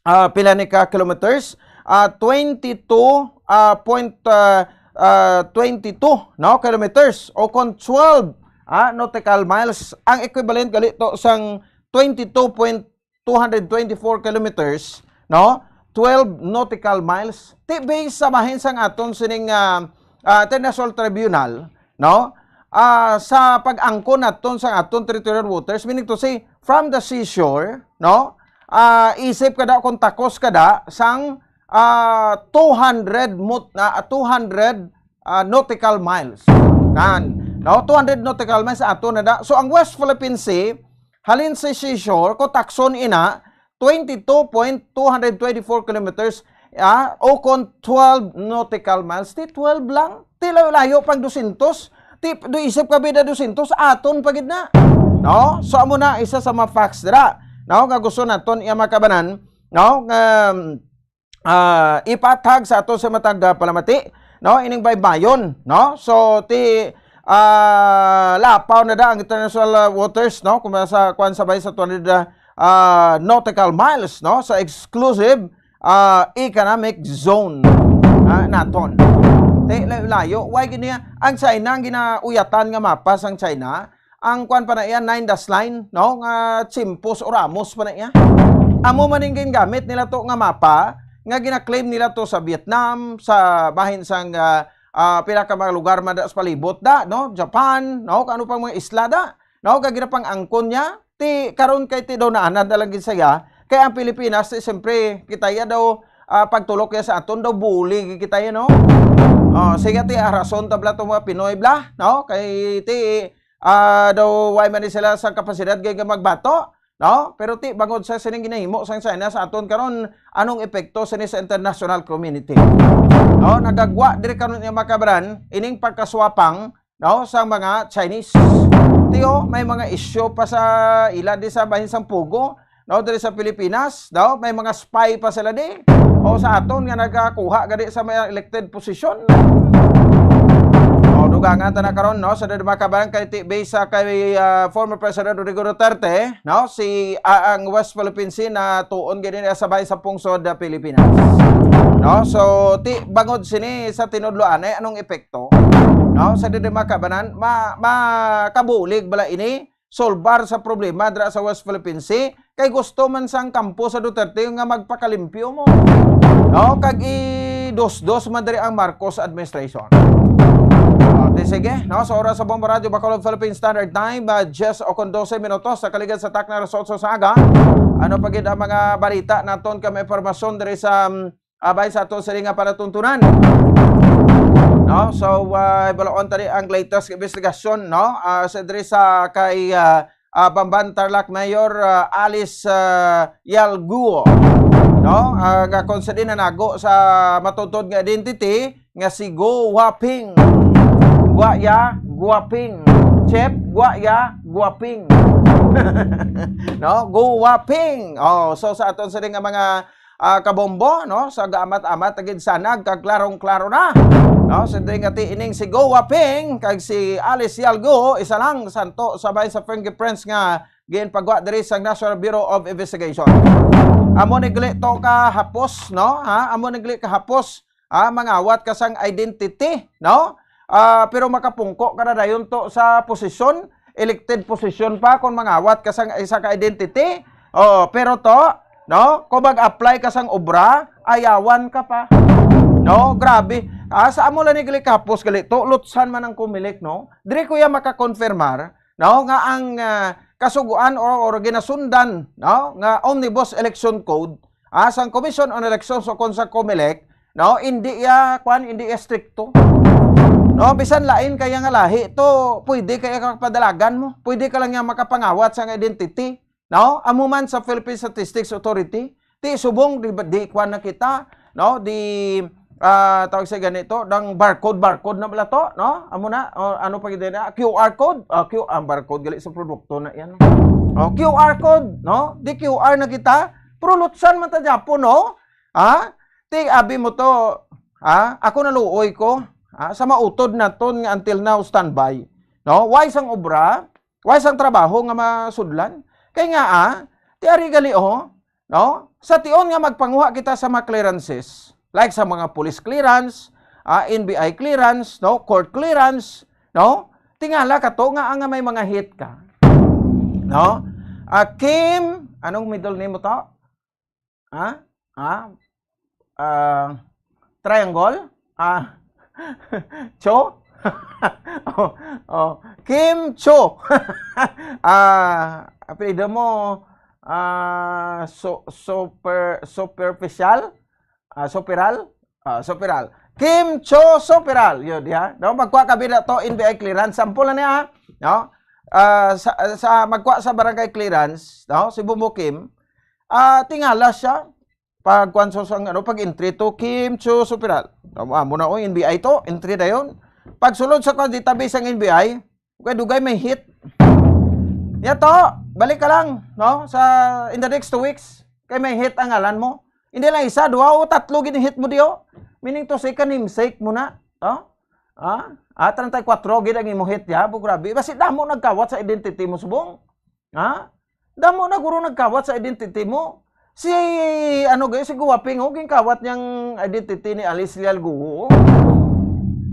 ah, pila ni ka kilometers, ah, twenty-two, ah, point, ah, ah, twenty-two, no, kilometers, o kon twelve, ah, nautical miles. Ang equivalent gali to sang twenty-two point two hundred twenty-four kilometers, no? Twelve nautical miles. Ti based sa bahin sang aton sining, ah, ah, International Tribunal, no? Ah, sa pag-angkon naton sa aton territorial waters, meaning to say, from the seashore, no? Ah, isip kada kung takos kada sang, ah, two hundred mot-, ah, two hundred, ah, nautical miles. Nan, no? Two hundred nautical miles ato na da. So, ang West Philippine Sea, halin sa seashore, kung takson ina, twenty-two point two hundred twenty-four kilometers, ah, o kon twelve nautical miles, ti twelve lang. Ti layo-layo pang dosyentos. Ti, do isip ka bida dosyentos, aton pa gid na. No? So, amo na isa sa mga facts dira, no, nga gusto naton iya makabanan, no, nga, um, ah, ipatag sa ato sa matag, ah, palamati, no, ining baybayon, no? So, ti, ah, lapaw na da ang international, ah, waters, no? Kung sa, kuwan, sa bay sa two hundred, ah, ah, nautical miles, no? Sa exclusive, ah, economic zone, ah, naton. Ti, layo-layo. Why gini ang China ang ginauyatan nga mapa sang China? Ang kwan pa na iya, nine dash line, no? Nga Chimpos o Ramos pa na iya. Amo man ning gingamit nila to nga mapa, nga gina-claim nila to sa Vietnam, sa bahin sang, ah, ah, pila ka mga lugar man da sa palibot da, no? Japan, no? Kano pang mga isla da, no? Kag ginapang-angkon niya, ti karon kay ti daw naanad na lang gid saya, kay ang Pilipinas, ti, siyempre, kita ya daw, ah, pagtulok ya sa aton, daw bully gid kita ya, no? Oh, sige, ti, arason ta bala tong mga Pinoy bala, no? Kay ti, ah, daw way man ni sila sa kapasidad gid nga magbato, no? Pero ti, bangod sa sining ginahimo sang China sa aton karon, anong epekto sini sa international community? No, nagagwa diri karon nga makabaran ining pagkaswapang, no, sang mga Chinese. Ti, oh, may mga issue pa sa ila di sa bahin sang Pugo, no, diri sa Pilipinas, no, may mga spy pa sila di. O sa aton nga nagakuha gani sa mga elected position. O, dugangan ta na karon, no, sa diri makabaran kay ti-, based sa kay, ah, former President Rodrigo Duterte, no, si, ah, ang West Philippine Sea na tuon gani niya sa bay sa pungsod, ah, Pilipinas. No, so ti bangod sini sa tinudloan ay anong epekto, no, sa diri makabanan, ma-, makabulig bala ini solbar sa problema dira sa West Philippine Sea, kay gusto man sang kampo sa Duterte nga magpakalimpyo mo, no? Kag idosdos man diri ang Marcos administration. O, di sige, no? Sa oras sa Bombo Radyo Bacolod Philippine Standard Time, ah, diyes o kon dose minutos sa kaligad sa takna alas otso sa aga. Ano pa gid ang mga balita naton kay may impormasyon diri sa, um, abay sa ato sini nga palatuntunan. No? So, ah, ibalaon tani ang latest investigasyon, no? Ah, sa diri sa kay, ah, ah, Bamban Tarlac Mayor, ah, Alice, ah, Yalguo, no? Ah, nga kung sa dinanago sa matuntod nga identity nga si Go Waping. Guaya Guaping. Chef, Guaya Guaping. No? Go Waping. Oh, so sa aton sini nga mga ah, kabombo, no? Sa gaamat-amat na gid sana, kag klarong-klaro na, no? Sa diri nga ti ining si Go Waping kag si Alice Yalgo, isa lang santo sa bay sa fingerprints nga ginpagwa diri sa National Bureau of Investigation. Amo ni gali to ka hapos, no? Ha? Amo ni gali ka hapos, ah, mangawat ka sang identity, no? Ah, pero makapungko ka na dayon to sa posisyon, elected position pa kung mangawat ka sang isa ka identity. Oh, pero to, no? Kung mag-apply ka sang obra, ayawan ka pa. No, grabe. Ah, sa amo lang ni gali kahapos gali to, lutsan man ang Comelec, no? Diri ko ya makakonfirmar, no, nga ang, ah, kasugoan or, or ginasundan, no, nga omnibus election code, ah, sang Commission on Elections o kon sa Comelec, no, hindi ya, kwan, hindi ya stricto. No, bisan lain kaya nga lahi to, pwede kaya ka padalagan mo. Pwede ka lang ya makapangawat sang identity. No? Amo man sa Philippine Statistics Authority, ti subong di, di kwan na kita, no? Di, ah, tawag sa ganito, dang barcode, barcode na bala to, no? Amo na, o, ano pa gid na, Q R code, ah, Q, ang barcode gali sa produkto na yan. O, Q R code, no? Di Q R na kita, pero lutsan man ta gyapon, no? Ha? Ti abi mo to, ha? Ako naluoy ko, ha? Sa mautod naton nga until now standby, no? Why sang obra? Why sang trabaho nga masudlan? Kay nga, ah, ti ari gali, oh, no? Sa tion nga magpanguha kita sa mga clearances, like sa mga police clearance, ah, N B I clearance, no, court clearance, no? Tingala ka to nga, nga may mga hit ka. No? Ah, Kim, anong middle name mo to? Ha? Ha? Ah, Triangle? Ah, Cho? Oh, oh. Kim Cho. Ah, apelyido mo, ah, so, super, superficial? Ah, superal? Ah, superal. Kim Cho Superal. Yun, diha. No, magkuha ka bida to N B I clearance. Sample na niya, ha? No? Ah, sa, sa magkuha sa barangay clearance, no? Si Bumbo Kim, ah, tingala siya pag kwan sa sang, ano, pag entry to Kim Cho Superal. Amo na, oh, N B I to, entry dayon. Pagsulod sa kwan database sang N B I, okay, dugay may hit. Yato, balik ka lang, no? Sa, in the next two weeks, kay may hit ang ngalan mo. Hindi lang isa, duha o tatlo gid hit mo diyo. Meaning to say, ka namesake mo na, no? Ah, ah, treinta y cuatro gid ang imo hit, ya, bu grabe. Basi damo nagkawat sa identity mo, subong. Ha? Damo na guro nagkawat sa identity mo. Si, ano gay, si Guwaping, oh, ginkawat niyang identity ni Alice Leal Guo.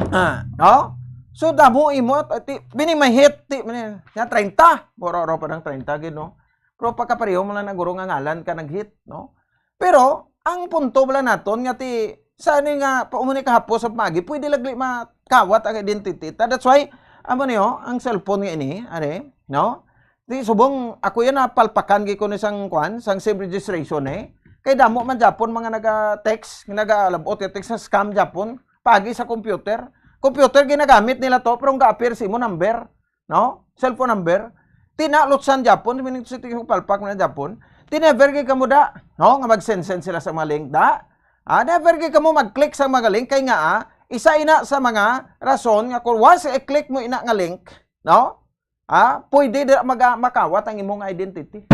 Ah, no? So, damo imo, ti, bini may hit, ti, mani, nga treinta. Mura-ura pa ng treinta, gid, no? Pero pagkapareho mo lang na guro nga ngalan ka nag-hit, no? Pero, ang punto bala naton nga ti, sa ani nga, pa umani kahapos sa pamagi, pwede lagli makawat ang identity. Ta, that's why, amo niyo, ang cellphone nga ini, ani, no? Di, subong, ako yan, napalpakan gid ko ni sang, kwan, sang sim registration, eh. Kay damo man Japon, mga naga-text, nagalabot yung text sa scam Japon, pagi sa computer. Computer ginagamit nila to, pero ang ga-appear sa imo number, no? Cellphone number. Tinalot sa Japon, meaning sa tingin ko palpak na Japon. Ti never gid kamo da, no? Nga mag-send-send sila sa mga link da. Ah, never gid kamo mag-click sa mga link kay nga, ah, isa ina sa mga rason nga kung once i-click mo ina nga link, no? Ah, pwede da mag makawat ang imong identity.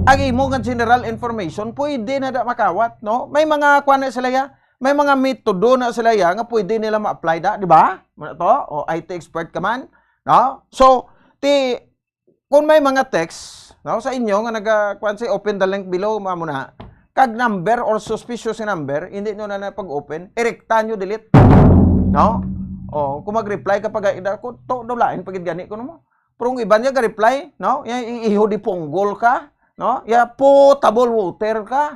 Ang imo nga general information pwede na da makawat, no? May mga kuan na sila ya, may mga metodo na sila ya nga pwede nila ma-apply da, di ba? Muna to, o I T expert ka man, no? So, ti kung may mga text, no, sa inyo nga naga kuan, say open the link below, mamo na. Kag number or suspicious nga number, hindi nyo na, na pag-open, irekta nyo, delete. No? O, kung mag-reply ka pag ida ko, to, do lain pagid gani ko mo. Pero ang iban niya ga-reply, no? Ya, i-, iho di punggol ka, no? Ya, potable water ka.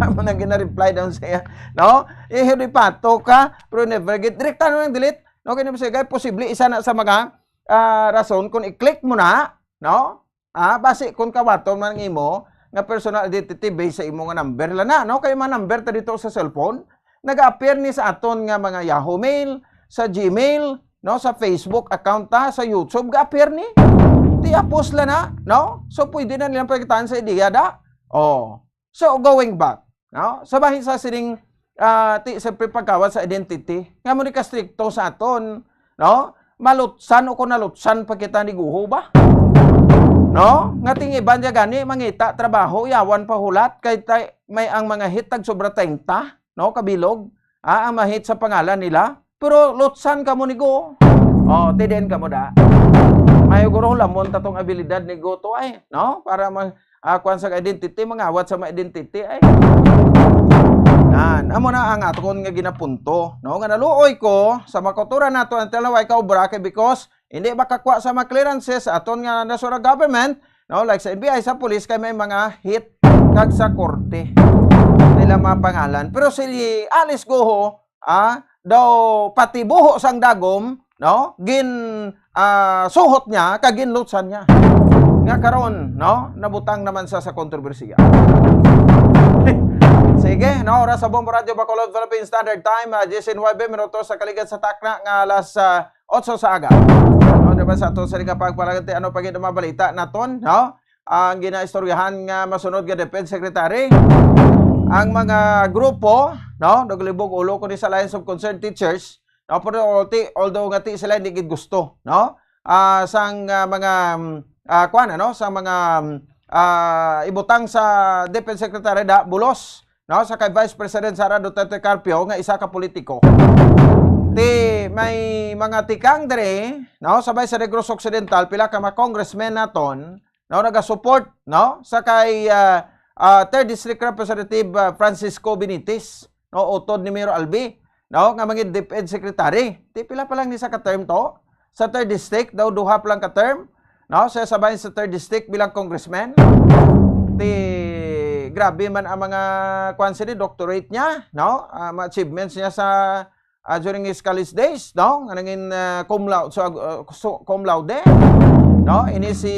Amo na gina-reply daw siya, no? Iho di pato ka, pero never get, direkta na lang delete. No, kaya siya, posible, isa na sa mga, ah, rason kung i-click mo na, no? Ah, basi kung kawaton man ang imo nga personal identity based sa imo nga number lang na, no? Kay mga number ta dito sa cellphone, nag-appear ni sa aton nga mga Yahoo Mail, sa Gmail, no? Sa Facebook account ta, sa YouTube, ga-appear ni. Ti apos lang na, no? So, pwede na nilang pagkitaan sa ideya da. Oh. So, going back, no? Sa bahin sa sining, ah, ti, siyempre pagkawat sa identity, nga mo ni kastrikto sa aton, no? Malutsan o kung nalutsan pa kita ni Guho ba? No? Nga ting iban niya gani, mangita, trabaho, yawan pa hulat, kay tay, may ang mga hitag sobra treinta, no? Kabilog, ah, ang mahit sa pangalan nila. Pero lutsan kamo ni Go. Oh, tidin kamo da. May guro lamon ta tong abilidad ni Go to ay, no? Para ma-, ah, kuwan sa identity, mangawat sa mga identity ay. Nan, amo na ang aton nga ginapunto, no? Nga naluoy ko sa makuturan nato ang talaway ka obra kay because hindi makakuha sa mga clearances sa aton nga national government, no? Like sa N B I, sa police, kay may mga hit kag sa korte nila mga pangalan. Pero si Alice Guho, ah, daw pati buho sang dagom, no? Gin, ah, suhot niya, kag ginlutsan niya. Nga karon, no? Nabutang naman sa, sa kontrobersiya. Sige, no? Oras sa Bombo Radio Bacolod, Philippine Standard Time, ah, diyes nuebe minutos sa kaligad sa takna nga alas, ah, otso sa aga. No, diba sa ato sa nga pagpalagati, ano pa gid ang mga balita naton, no? Ang ginaistoryahan nga masunod nga Defense Secretary, ang mga grupo, no, naglibog ulo kundi sa Alliance of Concerned Teachers, no, pero ti-, although nga ti sila hindi gid gusto, no, ah, sang, ah, mga, mm, ah, kuwan, ano, sa mga, mm, ah, ibutang sa Defense Secretary da Bulos, no, sa kay Vice President Sara Duterte Carpio nga isa ka politiko. Ti may mga tikang diri, no, sabay sa Negros Occidental, pila ka mga congressmen naton, no, nagasupport, no, sa kay, ah, ah, Third District Representative, ah, Francisco Benitez, no, utod ni Mayor Albi. no, nga mangin DepEd secretary. Ti pila pa lang ni sa ka term to? Sa third district daw, duha pa lang ka term, no? Sa, sa bahin sa third district bilang congressman. Ti grabe man ang mga, kuwan sini, doctorate niya, no? Ah, mga achievements niya sa, ah, during his college days, no? Nga nangin, ah, cum laude, so, ah, so, cum laude, no? Ini si,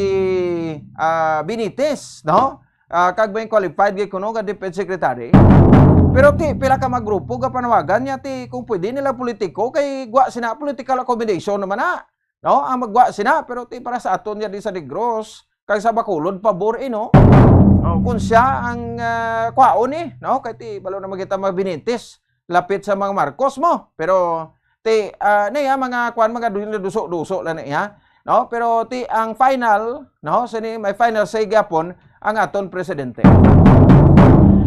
ah, Benitez, no? Ah, kag may qualified gid kuno nga DepEd secretary. Pero ti pila ka mga grupo ga panawagan niya, ti kung pwede nila politiko, kay gwa sina political accommodation naman na. No? Ang magwa sina, pero ti para sa aton niya di sa Negros, kag sa Bacolod, pabor, eh, no? Oh, kung siya ang, ah, kwaon, eh, no? Kay ti balo na magita mga Benitez, lapit sa mga Marcos mo. Pero ti, ah, na iya, mga kwan, mga du-, duso-duso lang na iya, no? Pero ti ang final, no? Sini may final say gyapon ang aton presidente.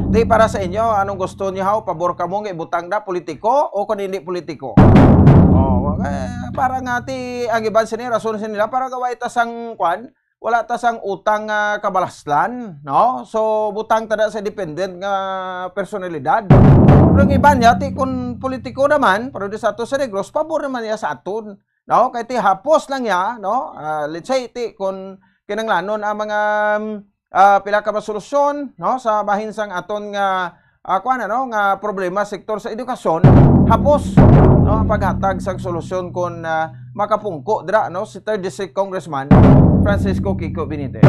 Ti para sa inyo, anong gusto niyo, ha? Pabor kamo nga ibutang na politiko o kung hindi politiko? Oh, eh, para nga ti ang iban sini, rason sini nila para gaway ta sang kwan, wala ta sang utang nga kabalaslan, no? So, butang ta na sa independent nga personalidad. Pero ang iban niya, ti kun politiko naman, pero di sa ato sa Negros, pabor naman niya sa aton, no? Kay ti hapos lang niya, no? Ah, let's say, ti kun kinanglanon ang mga, um, ah, pila ka mga solusyon, no? Sa bahin sang aton nga, ah, kuwan, ano, nga problema sektor sa edukasyon, hapos, no, ang paghatag sang solusyon kon, ah, makapungko dira, no, si third District Congressman Francisco Kiko Benitez.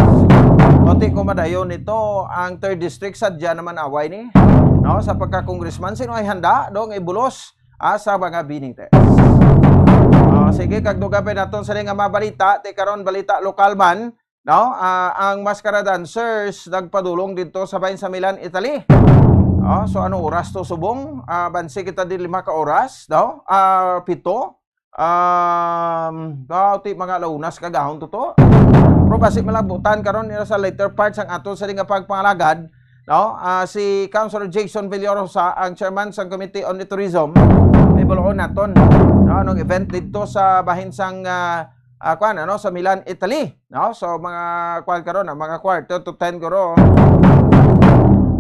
O ti kung madayon nito ang third District, sadya naman away ni, no, sa pagka-congressman, sino ay handa, no, nga ibulos, ah, sa mga Benitez? Ah, sige, kag dugang pa naton sa nga mga balita, ti karon balita lokal man, no? Ah, ang Mascara Dancers nagpadulong dito sa bahin sa Milan, Italy. Oh, so ano oras to subong? Ah, bansi kita di lima ka oras, no? Ah, pito. Um, daw ti mga launas kagahon to to. Pero basi malabutan karon nila sa later part sang ato sa nga pagpangalagad, no? Ah, si Councilor Jason Villorosa, ang chairman sang Committee on Tourism, may buluon naton, no? Anong event dito sa bahin sang, ah, ah, kwan, ano, sa Milan, Italy, no? So, mga kwan karon, ah, mga quarter to ten guro.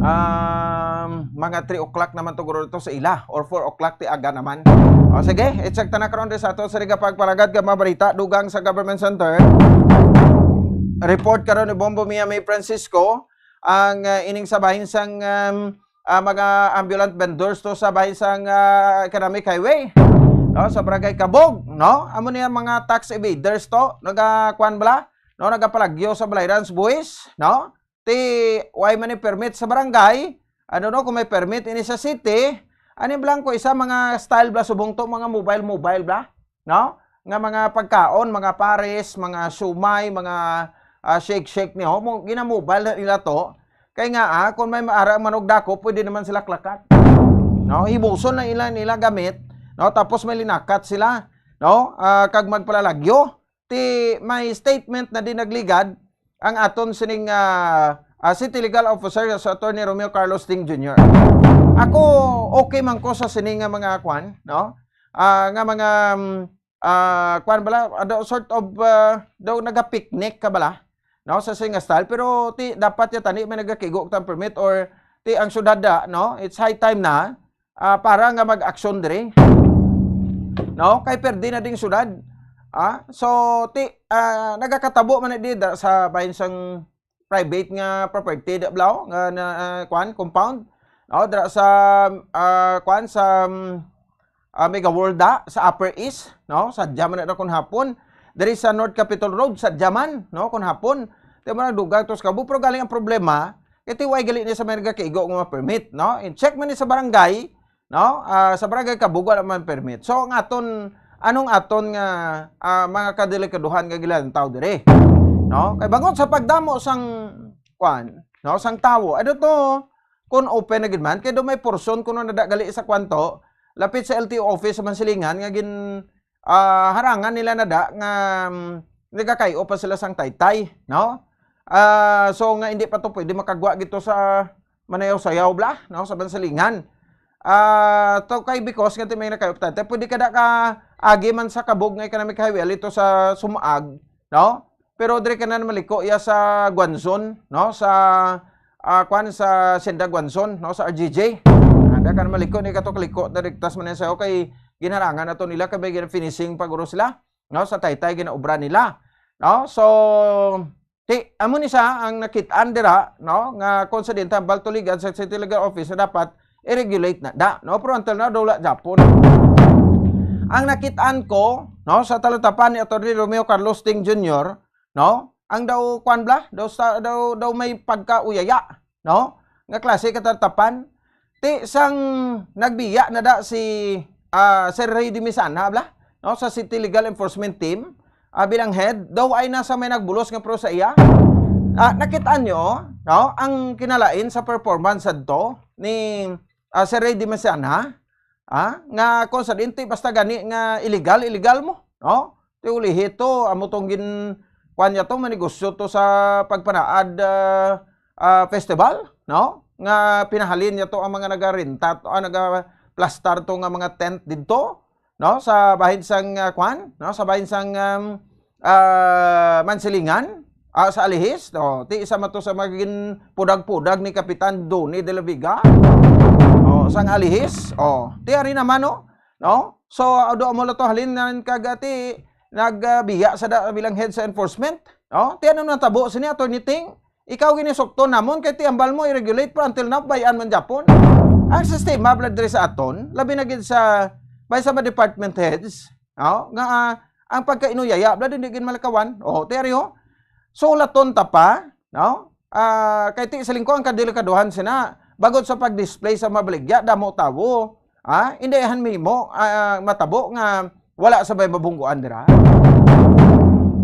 Um, mga three o'clock naman to guro dito sa ila, or four o'clock ti aga naman. O, sige, i-check ta na karon sa ato sa Riga Pagparagad nga mga balita, dugang sa Government Center. Report karon ni Bombo Mia May Francisco, ang, ah, ining sa bahin sang, um, ah, mga ambulant vendors to sa bahin sang, ah, Economic Highway, no, sa Barangay Kabog, no? Amo niya mga tax evaders to, nagakuan bala, no, nagapalagyo sa balay runs, buhis, no? Ti, why man ni permit sa barangay? Ano, no, kung may permit ini sa city, ani bala ko isa mga style bala subong to, mga mobile, mobile bala, no? Nga mga pagkaon, mga pares, mga siomai, mga, ah, shake-shake niyo, mo, ginamobile na nila to. Kay nga, ah, kung may maara ang manugdako, pwede naman sila klakat. No, hibuson na ila, nila gamit, no? Tapos may linakat sila, no? Ah, kag magpalalagyo. Ti may statement na din nagligad ang aton sining, ah, ah, City Legal Officer, sa Attorney Romeo Carlos Ting Junior. Ako, okay man ko sa sining nga mga kwan, no? Ah, nga mga, mm, ah, kwan bala, ano, sort of, ah, daw nagapicnic ka bala, no, sa singa style. Pero ti, dapat ya tani may nagakigo tang permit or ti ang syudad da, no, it's high time na, ah, para nga mag-aksyon diri, no, kay perdi na ding syudad. Ah, so ti, ah, nagakatabo man na di da sa bahin sang private nga property, da, balaw, nga na, ah, kwan, compound. No, dira sa, ah, kwan, sa, mm, ah, Mega World da, sa Upper East, no? Sadya man na kun hapon. Diri sa North Capitol Road, sadya man, no, kun hapon. Ti mo na dugang to sa Kabog, pero galing ang problema, kay ti way gali ni sa may nagakaigo nga permit, no? In check man ni sa barangay, no? Ah, sa barangay Kabug, wala man permit. So, ang aton, anong aton nga, ah, mga kadelikaduhan nga gilantaw diri, no? Kay bangod sa pagdamo sang, kwan, no, sang tawo, ano to, kung open na gid man, kay do may portion kuno nada gali sa kwan to, lapit sa L T O office sa Mansilingan, nga gin, ah, harangan nila nada nga, mm, nagakay-o pa sila sang taytay, no? Ah, so nga hindi pa to pwede makagwa gito sa manayaw-sayaw bala, no, sa Bansalingan. Ah, to kay because nga ti may nakayo ta, pwede ka da ka agi man sa Kabug nga Economic Highway, alito sa Sumaag, no? Pero diri ka na maliko iya sa Guanzon, no? Sa, ah, kwan, sa Senda Guanzon, no? Sa R G J. Ah, Kaya kan maliko ni kato kaliko na rigtas man sa okay, ginarangan na to nila kay may gina-finishing pa guro sila, no, sa taytay ginaobra nila, no? So, ti amo ni sa ang nakit-an dira, no, nga kung sa din tambal tuligan sa City Legal Office na dapat i-regulate na da, no? Pero until now, daw wala Japon. Ang nakit-an ko, no, sa talatapan ni Attorney Romeo Carlos Ting Junior, no, ang daw kwan bla, daw sa daw, daw may pagkauyaya, no, nga klase katalatapan. Ti sang nagbiya na da si, ah, Sir Ray Dimisana bla, no, sa City Legal Enforcement Team, ah, bilang head, daw ay nasa may nagbulos nga pro sa iya. Ah, nakit-an nyo, no, ang kinalain sa performance adto ni, ah, Sir Ray Dimisana, ah, nga kung sa dinti basta gani nga illegal, illegal mo, no? Ti ulihi to, amo tong gin-, kuwan niya to, manegosyo to sa pagpanaad, ah, ah, festival, no? Nga pinahalin niya to ang mga nagarenta to, ah, nagaplastar to nga mga tent didto, no? Sa bahin sang, ah, kuwan, no? Sa bahin sang, um, ah, Mansilingan, ah, sa Alihis, no? Ti isa man to sa magin pudag-pudag ni Kapitan Donny de la Vega. Oh, sang Alihis, oh. Ti ari naman, no? No? So, ado mo la to halin nan kag ti nagbiya sa da, bilang head sa enforcement. No? Ti ano natabo sini, Attorney Ting? Ikaw gini sukton namon kay ti ambal mo i-regulate, pero until now, bayan man Japon. Ang sistema bla diri sa aton, labi na gid sa, bay sa mga department heads, no? Nga, ah, ang pagkainuyaya bla din di gid malakawan. Oh, ti ari, oh. Sulaton ta pa, no? Ah, kay ti siling ko ang kadelikaduhan sina, bagot sa pag-display sa mabaligya, damo tawo. Ah, hindi han mimo, ah, matabo nga wala sa may mabungguan dira.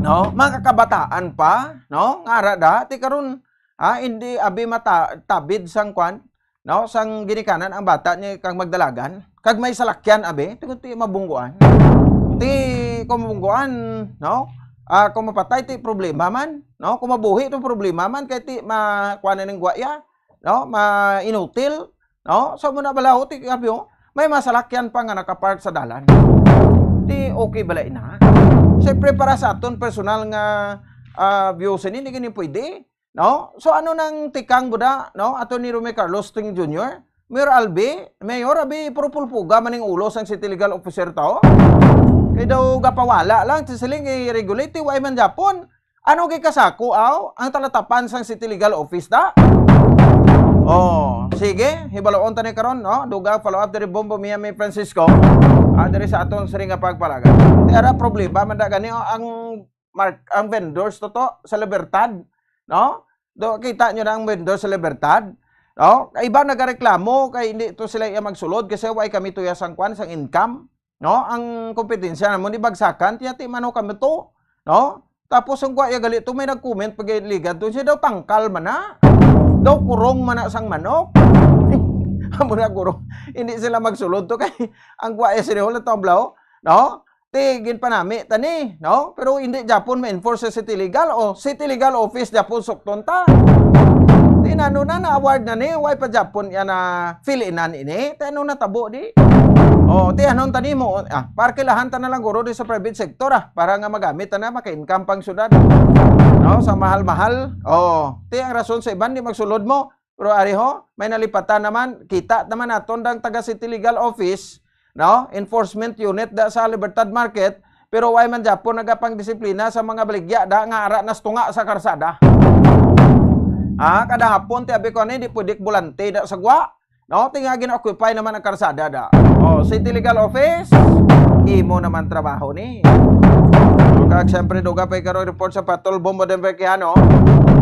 No? Mga kabataan pa, no? Nga ara da, ti karon, ah, hindi abi mata-, tabid sang kwan, no? Sang ginikanan ang bata ni kang magdalagan. Kag may salakyan, abi, ti, ti mabungguan. Ti, kung mabungguan, no? Ah, kung mapatay, ti problema man, no? Kung mabuhi, to problema man, kay ti ma-, kuwan na ning guwaya, no? Ma-inutil, no? So, muna bala, oh, ti, abi, oh, may masalakyan pa nga nakapark sa dalan. Ti, okay bala ina? Siyempre, para sa aton personal nga, ah, views, hindi gini pwede, no? So, ano nang tikang buda, no? Ato ni Romeo Carlos Ting Junior, Mayor Albi, Mayor, abi, puro pulpuga man ning ulo sang city legal officer to. Kay daw gapawala lang, ti siling i-regulate, ti way man Japon. Ano gikasako, aw? Ang talatapan sang city legal office, da? Oh, sige, hibaluon ta ni karon, no? Dugang follow-up diri, Bombo Mia, may Francisco. Ah, diri sa aton siring nga pagpalagan. Ti ara problema man da gani, oh, ang mark-, ang vendors to, to, sa Libertad, no? Do, kita nyo na ang vendors sa Libertad, no? Kay iba nagareklamo kay hindi to sila iya magsulod kasi way kami tuya sang kwan, sang income, no? Ang kompetensya namon di bagsakan, tiya ti mano kami to, no? Tapos ang guwaya gali to, may nag-comment pag ligad to, siya daw tangkal man na. Daw kurong man na sang manok. Amo na kurong. Hindi sila magsulod to kay ang guwaya sila wala to, bro, no? Ti ginpanami ta ni, no? Pero hindi Japon ma-enforce sa city legal o city legal office Japon sukton ta. Ti nano na na-award na ni, way pa Japon yan na filinan ini. Ti ano natabo di? Oh, ti anon ta nimo? Ah, parkilahan ta na lang guro di sa private sector, ah, para nga magamit ta na, maka-income pang syudad. No, sa mahal-mahal. Oh, ti ang rason sa iban di magsulod mo. Pero ari ho, may nalipatan naman, kita naman naton dang taga City Legal Office, no? Enforcement unit da sa Libertad Market, pero way man Japon nagapangdisiplina sa mga baligya da nga ara nas tunga sa karsada. Ah, kada hapon ti abi ko ani, di pwede bulante da sa gwa. No, ti nga gina-occupy naman ang karsada da. Oh, City Legal Office, imo naman trabaho ni. Kag siyempre, duga pa ikaw report sa Patrol Bombo Denver Quijano.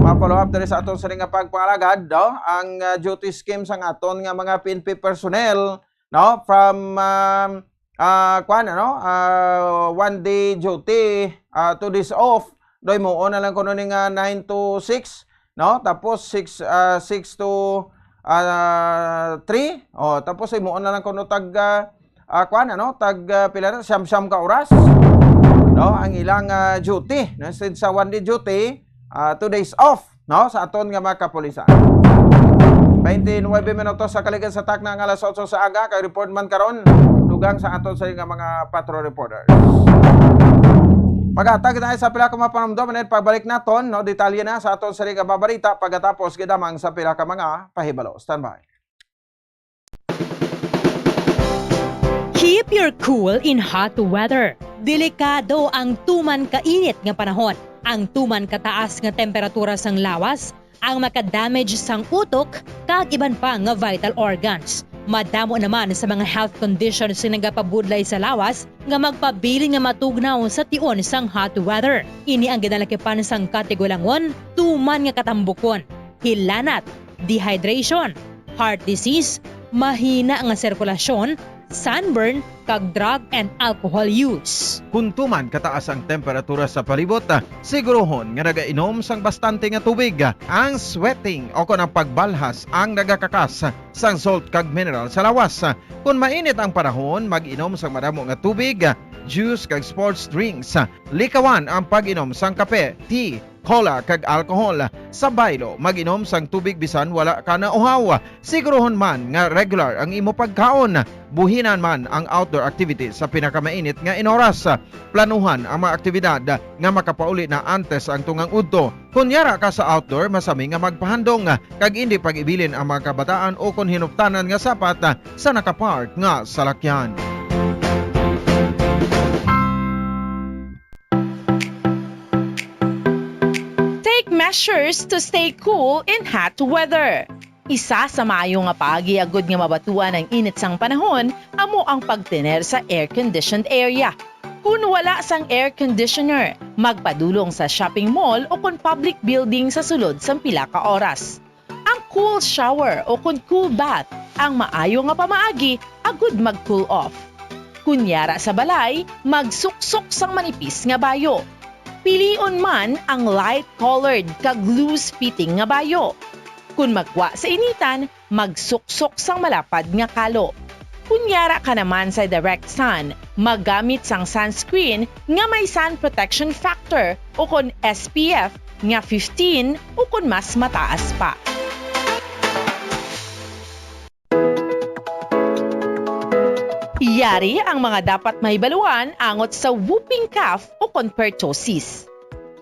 Ma-follow up diri sa aton siring nga pagpalagad, no? Ang, ah, duty scheme sang aton nga mga P N P personnel, no? From, um, ah, kuwan, ano? Ah, one day duty, ah, two days off. Doy mo na lang kuno ni nga nine to six, no? Tapos six, ah, six to, ah, three. Oh, tapos imo na lang kuno tag, ah, ah, kuwan, ano, tag, ah, pila na, siyam-siyam ka oras, no, ang ilang, ah, duty, no? Instead sa one day duty, ah, two days off, no, sa aton nga mga kapulisan. Twenty-nine minutos sa kaligid sa takna nga alas otso sa aga, kay report man karon, dugang sa aton sa nga mga patrol reporters. Paghatag tayo sa pila ka mga panumdom, and pagbalik naton, no, detalye na sa aton sa nga mga balita pagkatapos gidamang sa pila ka mga pahibalo. Standby. Keep your cool in hot weather. Delikado ang tuman kainit nga panahon. Ang tuman kataas nga temperatura sang lawas ang makadamage sang utok kag iban pa nga vital organs. Madamo naman sa mga health conditions nga nagapabudlay sa lawas nga magpabilin nga matugnaw sa tion sang hot weather. Ini ang ginalakipan sang katigulangon, tuman nga katambukon, hilanat, dehydration, heart disease, mahina nga sirkulasyon, sunburn, kag drug and alcohol use. Kon tuman kataas ang temperatura sa palibot, siguruhon nga nagainom sang bastante nga tubig. Ang sweating o kon ang pagbalhas ang nagakakas sang salt kag mineral sa lawas. Kon mainit ang panahon, mag-inom sang madamo nga tubig, juice kag sports drinks. Likawan ang pag-inom sang kape, tea, cola kag alcohol. Sa baylo, mag-inom sang tubig bisan wala ka nauhaw. Siguruhon man nga regular ang imo pagkaon. Buhinan man ang outdoor activities sa pinakamainit nga inoras. Planuhan ang mga aktibidad nga makapauli na antes ang tungang udto. Kon yara ka sa outdoor, masami nga magpahandong kag indi pag-ibilin ang mga kabataan o kon hinuptanan nga sapat sa nakapark nga salakyan. Take measures to stay cool in hot weather. Isa sa maayo nga paagi agud nga mabatuan ang init sang panahon amo ang pagtener sa air-conditioned area. Kon wala sang air conditioner, magpadulong sa shopping mall o kon public building sa sulod sang pila ka oras. Ang cool shower o kon cool bath ang maayo nga pamaagi agud mag-cool off. Kon yara sa balay, magsuksok sang manipis nga bayo. Pilion man ang light-colored kag loose-fitting nga bayo. Kon magwa sa initan, magsuksok sang malapad nga kalo. Kon yara ka naman sa direct sun, maggamit sang sunscreen nga may sun protection factor o kon S P F nga fifteen o kon mas mataas pa. Yari ang mga dapat mahibaluan angot sa whooping cough o kon pertussis.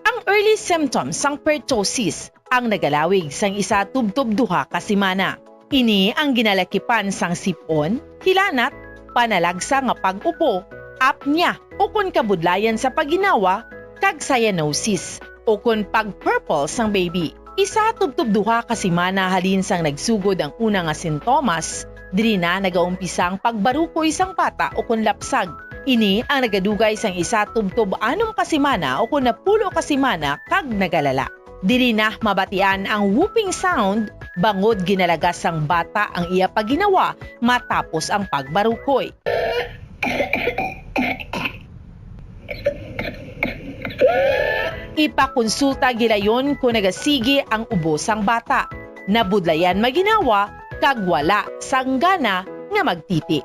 Ang early symptoms sang pertussis ang nagalawig sang isa tubtob duha ka semana. Ini ang ginalakipan sang sip-on, hilanat, panalagsa nga pag-upo, apnea, ukon kabudlayan sa pagginawa, kag cyanosis, ukon pag-purple sang baby. Isa tubtob duha ka semana halin sang nagsugod ang una nga sintomas, diri na nagaumpisa ang pagbarukoy sang bata ukon lapsag. Ini ang nagadugay sang isa tubtob anom ka semana ukon napulo ka semana kag nagalala. Diri na mabatian ang whooping sound bangod ginalagas sang bata ang iya pagginawa matapos ang pagbarukoy. Ipakonsulta gilayon kon nagasigi ang ubo sang bata, nabudlayan magginawa, kag wala sang gana nga magtiti.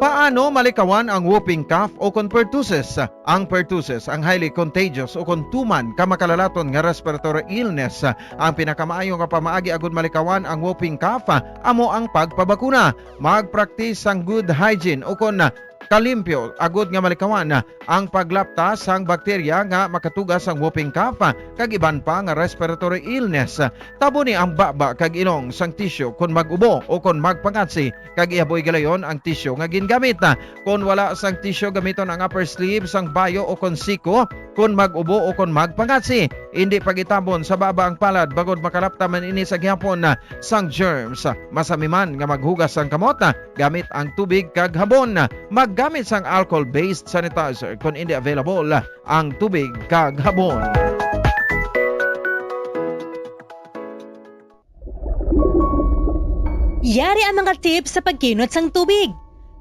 Paano malikawan ang whooping cough o kon pertussis? Ang pertussis ang highly contagious o kon tuman ka makalalaton nga respiratory illness. Ang pinakamaayo nga pamaagi agud malikawan ang whooping cough amo ang pagpabakuna. Magpraktis sang good hygiene o kon kalimpyo agud nga malikawan ang paglapta sang bakterya nga makatuga sang whooping cough kag iban pa nga respiratory illness. Taboni ang baba kag ilong sang tisyu kon mag-ubo o kon magpangatsi, kag ihaboy gilayon ang tisyu nga gingamit. Kon wala sang tisyu, gamiton ang upper sleeve sang bayo o kon siko kon mag-ubo o kon magpangatsi. Indi pag-itabon sa baba ang palad bangod makalapta man ini sa gihapon sang germs. Masami man nga maghugas sang kamot gamit ang tubig kag habon. Maggamit sang alcohol-based sanitizer kon indi available ang tubig kag habon. Yari ang mga tips sa pagkinot sang tubig.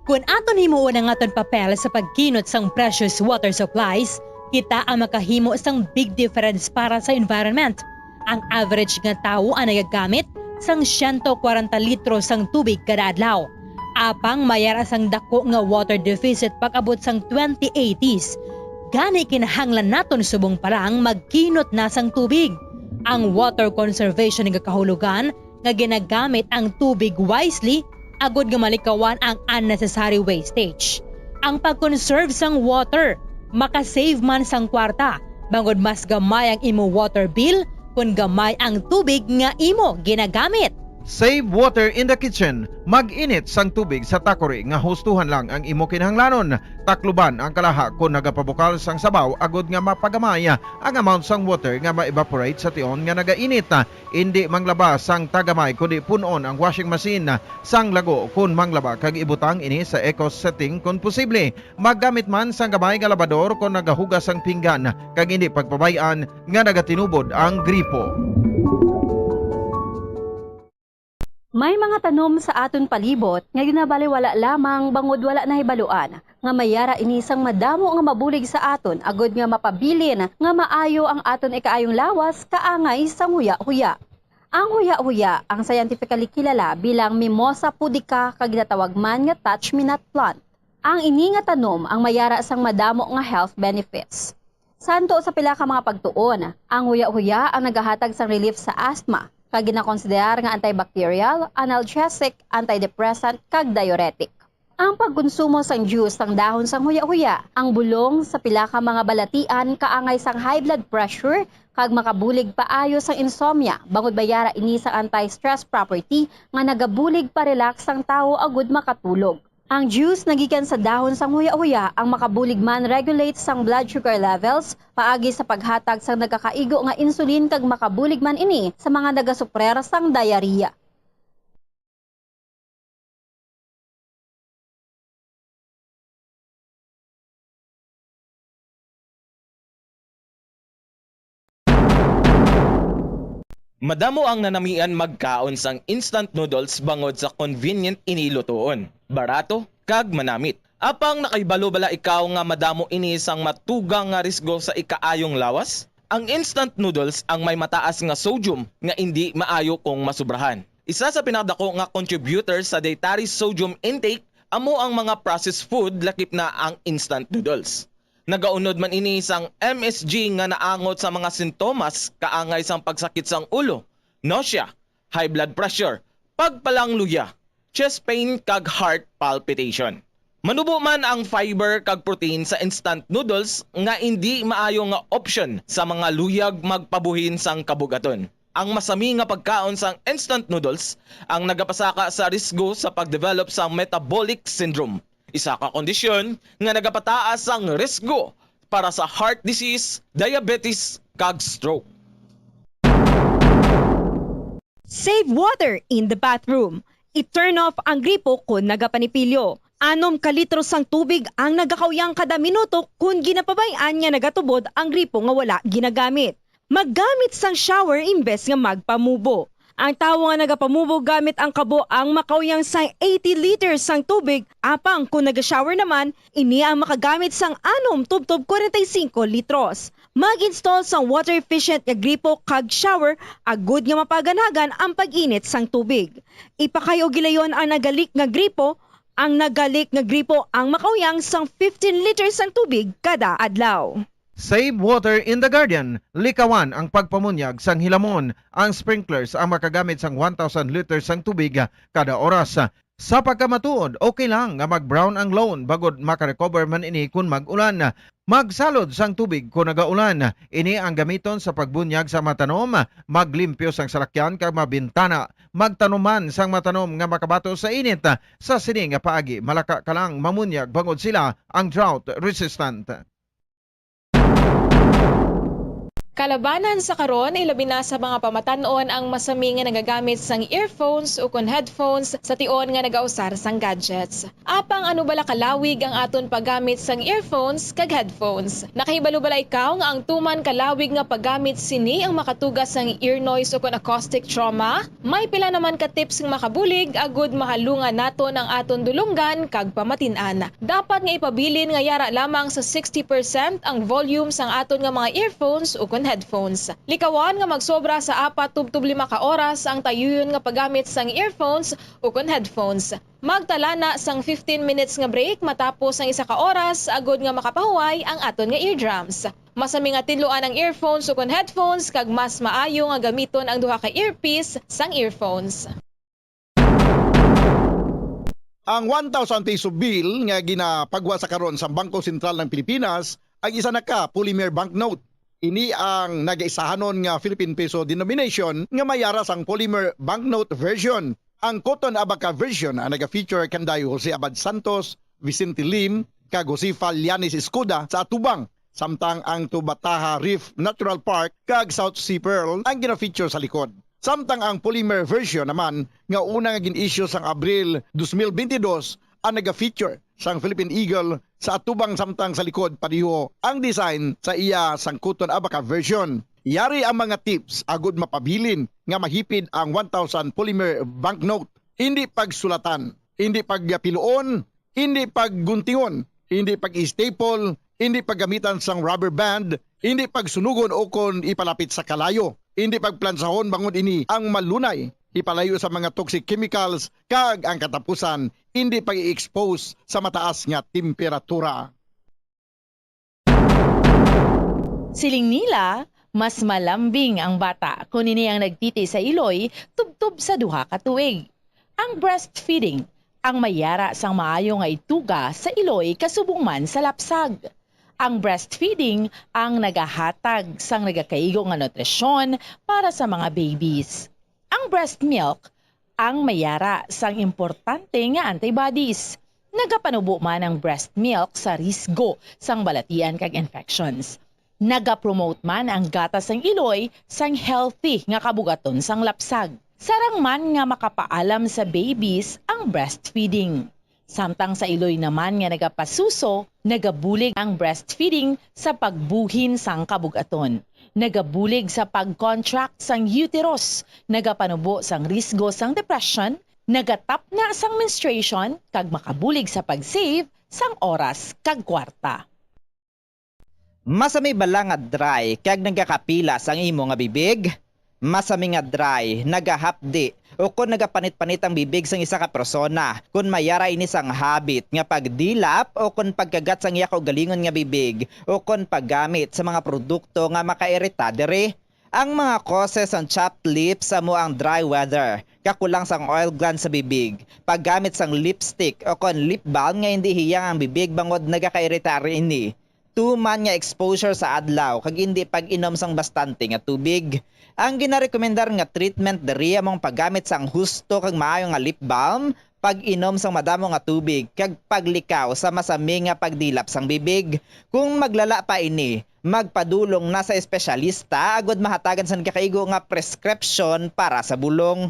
Kon aton himuon ang aton papel sa pagkinot sang precious water supplies, kita ang makahimo sang big difference para sa environment. Ang average nga tawo ang nagagamit sang siyento kwarenta litro sang tubig kada adlaw. Apang may ara sang dako nga water deficit pag-abot sang twenty eighties. Gani kinahanglan naton subong pa lang magkinot na sang tubig. Ang water conservation nagakahulugan nga ginagamit ang tubig wisely agud nga malikawan ang unnecessary wastage. Ang pag-conserve sang water makasave man sang kwarta, bangod mas gamay ang imo water bill kon gamay ang tubig nga imo ginagamit. Save water in the kitchen. Mag-init sang tubig sa takori nga hustuhan lang ang imo kinahanglanon. Takluban ang kalaha kon nagapabukal sang sabaw agod nga mapagamay ang amount sang water nga ma-evaporate sa tion nga nagainit. Indi manglaba sang tagamay kundi pun-on ang washing machine sang lago kon manglaba kag ibutang ini sa eco setting kon posible. Maggamit man sang gamay nga labador kon nagahugas sang pinggan kag indi pagpabay-an nga nagatinubod ang gripo. May mga tanom sa aton palibot nga ginabaliwala lamang bangod wala nahibaluan nga may yara ini sang madamo nga mabulig sa aton agod nga mapabilin nga maayo ang aton ikaayong lawas kaangay sang huya-huya. Ang huya-huya ang scientifically kilala bilang Mimosa pudica kag ginatawag man nga touch-me-not plant. Ang ini nga tanom ang may yara sang madamo nga health benefits. Santo sa pila ka mga pagtuon, ang huya-huya ang nagahatag sang relief sa asthma, kag ginakonsiderar nga antibacterial, analgesic, antidepressant, kag diuretic. Ang pagkonsumo sang juice sang dahon sang huya-huya, ang bulong sa pila ka mga balatian kaangay sang high blood pressure kag makabulig paayo sang insomnia, bangod may yara ini sang anti-stress property nga nagabulig pa-relax sang tawo agud makatulog. Ang juice nagikan sa dahon sang huya-huya ang makabulig man regulate sang blood sugar levels paagi sa paghatag sang nagakaigo nga insulin kag makabulig man ini sa mga nagasuprer sang diarrhea. Madamo ang nanamian magkaon sang instant noodles bangod sa convenient ini lutoon, barato, kag manamit. Apang nakahibalo bala ikaw nga madamo ini sang matugang nga risgo sa ikaayong lawas? Ang instant noodles ang may mataas nga sodium nga indi maayo kung masubrahan. Isa sa pinakadako nga contributor sa dietary sodium intake amo ang mga processed food, lakip na ang instant noodles. Nagaunod man ini sang M S G nga naangot sa mga sintomas kaangay sang pagsakit sang ulo, nausea, high blood pressure, pagpalangluya, chest pain, kag heart palpitation. Manubo man ang fiber kag protein sa instant noodles nga indi maayo nga opsyon sa mga luyag magpabuhin sang kabug-aton. Ang masami nga pagkaon sang instant noodles ang nagapasaka sa risgo sa pag-develop sang metabolic syndrome, isa ka kondisyon nga nagapataas sang risgo para sa heart disease, diabetes, kag stroke. Save water in the bathroom. I-turn off ang gripo kon nagapanipilyo. Anom ka litro sang tubig ang nagakauyang kada minuto kon ginapabay-an nga nagatubod ang gripo nga wala ginagamit. Maggamit sang shower imbes nga magpamubo. Ang tawo nga nagapamubo gamit ang kabo ang makauyang sang eighty liters sang tubig, apang kon naga-shower naman, ini ang makagamit sang anom tubtob kwarenta y singko litros. Mag-install sang water-efficient nga gripo kag shower agud nga mapaganhagan ang pag-init sang tubig. Ipakay-o gilayon ang nagalik nga gripo. Ang nagalik nga gripo ang makauyang sang fifteen liters sang tubig kada adlaw. Save water in the garden. Likawan ang pagpamunyag sang hilamon. Ang sprinklers ang makagamit sang one thousand liters sang tubig kada oras. Sa pagkamatuod, okay lang nga mag-brown ang lawn bangod makarecover man ini kon mag-ulan. Magsalod sang tubig kon nagaulan. Ini ang gamiton sa pagbunyag sa mga tanom, maglimpyo sang salakyan kag mga bintana. Magtanom man sang mga tanom nga makabato sa init. Sa sini nga paagi, malaka ka lang mamunyag bangod sila ang drought resistant. Kalabanan sa karon, ilabi na sa mga pamatan-on ang masami nga nagagamit sang earphones ukon headphones sa tion nga nagausar sang gadgets. Apang ano bala kalawig ang aton paggamit sang earphones kag headphones? Nakahibalo bala ikaw nga ang tuman kalawig nga paggamit sini ang makatuga sang ear noise ukon acoustic trauma? May pila naman ka tips nga makabulig agud mahalungan naton ang aton dulonggan kag pamatin-an. Dapat nga ipabilin nga yara lamang sa sixty percent ang volume sang aton nga mga earphones ukon headphones. Likawan nga magsobra sa apat tubtob lima ka oras ang tayuyon nga paggamit sang earphones ukon headphones. Magtala na sang fifteen minutes nga break matapos ang isa ka oras agud nga makapahuway ang aton nga eardrums. Masami nga tinluan ang earphones ukon headphones kag mas maayo nga gamiton ang duha ka earpiece sang earphones. Ang one thousand peso bill nga ginapagwa sa karon sa Bangko Sentral ng Pilipinas ang isa na ka polymer banknote. Ini ang nagaisahanon nga Philippine peso denomination nga may ara sang polymer banknote version. Ang Cotton Abaca version ang naga-feature kanday Jose Abad Santos, Vicente Lim, kag Josefa Llanes Escuda sa atubang, samtang ang Tubataha Reef Natural Park kag South Sea Pearl ang gina-feature sa likod. Samtang ang polymer version naman nga una nga gin-issue sang Abril dos mil bentidós ang naga-feature sang Philippine Eagle sa atubang, samtang sa likod padiho ang design sa iya sang Cotton Abaca version. Yari ang mga tips agud mapabilin nga mahipid ang one thousand polymer banknote. Hindi pagsulatan, hindi pagpiluon, hindi pagguntingon, hindi pag-staple, hindi paggamitan sang rubber band, hindi pagsunugon o kon ipalapit sa kalayo, hindi pagplansahon bangod ini ang malunay, ipalayo sa mga toxic chemicals, kag ang katapusan, hindi pag-i-expose sa mataas nga temperatura. Siling nila, mas malambing ang bata kon ini ang nagtiti sa iloy tubtob sa duha ka tuig. Ang breastfeeding ang may ara sang maayo nga ituga sa iloy kasubong man sa lapsag. Ang breastfeeding ang nagahatag sang nagakaigo nga nutrisyon para sa mga babies. Ang breast milk ang may ara sang importante nga antibodies. Nagapanubo man ang breast milk sa risgo sang balatian kag infections. Nagapromote man ang gatas sang iloy sang healthy nga kabugaton sang lapsag. Sarang man nga makapaalam sa babies ang breastfeeding. Samtang sa iloy naman nga nagapasuso, nagabulig ang breastfeeding sa pagbuhin sang kabug-aton. Nagabulig sa pag-contract sang uterus, nagapanubo sang risgo sang depression, nagatapna sang menstruation, kag makabulig sa pag-save sang oras kag kwarta. Masami bala nga dry kag nagakapilas ang imo nga bibig? Masami nga dry, nagahapdi, o kon nagapanit-panit ang bibig sang isa ka persona kon may ara ini sang habit nga pagdilap o kon pagkagat sang iya kaugalingon nga bibig o kon paggamit sa mga produkto nga makairita diri. Ang mga causes sang chapped lips amo ang dry weather, kakulang sang oil glands sa bibig, paggamit sang lipstick o kon lip balm nga indi hiyang ang bibig bangod nagakairita ini, tuman nga exposure sa adlaw kag indi pag-inom sang bastante nga tubig. Ang ginarekomendar nga treatment diri amo ang paggamit sang husto kag maayo nga lip balm, pag-inom sang madamo nga tubig, kag paglikaw sa masami nga pagdilap sang bibig. Kung maglala pa ini, magpadulong na sa espesyalista agud mahatagan sang nagakaigo nga prescription para sa bulong.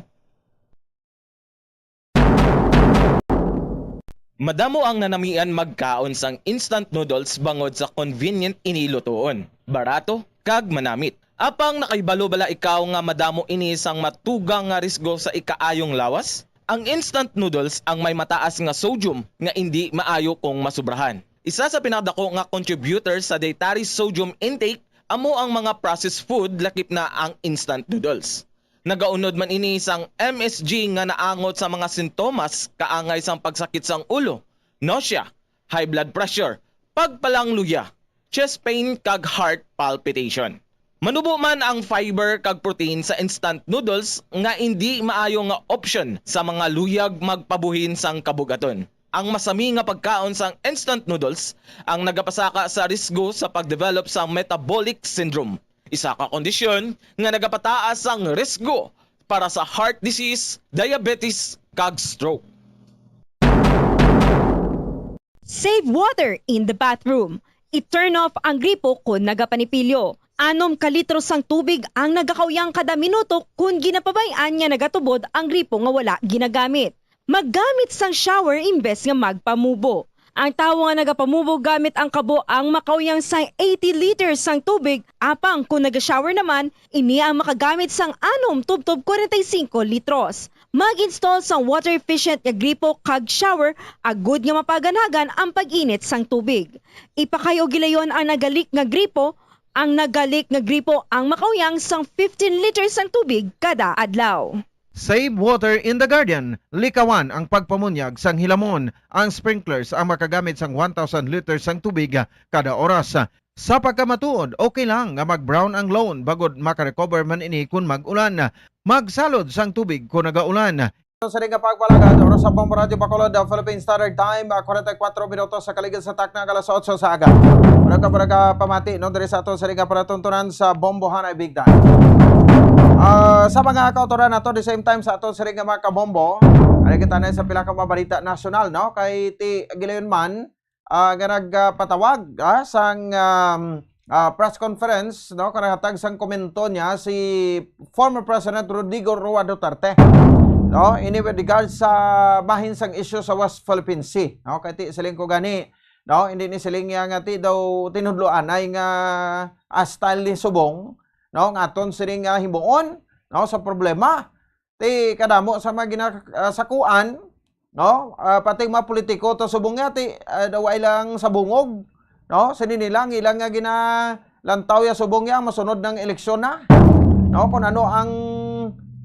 Madamo ang nanamian magkaon sang instant noodles bangod sa convenient ini lutoon, barato, kag manamit. Apang nakahibalo bala ikaw nga madamo ini sang matugang nga risgo sa ikaayong lawas? Ang instant noodles ang may mataas nga sodium nga indi maayo kung masubrahan. Isa sa pinakadako nga contributor sa dietary sodium intake amo ang mga processed food, lakip na ang instant noodles. Nagaunod man ini sang M S G nga naangot sa mga sintomas kaangay sang pagsakit sang ulo, nausea, high blood pressure, pagpalangluya, chest pain, kag heart palpitation. Manubo man ang fiber kag protein sa instant noodles nga indi maayo nga option sa mga luyag magpabuhin sang kabugaton. Ang masami nga pagkaon sang instant noodles ang nagapasaka sa risgo sa pag-develop sang metabolic syndrome, isa ka kondisyon nga nagapataas sang risgo para sa heart disease, diabetes, kag stroke. Save water in the bathroom. I-turn off ang gripo kon nagapanipilyo. Anom ka litro sang tubig ang nagakauyang kada minuto kon ginapabay-an nga nagatubod ang gripo nga wala ginagamit. Maggamit sang shower imbes nga magpamubo. Ang tawo nga nagapamubo gamit ang kabo ang makauyang sang eighty liters sang tubig, apang kon naga-shower naman, ini ang makagamit sang anom tubtob kwarenta y singko litros. Mag-install sang water-efficient nga gripo kag shower agud nga mapaganagan ang pag-init sang tubig. Ipakay-o gilayon ang naga-leak nga gripo. Ang naga-leak nga gripo ang makauyang sang fifteen liters sang tubig kada adlaw. Save water in the garden. Likawan ang pagpamunyag sang hilamon. Ang sprinklers ang makagamit sang one thousand liters sang tubig kada oras. Sa pagkamatuod, okay lang nga mag-brown ang lawn bangod maka-recover man ini kon mag-ulan. Magsalod sang tubig kon nagaulan. Sa ring nga pagpalagad, oras sa Bombo Radyo Bacolod, ang Philippine Standard Time, ah, forty-four minutos sa kaligid sa takna nga alas otso sa aga. Murag ka, murag ka pamati, no, diri sa aton sa ring nga palatuntunan sa Bombo Hanay Big Time. Ah, sa mga kautoran nato, the same time sa aton sa ring nga mga kabombo, ano kita na sa pila ka mga balita nasyonal, no? Kay ti gilayon man, ah, nga nagpatawag, ah, sang, um, ah, press conference, no, kanahatag sang komento niya si former President Rodrigo Roa Duterte. No, ini with regards sa bahin sang issue sa West Philippine Sea, no, kay ti siling ko gani, no, hindi ni siling niya nga ti daw tinudloanay nga, ah, style ni Subong, no, nga aton sining, ah, himuon, no, sa problema. Ti kadamo sa mga gina-, ah, sakuan, no? Ah, pati mga politiko to subong nga ti, ah, daw ay lang sa bungog, no? Sini nila ang ilang nga ginalantaw ya subong ya masunod ng eleksyon na, no? Kung ano ang,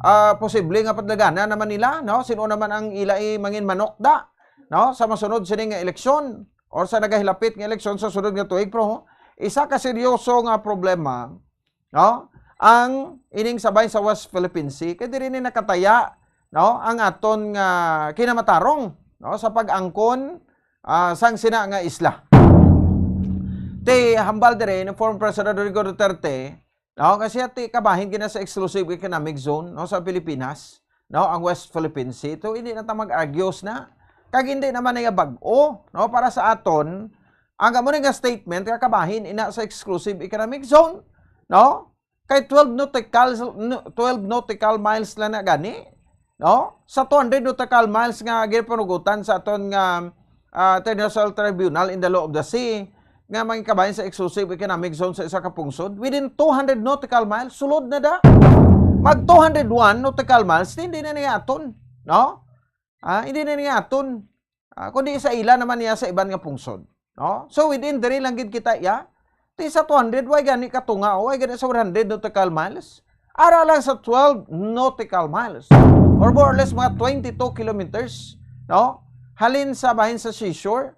ah, posible nga padagana naman nila, no? Sino naman ang ila i mangin manok da, no? Sa masunod sini nga eleksyon or sa nagahilapit nga eleksyon sa sunod nga tuig, pero isa ka seryoso nga problema, no, ang ining sabay sa West Philippine Sea, kay diri ni nakataya, no, ang aton nga kinamatarong, no, sa pag-angkon, ah, sang sina nga isla. Ti hambal diri ni former President Rodrigo Duterte, no, kasi ti kabahin gina sa exclusive economic zone, no, sa Pilipinas, no, ang West Philippine Sea. To hindi na ta mag-argues na. Kag hindi naman na bag-o, no, para sa aton ang amo ni nga statement nga kabahin ina sa exclusive economic zone, no? Kay twelve nautical, no, twelve nautical miles lang na gani, no? Sa two hundred nautical miles nga ginapanugutan sa aton nga, ah, International Tribunal in the Law of the Sea, nga mangin kabahin sa exclusive economic zone sa isa ka pungsod, within two hundred nautical miles, sulod na da. Mag two hundred one nautical miles, hindi na niya aton, no? Ah, hindi na niya aton. Ah, kundi sa ila naman niya sa iban nga pungsod, no? So, within diri lang gid kita, ya. Ti sa two hundred, way gani katunga, o way gani sa one hundred nautical miles. Ara lang sa twelve nautical miles, or more or less mga twenty-two kilometers, no? Halin sa bahin sa seashore,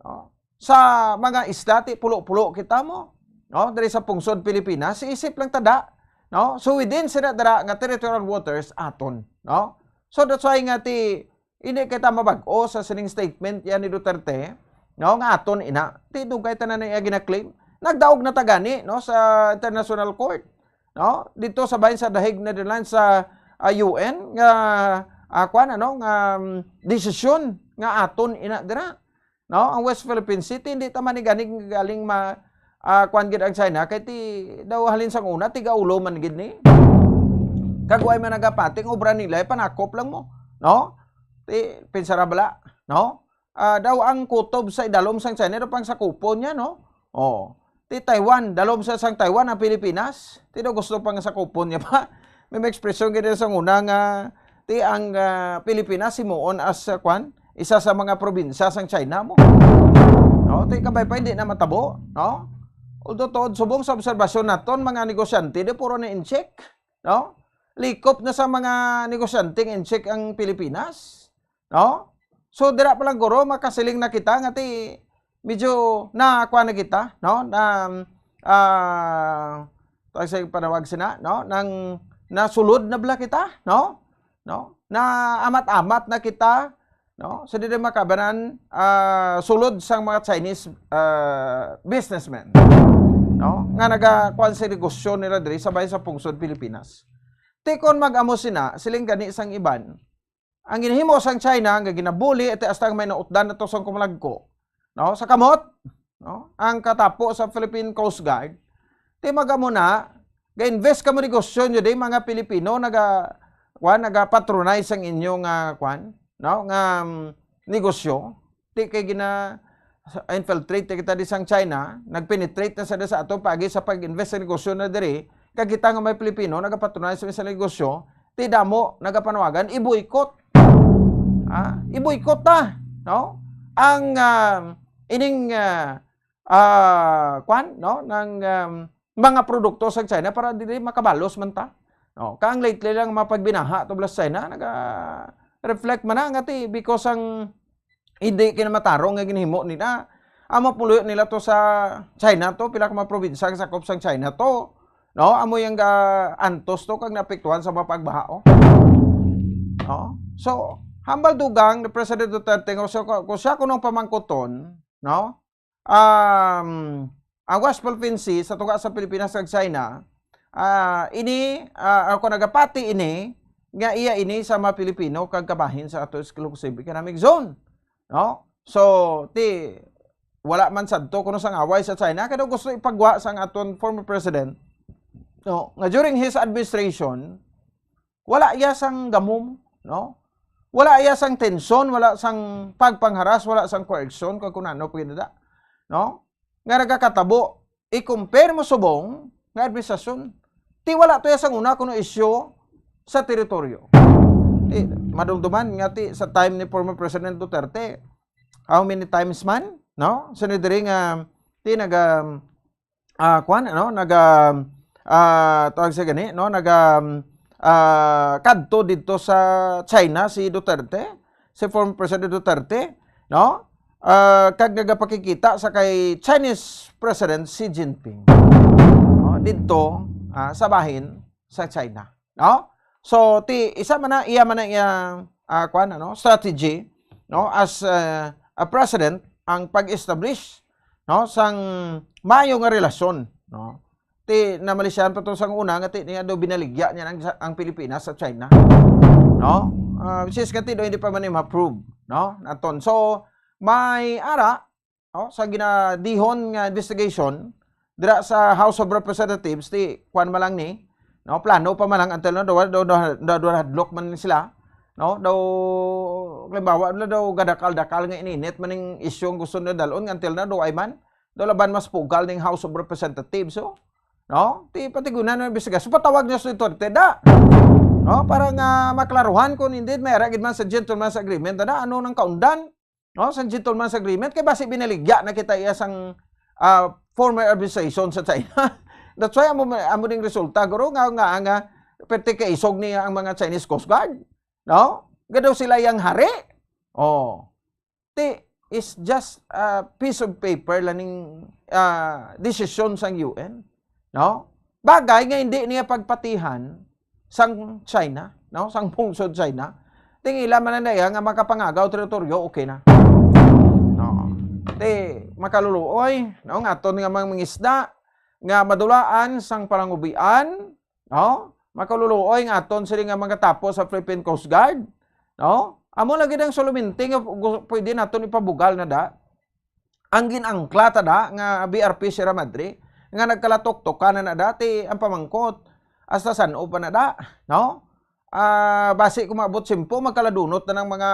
no? Sa mga isla, ti pulo-pulo kita mo, no? Diri sa pungsod Pilipinas, isip lang tada, no? So, within sila dira nga territorial waters, aton, no? So, that's why nga ti, hindi kita mabag-o sa sining statement yan ni Duterte, no? Nga aton ina. Ti dugay tanan na iya gina-claim. Nagdaog na ta gani, no, sa International Court, no? Dito sa bahin sa The Hague, Netherlands, sa, ah, U N, nga, ah, kwan, ano, nga, um, desisyon nga aton ina dira. No, ang West Philippine Sea, hindi ta man ni ganing galing ma, ah, kwan gid ang China, kay ti daw halin sang una, tigaulo man gid ni. Kag way man nagapati ang obra nila, ipanakop lang mo, no? Ti, pinsara bala, no? Ah, daw ang kutob sa idalom sang China, daw pang sakupon niya, no? Oh. Ti Taiwan, dalom sa sang Taiwan ang Pilipinas. Ti daw gusto pang sakupon niya pa. May, may ekspresyon gid sang una nga ti ang, ah, Pilipinas himuon as, ah, kwan, isa sa mga probinsya sang China mo. No, ti kabay pa hindi na matabo, no? Although tuod subong sa obserbasyon naton, mga negosyante di puro na incheck, no? Likop na sa mga negosyante nga incheck ang Pilipinas, no? So dira pa lang guro makasiling na kita nga ti medyo na kuan na kita, no? Na, ah, tawag sa panawag sina, no? Nang nasulod na bala kita, no? No? Na amat-amat na kita, no? Sa dili makabanan, ah, sulod sang mga Chinese, ah, businessmen, no? Nga nagakuan sa negosyo nila diri sa bahin sa pungsod Pilipinas. Ti kon mag-amo sina, siling gani sang iban, ang ginhimo sang China nga ginabuli, iti hasta may nautdan nato sang kumalagko, no, sa kamot, no, ang katapo sa Philippine Coast Guard, ti mag-amo na, ga-invest kamo negosyo nyo di, mga Pilipino, naga, kwan, nagapatronize ang inyo nga, kwan, no, nga, um, negosyo. Ti kay gina, infiltrate kita di sang China, nagpenetrate na sila sa ato paagi sa pag-invest sa negosyo na diri, kag kita nga may Pilipino nagapatronize sa negosyo, ti damo nagapanuwagan i-boycott. Ah, i-boycott ta, no? Ang, ah, ining, ah, ah, kwan, no? Nang, um, mga produkto sa China para dili makabalos man ta. No? Kang lately lang mapagbinaha to bala sa China, naga-reflect man na nga ti because ang hindi kinamatarong nga ginhimo nila. Ang mapuloy nila to sa China to, pila ka mga probinsya ang sakop sang China to. No, amo yang ga antos to kag naapektuhan sa mga pagbaha, oh. No? So, hambal dugang ni President Duterte nga so, kung siya kunong pamangkuton, no? Um, ang West Philippine Sea sa tunga sa Pilipinas kag China, ah, ini, ah, ako nagapati ini nga iya ini sa mga Pilipino kag kabahin sa ato exclusive economic zone, no? So, ti wala man sadto kuno sang away sa China, kay daw gusto ipagwa sang aton former president, no, nga during his administration, wala iya sang gamom, no? Wala iya sang tensyon, wala sang pagpangharas, wala sang coercion, kag kung ano pa gid na, no? Nga nagakatabo, i-compare mo subong nga administrasyon. Ti wala to iya sang una kuno isyu sa teritoryo. Ti, madumduman nga ti sa time ni former President Duterte, how many times man, no? Sino diri nga ti naga, ah, kwan, ano, naga, ah, tawag sa gani, no? Naga, ah, kadto didto sa China si Duterte, si former President Duterte, no? Ah, kag nagapakikita sa kay Chinese President Xi Jinping, no? Didto, ah, sa bahin sa China, no? So, ti, isa man na, iya man na iya, ah, kwan, ano, strategy, no? As, ah, a president, ang pag-establish, no, sang maayo nga relasyon, no? Ti, namalisyahan pa to sang una nga ti niya daw binaligya niya ang, ang Pilipinas sa China, no? Ah, which is nga ti daw hindi pa man ma-prove, no, naton. So, may ara, no, sa ginadihon nga investigation dira sa House of Representatives, ti kwan man lang ni, no, plano pa man lang until now, daw, daw, daw, daw, daw hadlok man sila, no? Daw, halimbawa, daw, daw gadakal-dakal nga ininit man ning isyu ang gusto nila dalon nga until now, daw ay man, daw laban mas pugal ning House of Representatives, so, no? Ti patigunan ang investigasyon, patawag niya sa Duterte, da, no? Para nga maklaruhan kung indeed may ara gid man sa gentleman's agreement, da, ano nang kaundan, no, sa gentleman's agreement, kay basi binaligya na kita iya sang, ah, former administration sa China. That's why amo, amo ding resulta, guro, nga, nga, nga, perte kay isog niya ang mga Chinese Coast Guard, no? Nga daw sila yang hari. Oh. Ti, is just a piece of paper lang ning, ah, desisyon sang U N, no? Bagay nga hindi niya pagpatihan sang China, no? Sang pungsod China. Tingila man na iya nga makapangagaw teritoryo, okay na. No. Ti, makaluluoy, no? Nga aton nga mga mangisda nga madulaan sang palangubian, no? Makaluluoy nga aton sila nga mga tapo sa Philippine Coast Guard, no? Amo lagi ang suluminti nga gu-, pwede naton ipabugal na da. Ang ginangkla ta da nga B R P Sierra Madre, nga nagkalatuktokan na na dati ang pamangkot, hasta san-o pa na da, no? Ah, basi kung maabot simpo, magkaladunot na ng mga,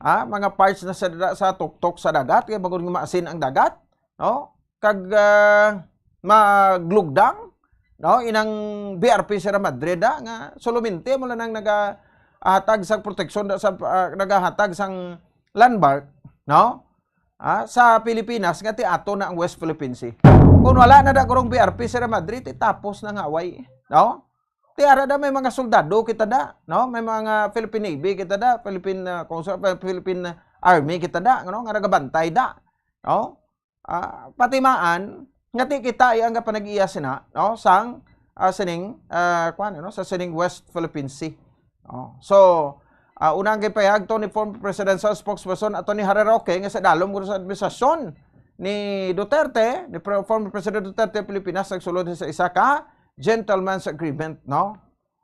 ah, mga parts na sa, sa tuktok sa dagat, kay bangod nga maasin ang dagat, no? Kag, ah, maglugdang, no? Inang B R P Sierra Madre da nga solamente mo lang nang nagahatag sang proteksyon da sa, ah, nagahatag sang landmark, no? Ah, sa Pilipinas nga ti ato na ang West Philippine Sea. Kung wala na da gurong B R P Sierra Madre, ti tapos na nga away, no? Ti ara da may mga soldado kita da, no? May mga Philippine Navy kita da, Philippine, ah, kung sa, Philippine Army kita da, no? Nga nagabantay da, no? Ah, patimaan nga ti kita iya nga panag-iya sina, no? Sang, ah, sining, ah, kuwan, no? Sa sining West Philippine Sea. No? So, ah, una ang gipahayag to ni former presidential spokesperson Attorney Harry Roque nga sa dalom guro sa administrasyon ni Duterte, ni Pre-, former President Duterte, Pilipinas nagsulod sa isa ka gentleman's agreement, no?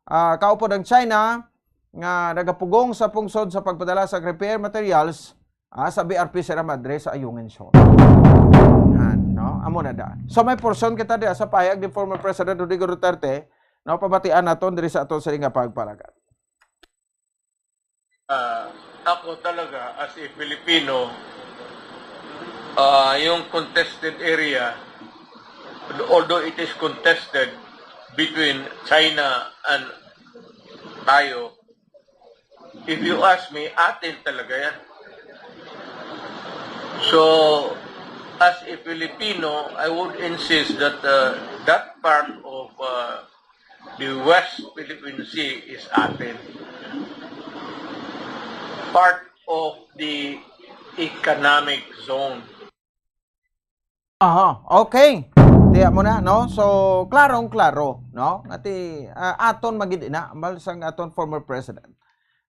Ah, kaupod ang China nga nagapugong sa pungsod sa pagpadala sa repair materials, ah, sa B R P Sierra Madre sa Ayungin Shore. Yan, no? Amo na da. So may portion kita diha sa pahayag ni former President Rodrigo Duterte, no, pabatian naton diri sa aton sini nga pagpalagat. Ah, ako talaga, as a Filipino, ah, yung contested area, although it is contested between China and tayo, if you ask me, atin talaga yan. So, as a Filipino, I would insist that, uh, that part of, uh, the West Philippine Sea is atin. Part of the economic zone. Aha, okay. Tiya mo na, no? So, klarong-klaro, no? Nga ti, ah, aton magid ina, ambal sang aton former president.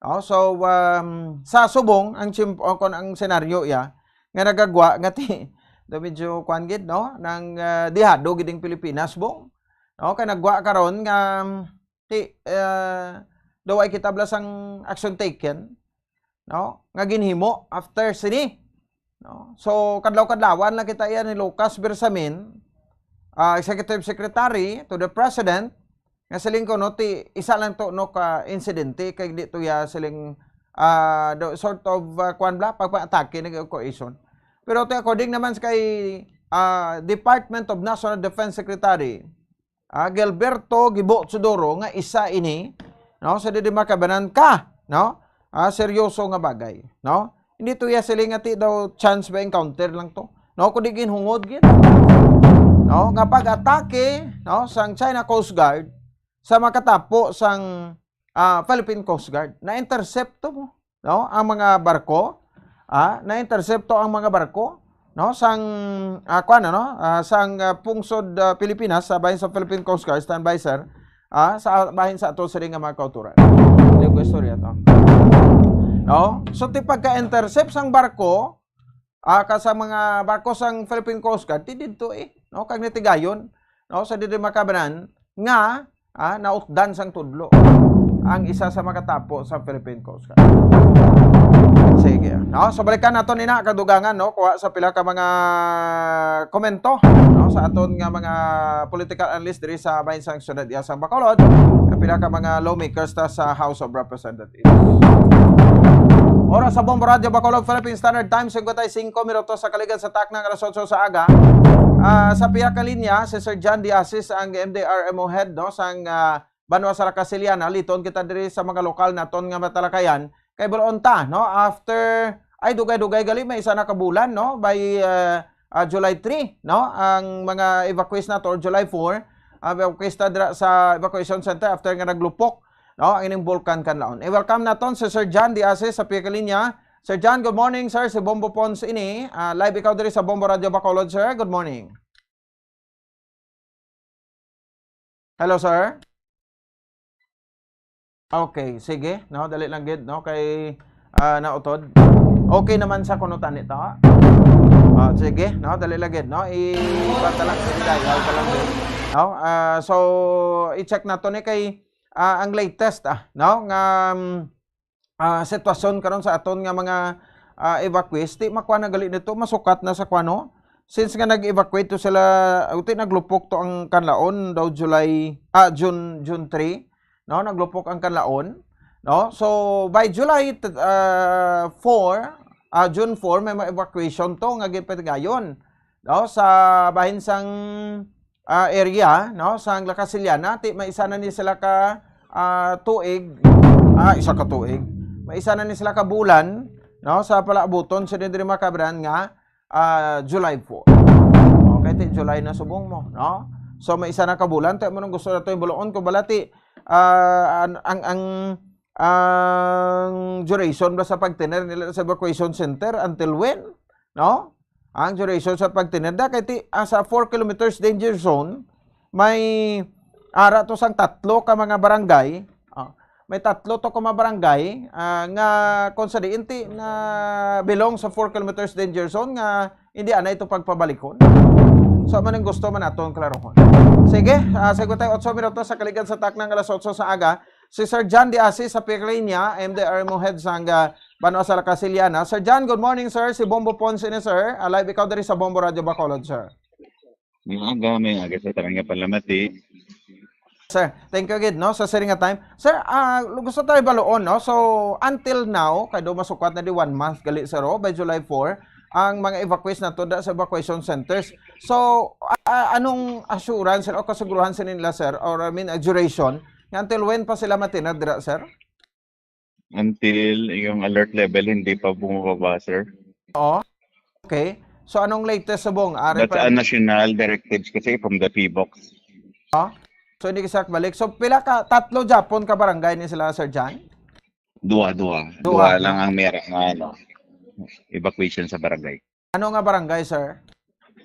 Oh, so, um, sa subong, ang chim-, o kon ang senaryo iya, nga nagagwa, nga ti, do medyo kwan gid, no? Nang, ah, dihado gid ang Pilipinas, bong. No? Kay nagwa karon nga, um, ti, ah, do ay kita bala sang action taken, no? Nga ginhimo after sini, no? So, kadlaw-kadlawan lang kita iya ni Lucas Bersamin, ah, Executive Secretary to the President, nga siling ko, no, ti, isa lang to, no, ka insidente, kay di to ya siling, ah, do, sort of, ah, kwan bala, pagpa-atake, nag-coercion. Pero ti, according naman sa kay, ah, Department of National Defense Secretary, ah, Gilberto Gibo Teodoro, nga isa ini, no, sa didi makabanan ka, no, ah, seryoso nga bagay, no? Hindi to ya siling nga ti daw chance ba encounter lang to, no? Kundi ginhungod gid, no, nga pag-atake, no, sang China Coast Guard sa makatapo sang, ah, Philippine Coast Guard. Na-intercept to mo, no? Ang mga barko, ah, na-intercept to ang mga barko, no? Sang, ah, kuwan, ano? Ah, sang, ah, pungsod, ah, Pilipinas, sa bahin sa Philippine Coast Guard, standby, sir. Ah, sa bahin sa ato sila nga mga kauturan. Hindi ko istorya to. No? So, ti pagka-intercept sang barko, ah, ka sa mga barko sang Philippine Coast Guard, ti didto eh, no? Kag natigayon, no? Sa diri makabanan nga, ah, nautdan sang tudlo ang isa sa makatapo sa Philippine Coast Guard. Sige. No? So, balikan nato nina kadugangan, no? Kuha sa pila ka mga komento, no? Sa aton nga mga political analyst diri sa bahin sang syudad iya sang Bacolod, ang pila ka mga lawmakers ta sa House of Representatives. Oras sa Bombo Radyo Bacolod, Philippine Standard Time, singkwenta y singko minutos sa kaligad sa takna nga alas otso sa aga. Ah, sa pihak ka linya, si Sir John Diasis, ang M D R M O head, no, sang, ah, Banwa sa Rakasiliana. Liton kita diri sa mga lokal naton nga matalakayan. Kay bulaon ta, no, after, ay, dugay-dugay gali, may isa na ka bulan, no, by, ah, ah, July three, no, ang mga evacuees nato, or July four, ah, evacuees ta dira sa evacuation center after nga naglupok, no, ang ining Bulkan Kanlaon. I-welcome naton si Sir John Diasis sa pihak ka linya. Sir John, good morning, sir. Si Bombo Pons ini. Ah, live ikaw diri sa Bombo Radyo Bacolod, sir. Good morning. Hello, sir. Okay, sige, no, dali lang gid, no, kay, ah, nautod. Okay naman sa kuno tani to. Ah, sige, no, dali lang gid, no, i-, iba ta lang, sige, dali, dali lang gid. No, ah, so, i-check nato ni kay, ah, ang latest, ah, no, nga, um, ah, sitwasyon karon sa aton nga mga, ah, evacuees, ti makuha na gali nito, masukat na sa kuwano. Since nga nag-evacuate to sila, uh, ti naglupok to ang Kanlaon daw July, ah, June, June three, no? Naglupok ang Kanlaon, no? So, by July, t-, ah, four, ah, June four, may mga evacuation to nga ginpatigayon, no? Sa bahin sang ah, area, no, sang La Casillana, ti may isa na ni sila ka, ah, tuig, ah, isa ka tuig. May isa na ni sila ka bulan, no, sa palaabuton sa diri makabanan nga, ah, July four. Okay, ti July na subong mo, no? So, may isa na ka bulan, ti mo nang gusto na to yung buluon ko bala ti, ah, an-, ang, ang, ang duration ba sa pagtener nila sa evacuation center until when? No? Ang duration sa pagtinirda kay ti, ah, sa four kilometers danger zone, may ara to sang tatlo ka mga barangay. Ah, may tatlo to ka mga barangay, ah, nga kung sa diin ti na belong sa four kilometers danger zone nga hindi anay to pagpabalikon. So, man ang gusto man naton klarohon. Sige, ah, singkwenta y otso minutos sa kaligad sa taknang alas otso sa aga. Si Sir John Diasis sa pihak ka linya, M D R M O head sang, ah, Banwa sa La Casillana. Sir John, good morning, sir. Si Bombo Ponce ini, sir. Ah, live ikaw diri sa Bombo Radyo Bacolod, sir. May aga, may aga sa tanan nga palamati. Sir, thank you gid, no, sa siring nga time. Sir, ah, gusto tayo baluon, no? So, until now, kay do masukat na di one month gali, sir, oh, by July four, ang mga evacuees na to da sa evacuation centers. So, ah, anong assurance o kasiguruhan sa nila, sir? Or, I mean, ah, duration? Nga until when pa sila matinad dira, sir? Until yung alert level hindi pa bumababa, sir. Oo. Okay. So, anong latest subong? Ari That's pa a national directives kasi from the PHIVOLCS. Oh? So, hindi ka balik. So, pila ka, tatlo japon ka barangay ni sila, Sir John? Duha, duha. Duha. Duha lang ang mera nga, ano, evacuation sa barangay. Ano nga barangay, sir?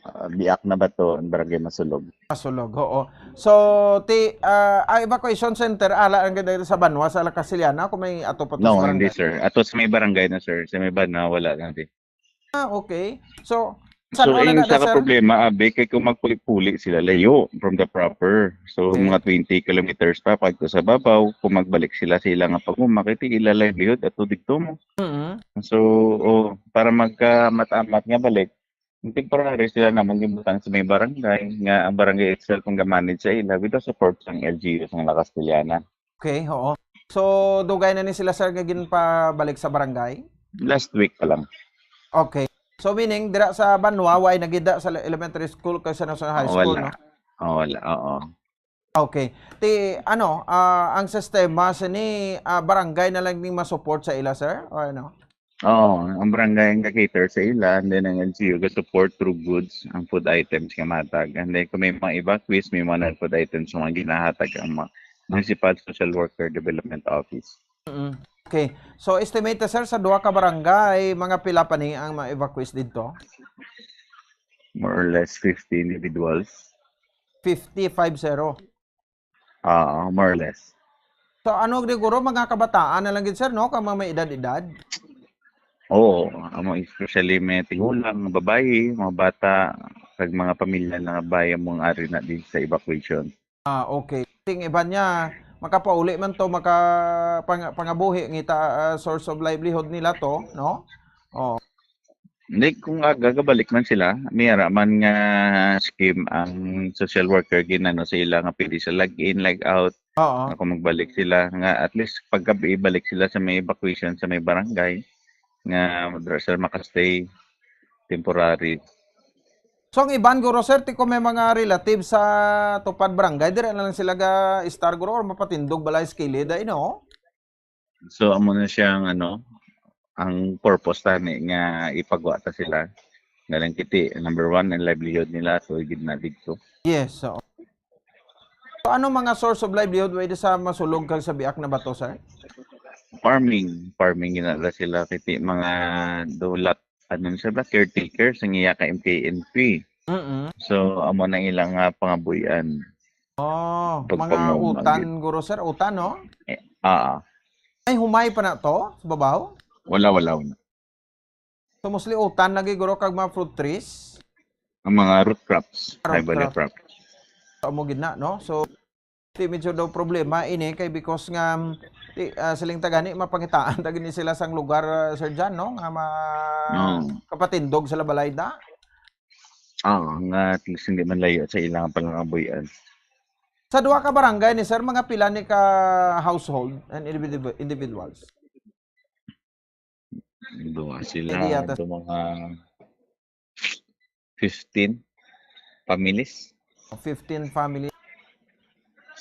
ah, Biak na Bato, ang Barangay Masulog. Masulog, oo. So, ti, ah, ang evacuation center, ala ang ganda sa Banwa, sa La Castellana, kung may ato pa to No, sa hindi, barangay? Sir. Ato sa may barangay na, sir. Sa may Banwa, wala na, di. Ah, okay. So, So, saan na yung na, sa sir? Problema, abi, kay kung magpuli-puli sila, layo from the proper. So, Okay. Mga twenty kilometers pa, pag sa babaw, kung magbalik sila sa ilang paguma, kay ila livelihood at tudig to mo. Mhm. So, oh, para magkamat-amat nga balik, yung temporary sila namang gibutang sa may barangay, nga ang barangay itself ang gamanage sa ila with the support ng L G U sa La Castellana. Okay, oo. So, dugay na ni sila, sir, nga ginpabalik sa barangay? Last week pa lang. Okay. So, meaning, dira sa Banwa, way nagida sa elementary school kay sa National High Oo, School, wala. no? Oo, wala. Oo. Okay. Ti, ano, ah, ang sistema sa ni, ah, barangay na lang ning ma-support sa ila, sir? O ano? Oo, ang barangay ang ga-cater sa ila, and then ang L G U ga-support through goods, ang food items nga matag. And then kung may mga evacuees, may mga non-food items nga ginahatag ang mga Municipal Social Worker Development Office. Mm. Okay. So, estimate, sir, sa duha ka barangay, mga pila pa ni ang ma-evacuees didto? More or less fifty individuals. Fifty, five zero. Ah, more or less. So, ano, siguro, mga kabataan na lang gid, sir, no? Kang mga may edad-edad? Oo, amo, especially may tigulang, mga babayi, mga bata, kag mga pamilya na bayi ang mga ari na din sa evacuation. Ah, okay. Ting iban niya, makapauli man to, maka, pang-, pangabuhi, ngita, ah, source of livelihood nila to, no? Oh. Hindi, kung aga, gabalik man sila, may ara man nga scheme ang social worker, ginano sa ila nga pwede sa log-in, log-out, Oo. Ako magbalik sila, nga at least paggabi, balik sila sa may evacuation, sa may barangay, nga dira sila makastay temporary. So, ang iban, guro, sir, ti kung may mga relatives sa Tupad Barangay, dira na lang sila ga-estar, guro, or mapatindog balay sa kilid, ay, no? So, amo na siya ang, ano, ang purpose tani nga ipagwa ta sila. Nga lang kiti, number one, ang livelihood nila, so, gid na dito. Yes, so. So, ano mga source of livelihood way sa Masulog kag sa Biak na Bato, sir? Farming, farming ginala sila, kiti mga dulat, ano na sila, caretaker sa iya ka M K N P. Mm. So, amo na ilang, ah, pangabuhian. Oh, mga Pagpanguma utan, gid. Guro, sir, utan, no? Eh, ah, Ay, humay pa na to sa babaw? Wala, wala, wala. So, mostly utan lagi, guro, kag mga fruit trees. Ang mga root crops, Root high value crop. crops. Sa amo gid na, no? So, ti medyo daw problema ini kay because nga, ti, ah, siling tagani, mapangitaan ta gini sila sang lugar, ah, Sir John, no? Nga ma-, Oo. kapatindog sa labalay da. Ah, nga at least hindi man layo sa ilang panangabuhian. Sa duha ka barangay ni sir, mga pila ni ka household and individu-, individuals? Duha sila, Hindi yata. Ito mga fifteen families. Fifteen family.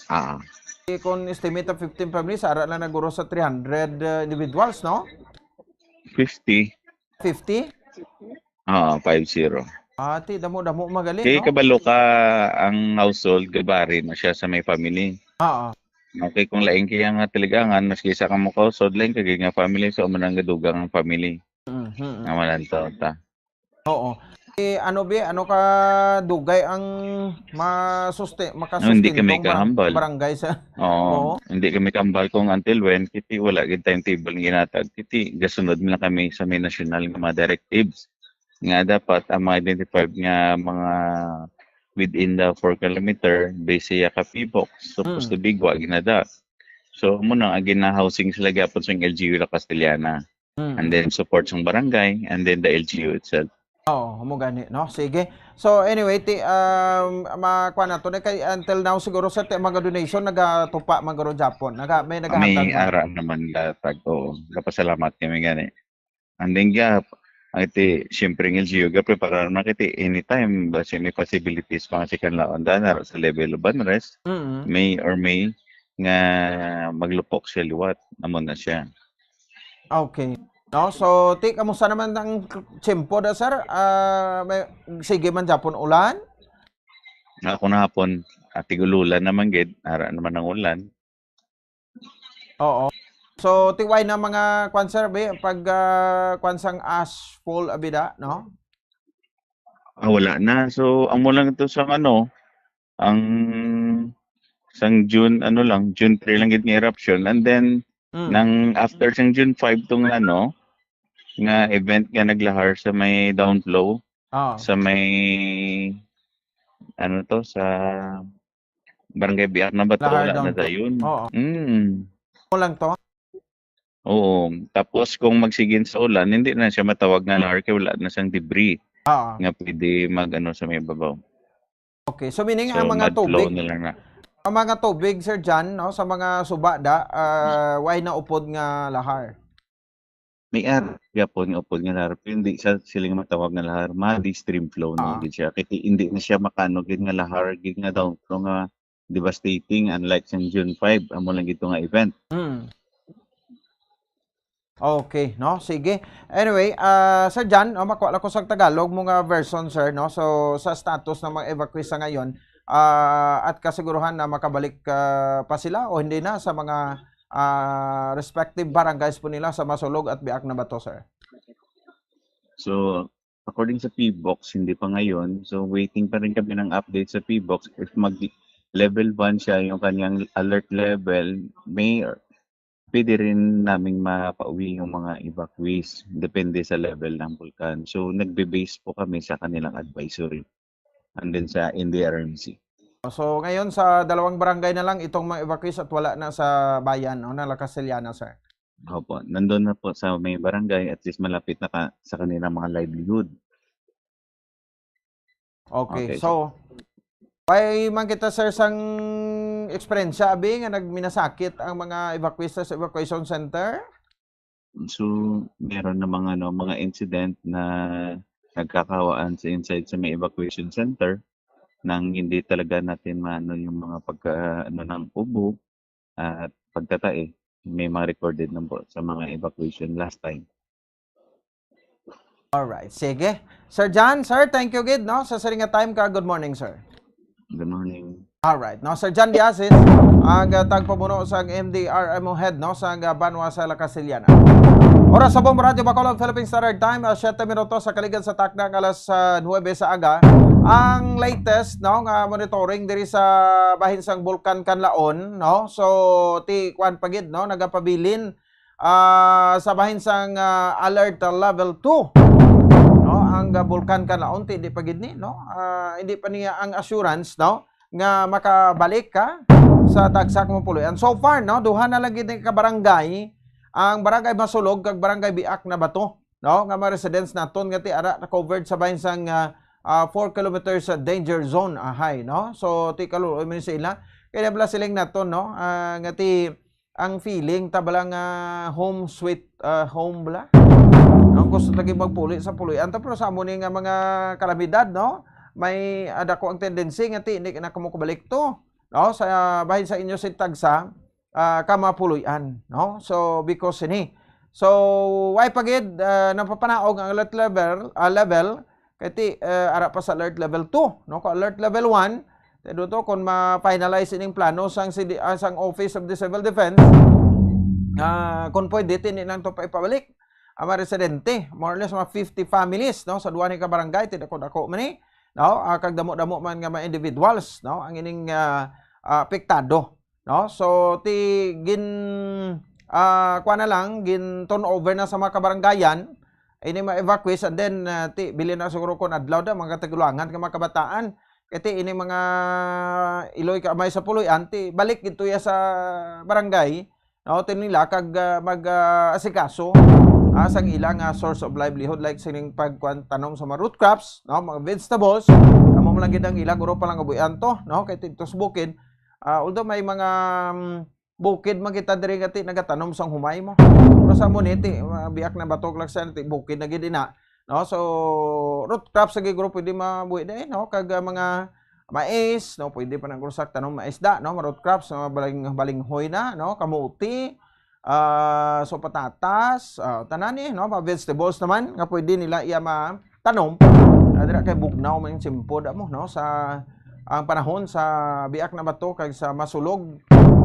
Ah, Eh, kung estimate of fifteen families, ara lang naguro sa three hundred, uh, individuals, no? fifty. Fifty? Ah, five zero. Ah, ti, damo-damo magaling, Kaya no? kabalo ka ang household, gabari na siya sa may family. Oo. Okay, kung lain kaya nga tiligangan, maski isa ka mo ka household, lain ka gid nga family, so amo nang gadugang ang family. Mhm. Nga malantaw ta. Oo. Eh, ano, bi, ano ka dugay ang masuste-, No, hindi kami makasustentong bar-, kahambal. barangay sa Oo, Oo. Hindi kami kahambal kung until when, kiti wala gid timetable nga ginatag. Kiti gasunod na kami sa may national nga mga directives nga dapat ang mga identified nga mga within the four kilometer base sa Yakapibok, supposed Mm. to be gwa ginada. So, muna ang gina-housing sila gyapon sa L G U La Castellana. Mm. And then support sa barangay and then the L G U itself. Oo, mo gani, no? Sige. So, anyway, ti, um, makuha na to na kay until now siguro sa ti-, mga donation nagatupa man guro Japon. Naga-, may nagahatag May man. Ara naman gatag. Oo, kapasalamat kami gani. And then gap, ang iti, siyempre ang L G U, gapreparar na kiti anytime, basi may possibilities pa nga si kanlaon daan, naro sa level of unrest, Mm. may or may nga maglupok siya liwat, amo na siya. Okay. No, so, ti, kamusta naman ang tiyempo da, sir? Ah, may, sige man Japon ulan? Ako na hapon, atig ululan naman gid, ara naman ang ulan. Oo. So, ti, way na mga kwan, sir, bi, pag, ah, kwan sang ashfall, abida, no? Ah, wala na. So, amo lang to sa ano, ang sang June, ano lang, June three lang gid nga eruption. And then, Mm. nang after sang June five tong ano, nga event nga naglahar sa may downflow, Ah. sa may, ano to, sa Barangay Biak na Bato, Lahar wala na downflow. dayon. Oo. Mm. Amo lang to? Oo. Tapos kung magsigin sa ulan, hindi na siya matawag nga lahar kay wala na sang debris Ah. nga pwede mag, ano, sa may babaw. Okay. So, meaning, So, ang mga mud flow tubig, na lang na. ang mga tubig, Sir John, no, sa mga suba da, ah, way na upod nga lahar? May ara gyapon nga upod nga lahar, pero hindi siya siling matawag nga lahar, muddy stream flow na Ah. gid siya. Kay hindi na siya makano gid nga lahar, gid nga downflow nga devastating, unlike sang June five, amo lang gid to nga event. Mm. Okay, no? Sige. Anyway, ah, Sir John, oh, makuha lang ko sa Tagalog mo nga version, sir, no? So, sa status ng mga evacuees sa ngayon, ah, at kasiguruhan na makabalik, ah, pa sila o hindi na sa mga, ah, respective barangays po nila sa Masulog at Biak na Bato, sir? So, according sa PHIVOLCS, hindi pa ngayon. So, waiting pa rin kami ng update sa PHIVOLCS. If mag level one siya, yung kanyang alert level, may, pwede rin naming mapauwi yung mga evacuees. Depende sa level ng bulkan. So, nagbe-base po kami sa kanilang advisory. And then sa N D R R M C. So, ngayon sa dalawang barangay na lang itong mga evacuees at wala na sa bayan, no, na La Castellana, sir. Opo, nandun na po sa may barangay, at least malapit na ka, sa kanilang mga livelihood. Okay, Okay, so, may man kita, sir, sang eksperyensya, abi, nga nagminasakit ang mga evacuees sa evacuation center? So, meron na mga, ano, mga incident na nagkakawaan sa inside sa may evacuation center nang hindi talaga natin maano yung mga pagka, ano, ng ubo at pagtatae. May mga recorded lang po sa mga evacuation last time. Alright, sige. Sir John, sir, thank you gid, no, sa siring nga time ka. Good morning, sir. Good morning. Alright, no, Sir John Diasis, ang, ah, tagpamuno sang M D R M O head, no, sang, ah, banwa sa La Castellana. Oras sa Bombo Radyo Bacolod, Philippine Standard Time, ah, siyete minutos sa kaligad sa takna nga alas, ah, nuwebe sa aga. Ang latest, no, nga monitoring diri sa bahin sang Bulkan Kanlaon, no. So, ti kuan pa gid, no, nagapabilin, ah, sa bahin sang, ah, alert level two, no, ang, ah, Bulkan Kanlaon, ti hindi pa gid ni, no, ah, hindi pa niya ang assurance, no, nga makabalik ka sa tagsa ka mga puloy-an. So far, no, duha na lang gid ka barangay, ang Barangay Masulog kag Barangay Biak na Bato, no, nga mga residents naton nga ti ara na covered sa bahin sang, ah, ah, four kilometers sa danger zone, ahay, no. So, ti kaluoy man sa ila, kaya bala siling naton, no, ah, nga ti ang feeling ta bala nga home sweet, ah, home bala. No, gusto ta gid magpuli sa puloy-an ta, pero sa amo ni nga mga kalamidad, no, may, ah, dako ang tendency nga ti, hindi na kamo kabalik to, no, sa bahin sa inyo sing tagsa, ah, ka mga puloy-an, no. So, because sini, so, why pa gid, ah, napapanaog ang alert level, ah, level, kay ti, ah, ara pa sa alert level two, no. Kung alert level one, ti do to, kung ma-finalize ining plano sang C D, ah, sang Office of the Civil Defense, ah, kung pwede, ti, hindi lang to pa ipabalik ang mga residente, more or less mga fifty families, no, sa duha ni ka barangay, ti dako-dako man ni, no, ah, kag damo-damo man nga mga individuals, no, ang ining, ah, ah, apektado, no. So, ti gin, ah, kuha na lang, gin turn over na sa mga kabarangayan ini mga evacuees, and then, ah, ti bilin na siguro kung adlaw da mga tigulangan ka mga kabataan, kay ti ini mga iloy ka may sa puloy-an, ti balik gid to ya sa barangay, no, ti nila kag, ah, mag, ah, asikaso, ah, sang ila nga source of livelihood, like sining pagkuan, tanom sa mga root crops, no, mga vegetables, amo man lang gid ang ila guro palangabuhian to, no, kay ti didto sa bukid, ah, although may mga, mm, bukid man kita diri nga ti nagatanom sang humay mo. Pero sa amo ni ti, ah, Biak na Bato lang sa ti bukid na gid ina, no? So, root crops lagi guro pwede mabuhi diri, no? Kag, ah, mga mais, no? Pwede pa nang rusak tanom mais da, no? Mga root crops, mga baling-, balinghoy na, no? Kamuti, ah, so patatas, ah, tanan ni, no? Mga vegetables naman nga pwede nila iya ma-, tanom. Ah, dira kay bugnaw man yung tiyempo da mo, no? Sa ang panahon sa Biak na Bato kag sa Masulog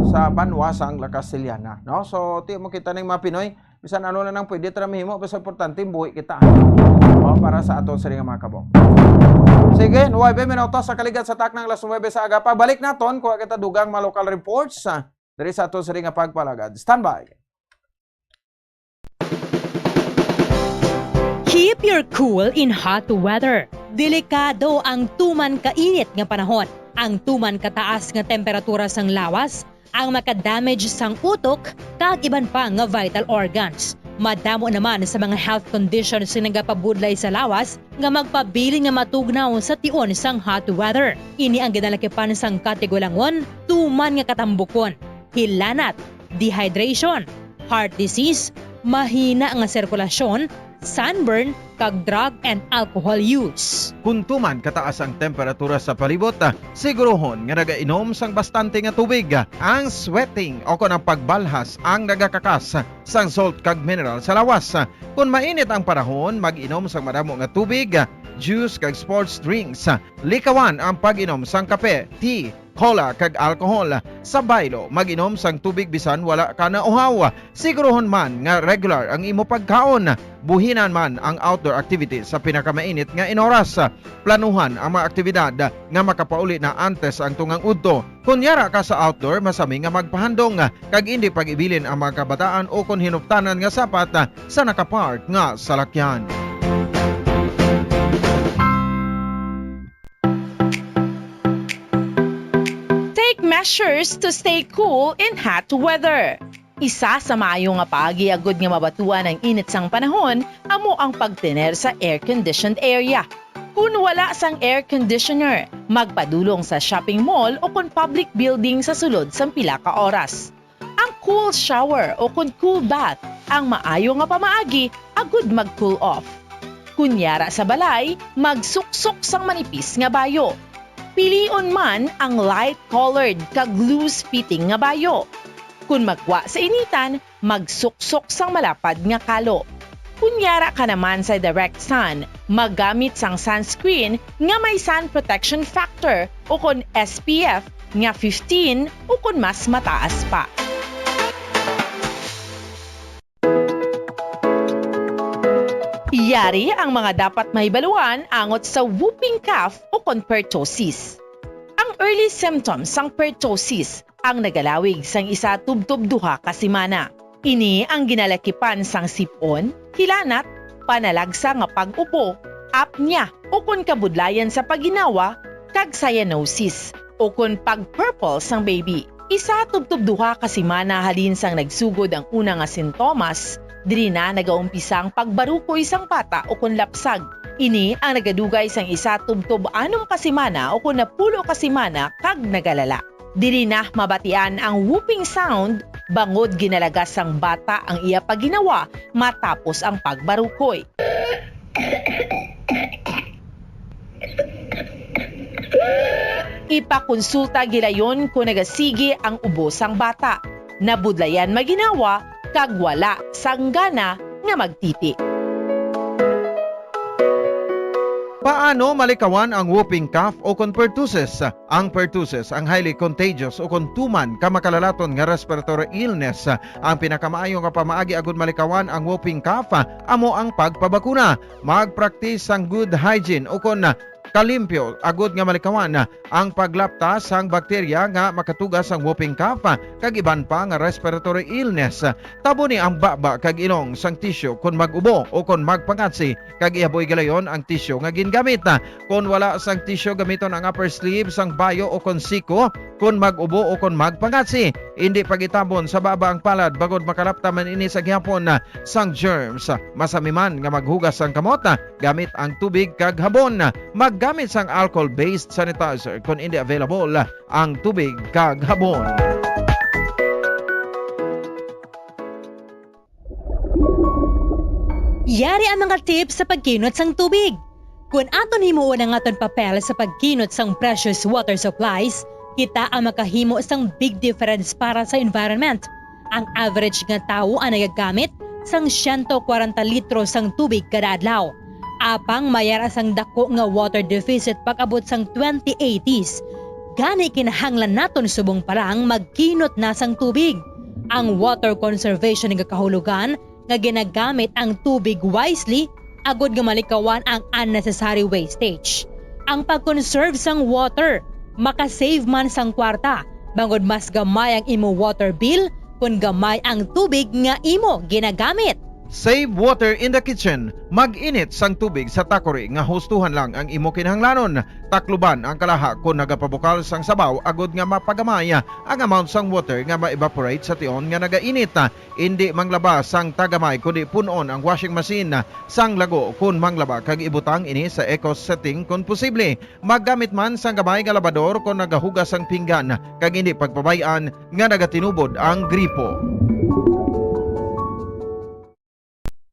sa banwa sang La Castellana, no? So, ti mo kita ning mga Pinoy, Bisan ano na nang pwede ta mahimo, basta importante buhi kita. O, para sa aton sini nga mga kabong. Sige, nuwebe minutos sa kaligat sa taknang alas nuwebe sa aga. Pagbalik naton, kuha kita dugang mga local reports, ah, diri sa aton sini nga pagpalagad. Standby. Keep your cool in hot weather. Delikado ang tuman kainit nga panahon. Ang tuman kataas nga temperatura sang lawas ang maka-damage sang utok kag iban pa nga vital organs. Madamo naman sa mga health conditions nga nagapabudlay sa lawas nga magpabilin nga matugnaw sa tion sang hot weather. Ini ang ginalakipan sang katigulangon, tuman nga katambukon, hilanat, dehydration, heart disease, mahina nga sirkulasyon, sunburn, kag drug and alcohol use. Kon tuman kataas ang temperatura sa palibot, siguruhon nga nagainom sang bastante nga tubig. Ang sweating o kon ang pagbalhas ang nagakakas sang salt kag mineral sa lawas. Kon mainit ang panahon, mag-inom sang madamo nga tubig, juice kag sports drinks. Likawan ang pag-inom sang kape, tea, cola, kag alcohol. Sa baylo, mag-inom sang tubig bisan wala ka nauhaw. Siguruhon man nga regular ang imo pagkaon. Buhinan man ang outdoor activities sa pinakamainit nga inoras. Planuhan ang mga aktibidad nga makapauli na antes ang tungang udto. Kon yara ka sa outdoor, masami nga magpahandom kag indi pag-ibilin ang mga kabataan o kon hinuptanan nga sapat sa nakapark nga salakyan. Take measures to stay cool in hot weather. Isa sa maayo nga paagi agud nga mabatuan ang init sang panahon amo ang pagtener sa air-conditioned area. Kon wala sang air conditioner, magpadulong sa shopping mall o kon public building sa sulod sang pila ka oras. Ang cool shower o kon cool bath ang maayo nga pamaagi agud mag-cool off. Kon yara sa balay, magsuksok sang manipis nga bayo. Pilion man ang light-colored kag loose-fitting nga bayo. Kon magwa sa initan, magsuksok sang malapad nga kalo. Kon yara ka naman sa direct sun, maggamit sang sunscreen nga may sun protection factor o kon S P F nga fifteen o kon mas mataas pa. Yari ang mga dapat mahibaluan angot sa whooping cough o kon pertussis. Ang early symptoms sang pertussis ang nagalawig sang isa tubtob duha ka semana. Ini ang ginalakipan sang sip-on, hilanat, panalagsa nga pag-ubo, apnea, ukon kabudlayan sa pagginawa, kag cyanosis, ukon pag-purple sang baby. Isa tubtob duha ka semana halin sang nagsugod ang una nga sintomas, diri na nagaumpisa ang pagbarukoy sang bata ukon lapsag. Ini ang nagadugay sang isa tubtob anom ka semana ukon napulo ka semana kag nagalala. Diri na mabatian ang whooping sound bangod ginalagas sang bata ang iya pagginawa matapos ang pagbarukoy. Ipakonsulta gilayon kon nagasigi ang ubo sang bata, nabudlayan magginawa, kag wala sang gana nga magtiti. Paano malikawan ang whooping cough o kon pertussis? Ang pertussis ang highly contagious o kon tuman ka makalalaton nga respiratory illness. Ang pinakamaayo nga pamaagi agud malikawan ang whooping cough amo ang pagpabakuna. Magpraktis sang good hygiene o kon kalimpyo agud nga malikawan ang paglapta sang bakterya nga makatuga sang whooping cough kag iban pa nga respiratory illness. Taboni ang baba kag ilong sang tissue kon mag-ubo o kon magpangatsi, kag ihaboy gilayon ang tissue nga gingamit. Kon wala sang tissue, gamiton ang upper sleeve sang bayo o kon siko kon mag-ubo o kon magpangatsi. Indi pag-itabon sa baba ang palad bangod makalapta man ini sa gihapon sang germs. Masami man nga maghugas sang kamot gamit ang tubig kag habon. Maggamit sang alcohol-based sanitizer kon indi available ang tubig kag habon. Yari ang mga tips sa pagkinot sang tubig. Kon aton himuon ang aton papel sa pagkinot sang precious water supplies, kita ang makahimo sang big difference para sa environment. Ang average nga tawo ang nagagamit sang siyento kwarenta litro sang tubig kada adlaw. Apang may ara sang dako nga water deficit pag-abot sang twenty eighties. Gani kinahanglan naton subong pa lang magkinot na sang tubig. Ang water conservation nga kahulogan nga ginagamit ang tubig wisely agud nga malikawan ang unnecessary wastage. Ang pag-conserve sang water makasave man sang kwarta, bangod mas gamay ang imo water bill kon gamay ang tubig nga imo ginagamit. Save water in the kitchen. Mag-init sang tubig sa takori nga hustuhan lang ang imo kinahanglanon. Takluban ang kalaha kon nagapabukal sang sabaw agud nga mapagamay ang amount sang water nga ma-evaporate sa tion nga nagainit. Indi manglaba sang tagamay, kundi pun-on ang washing machine sang lago kon manglaba, kag ibutang ini sa eco setting kon posible. Maggamit man sang gamay nga labador kon nagahugas sang pinggan, kag indi pagpabay-an nga nagatinubod ang gripo.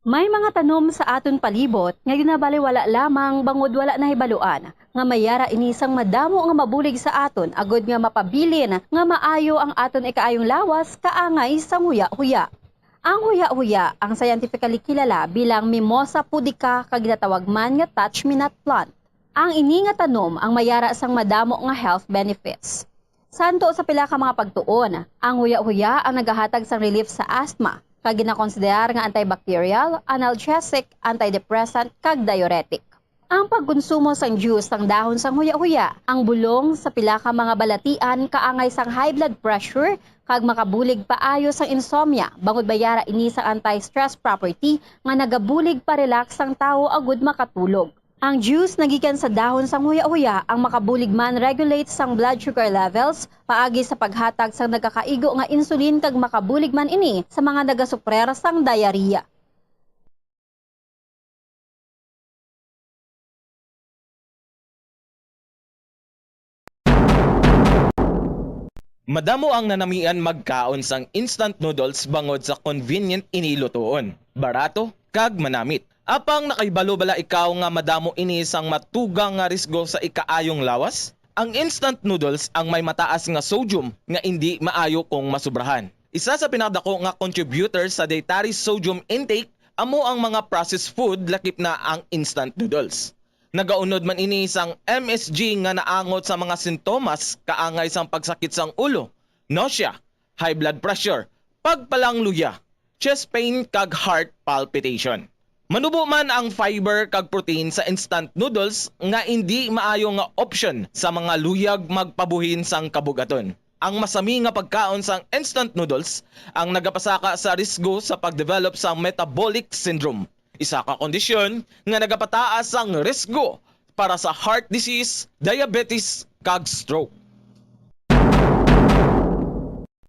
May mga tanom sa aton palibot nga ginabaliwala lamang bangod wala nahibaluan nga may yara ini sang madamo nga mabulig sa aton agud nga mapabilin nga maayo ang aton ikaayong lawas kaangay sang huya-huya. Ang huya-huya ang scientifically kilala bilang Mimosa pudica kag ginatawag man nga touch-me-not plant. Ang ini nga tanom ang may yara sang madamo nga health benefits. Santo sa pila ka mga pagtuon, ang huya-huya ang nagahatag sang relief sa asthma, kag ginakonsiderar nga antibacterial, analgesic, antidepressant, kag diuretic. Ang pagkonsumo sang juice sang dahon sang huya-huya, ang bulong sa pila ka mga balatian kaangay sang high blood pressure kag makabulig paayo sang insomnia, bangod may yara ini sang anti-stress property nga nagabulig pa-relax sang tawo agud makatulog. Ang juice nga gikan sa dahon sang huya-huya ang makabulig man-regulate sang blood sugar levels, paagi sa paghatag sang nagakaigo nga insulin, kag makabulig man ini sa mga nagasuprer sang diarrhea. Madamo ang nanamian magkaon sang instant noodles bangod sa convenient ini lutoon, barato, kag manamit. Apang nakahibalo bala ikaw nga madamo ini sang matugang nga risgo sa ikaayong lawas? Ang instant noodles ang may mataas nga sodium nga indi maayo kung masubrahan. Isa sa pinakadako nga contributor sa dietary sodium intake amo ang mga processed food, lakip na ang instant noodles. Nagaunod man ini sang M S G nga naangot sa mga sintomas kaangay sang pagsakit sang ulo, nausea, high blood pressure, pagpalangluya, chest pain, kag heart palpitation. Manubo man ang fiber kag protein sa instant noodles nga indi maayo nga option sa mga luyag magpabuhin sang kabug-aton. Ang masami nga pagkaon sang instant noodles ang nagapasaka sa risgo sa pag-develop sang metabolic syndrome, isa ka kondisyon nga nagapataas sang risgo para sa heart disease, diabetes, kag stroke.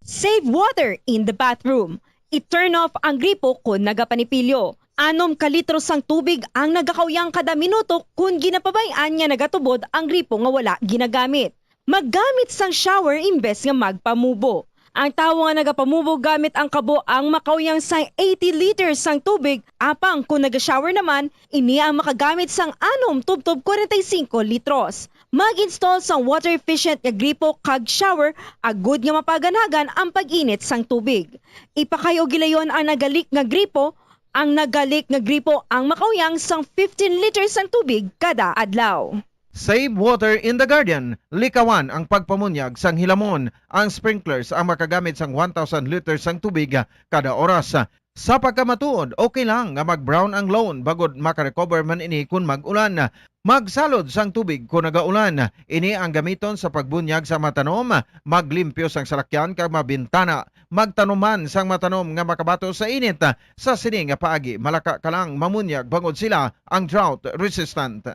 Save water in the bathroom. I-turn off ang gripo kon nagapanipilyo. Anom ka litro sang tubig ang nagakauyang kada minuto kon ginapabay-an nga nagatubod ang gripo nga wala ginagamit. Maggamit sang shower imbes nga magpamubo. Ang tawo nga nagapamubo gamit ang kabo ang makauyang sang eighty liters sang tubig, apang kon naga-shower naman, ini ang makagamit sang anom tubtob kwarenta y singko litros. Mag-install sang water-efficient nga gripo kag shower agud nga mapaganagan ang pag-init sang tubig. Ipakay-o gilayon ang naga-leak nga gripo. Ang naga-leak nga gripo ang makauyang sang fifteen liters sang tubig kada adlaw. Save water in the garden. Likawan ang pagpamunyag sang hilamon. Ang sprinklers ang makagamit sang one thousand liters sang tubig kada oras. Sa pagkamatuod, okay lang nga mag-brown ang lawn bangod maka-recover man ini kon mag-ulan. Magsalod sang tubig kon nagaulan. Ini ang gamiton sa pagbunyag sa mga tanom, maglimpyo sang salakyan kag mga bintana. Magtanom man sang mga tanom nga makabato sa init. Sa sini nga paagi, malaka ka lang mamunyag bangod sila ang drought resistant.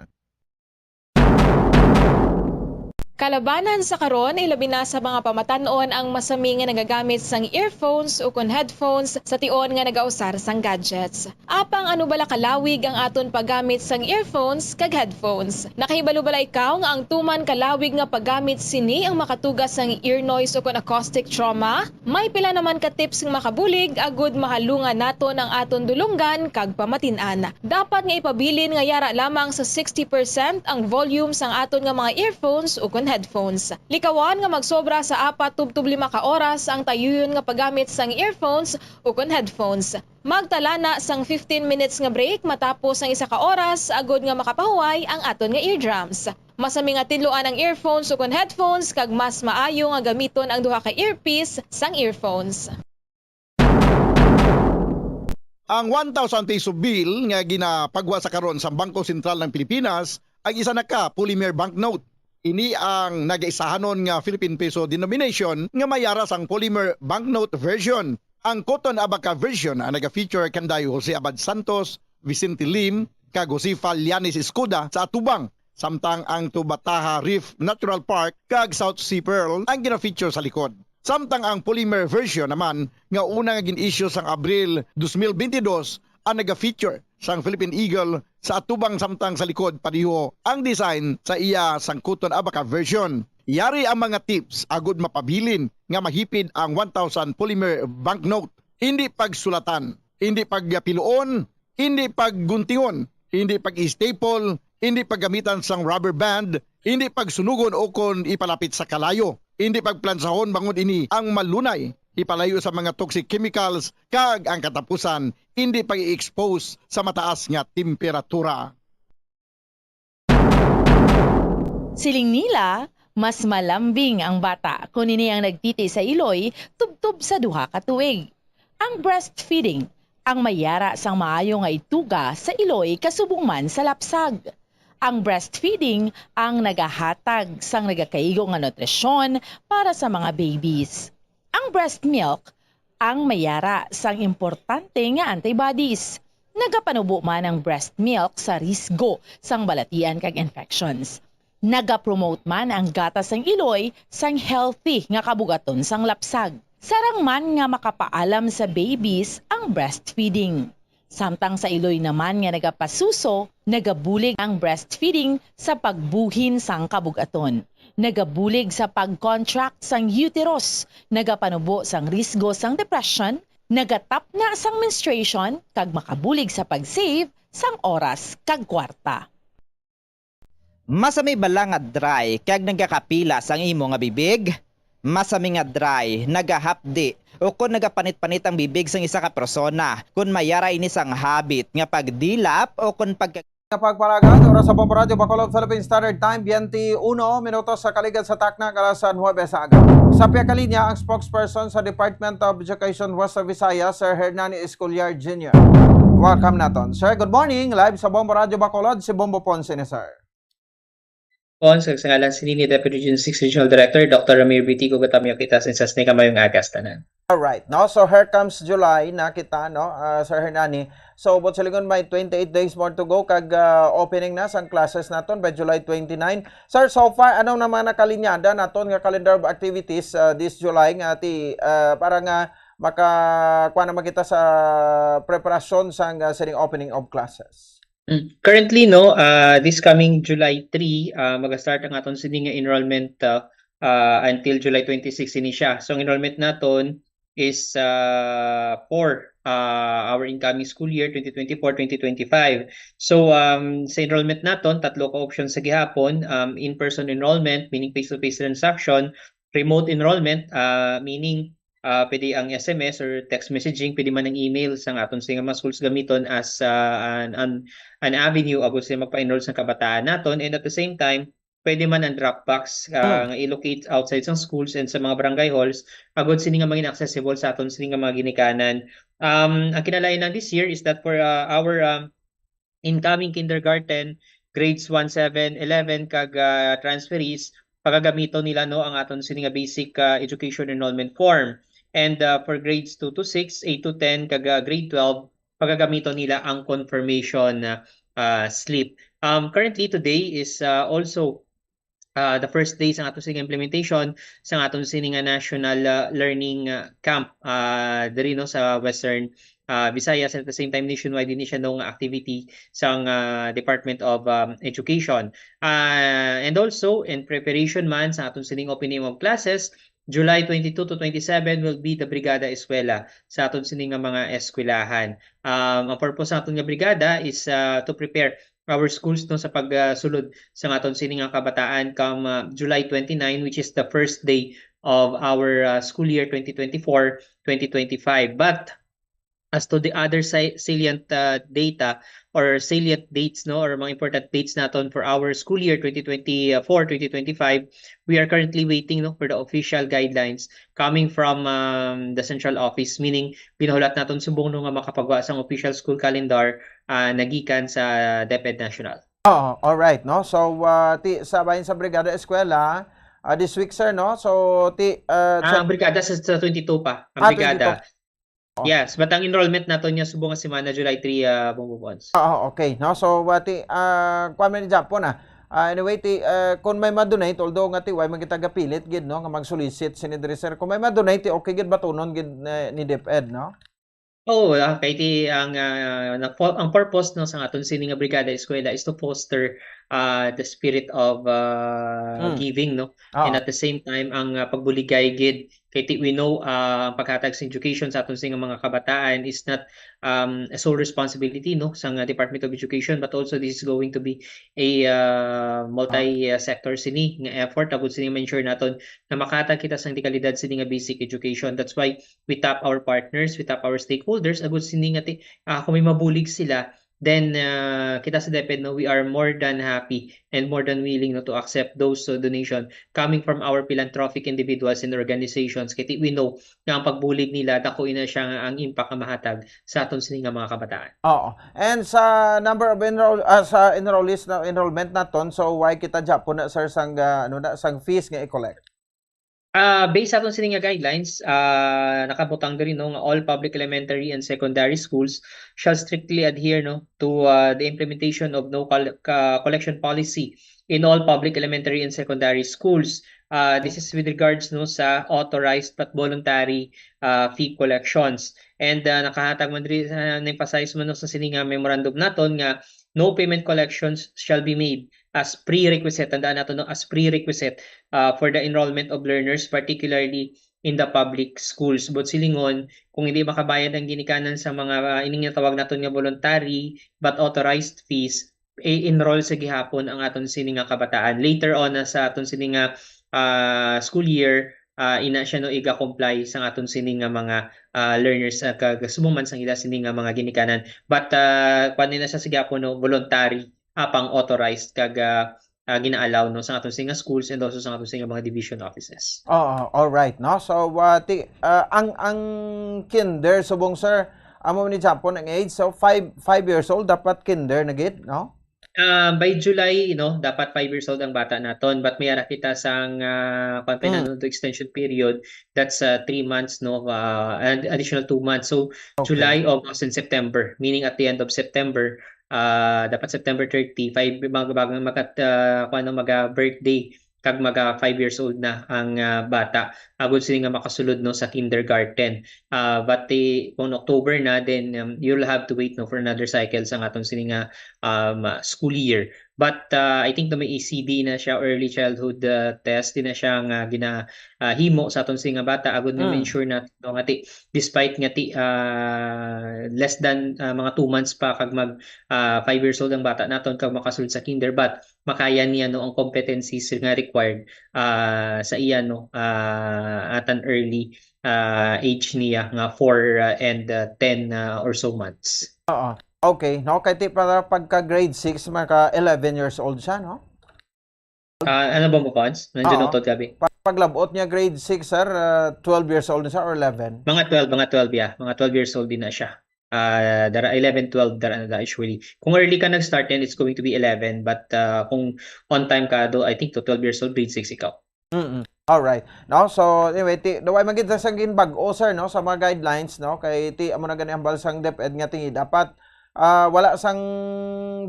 Kalabanan sa karon, ilabi na sa mga pamatan-on ang masami nga nagagamit sang earphones ukon headphones sa tion nga nagausar sang gadgets. Apang ano bala kalawig ang aton paggamit sang earphones kag headphones? Nakahibalo bala ikaw nga ang tuman kalawig nga paggamit sini ang makatuga sang ear noise ukon acoustic trauma? May pila naman ka tips nga makabulig agud mahalungan naton ang aton dulonggan kag pamatin-an. Dapat nga ipabilin nga yara lamang sa sixty percent ang volume sang aton nga mga earphones ukon headphones. Likawan nga magsobra sa apat tubtob lima ka oras ang tayuyon nga paggamit sang earphones ukon headphones. Magtala na sang fifteen minutes nga break matapos ang isa ka oras agud nga makapahuway ang aton nga eardrums. Masami nga tinluan ang earphones ukon headphones, kag mas maayo nga gamiton ang duha ka earpiece sang earphones. Ang one thousand peso bill nga ginapagwa sa karon sa Bangko Sentral ng Pilipinas ay isa na ka polymer banknote. Ini ang nagaisahanon nga Philippine peso denomination nga may ara sang polymer banknote version. Ang Cotton Abaca version ang naga-feature kanday Jose Abad Santos, Vicente Lim, kag Josefa Llanes Escuda sa atubang, samtang ang Tubataha Reef Natural Park kag South Sea Pearl ang gina-feature sa likod. Samtang ang polymer version naman nga una nga gin-issue sang Abril twenty twenty-two ang naga-feature sang Philippine Eagle sa atubang, samtang sa likod pareho ang design sa iya sang Cotton Abaca version. Yari ang mga tips agud mapabilin nga mahipid ang one thousand polymer banknote. Hindi pagsulatan, hindi pagpiluon, hindi pagguntingon, hindi pag-staple, hindi paggamitan sang rubber band, hindi pagsunugon o kon ipalapit sa kalayo, hindi pagplansahon bangod ini ang malunay ipalayo sa mga toxic chemicals, kag ang katapusan, hindi pag-i-expose sa mataas nga temperatura. Siling nila, mas malambing ang bata kon ini ang nagtiti sa iloy tubtob sa duha ka tuig. Ang breastfeeding ang may yara sang maayo nga ituga sa iloy kasubong man sa lapsag. Ang breastfeeding ang nagahatag sang nagakaigo nga nutrisyon para sa mga babies. Ang breast milk ang may yara sang importante nga antibodies. Nagapanubo man ang breast milk sa risgo sang balatian kag infections. Nagapromote man ang gatas sang iloy sang healthy nga kabugaton sang lapsag. Sarang man nga makapaalam sa babies ang breastfeeding. Samtang sa iloy naman nga nagapasuso, nagabulig ang breastfeeding sa pagbuhin sang kabugaton. Nagabulig sa pag-contract sang uterus, nagapanubo sang risgo sang depression, nagatapna sang menstruation, kag makabulig sa pag-save sang oras kag kwarta. Masami bala nga dry kag nagakapila sang imo nga bibig? Masami nga dry, nagahapdi, o kon nagapanit-panit ang bibig sang isa ka persona, kon mayara ini sang habit nga pagdilap o kon pag nga pagpalagad, oras sa Bombo Radyo Bacolod, Philippine Standard Time, twenty-one minutos sa kaligad sa takna, alas nuebe sa aga. Sa pihak kalinya ang spokesperson sa Department of Education Western Visayas, Sir Hernani Escollar Junior. Welcome naton. Sir, good morning. Live sa Bombo Radyo Bacolod, si Bombo Ponce ni Sir. Pons, kag sa ngalan sini ni Deputy Region six Regional Director, Doctor Ramir Bitigo, gatamyo kita sa insas ni kamayong agas tanan. Alright, no? So here comes July na kita, no? Ah, Sir Hernani. So but silingon may twenty-eight days more to go kag ah, opening na sang classes naton by July twenty-nine. Sir, so far ano na mga nakalinyada naton nga calendar of activities ah, this July nga ti ah, para nga maka kuha naman kita sa preparasyon sang ah, sining opening of classes? Mm. Currently, no, ah, this coming July three, ah, maga-start ang aton sini nga enrollment ah, ah, until July twenty-six ini siya. So ang enrollment naton is ah, for ah, our incoming school year twenty twenty-four twenty twenty-five. So um, sa enrollment naton, tatlo ka options sa gihapon, um, in-person enrollment, meaning face-to-face transaction, remote enrollment, ah, meaning ah, pwede ang S M S or text messaging, pwede man ang email sa aton sa mga schools gamiton as ah, an, an, an avenue agud sa magpa-enroll sa kabataan naton, and at the same time pwede man ang drop box ah, nga i-locate outside sa schools and sa mga barangay halls agud sini nga maging accessible sa aton sini nga mga ginikanan. Um, ang kinalain-an this year is that for ah, our um, incoming kindergarten, grades one, seven, eleven, kag ah, transferees, pagagamiton nila no ang aton sini nga basic ah, education enrollment form. And ah, for grades two to six, eight to ten, kag ah, grade twelve, pagagamiton nila ang confirmation ah, slip. Um, currently today is ah, also ah, the first day sa aton sini nga implementation sa aton sini nga national ah, learning ah, camp ah, diri no sa Western ah, Visayas, and at the same time nationwide din siya no nga activity sang ah, Department of um, Education. Ah, and also in preparation man sa aton sining opening of classes, July twenty-two to twenty-seven will be the Brigada Eskwela sa aton sini nga mga eskwelahan. Um, ang purpose sa aton nga brigada is ah, to prepare our schools no sa pagsulod sa aton sini nga kabataan come ah, July twenty-nine, which is the first day of our ah, school year twenty twenty-four twenty twenty-five. But As to the other sa- salient uh, data or salient dates, no, or mga important dates naton for our school year twenty twenty-four, twenty twenty-five, we are currently waiting, no, for the official guidelines coming from um, the central office, meaning ginahulat naton subong, no, nga makapagawa sang official school calendar uh, nagikan sa DepEd National. Oo, all right, no? So, uh, ti, sa bayan sa Brigada Eskwela, uh, this week, sir, no? So, ti, uh, Ah, ang brigada sa, sa twenty-two pa. Ang ah, brigada. twenty-two. Oh. Yes, but ang enrollment nato niya subong nga semana, July three, uh, Bongbong Pons. Oo, okay, no? So, uh, ti, uh, kuwan man ni Japon, ah. Uh, anyway, ti, uh, kung may ma-donate, although nga ti, way man kita gapilit, gid, no? Nga mag-solicit, sini diri, sir. Kung may ma-donate, ti, okay, gid, batunon, gid, uh, ni DepEd, no? Oo, ah, kay ti ang ah, nagpo- ang purpose, no, sa aton sini nga Brigada Eskwela is to foster uh, the spirit of uh, Mm. giving, no? Oo. And at the same time, ang uh, pagbuligay gid kay ti we know uh, ang paghatag sa education sa aton sini nga mga kabataan is not um, a sole responsibility, no, sa nga Department of Education, but also this is going to be a uh, multi-sector sini nga effort agud sini ma-ensure naton na makahatag kita sang dekalidad sini nga basic education. That's why we tap our partners, we tap our stakeholders, agud sini nga ti, ah, kung may mabulig sila, then ah, kita sa DepEd, no, we are more than happy and more than willing, no, to accept those uh, donation coming from our philanthropic individuals and organizations. Kay ti we know nga ang pagbulig nila, dako ina siya nga ang impact nga mahatag sa aton sini nga mga kabataan. Oo. And sa number of enroll ah, sa enrollees na enrollment naton, so why kita japon na, sir, sang ah, ano na, sang fees nga i-collect? Ah, based sa aton sini nga guidelines, ah, nakabutang diri, no, nga all public elementary and secondary schools shall strictly adhere, no, to ah, the implementation of no col- ca- collection policy in all public elementary and secondary schools. Ah, this is with regards, no, sa authorized but voluntary ah, fee collections. And ah, nakahatag man diri, ah, na-emphasize man, no, sa sini nga memorandum naton nga no payment collections shall be made as prerequisite, tandaan nato, no, as prerequisite uh, for the enrollment of learners, particularly in the public schools. But silingon, kung hindi makabayad ang ginikanan sa mga uh, ining natawag naton nga voluntary but authorized fees, i-enroll sa gihapon ang aton sini nga kabataan. Later on na sa aton sini nga uh, school year, uh, ina siya, no, iga-comply sa aton sini nga mga uh, learners uh, kag subong man sang ila sini nga mga ginikanan. But uh, kwan na siya sa gihapon, no, voluntary apang authorized kag uh, uh, gina-allow, no, sa aton sini nga schools and also sa aton sini nga mga division offices. Oo, all right, no? So, uh, ti, uh, ang ang kinder subong, sir, amo ni Japon ang age, so five five years old dapat kinder na gid, no? Uh, by July, you know, dapat five years old ang bata naton, but may ara kita sang uh, kwan pa, mm, extension period, that's uh, three months, no, uh, an additional two months. So okay. July, August, and September, meaning at the end of September, uh, dapat September thirty, five, mag, mag, mag, uh, kung ano, mag uh, birthday kag maga five years old na ang uh, bata agud sini nga makasulod, no, sa kindergarten. Uh, but the, kung October na, then um, you'll have to wait, no, for another cycle sa aton sini nga um, school year. But uh, I think na may E C D na siya, early childhood uh, test din na siya nga gina uh, himo sa aton sini nga bata agud mm, ma-ensure natin, no, nga ti, despite nga ti uh, less than uh, mga two months pa kag mag uh, five years old ang bata naton kag makasulod sa kinder, but makaya niya, no, ang competencies nga required uh, sa iya, no, uh, at an early uh, age niya nga four uh, and uh, ten uh, or so months. Oo. Okay, no, kay ti para pagka grade six, maka eleven years old siya, no? Uh, ano ba mo, Cons? Nandiyan ang tod gabi. Pag paglabot niya grade six, sir, uh, twelve years old na siya or eleven? Mga twelve, mga twelve, yeah. Mga twelve years old din na siya. Uh, dara eleven, twelve, dara na usually. Kung early ka nag-start yan, it's going to be eleven. But uh, kung on time ka, do, I think to twelve years old, grade six ikaw. Mm-mm. All right. No? So, anyway, ti, daway magita sa ginbag-o, sir, no, sa mga guidelines, no? Kay ti amo na gani hambal sang DepEd nga tingi dapat uh, wala sang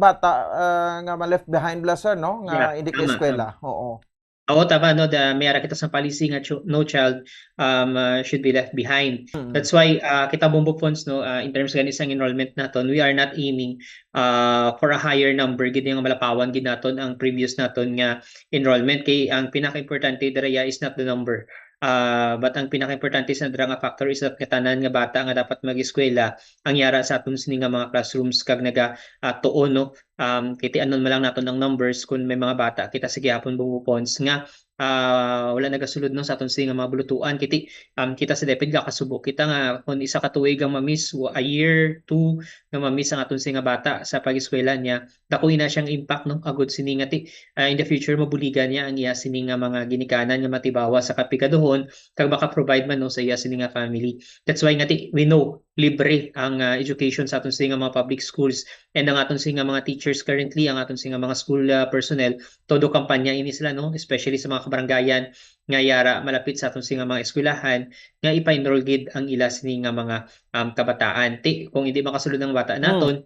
bata uh, nga ma-left behind bla, sir, no? Nga yeah, hindi ka eskwela. Oo. Oo, tama, no, the, may ara kita sa policy nga no child um, uh, should be left behind. Mm-hmm. That's why uh, kita Bombo Fonds, no, uh, in terms gani sang enrollment naton, we are not aiming uh, for a higher number gid nga malapawan gid naton ang previous naton nga enrollment. Kay ang pinaka-importante dira is not the number. Uh, but ang pinaka-importante sa dira nga factor is that katanan nga bata nga dapat mag-eskwela ang yara sa aton sini nga mga classrooms kag naga uh, tuon, no, um, kay ti-anon man lang naton ang numbers kung may mga bata kita sa gihapon Bombo Fonds nga ah, wala nagasulod, no, sa aton sini nga mga bulutuan. Kiti, um, kita sa DepEd, gakasubo kita nga kung isa ka tuig ang ma-miss, wa-, a year, two, nga ma-miss ang aton sini nga bata sa pag-eskwela niya, dako ina siyang impact, no, agud sini nga ti, ah, in the future, mabuligan niya ang iya sini nga mga ginikanan nga matibawa sa kapigaduhon, kag maka-provide man, no, sa iya sini nga family. That's why nga ti, we know, libre ang, ah, education sa aton sini nga mga public schools, and ang aton sini nga mga teachers currently, ang aton sini nga mga school, ah, personnel, todo kampanya ini sila, no? Especially sa mga kabarangayan nga yara malapit sa aton sini nga mga eskwelahan, nga ipa-enroll gid ang ila sini nga mga, um, kabataan. Ti, kung hindi makasulod ang bata naton,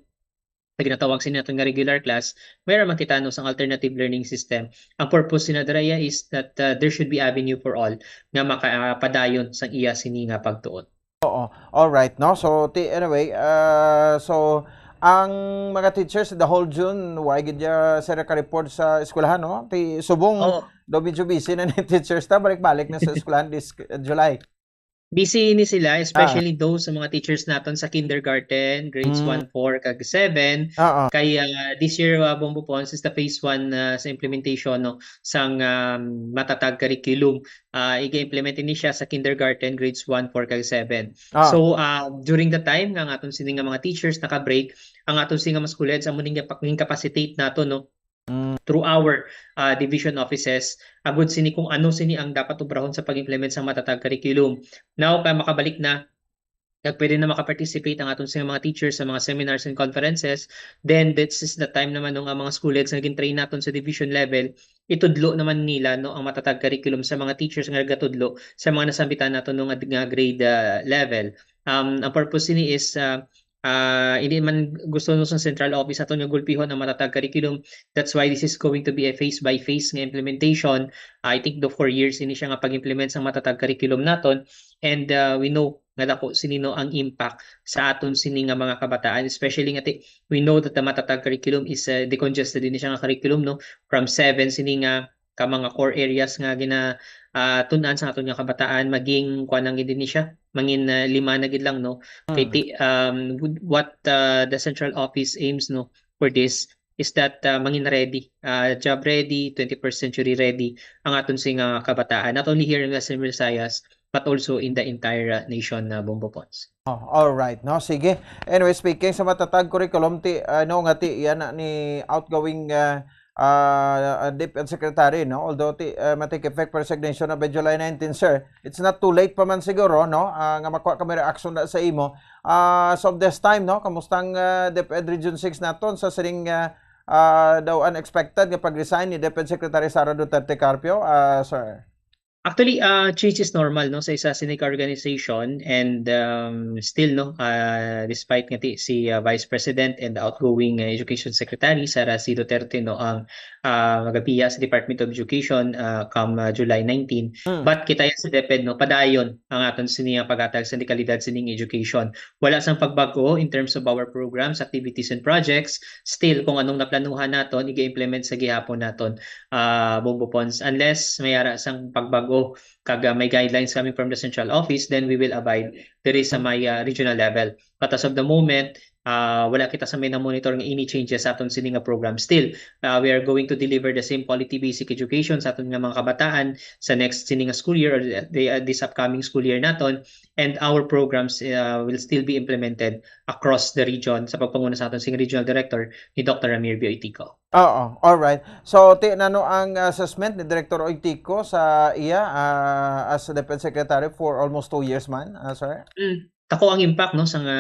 sa ginatawag sini naton nga regular class, may ra man kita, no, sang alternative learning system. Ang purpose sina dira iya is that, uh, there should be avenue for all nga makapadayon sang iya sini nga pagtuon. Oo. All right, no? So, ti-, anyway, uh, so, ang mga teachers the whole June, why gid ya sila ka-report sa eskwelahan, no? Ti subong, Oo. do medyo busy na ni teachers ta, balik-balik na sa eskwelahan this uh, July. Busy ni sila, especially those sa mga teachers naton sa kindergarten, grades Mm. one, four, kag seven. Oo. Kay, ah, this year, ah, Bombo Pons, is the phase one, ah, sa implementation, no, sang, um, matatag curriculum. Ah, iga-implement ini siya sa kindergarten, grades one, four, kag seven. Oo. So, ah, during the time nga ang aton sini nga mga teachers naka-break, ang aton sini nga mga school heads amo ning gapa-, ning capacitate nato, no, Mm. through our, ah, division offices, agud sini kung ano sini ang dapat obrahon sa pag-implement sa matatag curriculum. Now, kay makabalik na, kag pwede na maka-participate ang aton sini nga mga teachers sa mga seminars and conferences, then this is the time naman, no, nga mga school heads nga gin-train naton sa division level, itudlo naman nila, no, ang matatag curriculum sa mga teachers nga nagatudlo sa mga nasambitan naton, no, nga, nga grade, ah, level. Um, ang purpose sini is, ah, ah, hindi man gusto, no, sa central office aton nga gulpihon ang matatag curriculum. That's why this is going to be a phase by phase nga implementation. I think do four years ini siya nga pag-implement sa matatag curriculum naton, and, ah, we know nga dako sini, no, ang impact sa aton sini nga mga kabataan, especially nga ti-, we know that the matatag curriculum is, ah, decongested ini siya nga curriculum, no, from seven sini nga ka mga core areas nga gina, ah, tun-an sa aton nga kabataan, maging kuan lang gid ni siya, mangin, ah, lima na gid lang, no? Kay Mm. ti-, um, what, ah, the central office aims, no, for this is that, ah, mangin ready, ah, job ready, twenty-first century ready ang aton sini nga kabataan, not only here in Western Visayas, but also in the entire, ah, nation na, Bombo Pons. Oh, all right, no? Sige. Anyway, speaking sa matatag curriculum, ti, ano nga ti, yan na ni outgoing, ah, ah, DepEd Secretary, no? Although ti, ah, ma-take effect for resignation na by July nineteen, sir. It's not too late pa man siguro, no? Ah, nga makuha kami reaction na sa imo. Ah, so this time, no? Kamustang, ah, DepEd Region six naton sa sining, ah, ah, daw unexpected nga pag-resign ni DepEd Secretary Sara Duterte Carpio, ah, sir? Actually, ah, change is normal, no, sa isa sini ka organization, and, um, still, no, ah, despite nga ti-, si, ah, Vice President and the outgoing, ah, Education Secretary, Sara C. Duterte, no, ang, ah, magabiya sa Department of Education, ah, come, ah, July nineteen. Mm. But kita yan sa DepEd, no, padayon ang aton sini nga paghatag sa dekalidad sining education. Wala sang pagbag-o in terms of our programs, activities, and projects. Still, kung anong naplanuhan naton, iga-implement sa gihapon naton, ah, Bombo Pons, unless may ara sang pagbag-o kag, ah, may guidelines coming from the central office, then we will abide diri sa may, ah, regional level. But as of the moment, ah, wala kita sa may na-monitor nga any changes sa aton sini nga program. Still, ah, we are going to deliver the same quality basic education sa aton nga mga kabataan sa next sini nga school year or the, uh, this upcoming school year naton, and our programs, ah, will still be implemented across the region sa pagpanguna sa aton sing regional director ni Doctor Ramir Bioitico. Oo, all right. So, ti, nano ang assessment ni Director Oitico sa iya, ah, as DepEd Secretary for almost two years man, ah, sir? Mm. Tako ang impact, no, sa nga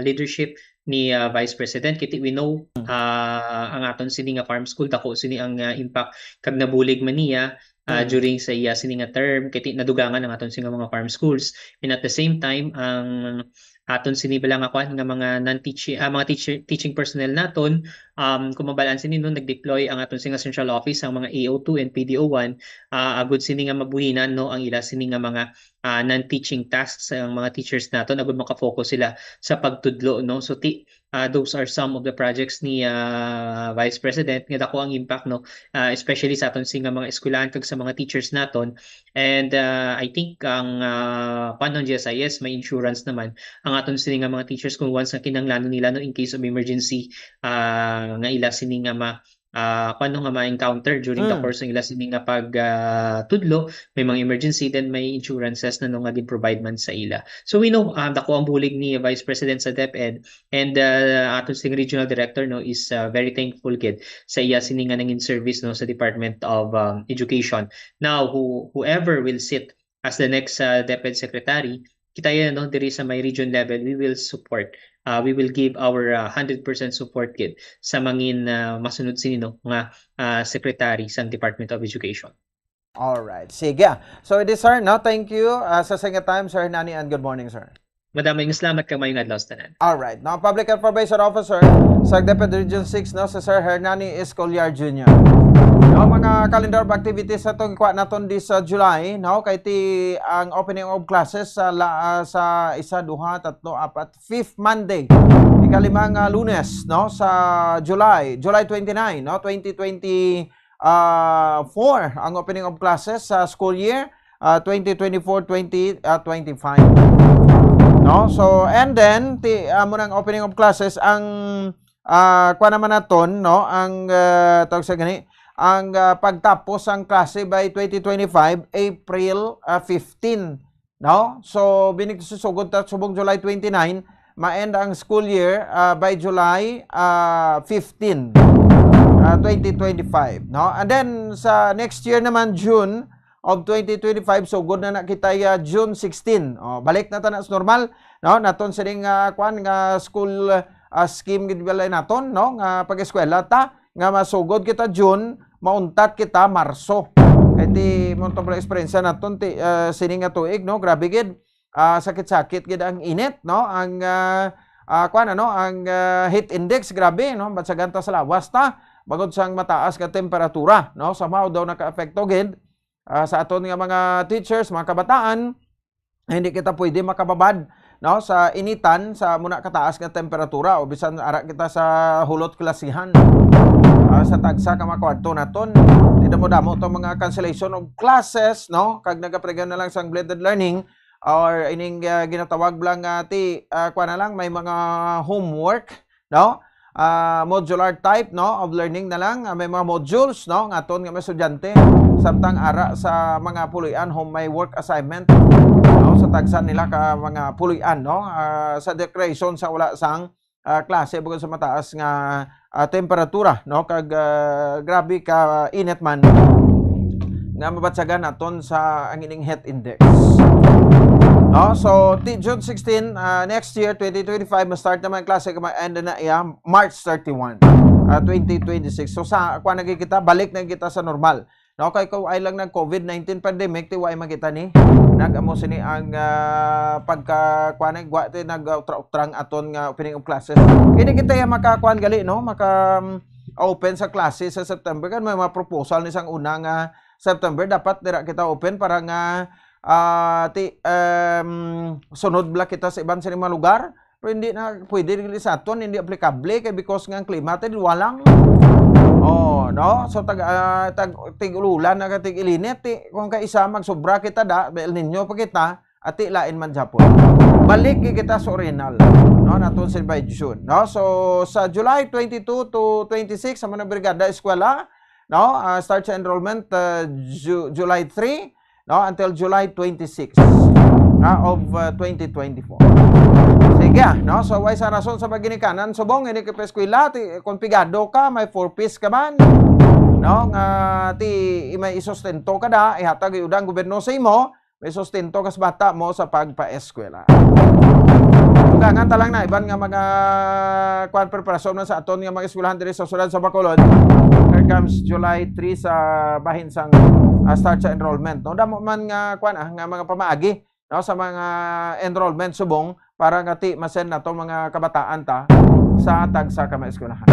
leadership ni, ah, Vice President. Kiti, we know, Mm. ah, ang aton sini nga farm school, dako sini ang, ah, impact kag nabulig man niya, ah, Mm. during sa iya sini nga term. Kiti, nadugangan ang aton sini nga mga farm schools. And at the same time, ang aton sini bala nga kwan nga mga non-teaching, ah, mga teacher, teaching personnel naton, um, kung mabalaan sini, no, nag-deploy ang aton sini nga central office, ang mga A O two and P D O one, ah, agud sini nga mabuhinan, no, ang ila sini nga mga, ah, non-teaching tasks ang mga teachers naton, agud maka-focus sila sa pagtudlo, no. So ti, ah, those are some of the projects ni, ah, Vice President nga dako ang impact, no, ah, especially sa aton sini nga mga eskwelahan kag sa mga teachers naton. And, ah, I think ang, ah, panon G S I S may insurance naman ang aton sini nga mga teachers kung once nga kinahanglanon nila, no, in case of emergency, ah, nga ila sini nga ma-, ah, kung ano nga ma-encounter during the Mm. course ng ila sini nga pag ah, tudlo, may mga emergency, then may insurances na no nga gin-provide man sa ila. So we know, ah, dako ang bulig ni Vice President sa DepEd, and uh, ato sing regional director, no, is uh, very thankful gid sa iya sini nga nangin service, no, sa Department of um, Education. Now, who, whoever will sit as the next uh, DepEd secretary, kita yan, no, diri sa may region level, we will support. Uh, we will give our uh, hundred percent support gid sa mangin uh, masunod sini, no, nga uh, secretary sang Department of Education. Alright. Sige. So, it is, sir, no? Thank you. Ah, sa same time, Sir Hernani, and good morning, sir. Madaming salamat kag mayong adlaw sa tanan. Alright. Now, Public Information Officer sa DepEd Region six, no, si Sir Hernani Escolar Junior. No, mga calendar of activities sa tong kuha naton this uh, July, no, kay ti ang opening of classes sa la, ah, sa isa, duha, tatlo, apat, fifth Monday, ikalimang uh, Lunes, no, sa July, July twenty-nine, no, twenty twenty, uh, four ang opening of classes sa school year uh, twenty twenty-four twenty uh, twenty-five. No? So, and then, ti, uh, mo nang opening of classes ang uh, kwa naman naton, no? Ang uh, tawag sa gani, ang uh, pagtapos ang klase by twenty twenty-five, April uh, fifteen. No? So, binig susugod ta subong July twenty-nine, ma-end ang school year uh, by July uh, fifteen, uh, twenty twenty-five, no? And then sa next year naman, June of twenty twenty-five, sugod na na kita uh, June sixteen. Oh, balik na ta na sa normal, no? Naton sining uh, kwan nga school uh, scheme gid balay naton, no? Nga pag-eskwela ta nga masugod kita June, mauntat kita Marso. Kay ti mo to pala eksperyensya naton ti uh, sining nga tuig, no? Grabe gid. Ah, sakit-sakit gid ang init, no? Ang ah, ah, kuwan, ano, ang ah, heat index, grabe, no? Bansagan ta sa lawas ta. Bangod sang mataas nga temperatura, no? Somehow daw nakaapekto gid ah, sa aton nga mga teachers, mga kabataan, hindi kita pwede makababad, no, sa initan sa muna kataas nga temperatura o bisan ara kita sa hulot klasihan. Ah, sa tagsa ka mga kwarto naton, damo-damo to mga cancellation of classes, no, kag nagapregan na lang sang blended learning or ining ah, ginatawag lang nga ti ah, kuwan na lang, may mga homework, no? Ah, modular type, no, of learning na lang, ah, may mga modules, no, nga aton nga mga estudyante, samtang ara sa mga puloy-an home may work assignment, no, sa tagsa nila ka mga puloy-an, no, ah, sa declaration sa wala sang ah, klase bukod sa mataas nga ah, temperatura, no, kag ah, grabe ka init man nga mabatsagan naton sa ang ining heat index. No? So, ti June sixteen, ah, next year, twenty twenty-five, ma-start naman ang klase, kag ma-end na iya March thirty-one, ah, twenty twenty-six. So, sa kuan na gid kita, balik na kita sa normal. No, kay kung ay lang nag covid nineteen pandemic, ti wa ay makita ni nag-amo sini ang ah, pagka kuan, wa ti nag-utra-utrang aton nga opening of classes. Hindi kita ya makakuan gali, no, maka um, open sa klase sa September, kan may mga proposal ni sang una nga September, dapat dira kita open para nga ah, ti um, sunod bala kita sa iban sa mga lugar. Pero hindi na pwede dili sa aton, hindi aplikable kay because nga ang klima ti walang. Oh, no? So tag ah, tag tig-ululan na ka tig-ilinit, ti, kung kaisa magsobra kita da, may El Niño pa kita, ati lain man gyapon. Balik gid kita sa original, no? Naton si by June, no? So sa July twenty-two to twenty-six sa mga brigada eskwela, no? Ah, start sa enrollment ah, Ju- July three, no, until July twenty-six, ah, of ah, twenty twenty-four. Sige, ah, no? So, way sa rason sa pagginikanan, subong, hindi ka pa eskwela, ti, kung pigado ka, may four Ps ka man, no? Nga, ti, may isustento ka da, ihatag yung ang gobyerno sa imo, may sustento kas bata mo sa pagpaeskwela. Dugangan ta lang na, iban nga mga kuan, preparasyon man sa aton nga mga eskwelahan diri sa syudad sa Bacolod. Here comes July three sa bahin sang ah, start sa enrollment. No, damo man nga kuan ah, nga mga pamaagi, no, sa mga enrollment subong para nga ti masen nato mga kabataan ta sa tagsa ka mga eskwelahan.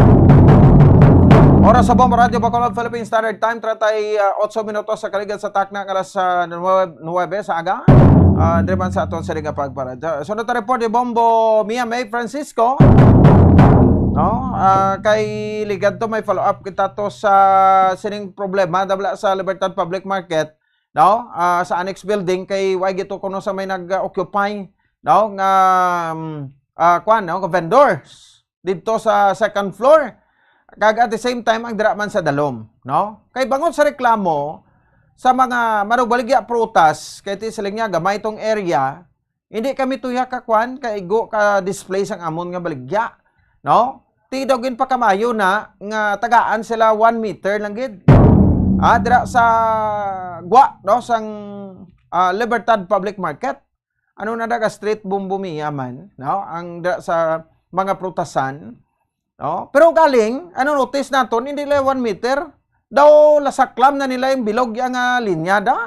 Oras sa Bombo Radyo Bacolod, Philippine Standard Time, treinta y ocho minutos sa kaligad sa takna nga alas ah, nuwebe, nuwebe sa aga. Ah, diri man sa aton sa nga pagparadyo. Sunod na report ni Bombo Mia May Francisco. No? Ah, kay ligad to may follow up kita to sa sining problema dabla sa Libertad Public Market, no? Ah, sa annex building kay way gito kuno sa may nag-occupy, no? Nga um, ah, kwan, no? Vendors dito sa second floor. Kag at the same time, ang dira man sa dalom, no? Kay bangod sa reklamo sa mga manugbaligya prutas, kay ti siling niya, gamay tong area, hindi kami tuya ka kwan, kaigo ka display sang amon nga baligya, no? Ti daw ginpakamayo na nga tagaan sila one meter lang gid. Ah, dira sa gwa, no, sang, ah, Libertad Public Market. Ano na daga street Bombo Mia man, no? Ang dira sa mga prutasan, no? Pero galing, ano notice naton, hindi lang one meter. Daw lasaklam na nila yung bilog yang, ah, linya da.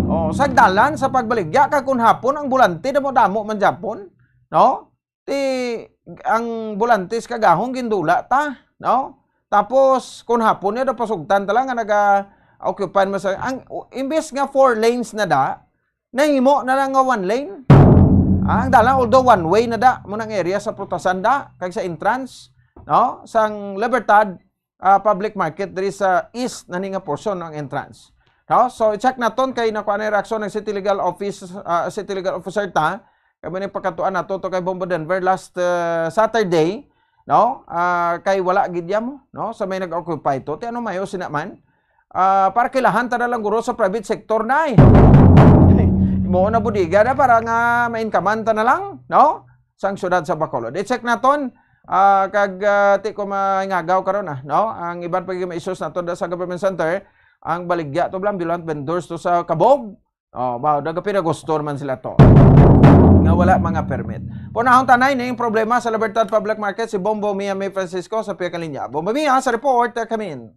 Oh, sa dalan sa pagbaligya, kag kun hapon ang bulante damo-damo man gyapon, no? Ti ang bulante sa kagahong gindula ta, no? Tapos kun hapon niya daw pasugtan ta lang nga naga-occupy man sa ang, imbes nga four lanes na da, nahimo na lang nga one lane. Ah, ang dalan, although one way na da mo nang area sa prutasan da kag sa entrance, no? Sang Libertad, ah, Public Market diri sa east na ni nga portion ang entrance. No? So i-check naton kay nakuha na yung reaksyon ng City Legal Office, ah, City Legal Officer ta. Kami nagpakatuan nato to kay Bombo Denver last, ah, Saturday, no? Ah, kay wala gid ya mo, no? Sa may nag-occupy to. Ti ano mayo sina man? Ah, para kilahan ta na lang guro sa private sector na eh. Mo na bodega na para nga ma-incomean ta na lang, no? Sang syudad sa Bacolod. I-check naton, ah, kag, ah, ti ko maingagaw karon, ah, no? Ang iban pa gyud nga issues naton da sa government center, ang baligya to, bla, ambulant vendors to sa Kabog. Oh, ba, nagapinagusto man sila to. Nga wala mga permit. Punahon tanay ning problema sa Libertad Public Market si Bombo Mia May Francisco sa pihak linya. Bombo Mia, sa report, uh, kamin.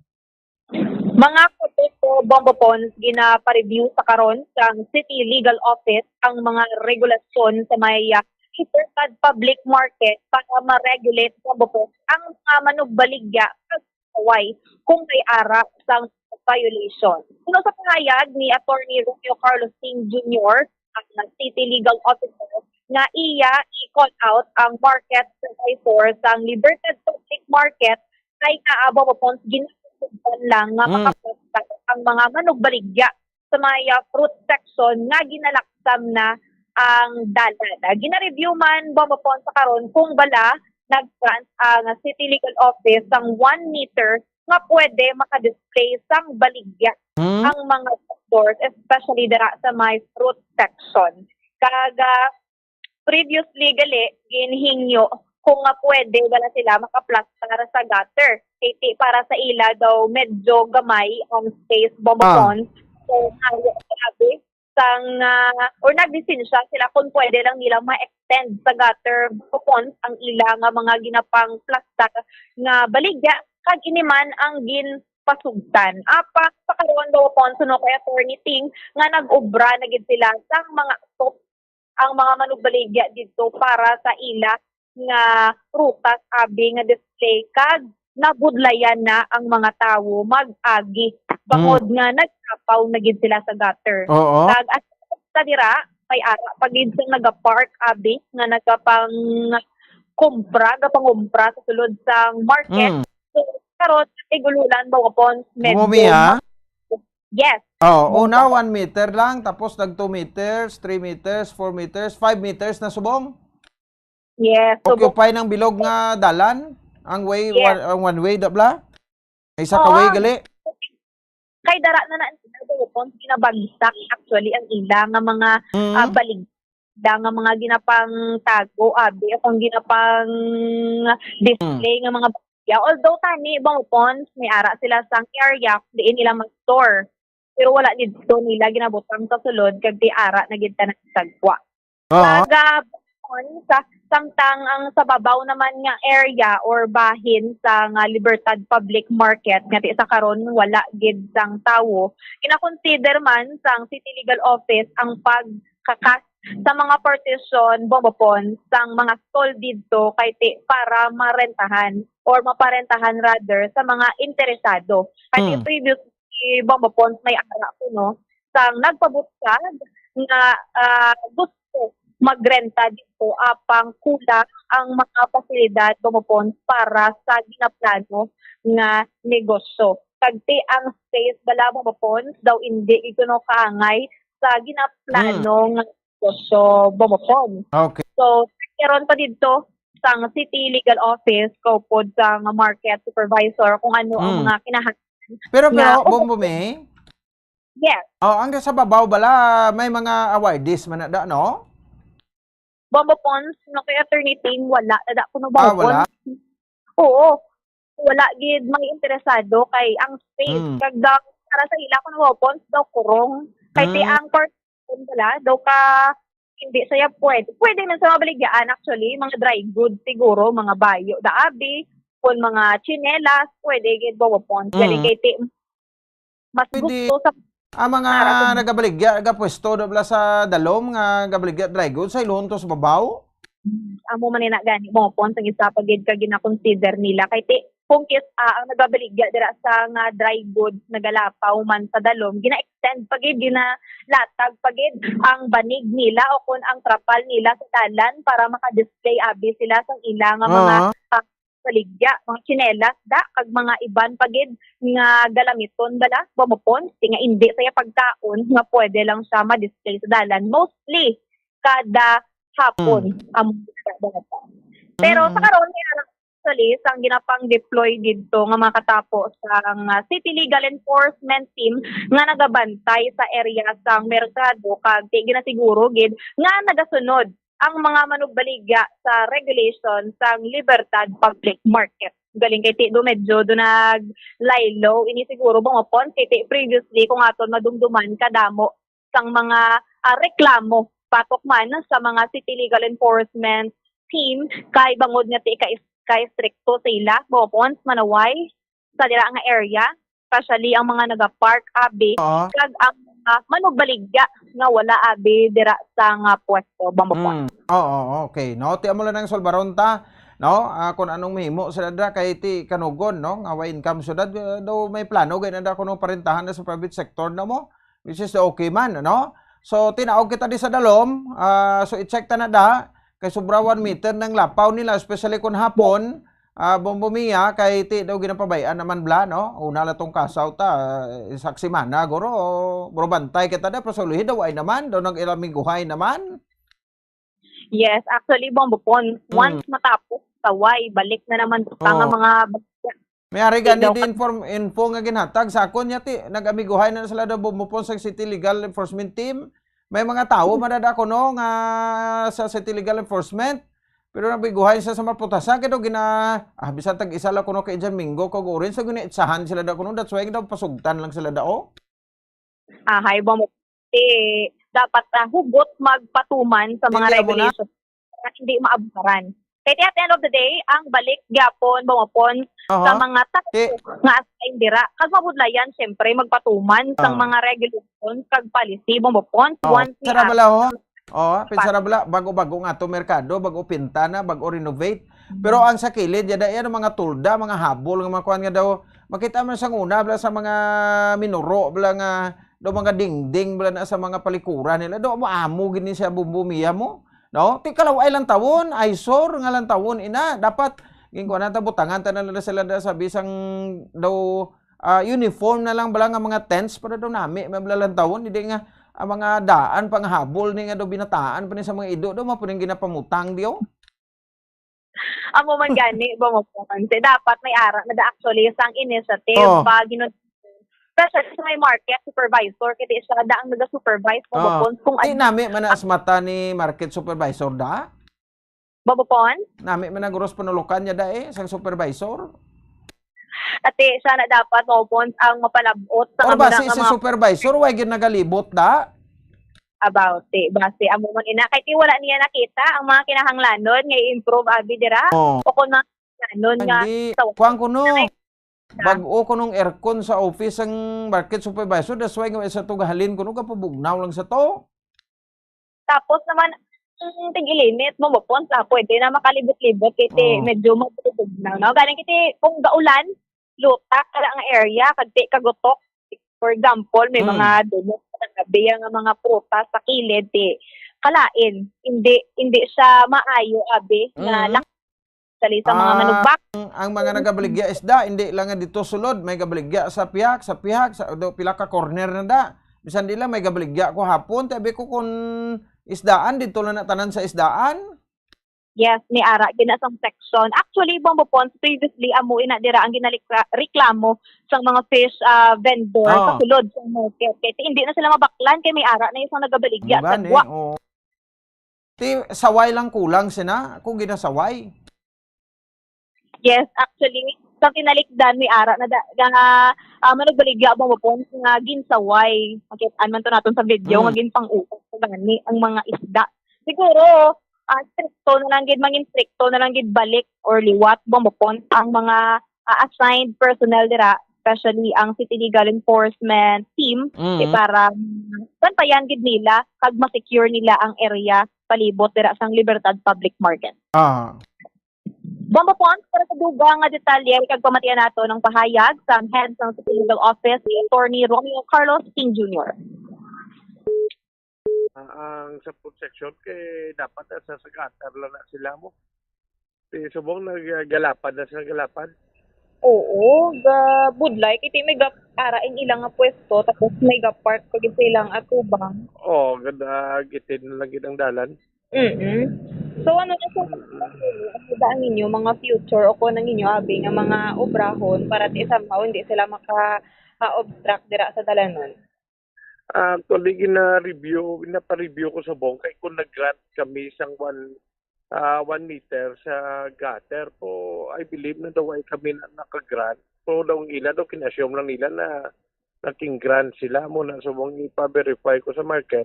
Mga kapuso, Bombo Pons, ginapareview sa karon sang City Legal Office ang mga regulasyon sa may, ah, Libertad Public Market para ma-regulate, Bombo Pons, ang mga manugbaligya kag away kung may ara sang violation. Suno sa pahayag ni Attorney Romeo Carlos Singh Junior, ang City Legal Officer, nga iya i-call out ang market supervisor sang Libertad Public Market kay naa, Bombo Pons, ginasugdan lang nga Mm. makapastak ang mga manugbaligya sa may, ah, fruit section nga ginalaksam na ang dalan. Ah, gina-review man, Bombo Pons, sa karon kung bala nag-grant ang City Legal Office sang one meter nga pwede maka-display sang baligya Mm. ang mga vendors, especially dira sa may fruit section. Kag, ah, previously gali, ginhingyo kung nga pwede bala sila makaplastar sa gutter. Kay ti para sa ila daw medyo gamay ang space, Bombo Ah. Pons. So, maayo, grabe, sang, ah, or nagdesisyon sila kung pwede lang nila ma-extend sa gutter, Bombo Pons, ang ila nga mga ginapangplastar nga baligya, kag ini man ang ginpasugtan. Apan sa karon, Bombo Pons, suno kay Attorney Ting, nga nag-obra na gid sila sang mga atop ang mga manugbaligya didto para sa ila nga prutas, abi, nga display, kag nabudlayan na ang mga tawo mag-agi bangod Mm. nga nagtapaw na gid sila sa gutter. Oo. Kag as sa dira, may ara pa gid sing nagapark, abi, nga nagapang kumpra, gapangumpra sa sulod sang market. Mm. So, karon, tigululan, Bombo Pons, medyo Bumumi, ha? mag-, yes. Oh, Bombo una, Pons. One meter lang, tapos nag two meters, three meters, four meters, five meters na subong. Yes, subong. Occupy ng bilog nga dalan, ang way, Yes. one, ang one way, da bla? Isa ka Oo. way gali. Kay dara na na nila, Bombo Pons, ginabagsak actually ang ila nga mga, Mm. ah, balig-, ila nga mga ginapangtago, abi, o kung ginapang display Mm. nga mga baligya. Although tani, Bombo Pons, may ara sila sang area kung diin nila mag-store. Pero wala didto nila ginabutang sa sulod, kag ti ara na gid tanan sagwa. Oo. Kag, ah, sa, samtang ang sa babaw naman nga area or bahin sa nga Libertad Public Market, nga ti sa karon wala gid sang tawo, gina-consider man sang City Legal Office ang pagkakas sa mga partition, Bombo Pons, sang mga stall didto kay ti para marentahan or maparentahan rather sa mga interesado. Kay ti Mm. previous si Bombo Pons may ara ko, no, sang nagpabutyag nga, ah, gusto magrenta didto, apang kulang ang mga pasilidad, Bombo Pons, para sa ginaplano nga negosyo. Kag ti ang space bala, Bombo Pons, daw indi gid kuno kaangay sa ginaplano Mm. nga negosyo, Bombo Pons. Okay. So, karon pa didto, sang city legal office, kaupod sang market supervisor, kung ano ang Mm. mga kinahanglan Pero, nga pero, okay. Bombo May, Yes. Oh, ang sa babaw bala, may mga awardees man na da, no? Bombo Pons, no, kay Attorney Ting, wala na da kuno Ah, Bombo wala? Pons. Oo. Wala gid may interesado kay ang space, Mm. kag daw, para sa ila kuno Bombo Pons, daw kurong. Kay ti Mm. ang person bala, daw ka, hindi siya pwede. Pwede man sa mga baligyaan, actually, mga dry goods siguro, mga bayo, daabi, kung mga tsinelas, pwede gid Bombo Pons. Galing Mm. kay ti, mas Pwede. gusto sa Ang mga Para sa nagabaligya, nagapwesto, da bala sa dalom nga gabaligya dry goods, sa ilhon to sa babaw? Amo man ina gani, Bombo Pons, ang isa pa gid ka gina-consider nila. Kay ti, kung kis-, ah, ang nagabaligya dira sa nga dry goods, nagalapaw man sa dalom, gina-extend pa gid, ginalatag pa gid ang banig nila o kung ang trapal nila sa dalan para maka-display abi sila sa ila nga mga, Ah. ah, baligya, mga tsinelas da, kag mga iban pa gid nga galamiton bala, Bombo Pons, ti nga indi saya pagkaon nga pwede lang siya ma-display sa dalan. Mostly, kada hapon, Mm. ang mga bata. Pero sa Mm. karon, may ara-, actually, sang ginapang-deploy didto nga mga katapo sang, ah, City Legal Enforcement Team nga nagabantay sa area sang merkado, kag ti ginasiguro gid nga nagasunod ang mga manugbaligya sa regulation sang Libertad Public Market. Galing kay ti do medyo do nag-lie low ini siguro, Bombo Pons, kay ti previously, kung aton madumduman, kadamo sang mga, ah, reklamo batok man sa mga city legal enforcement team, kay bangod nga ti ka, ka-estrikto sa ila, Bombo Pons, manaway sa dira nga area, especially ang mga nagapark abi, Oo. kag ang mga manugbaligya nga wala abi dira sa nga pwesto, Bombo Pons. Mm. Oo, okay. No, ti amo lang ang sulbaron ta, no? Ah, kung anong mahimo sila dira kay ti kanugon, no? Nga way income sila, ah, daw may plano gid na da kuno parentahan na sa private sector na mo, which is okay man, no? So, tinaog kita di sa dalom, ah, so i-check ta na da, kay sobra one meter nang lapaw nila, especially kung hapon, ah, Bombo Mia, kay ti daw ginapabay-an naman bala, no? Una la tong kasaw ta, ah, sa semana, guro, guro bantay kita da, pero sa uluhi daw ay naman, daw nag-ilamiguhay naman. Yes, actually, Bombo Pons, Mm. once matapos sa way, balik na naman sa nga Oo. mga bagya. May ari Di gani daw di ka- inform-, info nga ginhatag sa akon niya, ti, nag-amiguhay na sila daw Bombo Pons sa City Legal Enforcement Team. May mga tawo Mm. man na da kuno nga sa City Legal Enforcement, pero nabiguhay siya sa maputasan kay daw gina-, ah, bisan tag isa lang kuno kay Jan Mingo kag Orange, so ginaitsahan sila da kuno, that's why daw pasugtan lang sila da, oh. Ah, hay, Bombo. Ti, dapat, ah, hugot magpatuman sa mga Hindi, amo na. regulation para hindi maabsaran. Kay at the end of the day, ang balik gyapon, Bombo Pons, Aha. sa mga tawo Ti- nga assign dira. Kag mabudlayan, syempre, magpatuman sa Ah. mga regulation kag policy, Bombo Pons, Oh, once we sara have bala, ho? Oh, Pat- pinsara bala, bago-bago nga to merkado, bago pinta na, bago renovate. Pero Mm. ang sa kilid, yada yan, mga tulda, mga habol, nga mga kuwan nga daw, makita mo sa una, bala sa mga minuro, bala nga, daw mga dingding, bala na sa mga palikuran nila, daw mo amo gini siya bumbumiya mo, no? Ti kalaw ay lantawon, ay sor nga lantawon, ina, dapat, ginkuha na ta, butangan ta na lang sila da sa bisang daw, ah, uniform na lang bala nga mga tents, para daw nami, may bala lantawon, hindi nga, ang mga daan, panghabol ni nga daw binataan pa ni sa mga ido, daw mapuning ginapamutang, diyo? Amo man gani, Bombo Pons. Dapat may ara na da actually sang initiative Oh. pa, gino-, especially sa may market supervisor, kay di siya da ang naga-supervise, Bombo Oh. Pons, kung Di ano nami man na ang as mata ni market supervisor da? Bombo Pons? Nami man na guros panulukan niya da eh, sang supervisor? Ati, siya na dapat, Bombo Pons, ang mapalabot sa Or mga basi si mga supervisor, way gid nagalibot da? About it. Base amo man ina. Kay ti wala niya nakita ang mga kinahanglanon nga i-improve abi dira. Oh. O kung mga kinahanglanon nga Hindi. sa Kuwan ko, no. Ay, Bag-o ko nung aircon sa office ang market supervisor, that's why nga sa to gahalin ko, no, kapabugnaw lang sa to. Tapos naman, ang tig-ilinit mo, Bombo Pons, ah, pwede na makalibot-libot, kay ti Oh. medyo mabugnaw, no? Galing kay ti, kung gaulan, lutak ka nga area, kag ti kagutok. For example, may Mm. mga dumi, abi nga mga prutas sa kilid, ti kalain. Hindi, hindi siya maayo, abi, nga Mm. lak-, dali sa mga Ah, manugbak. ang, ang mga nagabaligya isda, hindi lang nga dito sulod, may gabaligya sa pihak, sa pihak, sa, do, pila ka corner na da. Bisan di lang, may gabaligya ko hapon, tabi ko kung isdaan, dito lang na tanan sa isdaan. Yes, may ara gina sang section. Actually, Bombo Pons, previously, amo ina dira ang ginalik-, reklamo sang mga fish, ah, vendor sa Ah. sulod sa market. Kay ti-, hindi na sila mabaklan kay may ara na isang nagabaligya sa Mugani, gwa. Oo. Ti, saway lang kulang sina kung ginasaway. Yes, actually, sa tinalikdan, may ara na da, nga, ah, manugbaligya, Bombo Pons, nga ginsaway. Makit-an man to naton sa video, Mm. nga ginpang-utok sa gani ang mga isda. Siguro, ah, stricto na lang gid, mangin stricto na lang gid balik or liwat, Bombo Pons, ang mga, ah, assigned personnel dira, especially ang City Legal Enforcement Team, Mm. eh, para, mm, bantayan gid nila kag ma-secure nila ang area palibot dira sang Libertad Public Market. Ah. Bombo Pons, para sa dugang nga detalye kag pamatian nato ng pahayag sa head sa City Legal Office, si Attorney Romeo Carlos King Junior. Ah, ang sa food section kay dapat sa, sa gutter lang na sila mo. Ti subong naggalapad na sila, galapad. Oo, ga budlay kay ti may gap ara ang ilang nga pwesto, tapos may gap park pa gid sa ilang atubang. Oh, ganda, gitin na lang gid ang dalan. Mm. So, ano na sa, ano ba ang inyo mga future o kung ang inyo abi nga mga obrahon para ti somehow hindi sila maka, ah, obstruct dira sa dalanon? Ah, actually, gina-review, ginapareview ko subong kay kung nag-grant kami sang one, ah, one meter sa gutter po, I believe na daw ay kami na naka-grant. So, daw ang ila daw, kin-assume lang nila na naging grant sila. Mo na subong ipa-verify ko sa market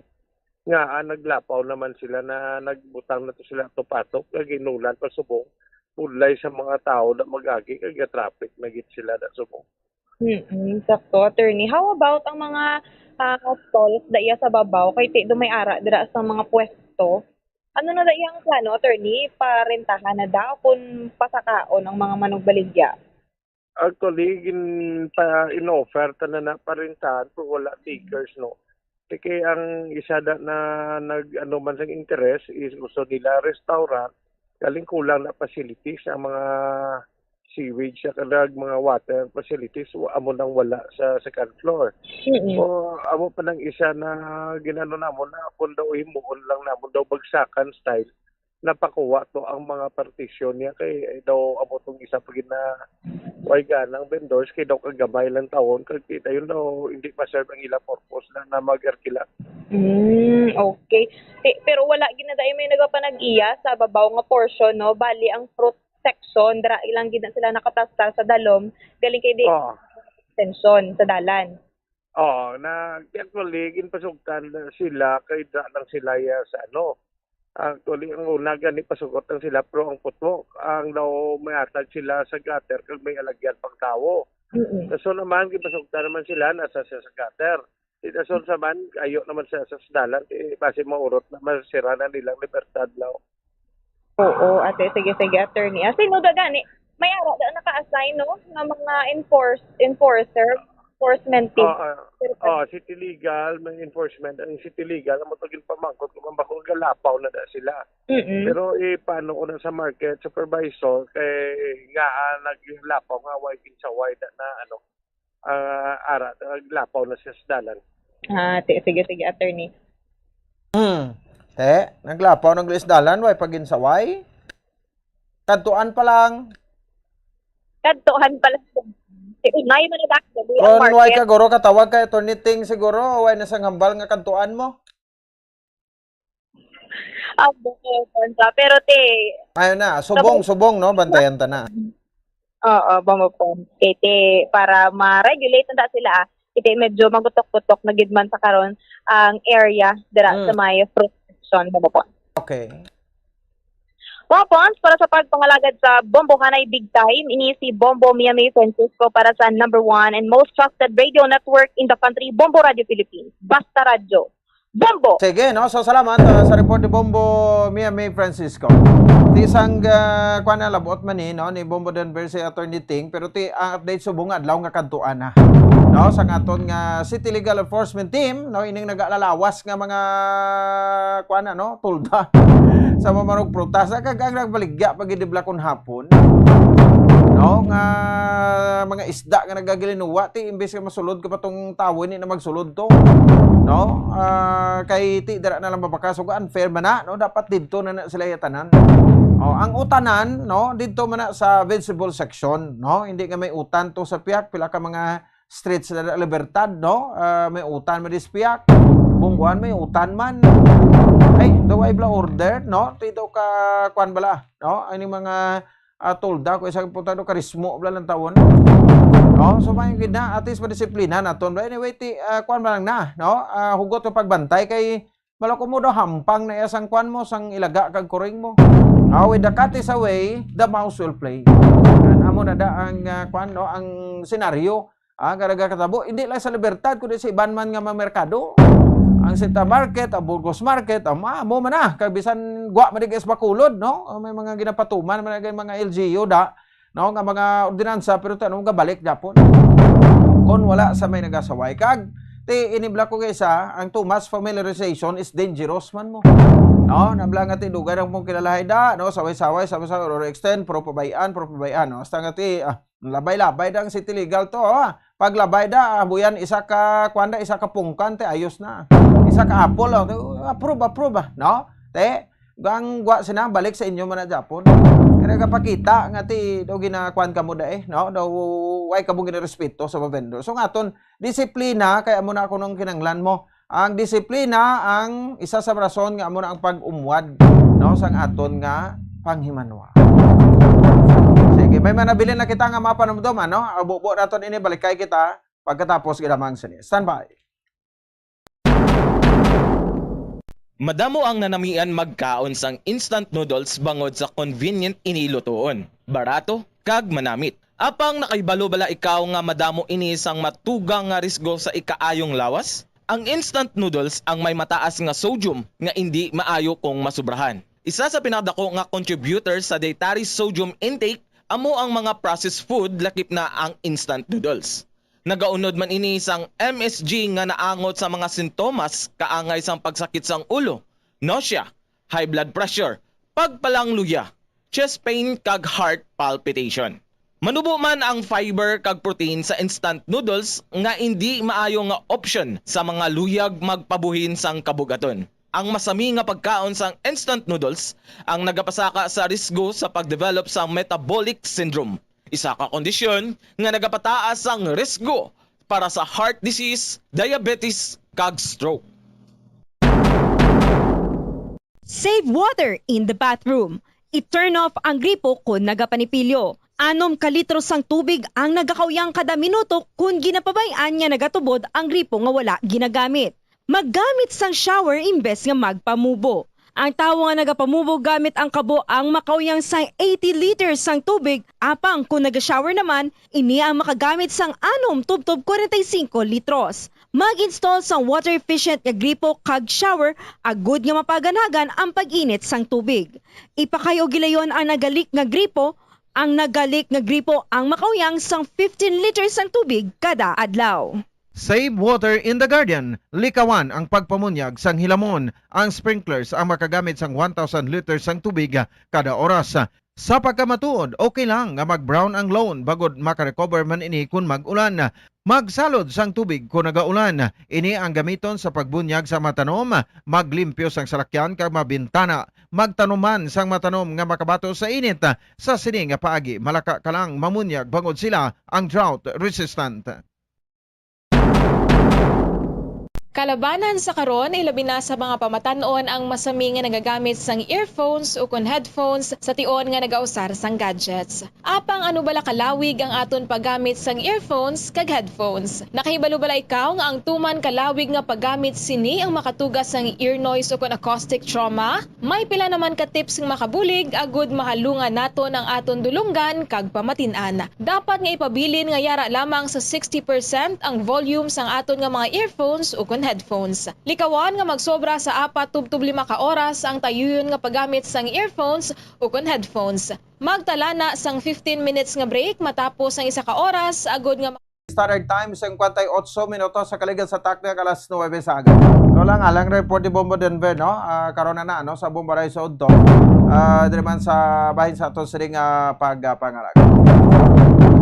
nga, ah, naglapaw naman sila na nagbutang na to sila to patok, nga ginulan pa subong. Pulay sa mga tao na mag-agi, kay ga-traffic na gid sila na subong. Mm, sakto, attorney. How about ang mga, ah, stalls da iya sa babaw? Kay ti do may ara dira sa mga pwesto. Ano na da iyang plano, attorney? Parentahan na daw kung pasakaon ang mga manugbaligya? Actually, gin-, pa, in-offer ta na na parentahan, pero wala takers, no? Kay ang isa da na nag-, ano man sang interes is gusto nila restaurant, galing kulang na facilities ang mga sewage sa kanag mga water facilities, wa-, amo nang wala sa second floor. Mm. O, amo pa nang isa na ginano namo na kung daw himuon lang namo daw bagsakan style, napakuha to ang mga partition niya kay, eh, daw amo tong isa pa gid na way ganang vendors kay daw kagamay lang tawon kag kita yun daw hindi ma-serve ang ila purpose na, na mag-arkila. Mm, okay. Ti, pero wala gid na dai may nagapanag-iya sa babaw nga portion, no? Bali, ang fruit section, dira lang gid na sila nakaplastar sa dalom, galing kay di Oo. extension sa dalan. Oo, na, actually, ginpasugtan na sila kay dira lang sila ya sa ano. Actually, ang una gani pasugot lang sila, pero ang putwok, ang daw may atag sila sa gutter kag may alagyan pang tawo. Mm-mm. Kaso naman, ginpasugtan naman sila, nasa siya sa gutter. Di, kaso naman, ayo naman sa, sa dalan, eh, basi maurot naman, sira na nilang libertad, law. Oo, ate. Sige, sige, attorney. Ah, sino da gani? May ara da naka-assign, no? Nga mga enforce, enforcer, enforcement team. Oo, Pero oo, city legal, may enforcement. Ang city legal, ang matugin pamangkot kung bako galapaw na da sila. Mm-mm. Pero, eh, paano ko na sa market supervisor, kay nga, ah, naglapaw nga, why, kinsaway da na, ano, ah, ara, naglapaw na siya sa dalan. Ah, ti-, sige, sige, attorney. Hmm. Te, naglapaw na gali sa dalan, way paginsaway? Kadtuan pa lang. Kadtuan pa lang. Si Unay man ito, actually, ang Kung way market. Ka, guro, katawag kay Attorney Ting, siguro, way na sang hambal nga kadtuan mo? Ah, buko, Bonsa. Pero, te, Ayun na, subong, sa subong, no? Bantayan ta na. Oo, Bombo Pons. Kay, te, para ma-regulate na sila, ah. Kay, te, medyo magutok-gutok na gid man sa karon ang area dira Mm. sa may fruit section, Bombo Pons. Okay. Bombo Pons, para sa pagpangalagad sa Bombohanay Big Time, ini si Bombo Mia May Francisco para sa number one and most trusted radio network in the country, Bombo Radio Philippines. Basta Radyo. Bombo! Sige, no? So, salamat, ah, sa report ni Bombo Mia May Francisco. Ti sang, ah, kuwan na, labot man ni, no, ni Bombo Denver si Attorney Ting, pero ti ang update subong nga adlaw nga kadtuan na. No, sa aton nga City Legal Enforcement Team, no, ining nagalalawas nga mga, kuwan na, no, tulda sa mamarog prutas. Kag ang nagbaligya pag idibla kun hapon, no, nga mga isda nga nagagilinuwa, ti imbes nga masulod ka pa tong tawo, hindi na magsulod to. No? Ah, kay ti dira na lang mabakasog, unfair man na, no? Dapat didto na, na sila yatanan. Oh, ang utanan, no, didto man na sa vegetable section, no? Hindi nga may utan to sa Piak, pila ka mga streets na Libertad, no? Ah, may utan man dis Piak. Bungguan may utan man. Ay, daw ay bla order, no? Ti daw ka, kwan bala, no? Ani mga, ah, tolda ko isa punta do karismo bla lang tawon. No? So may gid na, at least madisiplina naton. But anyway, ti, ah, kwan bala lang na, no? Ah, hugot ang pagbantay kay Bala ko mo daw hampang na iya sang kwan mo, sang ilaga kag kuring mo. Ah, with the cat is away, the mouse will play. Yan, amo na da ang, ah, kwan, no, ang senaryo. Ah, nga nagakatabo, hindi lang sa Libertad, kundi sa iban man nga mga merkado. Ang Sita Market, ang Burgos Market, ang ma-, amo man na. Kag bisan gwa man di sa Bacolod, no? Ang may mga ginapatuman man na mga L G U da, no, nga mga ordinansa, pero tanong gabalik gyapon. Kon wala sa may nagasaway. Kag, ti, inibla ko kay isa, ang too much familiarization is dangerous man mo. No, nabla nga ti, dugay ang mong kilalahay da, no, saway-saway, saway-saway, or extend, pro pabayaan, pro pabayaan, no, hasta nga ti, ah, labay-labay da ang city legal to, ha. Pag labay da, ah, buyan, isa ka, kwan da, isa ka pungkan, ti, ayos na. Isa ka apple, oh, approve, approve, ah, no? Te, Gang gwa sina, balik sa inyo man na Japon. Kaya nagapakita nga ti daw ginakuan kamo da eh, no? Daw way kamo ginarespeto sa mga vendor. So nga aton, disiplina kay amo na kuno ang kinanglan mo. Ang disiplina ang isa sa rason nga amo na ang pag-umwad, no, sang aton nga panghimanwa. Sige, may manabilin na kita nga mapanumdom, ano? Bubo naton ini, balikay kita pagkatapos gid lamang sini. Standby. Madamo ang nanamian magkaon sang instant noodles bangod sa convenient ini lutoon, barato, kag manamit. Apang nakahibalo bala ikaw nga madamo ini sang matugang nga risgo sa ikaayong lawas? Ang instant noodles ang may mataas nga sodium nga indi maayo kung masubrahan. Isa sa pinakadako nga contributor sa dietary sodium intake amo ang mga processed food, lakip na ang instant noodles. Nagaunod man ini sang M S G nga naangot sa mga sintomas kaangay sang pagsakit sang ulo, nausea, high blood pressure, pagpalangluya, chest pain kag heart palpitation. Manubo man ang fiber kag protein sa instant noodles nga indi maayo nga option sa mga luyag magpabuhin sang kabug-aton. Ang masami nga pagkaon sang instant noodles ang nagapasaka sa risgo sa pag-develop sang metabolic syndrome, isa ka kondisyon nga nagapataas sang risgo para sa heart disease, diabetes, kag stroke. Save water in the bathroom. I-turn off ang gripo kon nagapanipilyo. Anom ka litro sang tubig ang nagakauyang kada minuto kon ginapabay-an nga nagatubod ang gripo nga wala ginagamit. Maggamit sang shower imbes nga magpamubo. Ang tawo nga nagapamubo gamit ang kabo ang makauyang sang eighty liters sang tubig, apang kon naga-shower naman, ini ang makagamit sang anom tubtob kwarenta y singko litros. Mag-install sang water-efficient nga gripo kag shower agud nga mapaganagan ang pag-init sang tubig. Ipakay-o gilayon ang naga-leak nga gripo. Ang naga-leak nga gripo ang makauyang sang fifteen liters sang tubig kada adlaw. Save water in the garden. Likawan ang pagpamunyag sang hilamon. Ang sprinklers ang makagamit sang one thousand liters sang tubig kada oras. Sa pagkamatuod, okay lang nga mag-brown ang lawn bangod maka-recover man ini kon mag-ulan. Magsalod sang tubig kon nagaulan. Ini ang gamiton sa pagbunyag sa mga tanom, maglimpyo sang salakyan kag mga bintana. Magtanom man sang mga tanom nga makabato sa init. Sa sini nga paagi, malaka ka lang mamunyag bangod sila ang drought resistant. Kalabanan sa karon, ilabi na sa mga pamatan-on ang masami nga nagagamit sang earphones ukon headphones sa tion nga nagausar sang gadgets. Apang ano bala kalawig ang aton paggamit sang earphones kag headphones? Nakahibalo bala ikaw nga ang tuman kalawig nga paggamit sini ang makatuga sang ear noise ukon acoustic trauma? May pila naman ka tips nga makabulig agud mahalungan naton ang aton dulonggan kag pamatin-an. Dapat nga ipabilin nga yara lamang sa sixty percent ang volume sang aton nga mga earphones ukon headphones. Likawan nga magsobra sa apat tubtob lima ka oras ang tayuyon nga paggamit sang earphones ukon headphones. Magtala na sang fifteen minutes nga break matapos ang isa ka oras agud nga Standard Time, singkwenta y otso minutos sa kaligan sa takna nga alas nuwebe sa aga. No lang, alang report ni Bombo Denver, no? Ah, karon na na, no? Sa Bombo Rai sa Udto. Ah, diri man sa bahin sa ato siring nga pagpangalag.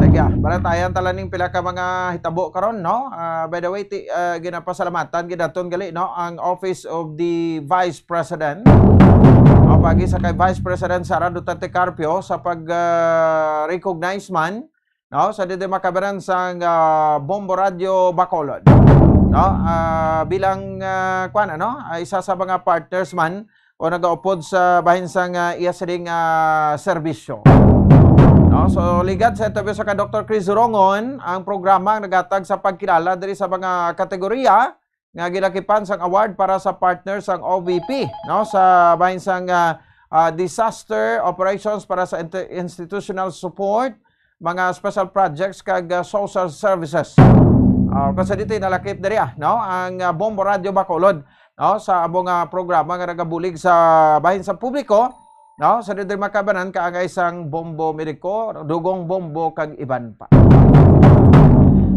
Sige, ah, balatayan tala ning pila ka mga hitabo karon, no? Ah, by the way, ti, ah, ginapasalamatan gid naton gali, no? Ang Office of the Vice President. No? Pagi sa kay Vice President Sara Duterte Carpio sa pag, ah, recognize man, no, sa didi makabaran sang, ah, Bombo Radio Bacolod, no, ah, bilang, ah, kwan, ano, ah, isa sa mga partners man o nagaupod sa bahin sang, ah, iya sining, ah, serbisyo. No, so ligad sa interview sa kay Doktor Chris Durongon, ang programa ang nagatag sa pagkilala diri sa mga kategorya nga ginakipan sang award para sa partner sang O V P, no, sa bahin sang, ah, ah, disaster operations para sa inter-, institutional support, mga special projects kag, ah, social services. Ah, kung sa dito nalakip diri, ah, no, ang, ah, Bombo Radio Bacolod, no, sa amo nga programa nga nagabulig sa bahin sa publiko, no, sa dito makabanan kaangay sang Bombo Mediko, Dugong Bombo kag iban pa.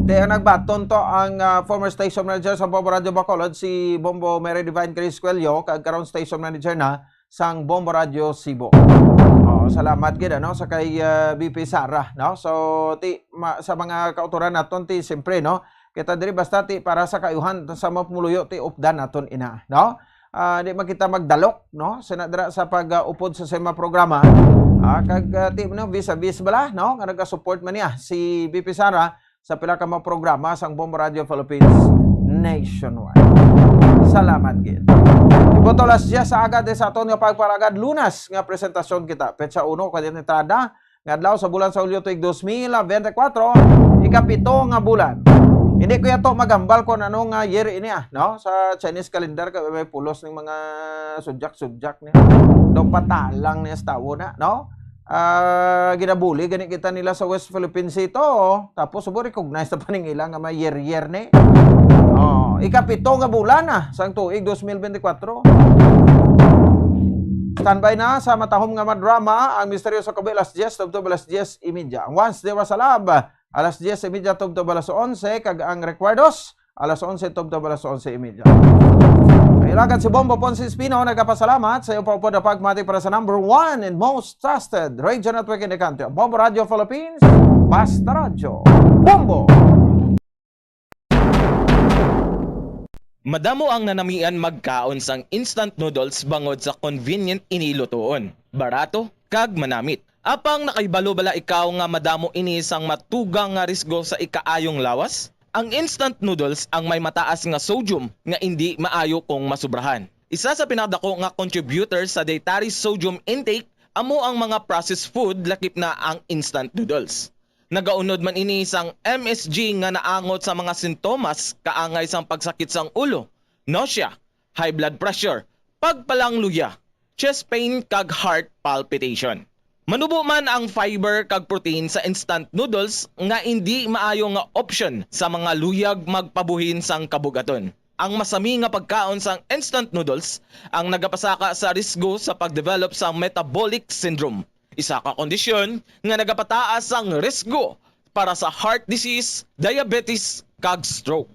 Te, ang nagbaton to ang, ah, former station manager sa Bombo Radio Bacolod, si Bombo Mary Divine Criscuello, kag karon station manager na sang Bombo Radio Cebu. Oh, salamat gid, ano, sa kay, ah, V P Sara, no? So, ti, ma, sa mga kautoran naton, ti, siyempre, no, kita diri basta, ti, para sa kaayuhan sa mga pumuluyo, ti, updan naton ina, no? Ah, di man kita magdalok, no? Sina dira sa pag, ah, upod sa sima programa. Ah, kag, ah, ti, no, vis-a-vis bala, no, nga nagasupport man niya si V P Sara sa pila ka mga programa sang Bombo Radio Philippines nationwide. Salamat gid. Buto alas diyes sa agad sa aton nga pagpalagad, Lunes nga presentasyon kita. Petsa uno, kay entrada nga adlaw sa bulan sa Hulyo tuig dos mil bente kwatro, ikapito nga bulan. Hindi ko yato magambal kung ano nga year ini, ah, no? Sa Chinese calendar, kay may pulos ning mga sudyak-sudyak niya. Daw patalang niya sa tawo na, no? Ah, ginabuli gani kita nila sa West Philippine Sea to, oh. Tapos, subo, recognize na pa ning ila nga may year-year ni. Oh, ikapito nga bulan na sang tuig dos mil bente kwatro. Standby na sa matahom nga madrama ang Misteryo sa Kabuhi, alas diyes tubtob alas diyes y media. Ang Once There Was a Love, alas diyes y media tubtob alas onse, kag ang Recuerdos, alas onse tubtob alas onse y media. Ang ilagad si Bombo Ponce Espino nagapasalamat sa iyo pa upod na pagmati para sa number one and most trusted radio network in the country, Bombo Radio Philippines. Basta Radyo, Bombo! Madamo ang nanamian magkaon sang instant noodles bangod sa convenient ini lutoon, barato, kag manamit. Apang nakahibalo bala ikaw nga madamo ini sang matugang nga risgo sa ikaayong lawas? Ang instant noodles ang may mataas nga sodium nga indi maayo kung masubrahan. Isa sa pinakadako nga contributor sa dietary sodium intake amo ang mga processed food, lakip na ang instant noodles. Nagaunod man ini sang M S G nga naangot sa mga sintomas kaangay sang pagsakit sang ulo, nausea, high blood pressure, pagpalangluya, chest pain kag heart palpitation. Manubo man ang fiber kag protein sa instant noodles nga indi maayo nga opsyon sa mga luyag magpabuhin sang kabugaton. Ang masami nga pagkaon sang instant noodles ang nagapasaka sa risgo sa pagdevelop sang metabolic syndrome, isa ka kondisyon nga nagapataas sang risgo para sa heart disease, diabetes, kag stroke.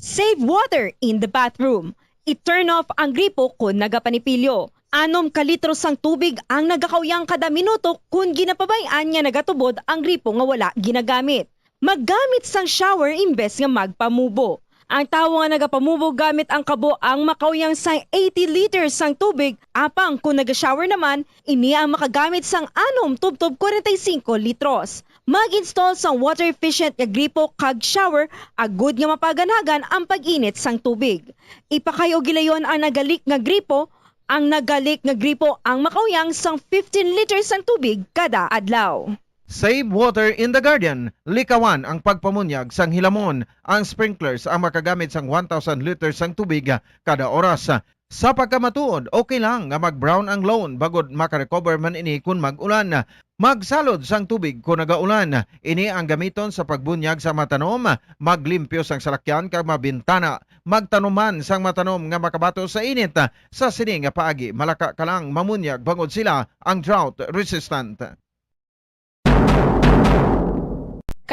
Save water in the bathroom. I-turn off ang gripo kon nagapanipilyo. Anom ka litro sang tubig ang nagakauyang kada minuto kon ginapabay-an nga nagatubod ang gripo nga wala ginagamit. Maggamit sang shower imbes nga magpamubo. Ang tawo nga nagapamubo gamit ang kabo ang makauyang sang eighty liters sang tubig, apang kon naga-shower naman, ini ang makagamit sang anom tubtob kwarenta y singko litros. Mag-install sang water-efficient nga gripo kag shower agud nga mapaganagan ang pag-init sang tubig. Ipakayo gilayon ang naga-leak nga gripo. Ang naga-leak nga gripo ang makauyang sang fifteen liters sang tubig kada adlaw. Save water in the garden. Likawan ang pagpamunyag sang hilamon. Ang sprinklers ang makagamit sang one thousand liters sang tubig kada oras. Sa pagkamatuod, okay lang nga mag-brown ang lawn bangod maka-recover man ini kon mag-ulan. Magsalod sang tubig kon nagaulan. Ini ang gamiton sa pagbunyag sa mga tanom, maglimpyo sang salakyan kag mga bintana. Magtanom man sang mga tanom nga makabato sa init. Sa sini nga paagi, malaka ka lang mamunyag bangod sila ang drought resistant.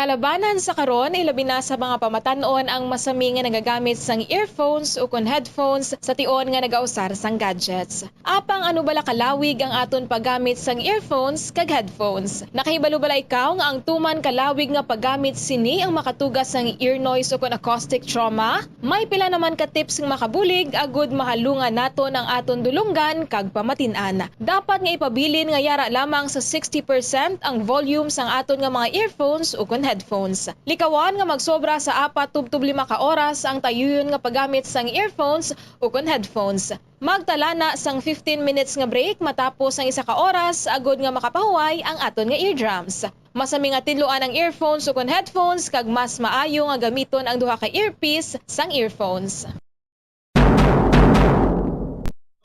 Kalabanan sa karon, ilabi na sa mga pamatan-on ang masami nga nagagamit sang earphones ukon headphones sa tion nga nagausar sang gadgets. Apang ano bala kalawig ang aton paggamit sang earphones kag headphones? Nakahibalo bala ikaw nga ang tuman kalawig nga paggamit sini ang makatuga sang ear noise ukon acoustic trauma? May pila naman ka tips nga makabulig agud mahalungan naton ang aton dulonggan kag pamatin-an. Dapat nga ipabilin nga yara lamang sa sixty percent ang volume sang aton nga mga earphones ukon headphones. Likawan nga magsobra sa apat tubtob lima ka oras ang tayuyon nga paggamit sang earphones ukon headphones. Magtala na sang fifteen minutes nga break matapos ang isa ka oras agud nga makapahuway ang aton nga eardrums. Masami nga tidloan ang earphones ukon headphones kag mas maayo nga gamiton ang duha ka earpiece sang earphones.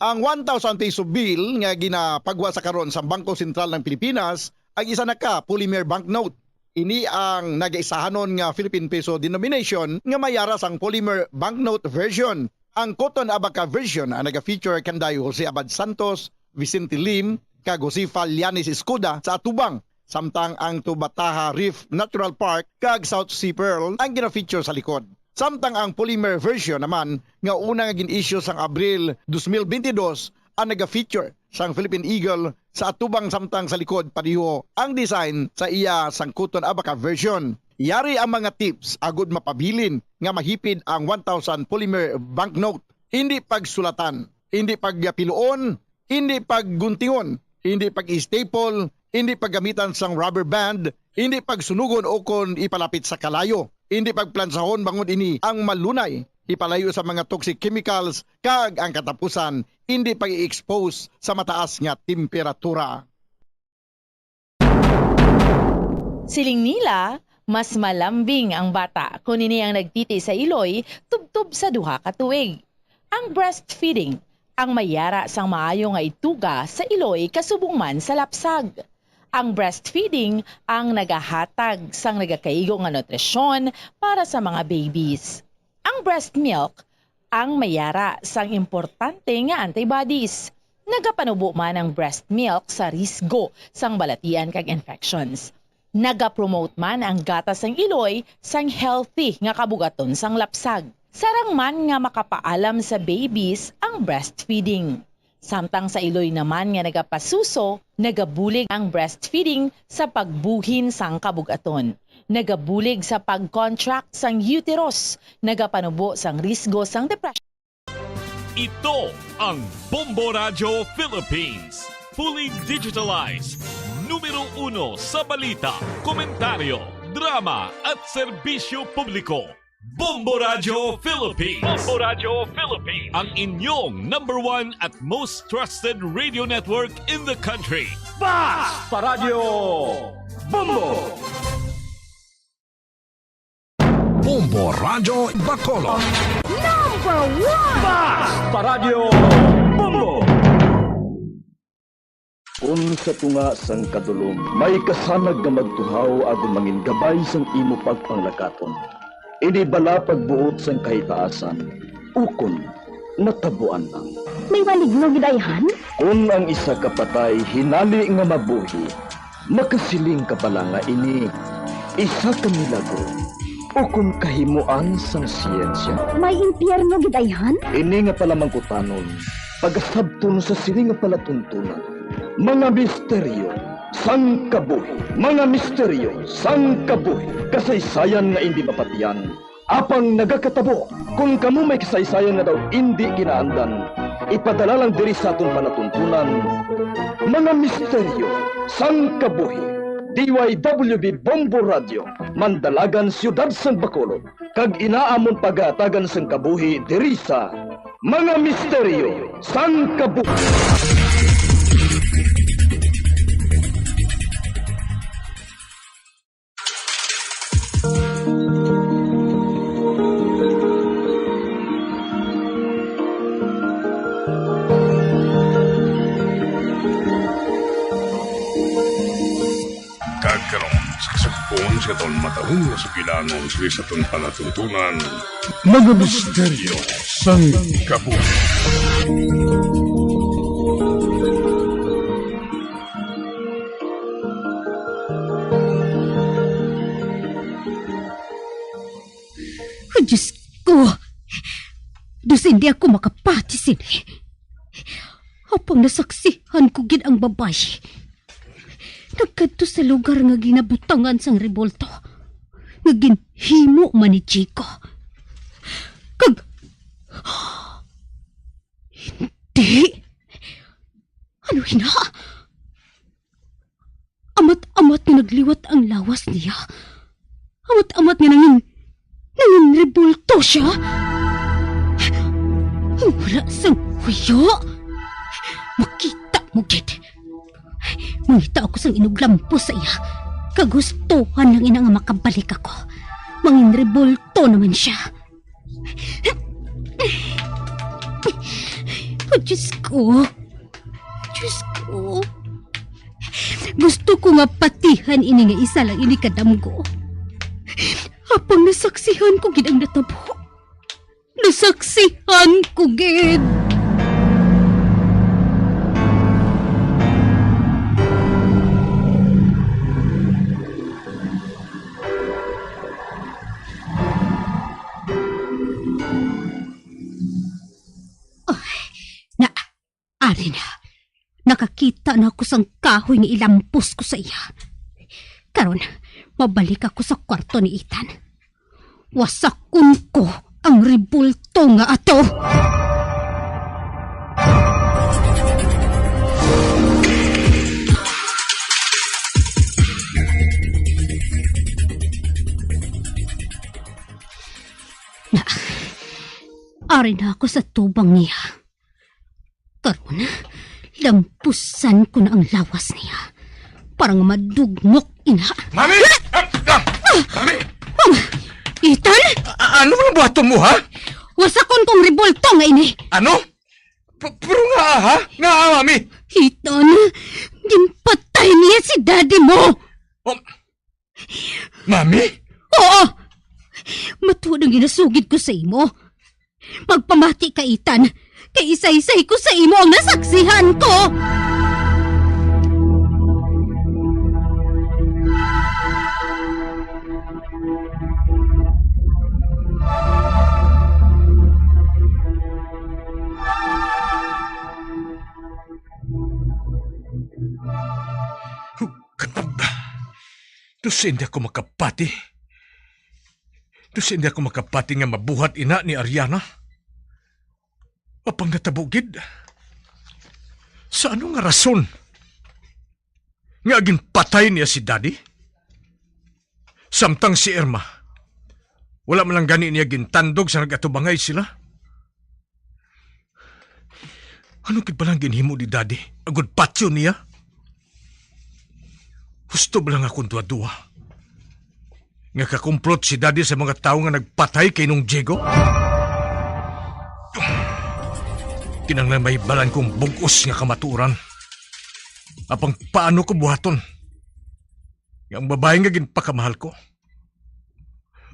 Ang one thousand peso bill nga ginapagwa sa karon sa Bangko Sentral ng Pilipinas ang isa na ka polymer banknote. Ini ang nagaisahanon nga Philippine peso denomination nga may yara sang polymer banknote version. Ang Cotton Abaca version ang naga-feature kanday Jose Abad Santos, Vicente Lim, kag Josefa Llanes Escuda sa atubang, samtang ang Tubataha Reef Natural Park kag South Sea Pearl ang gina-feature sa likod. Samtang ang polymer version naman nga una nga gin-issue sang Abril dos mil bentidós ang naga-feature sang Philippine Eagle sa atubang, samtang sa likod pareho ang design sa iya sang Cotton Abaca version. Yari ang mga tips agud mapabilin nga mahipid ang one thousand polymer banknote. Hindi pagsulatan, hindi pagpiluon, hindi pagguntingon, hindi pag-staple, hindi paggamitan sang rubber band, hindi pagsunugon o kon ipalapit sa kalayo, hindi pagplansahon bangod ini ang malunay ipalayo sa mga toxic chemicals kag ang katapusan, hindi pag-i-expose sa mataas nga temperatura. Siling nila, mas malambing ang bata kon ini ang nagtiti sa iloy tubtob sa duha ka tuig. Ang breastfeeding ang may yara sang maayo nga ituga sa iloy kasubong man sa lapsag. Ang breastfeeding ang nagahatag sang nagakaigo nga nutrisyon para sa mga babies. Ang breast milk ang may yara sang importante nga antibodies. Nagapanubo man ang breast milk sa risgo sang balatian kag infections. Nagapromote man ang gatas sang iloy sang healthy nga kabugaton sang lapsag. Sarang man nga makapaalam sa babies ang breastfeeding. Samtang sa iloy naman nga nagapasuso, nagabulig ang breastfeeding sa pagbuhin sang kabug-aton. Nagabulig sa pag-contract sang uterus, nagapanubo sang risgo sang depression. Ito ang Bombo Radyo Philippines. Fully digitalized. Numero uno sa balita, komentaryo, drama, at serbisyo publiko. Bombo Radyo Philippines. Bombo Radyo Philippines. Ang inyong number one at most trusted radio network in the country. Basta Radyo Bombo! Bombo Radyo Bacolod. Number one! Basta Radyo Bombo! Kon sa tunga sang kadulom may kasanag nga magtuhaw agud mangin-gabay sang imo pagpanglakaton, ini bala pagbuot sang kahitaasan, ukon natabuan lang? May maligno gid ayhan? Kon ang isa ka patay hinali nga mabuhi, makasiling ka bala nga ini isa ka milagro ukon kahimoan sang siyensya? May impyerno gid ayhan? Ini nga palamangkutanon pagasabton sa sini nga palatuntunan. Mga misteryo sang kabuhi. Mga misteryo sang kabuhi. Kasaysayan nga indi mapatian, apang nagakatabo. Kon kamo may kasaysayan nga daw indi ginaandan, ipadala lang diri sa aton palatuntunan. Mga misteryo sang kabuhi. D Y W B Bombo Radio, Mandalagan, Siyudad sang Bacolod. Kag ina amon pagahatagan sang kabuhi diri sa Mga Misteryo sang Kabuhi. Kag karon, sa kasugpon sa aton matahom nga sugilanon, sini sa aton palatuntunan, Mga Misteryo sang Kabuhi. Diyos ko! Dason di ako makapati sini. Apang nasaksihan ko gid ang babayi. Nagkadto sa lugar nga ginabutangan sang rebulto, nga ginhimo man ni Chico. Kag, hindi! Ano ina? Amat-amat nga nagliwat ang lawas niya. Amat-amat nga nangin-, nanginrebulto siya. Ang wala sang huyo. Makita mo gid. Mangita ako sang inuglampos sa iya. Kagustuhan lang ina nga makabalik ako. Manginrebulto naman siya. Oh, Diyos ko. Diyos ko. Gusto ko nga patihan ini nga isa lang ini ka damgo. Apang nasaksihan ko gid ang natabo. Nasaksihan ko gid. Ay, na, ari na. Nakakita na ako sang kahoy nga ilampos ko sa iya. Karon, mabalik ako sa kwarto ni Ethan. Wasakon ko ang rebulto nga ato. Na, ari na ako sa tubang niya. Karon, lampusan ko na ang lawas niya para nga madugmok ina. Mami! Ah! Ah! Mami! Oh, Ethan? A-, ano man ang buhaton mo, ha? Wasakon kong rebulto nga ini. Ano? P-, pero nga, ha? Nga, mami? Ethan, ginpatay niya si daddy mo. Oh, Mami? Oo! Matuod ang ginasugid ko sa imo. Magpamati ka, Ethan, kay isaysay ko sa imo ang nasaksihan ko. Dason di ako makapati. Dason di ako makapati nga mabuhat ina ni Ariana. Apang natabo gid. Sa ano nga rason nga ginpatay niya si Daddy? Samtang si Irma, wala man lang gani niya gintandog sa nag-atubangay sila. Ano gid bala ang ginhimo ni Daddy agud patyon niya? Husto ba lang akong duwa-duwa nga kakumplot si Daddy sa mga tawo nga nagpatay kay Nong Diego? Kinahanglan mahibalan kong bug-os nga kamatuoran. Apang paano ko buhaton nga ang babae nga ginpakamahal ko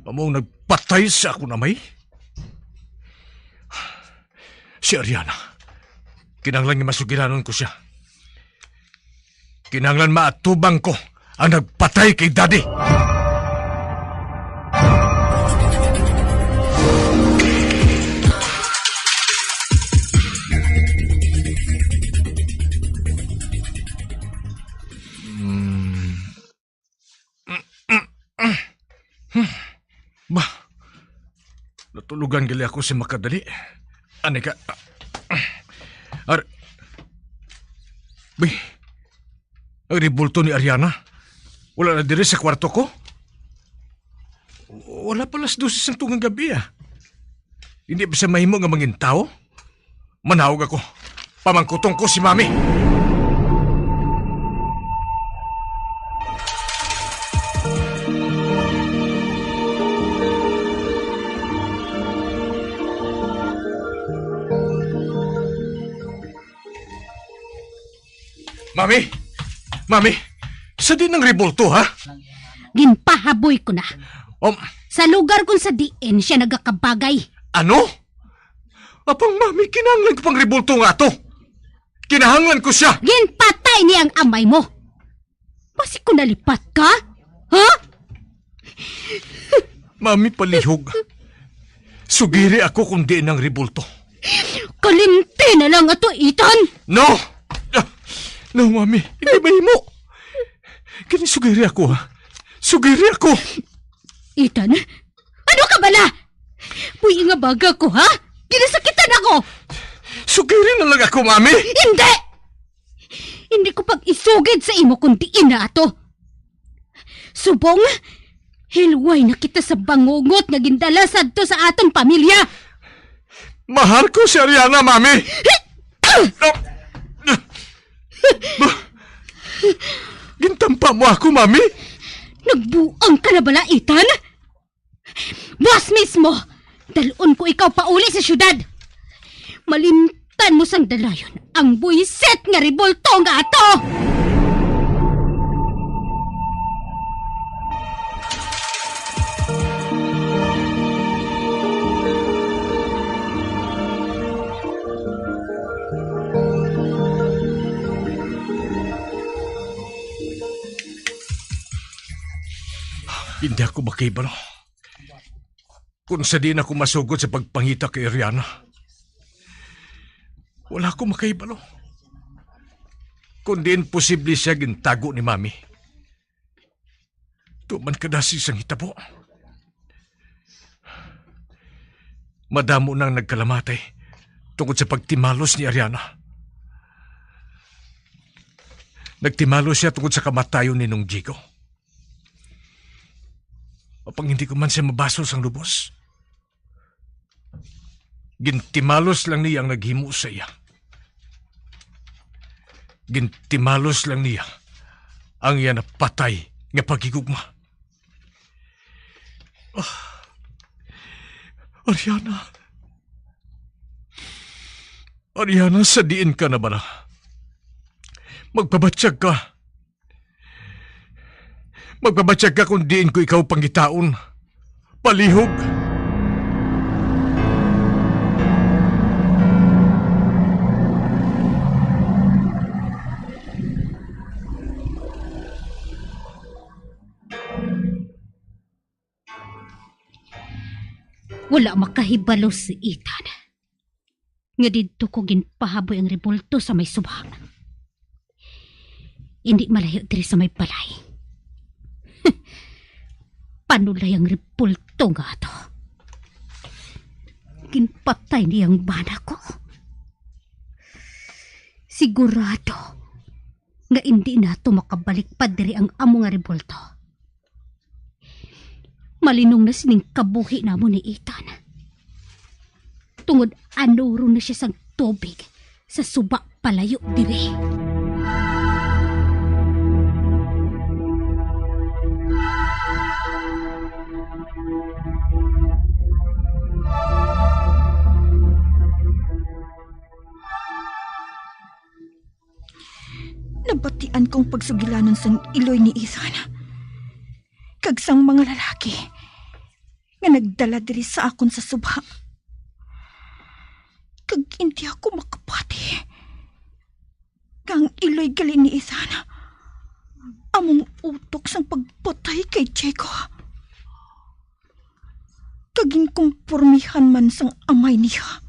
amo ang nagpatay sa akon amay? Si Ariana, kinahanglan nga masugilanon ko siya. Kinahanglan maatubang ko ang nagpatay kay Daddy. Hmm. Bah, natulugan gali ako sa makadali. Ani ka? Ar-, Bay, ang rebulto ni Ariana, wala na diri sa kwarto ko. Wala pa alas dose sang tungang gabi, ah. Hindi pa siya mahimo nga mangintawo? Manawag ako. Pamangkuton ko si Mami. Mami! Mami! Sa di nang rebulto, ha? Ginpahaboy ko na. Um, Sa lugar kung sa diin siya nagakabagay. Ano? Apang, Mami, kinahanglan ko pang rebulto nga to. Kinahanglan ko siya. Ginpatay niya ang amay mo. Basi ko nalipat ka? Ha? Mami, palihog. Sugiri ako kung diin ang rebulto. Kalimti na lang ato, Ethan! No! Ah, no, Mami. Hindi mahimo. Kani sugiri ako, ha? Sugiri ako. Ethan, ano ka bala? Buhi nga baga ko, ha? Ginasakitan ako! Sugiri na lang ako, Mami. Hindi! Hindi ko pag-isugid sa imo kung diin na ato. Subong, hilway na kita sa bangungot nga gindala sadto sa aton pamilya. Mahal ko si Ariana, Mami. Ba, gintampa mo ako, Mami? Nagbuang ka na bala, Ethan? Buas mismo, dalon ko ikaw pauli sa syudad. Malimtan mo sang dalayon ang buisit nga rebulto nga ato! Hindi ako makahibalo kung sa diin ako masugod sa pagpangita kay Ariana. Wala ako makahibalo kung diin posible siya gintago ni Mami. Tuman kadasi sang hitabo, madamo nang nagkalamatay tungod sa pagtimalos ni Ariana. Nagtimalos siya tungod sa kamatayon ni Nong Diego. Apang hindi ko man siya mabasol sang lubos. Gintimalos lang niya ang naghimo sa iya. Gintimalos lang niya ang iya napatay nga paghigugma. Ah, Ariana. Ariana, sa diin ka na bala? Magpabatyag ka. Magpabatyag ka kung diin ko ikaw pangitaon. Palihog. Wala makahibalo si Ethan nga didto ko ginpahaboy ang rebulto sa may subha. Indi malayo diri sa may balay. Panulay ang rebulto nga ato. Ginpatay niya ang bana ko. Sigurado nga indi nato makabalik pa diri ang amo nga rebulto. Malinong na sining kabuhi namon ni Ethan. Tungod anuron na siya sang tubig sa suba palayo diri. Nabatian kong pagsugilanon sang iloy ni Ethan kag sang mga lalaki nga nagdala diri sa akon sa subha. Kag indi ako makapati nga ang iloy gali ni Ethan among utok sang pagpatay kay Diego. Kag ginkumpormihan man sang amay niya.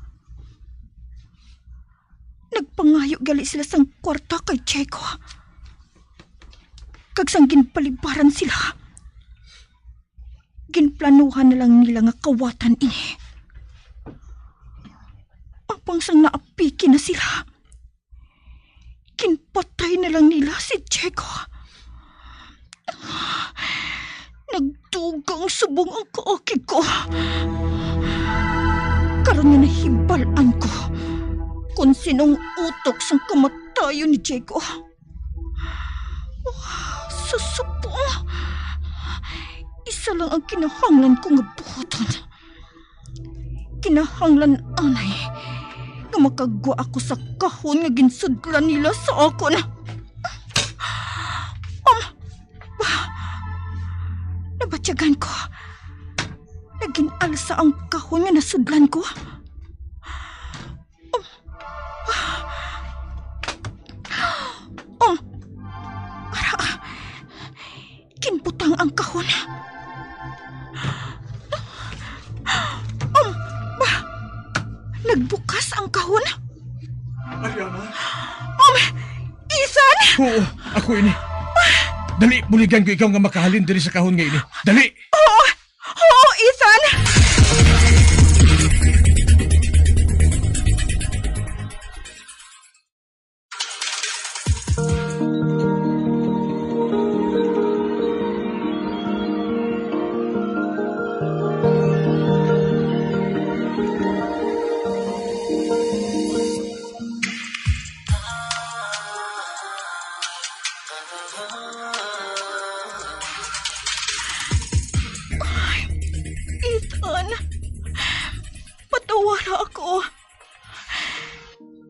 Nagpangayo gali sila sang kwarta kay Diego. Kag sang ginpalibaran sila, ginplanuhan na lang nila nga kawatan ini. Apang sang naapiki na sila, ginpatay na lang nila si Diego. Nagdugang subong ang kaakig ko. Karon nga nahibal-an ko kon sin-o ang utok sang kamatayon ni Diego. Sa subong, isa lang ang kinahanglan ko nga buhaton. Kinahanglan anay nga makagwa ako sa kahon nga ginsudlan nila sa akon. Um, nabatyagan ko. Nagin-alsa ang kahon nga nasudlan ko. Um, um, ara, ginbutang ang kahon. Nagbukas ang kahon. Ariana? Um, Ethan! Oo, ako ini. Dali, buligan ko ikaw nga makahalin diri sa kahon nga ini. Dali! Oo! Oo, Ethan! Ethan, patawara ako.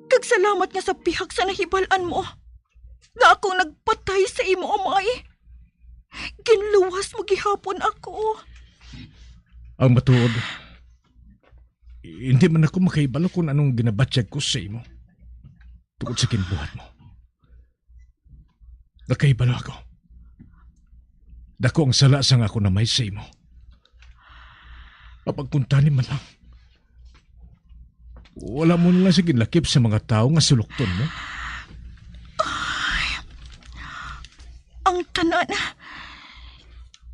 Kag salamat nga sa pihak sa nahibal-an mo, nga ako nagpatay sa imo amay. Ginluwas mo gihapon ako. Ang matuod, hindi man ako makahibalo kung anong ginabatyag ko sa imo tungod sa ginbuhat mo. Nakahibalo ako. Dako ang sala sang akon amay sa imo. Mapagkuntani man lang. Wala mo na lang sa ginlakip sa mga tawo nga sulokton mo? Ang tanan,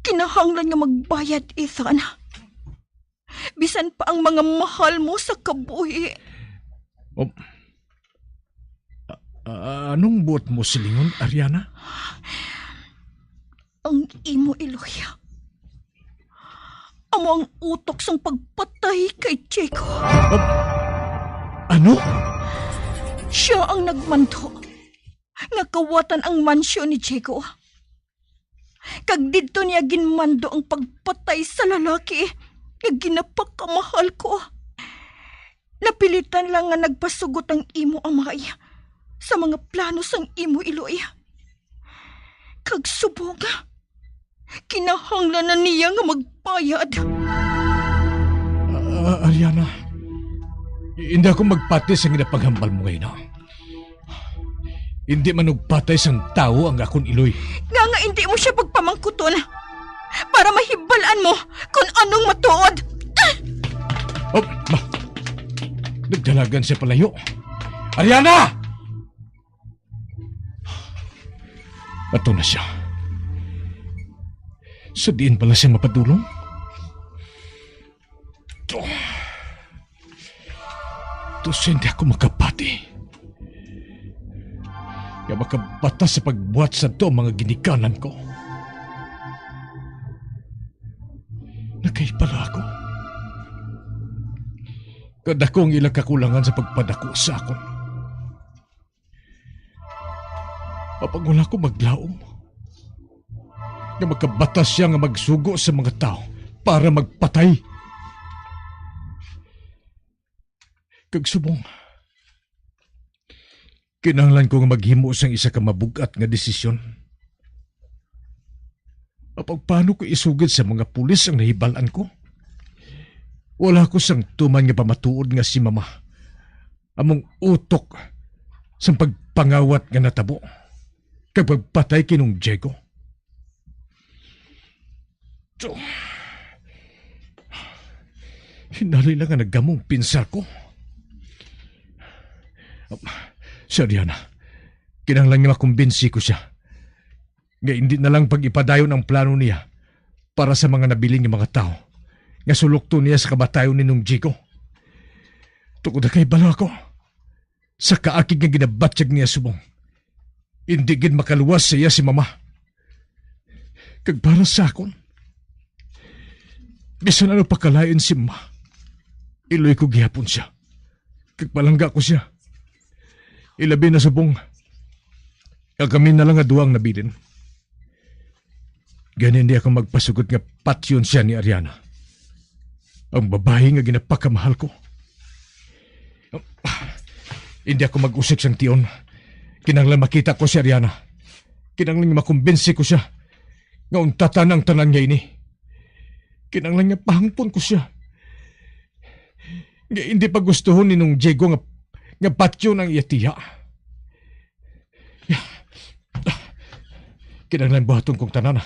kinahanglan nga magbayad, Ethan. Bisan pa ang mga mahal mo sa kabuhi. Oh. A-, a-, anong buot mo silingon, Ariana? Ang imo iloy amo ang utok sang pagpatay kay Diego. Oh. Ano? Siya ang nagmando nga kawatan ang mansyon ni Diego. Kag didto niya ginmando ang pagpatay sa lalaki nga ginapakamahal ko. Napilitan lang nga nagpasugot ang imo amay sa mga plano sang imo iloy. Kag subong, kinahanglan na niya nga magbayad. Ah, Ariana, hindi ako magpati sa ginapanghambal mo ngayon, ha? Hindi man nagpatay sang tawo ang akon iloy. Nga nga hindi mo siya pagpamangkuton para mahibal-an mo kung anong matuod. Oh, ma. Nagdalagan siya palayo. Ariana! Ato na siya. Sa diin bala siya mapadulong? To. To, hindi ako makapati nga makabatas sa pagbuhat sa to mga ginikanan ko. Nakahibalo ako. Kadako ang ilang kakulangan sa pagpadako sa akon. Apang wala ko maglaom nga makabatas siya nga magsugo sa mga tawo para magpatay. Kag subong, kinahanglan ko nga maghimo sang isa ka mabug-at nga desisyon. Apang paano ko isugid sa mga pulis ang nahibal-an ko? Wala ko sang tuman nga pamatuod nga si Mama among utok sang pagpangawat nga natabo kag pagpatay kay Nong Diego. So, hinali lang nga nagamong pinsar ko. Si Ariana, kinahanglan nga makumbinsi ko siya nga hindi na lang pag-ipadayon ang plano niya para sa mga nabilin nga mga tawo nga sulokton niya sa kamatayon ni Nong Diego. Tungod na kay balo ako sa kaakig nga ginabatyag niya subong, hindi gid makaluwas sa iya si Mama. Kag para sa akon, bisan ano pa kalain si Mama, iloy ko gihapon siya. Kag palangga ko siya. Ilabi na subong nga kami na lang nga duha ang nabilin. Gani, hindi ako magpasugot nga patyon siya ni Ariana, ang babayi nga ginapakamahal ko. Hindi ako mag-usik sang tion. Kinahanglan makita ko si Ariana. Kinahanglan makumbinsi ko siya nga untatan ang tanan nga ini. Kinahanglan nga pahangpon ko siya nga hindi pa gustuhon ni Nong Diego nga, nga patyon ang iya tiya. Kinahanglan buhaton kong tanan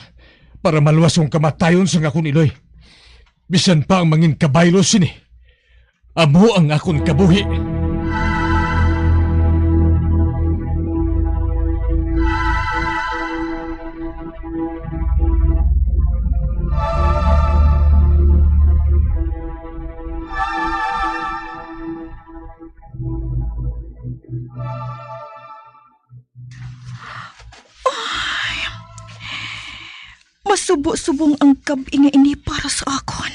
para maluwas kong kamatayon sang akon iloy. Bisan pa ang mangin kabaylo sini. Amo ang akon kabuhi. Ay, masubo-subong ang gab-i nga ini para sa akon.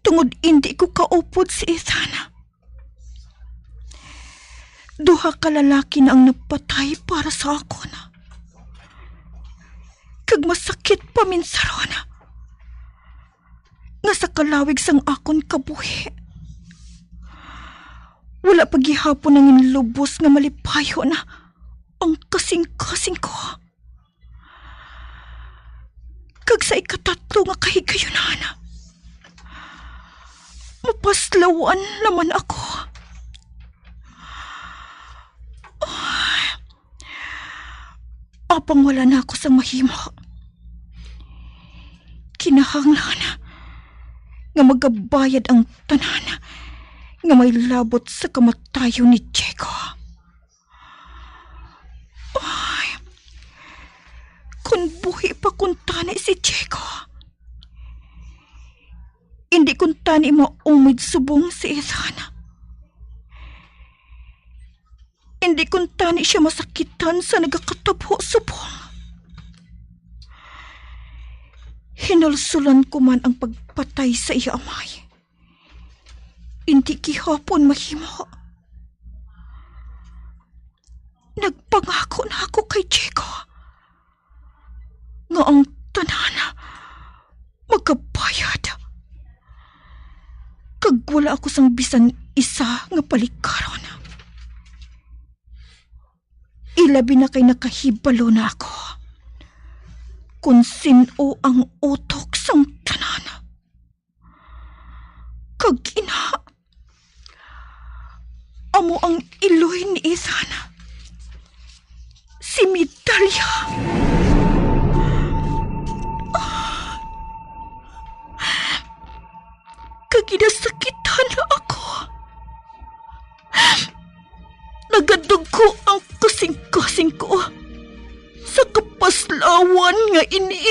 Tungod indi ko kaupod si Ethan. Duha ka lalaki na ang napatay para sa akon. Kag masakit pa minsaron nga sa kalawig sang akon kabuhi, wala pa gihapon nanginlubos nga malipayon ang kasing-kasing ko. Kag sa ikatatlo nga kahigayunan, mapaslawan naman ako. Apang wala na ako sang mahimo. Kinahanglan nga magabayad ang tanan nga may labot sa kamatayon ni Diego. Ay, kung buhi pa kuntani si Diego, indi kuntani maumid subong si Ethan. Indi kuntani sia masakitan sa nagakatabo subong. Hinalsulan ko man ang pagpatay sa iya amay. Indi gihapon mahimo. Nagpangako na ako kay Diego nga ang tanan magabayad, kag wala ako sang bisan isa nga palikaron. Ilabi na kay nakahibalo na ako kon sin-o ang utok sang tanan. Kag ina, amo ang iloy ni Ethan, si Midalia. Kag ginasakitan na ako. Nagadugo ang kasing-kasing ko sa kapaslawan nga ini.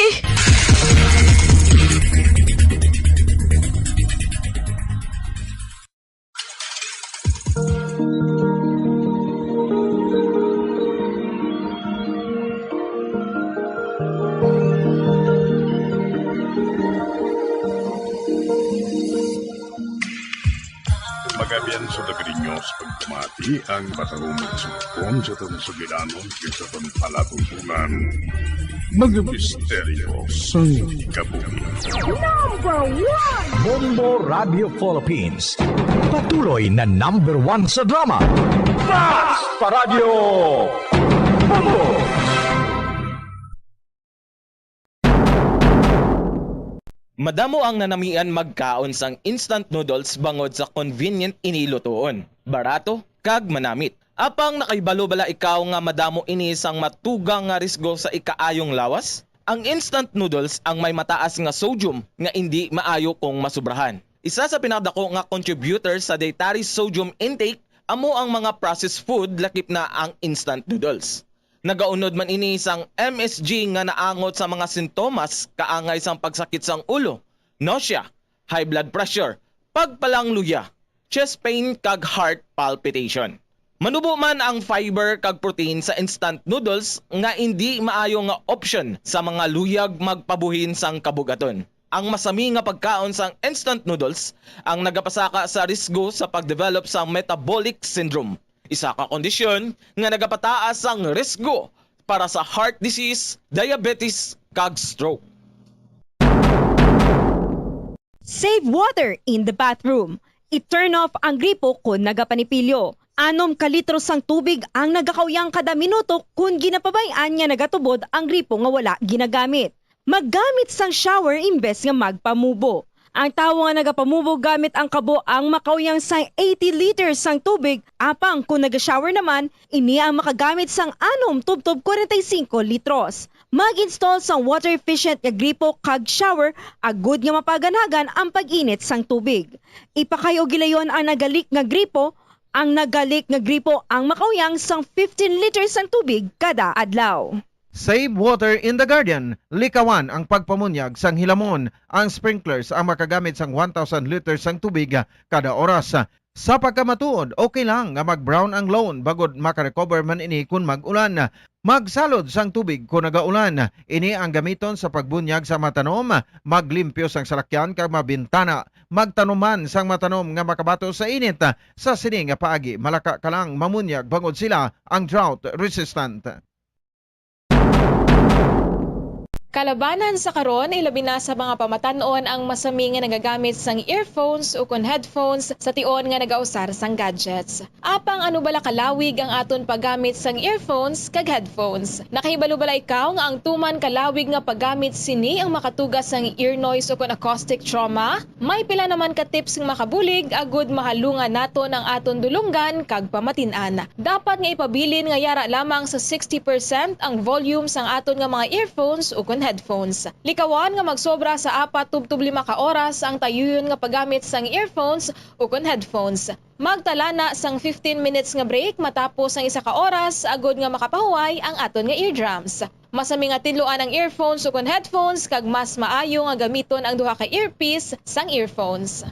Magabian sa Dagrinyo sa pagpamati ang matarong nga sumpon sa aton sugilanon kag sa aton palatuntunan. Mga misteryo sang kabuhi. Number one! Bombo Radio Philippines. Patuloy na number one sa drama. Basta Radyo Bombo! Madamo ang nanamian magkaon sang instant noodles bangod sa convenient ini lutoon, barato, kag manamit. Apang nakahibalo bala ikaw nga madamo ini sang matugang nga risgo sa ikaayong lawas? Ang instant noodles ang may mataas nga sodium nga indi maayo kung masubrahan. Isa sa pinakadako nga contributor sa dietary sodium intake amo ang mga processed food, lakip na ang instant noodles. Nagaunod man ini sang M S G nga naangot sa mga sintomas kaangay sang pagsakit sang ulo, nausea, high blood pressure, pagpalangluya, chest pain, kag heart palpitation. Manubo man ang fiber kag protein sa instant noodles nga indi maayo nga option sa mga luyag magpabuhin sang kabug-aton. Ang masami nga pagkaon sang instant noodles ang nagapasaka sa risgo sa pag-develop sang metabolic syndrome, isa ka kondisyon nga nagapataas sang risgo para sa heart disease, diabetes, kag stroke. Save water in the bathroom. I-turn off ang gripo kon nagapanipilyo. Anom ka litro sang tubig ang nagakauyang kada minuto kon ginapabay-an nga nagatubod ang gripo nga wala ginagamit. Maggamit sang shower imbes nga magpamubo. Ang tawo nga nagapamubo gamit ang kabo ang makauyang sang eighty liters sang tubig, apang kon naga-shower naman, ini ang makagamit sang anom tubtob kwarenta y singko litros. Mag-install sang water efficient nga gripo kag shower agud nga mapaganagan ang pag-init sang tubig. Ipakayo gilayon ang nagalik nga gripo. Ang nagalik nga gripo ang makauyang sang fifteen liters sang tubig kada adlaw. Save water in the garden. Likawan ang pagpamunyag sang hilamon. Ang sprinklers ang makagamit sang one thousand liters sang tubig kada oras. Sa pagkamatuod, okay lang nga mag-brown ang lawn bangod makarecover man ini kon mag-ulan. Magsalod sang tubig kon nagaulan. Ini ang gamiton sa pagbunyag sa matanom, maglimpyo sang salakyan kag mabintana. Magtanom man sang matanom nga makabato sa init. Sa sini nga paagi, malaka ka lang mamunyag bangod sila ang drought resistant. Kalabanan sa karon, ilabi na sa mga pamatan-on ang masami nga nagagamit sang earphones ukon headphones sa tion nga nagausar sang gadgets. Apang ano bala kalawig ang aton paggamit sang earphones kag headphones? Nakahibalo bala ikaw nga ang tuman kalawig nga paggamit sini ang makatuga sang ear noise ukon acoustic trauma? May pila naman ka tips nga makabulig agud mahalungan naton ang aton dulonggan kag pamatin-an. Dapat nga ipabilin nga yara lamang sa sixty percent ang volume sang aton nga mga earphones ukon headphones. Likawan nga magsobra sa apat tubtob lima ka oras ang tayuyon nga paggamit sang earphones ukon headphones. Magtala na sang fifteen minutes nga break matapos ang isa ka oras agud nga makapahuway ang aton nga eardrums. Masami nga tinluan ang earphones ukon headphones kag mas maayo nga gamiton ang duha ka earpiece sang earphones.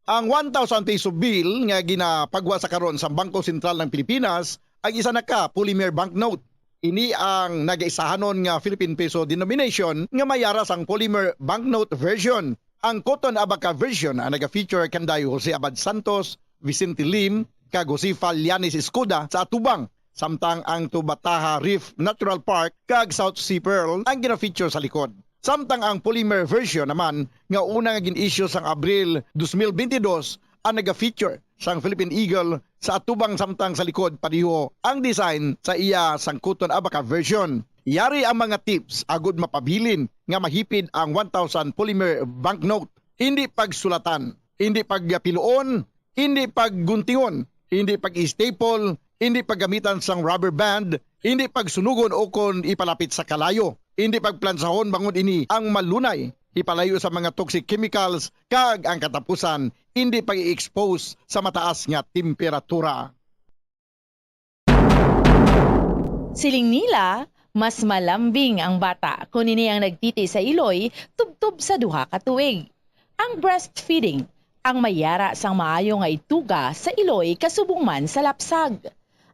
Ang one thousand peso bill nga ginapagwa sa karon sa Bangko Sentral ng Pilipinas ang isa na ka polymer banknote. Ini ang nagaisahanon nga Philippine peso denomination nga may yara sang polymer banknote version. Ang Cotton Abaca version ang naga-feature kanday Jose Abad Santos, Vicente Lim, kag Josefa Llanes Escoda sa atubang, samtang ang Tubataha Reef Natural Park kag South Sea Pearl ang gina-feature sa likod. Samtang ang polymer version naman nga una nga gin-issue sang Abril dos mil bentidós ang naga-feature sang Philippine Eagle sa atubang, samtang sa likod padiho ang design sa iya sang Cotton Abaca version. Yari ang mga tips agud mapabilin nga mahipid ang one thousand polymer banknote. Hindi pagsulatan, hindi pagpiluon, hindi pagguntingon, hindi pag-staple, hindi paggamitan sang rubber band, hindi pagsunugon ukon ipalapit sa kalayo, hindi pagplansahon bangod ini ang malunay ipalayo sa mga toxic chemicals, kag ang katapusan, hindi pag-i-expose sa mataas nga temperatura. Siling nila, mas malambing ang bata kon ini ang nagtiti sa iloy tubtob sa duha ka tuig. Ang breastfeeding ang may yara sang maayo nga ituga sa iloy kasubong man sa lapsag.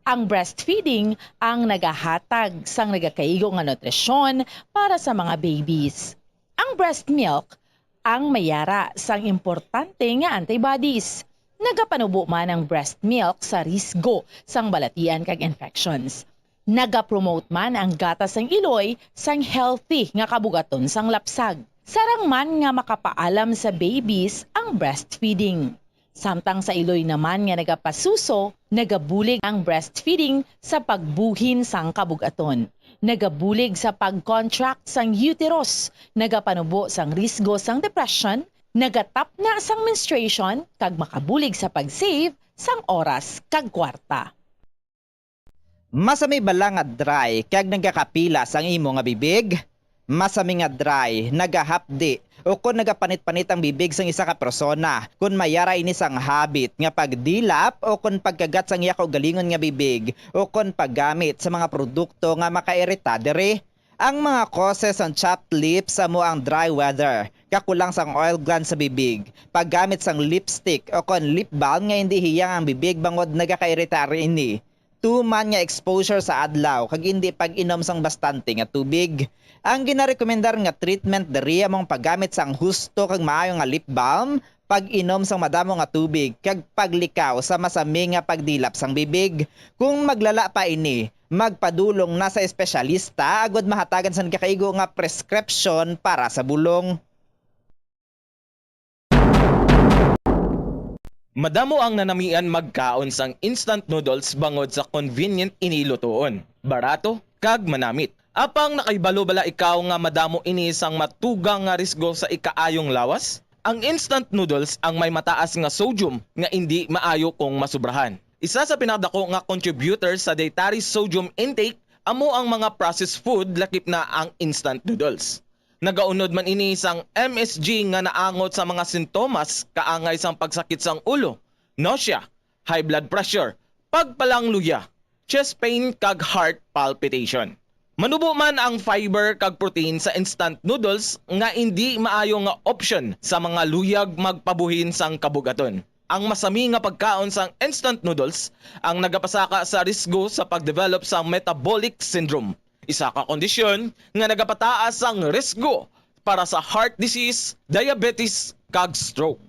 Ang breastfeeding ang nagahatag sang nagakaigo nga nutrisyon para sa mga babies. Ang breast milk ang may yara sang importante nga antibodies. Nagapanubo man ang breast milk sa risgo sang balatian kag infections. Nagapromote man ang gatas sang iloy sang healthy nga kabugaton sang lapsag. Sarang man nga makapaalam sa babies ang breastfeeding. Samtang sa iloy naman nga nagapasuso, nagabulig ang breastfeeding sa pagbuhin sang kabugaton. Nagabulig sa pag-contract sang uterus, nagapanubo sang risgo sang depression, nagatapna sang menstruation, kag makabulig sa pag-save sang oras kag kwarta. Masami bala nga dry kag nagakapilas ang imo nga bibig? Masami nga dry, nagahapdi, ukon nagapanit-panit ang bibig sang isa ka persona, kon may yara ini sang habit nga pagdilap ukon pagkagat sang iya kaugalingon nga bibig, ukon paggamit sa mga produkto nga makairita diri. Ang mga causes sang chapped lips amo ang dry weather, kakulang sang oil gland sa bibig, paggamit sang lipstick ukon lip balm nga indi hiyang ang bibig bangod nagakairita ini. Tuman nga exposure sa adlaw kag indi pag-inom sang bastante nga tubig. Ang ginarekomendar nga treatment diri amo ang paggamit sang husto kag maayo nga lip balm, pag-inom sang madamo nga tubig, kag paglikaw sa masami nga pagdilap sang bibig. Kung maglala pa ini, magpadulong na sa espesyalista agud mahatagan sang nagakaigo nga prescription para sa bulong. Madamo ang nanamian magkaon sang instant noodles bangod sa convenient ini lutoon, barato, kag manamit. Apang nakahibalo bala ikaw nga madamo ini sang matugang nga risgo sa ikaayong lawas? Ang instant noodles ang may mataas nga sodium nga indi maayo kung masubrahan. Isa sa pinakadako nga contributor sa dietary sodium intake amo ang mga processed food, lakip na ang instant noodles. Nagaunod man ini sang M S G nga naangot sa mga sintomas kaangay sang pagsakit sang ulo, nausea, high blood pressure, pagpalangluya, chest pain, kag heart palpitation. Manubo man ang fiber kag protein sa instant noodles nga indi maayo nga option sa mga luyag magpabuhin sang kabugaton. Ang masami nga pagkaon sang instant noodles ang nagapasaka sa risgo sa pag-develop sang metabolic syndrome, isa ka kondisyon nga nagapataas sang risgo para sa heart disease, diabetes, kag stroke.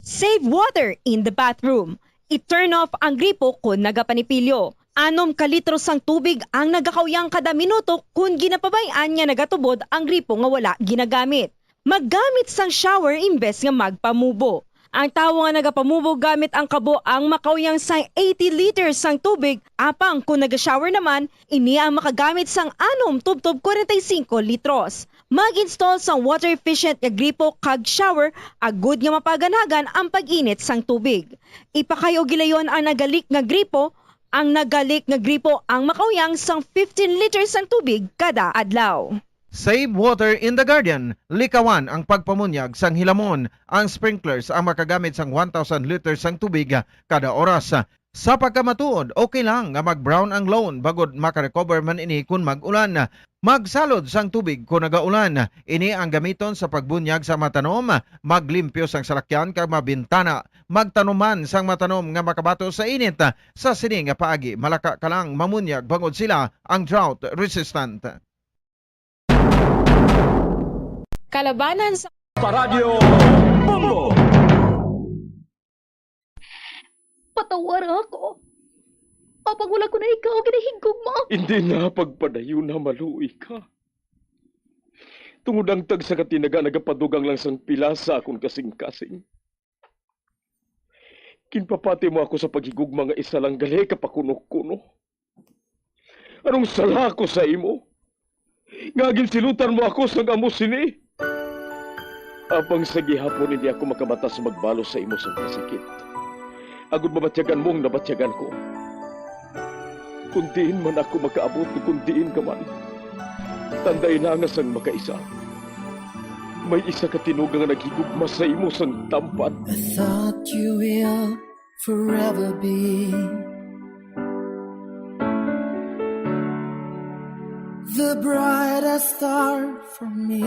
Save water in the bathroom. I-turn off ang gripo kon nagapanipilyo. Anom ka litro sang tubig ang nagakauyang kada minuto kon ginapabay-an nga nagatubod ang gripo nga wala ginagamit. Maggamit sang shower imbes nga magpamubo. Ang tawo nga nagapamubo gamit ang kabo ang makauyang sang eighty liters sang tubig, apang kon naga-shower naman, ini ang makagamit sang anom tubtob kwarenta y singko litros. Mag-install sang water-efficient nga gripo kag shower agud nga mapaganhagan ang pag-init sang tubig. Ipakay-o gilayon ang nagalik nga gripo. Ang nagalik nga gripo ang makauyang sang fifteen liters sang tubig kada adlaw. Save water in the garden. Likawan ang pagpamunyag sang hilamon. Ang sprinklers ang makagamit sang one thousand liters sang tubig kada oras. Sa pagkamatuod, okay lang nga mag-brown ang lawn bangod maka-recover man ini kon mag-ulan. Magsalod sang tubig kon nagaulan. Ini ang gamiton sa pagbunyag sa mga tanom, maglimpyo sang salakyan kag mga bintana. Magtanom man sang mga tanom nga makabato sa init. Sa sini nga paagi, malaka ka lang mamunyag bangod sila ang drought resistant. Kalabanan sa Paradyo Bombo! Patawara ako. Apang wala ko na ikaw ginahigugma. Hindi na pagpadayon na maluoy ka. Tungod ang tagsa ka tinaga nagapadugang lang sang pila sa akon kasingkasing. Ginpapati mo ako sa paghigugma nga isa lang gali ka pakuno-kuno. Anong sala ko sa imo? Nga ginsilutan mo ako sang amo sini? Apang sa gihapon hindi ako makabatas magbalos sa imo sang kasakit. Agud mabatyagan mo ang nabatyagan ko. Kung diin man ako makaabot, kung diin ka man, tanday na nga sang makaisa. May isa ka tinuga nga naghigugma sa imo sang tampad. I thought you will forever be the brightest star for me.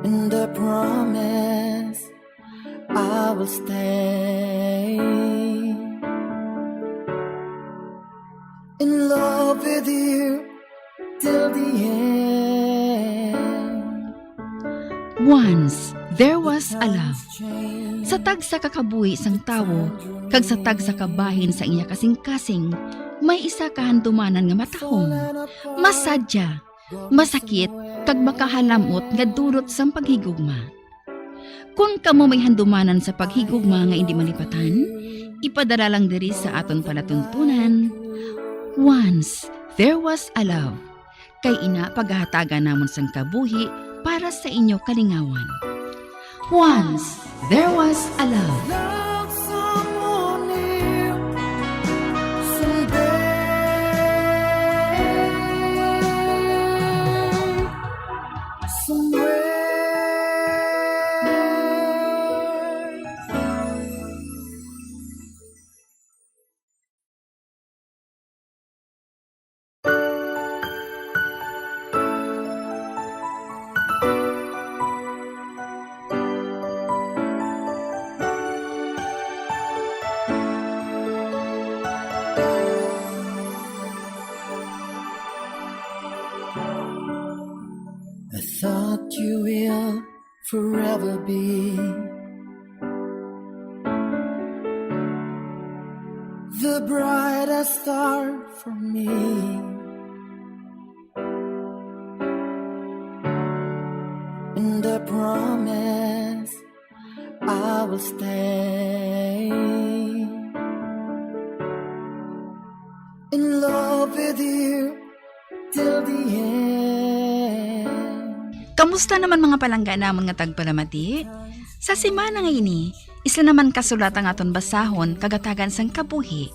And I promise I will stay in love with you till the end. Once, there was a love. Sa tagsa ka kabuhi sang tawo kag sa tagsa ka bahin sa iya kasingkasing, may isa ka handumanan nga matahom, masadya, masakit, kag makahalam-ot nga dulot sang paghigugma. Kon kamo may handumanan sa paghigugma nga indi malipatan, ipadala lang diri sa aton palatuntunan, Once There Was a Love, kay ina pagahatagan namon sang kabuhi para sa inyo kalingawan. Once There Was a Love. I thought you will forever be the brightest star for me. And I promise I will stay in love with you till the end. Kamusta naman mga palangga namon nga tagpalamati? Sa semana nga ini, Isa naman ka sulat ang aton basahon kag hatagan sang kabuhi.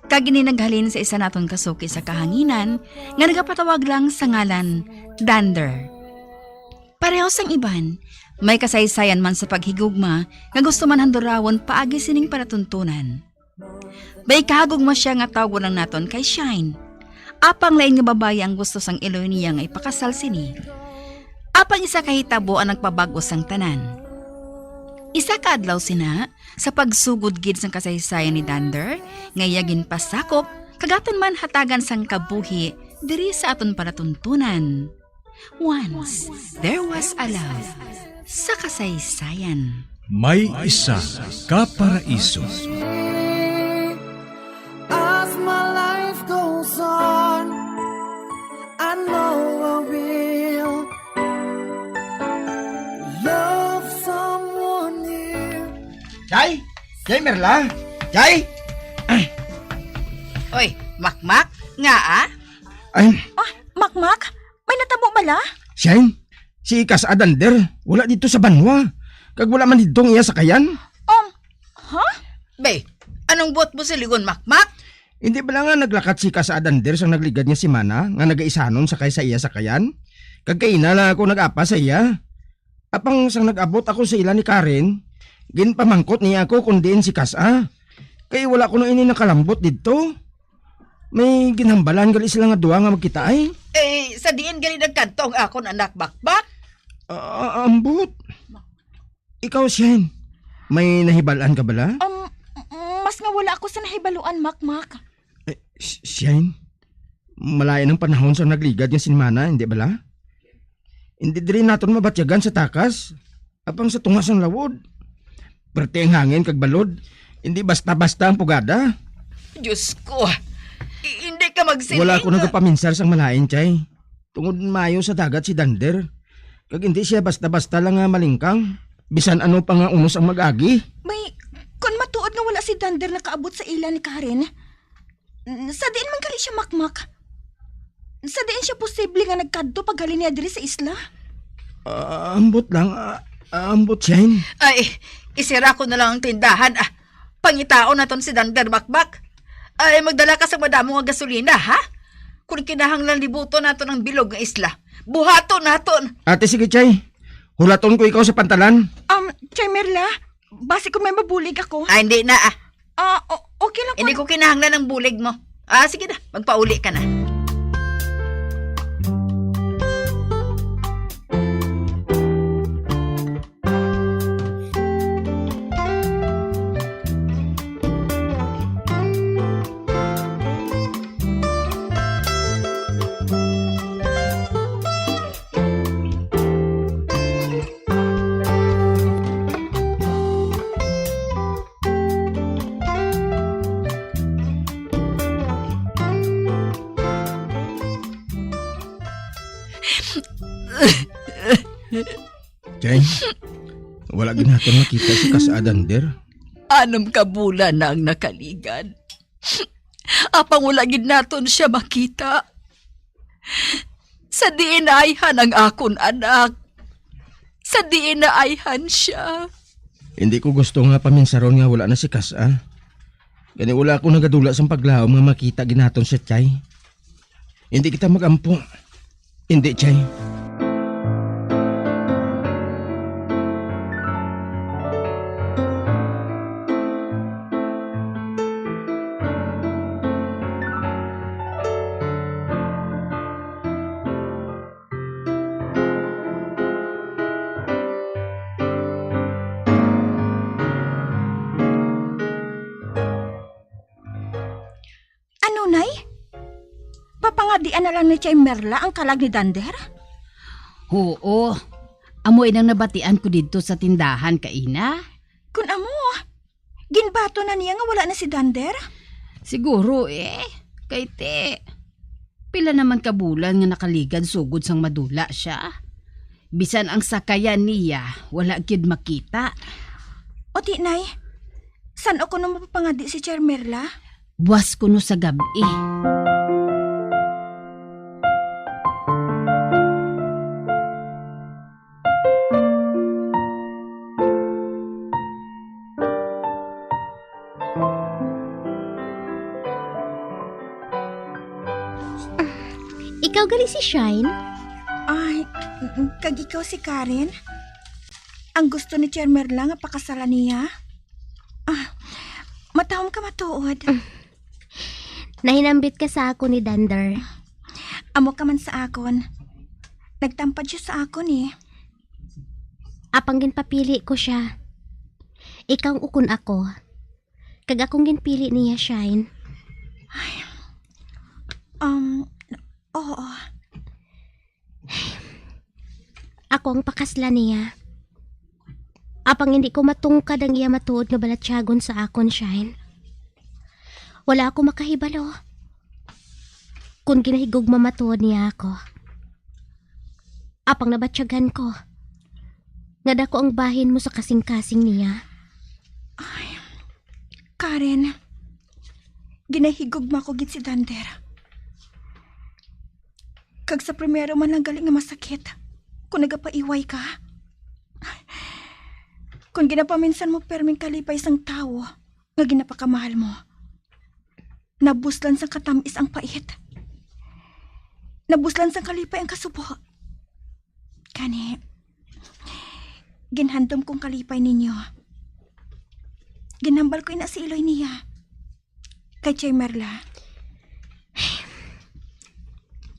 Kag ini naghalin sa isa naton kasuki sa kahanginan nga nagapatawag lang sa ngalan Dander. Pareho sang iban, may kasaysayan man sa paghigugma nga gusto man handurawon paagi sining palatuntunan. May kahagugma sia nga tawgon lang naton kay Shine. Apang lain nga babayi ang gusto sang iloy niya nga ipakasal sini. Apang isa ka hitabo ang nagpabag-o sang tanan. Isa ka adlaw sina, sa pagsugod gid sang kasaysayan ni Dander, nga iya ginpasakop, kag aton man hatagan sang kabuhi diri sa aton palatuntunan. Once, there was a love sa kasaysayan. May isa ka paraiso. As my life goes on, I know I will love someone new. Chay! Chay, Merla! Chay! Oy, Makmak, ngaa? Ay, Ah, Makmak, may natabo bala? Shine, si Kas Adander, wala dito sa banwa. Kag wala man dito ang iya sakayan. Um, ha? Be, anong buot mo silingon, Makmak? Hindi bala nga naglakat si Kas Adander sang nagligad nga semana nga nagaisanon sakay sa iya sakayan? Kag kaina lang ako nag-apas sa iya. Apang sang nag-abot ako sa ila ni Karen, ginpamangkot niya ako kung diin si Kas-a. Kay wala kuno ini nakalambot didto. May ginhambalan gali sila nga duha nga magkita ay. Eh, sa diin gali nagkadto ang akon anak, Makmak? Ah, ambot. Ikaw, Shen, may nahibal-an ka bala? Um, mas nga wala ako sa nahibaluan, Makmak. Eh, Sh-, Shen, malain ang panahon sa nagligad nga sinmana, hindi bala? Hindi diri naton mabatyagan sa takas, apang sa tunga sang lawod. Perte ang hangin kag balod, hindi basta-basta ang pugada. Diyos ko, i-, hindi ka magsiling. Wala ko nagapaminsar sang malain, Chay. Tungod maayo sa dagat si Dander, kag hindi siya basta-basta lang nga malingkang, bisan ano pa nga unos ang mag-agi. May, kon matuod nga wala si Dander nakaabot sa ila ni Karen, n-, sa diin man gali siya, Makmak? Sa diin siya posible nga nagkadto paghalin niya diri sa isla? Ah, ambot lang, ah, ah, ambot, Shine. Ay, isira ko na lang ang tindahan, ah. Pangitaon naton si Dander, Makmak. Ay, magdala ka sa madamo nga gasolina, ha? Kung kinahanglan libuton naton ang bilog nga isla, buhaton naton. Ate, sige, Chay. Hulaton ko ikaw sa pantalan. Um, Chay Merla, basi kung may mabulig ako. Ay, hindi na, ah. Ah, o-, okay lang. Hindi ko kinahanglan ang bulig mo. Ah, sige na, magpauli ka na. Jay, wala gid naton makita si Kas Adander. Anam ka bulan na ang nakaligad. Apang wala gid naton siya makita. Sa diin ayhan ang akon anak? Sa diin naayhan siya? Hindi ko gusto nga paminsaron nga wala na si Kas-a. Gani wala ako nagadula sang paglaom nga makita gid naton siya, Chay. Hindi kita mag-ampo. Hindi, Chay. Ano, Nay? Papangadian na lang ni Chay Merla ang kalag ni Dander? Huo. Amo inang nabatian ko didto sa tindahan kaina. Kun amo, ginbaton na niya nga wala na si Dander? Siguro, eh. Kay ti, pila naman ka bulan nga nakaligad sugod sang madula sia. Bisan ang sakayan niya, wala gyud makita. O di, Nay, san-o kuno mapapangadi si Chay Merla? Buas kuno sa gab-i. Ikaw gali si Shine? Ay, kag ikaw si Karen? Ang gusto ni Cher Merla nga pakasalan niya? Ah, matahom ka matuod. Nahinambit ka sa akon ni Dander. Amo ka man sa akon. Nagtampad siya sa akon, eh. Apang ginpapili ko siya. Ikaw ukon ako. Kag akong ginpili niya, Shine. Ay. Um, oo. Ako ang pakaslan niya. Apang hindi ko matungkad ang iya matuod nga balatyagon sa akon, Shine. Wala ako makahibalo kung ginahigugma matuod niya ako. Apang nabatyagan ko nga dako ang bahin mo sa kasing-kasing niya. Ay, Karen, ginahigugma ko gid si Dander. Kag sa primero man lang gali nga masakit kung nagapaiway ka. Kung ginapaminsan mo perming kalipay sang tawo nga ginapakamahal mo, nabuslan sang katamis ang pait. Nabuslan sang kalipay ang kasubo. Gani, ginhandom kong kalipay ninyo. Ginhambal ko ina sa iloy niya. Kay Chay Merla.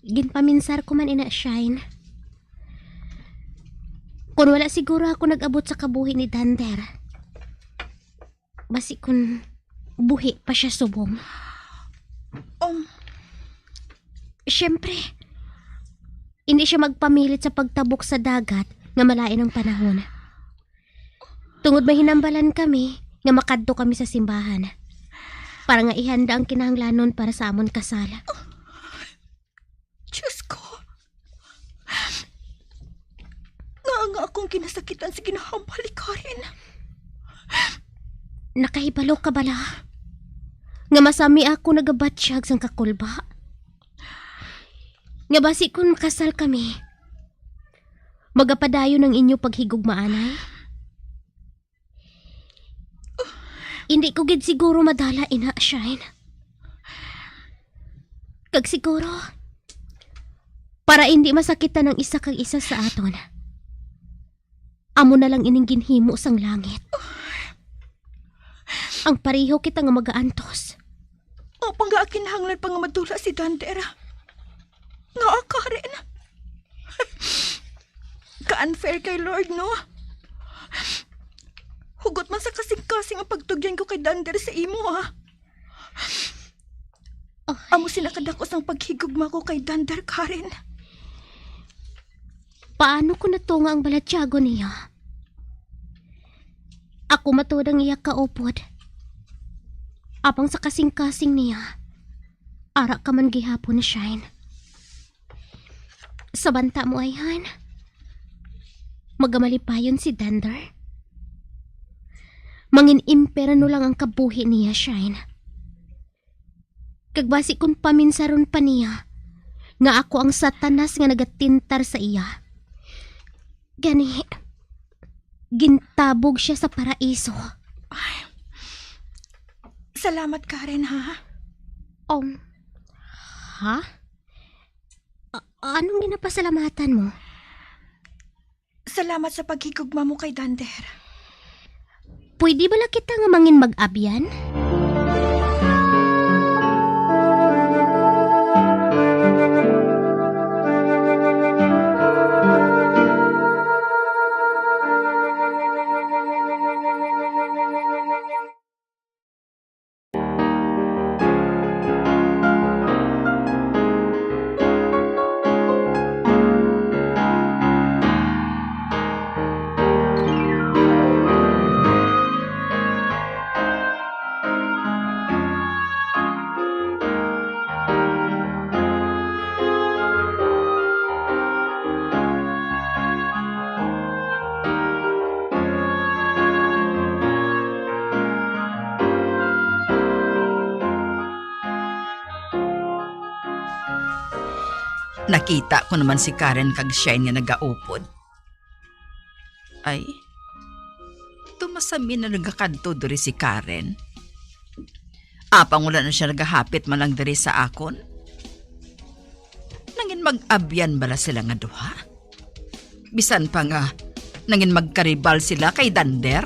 Ginpaminsar ko man ina, Shine. Kung wala siguro ako nag-abot sa kabuhi ni Dander, basi kun buhi pa siya subong. Um, Siyempre, hindi siya magpamilit sa pagtabok sa dagat nga malain ang panahon. Tungod mahinambalan kami nga makadto kami sa simbahan para nga ihanda ang kinahanglanon para sa amon kasal. Diyos ko! Nga nga akong ginasakitan sa ginahambal ni Karen. Nakahibalo ka bala nga masami ako nagabatyag sang kakulba? Nga basi kun makasal kami, magapadayon ang inyo paghigugmaanay? Hindi ko gid siguro madala ina, Shine. Kag siguro, para hindi masakitan ang isa kag isa sa aton, amo na lang ining ginhimo sang langit. Ang pareho kita nga magaantos. Apang nga kinahanglan pa nga madula si Dander. Nga, Karen? Ka-unfair kay Lord, no? Hugot man sa kasing-kasing ang pagtugyan ko kay Dander sa imo, ha? Oh. Amo sina kadako sang paghigugma ko kay Dander, Karen. Paano kung natunga ang balatyagon niya? Ako matuod ang iya kaupod. Apang sa kasing-kasing niya, ara ka man gihapon, Shine. Sa banta mo, ayhan, magamalipayon si Dander. Mangin-imperno lang ang kabuhi niya, Shine. Kag basi kun paminsaron pa niya nga ako ang Satanas nga nagatintar sa iya, gani, gintabog siya sa paraiso. Ay, salamat, Karen, ha? Um, ha? A-, anong ginapasalamatan mo? Salamat sa paghigugma mo kay Dander. Pwede bala kita nga mangin mag-abyan? Nakita ko naman si Karen kag Shine nga nagaupod. Ay, tumasami na nagakadto diri si Karen. Apang wala na sia nagahapit man lang diri sa akon. Nangin mag-abyan bala sila nga duha? Bisan pa nga nangin magkaribal sila kay Dander?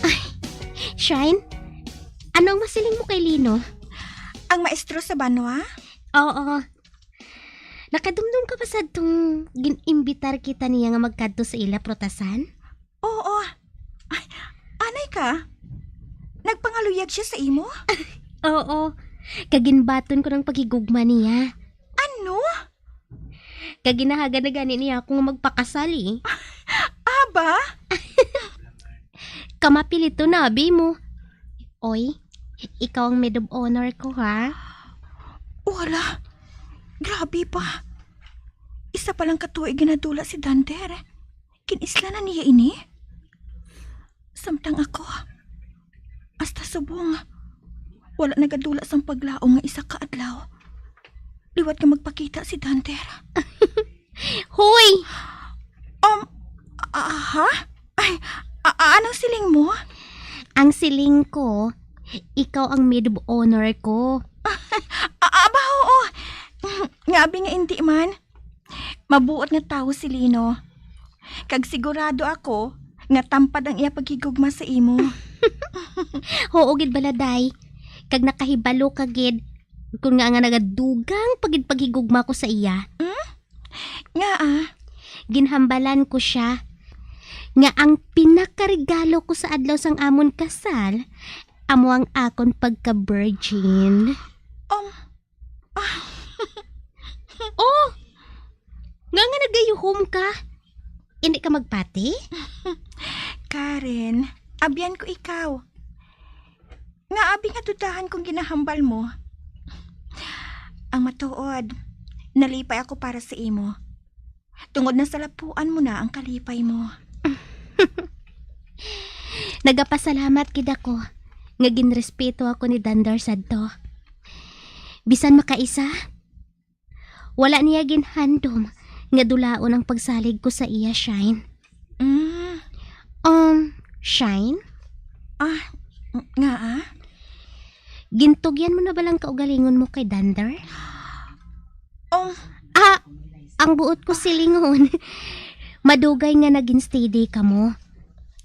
Ay, Shine, ano ang masiling mo kay Lino? Ang maestro sa banwa? Oo. Nakadumdom ka ba sa tong gin-imbitar kita niya nga magkadto sa ila prutasan? Oo. Ay, anay ka? Nagpangaluyag siya sa imo? Oo. Kag ginbaton ko ng paghigugma niya. Ano? Kag ginahaga na gani niya ako nga magpakasal, eh. Aba? Kamapilito na, abi mo. Oy, ikaw ang maid of honor ko, ha? Wala. Grabe pa. Isa pa lang ka tuig ginadula si Dander. Kinisla na niya ini? Samtang ako, hasta subong, wala nagadula sang paglaom nga isa ka adlaw. Liwat nga magpakita si Dander. Hoy! Um, ah, ha? Ay, a- a- anong siling mo? Ang siling ko, ikaw ang maid of honor ko. A- aba, oo. Nga abi nga hindi man. Mabuot nga tawo si Lino. Kag sigurado ako nga tampad ang iya paghigugma sa imo. Huo gid bala, day. Kag nakahibalo ka gid kun nga, nga nagadugang pa gid paghigugma ko sa iya. Hmm? Nga, ah? Ginhambalan ko sia nga ang pinakaregalo ko sa adlaw sang amon kasal amo ang akon pagka-virgin. Um, ah. Oh! Nga nga nagayuhom ka? Hindi ka magpati? Karen, abyan ko ikaw. Nga abi nga dudahan kong ginahambal mo. Ang matuod, nalipay ako para sa imo. Tungod na salapuan mo na ang kalipay mo. Nagapasalamat gid ako nga ginrespeto ako ni Dander sadto. Bisan makaisa, wala niya ginhandom nga dulaon ang pagsalig ko sa iya, Shine. Mm. Um, Shine? Ah, ng-, nga, ah? Gintugyan mo na ba lang kaugalingon mo kay Dander? Um. Ah, ang buot ko silingon. Madugay nga naging steady kamo.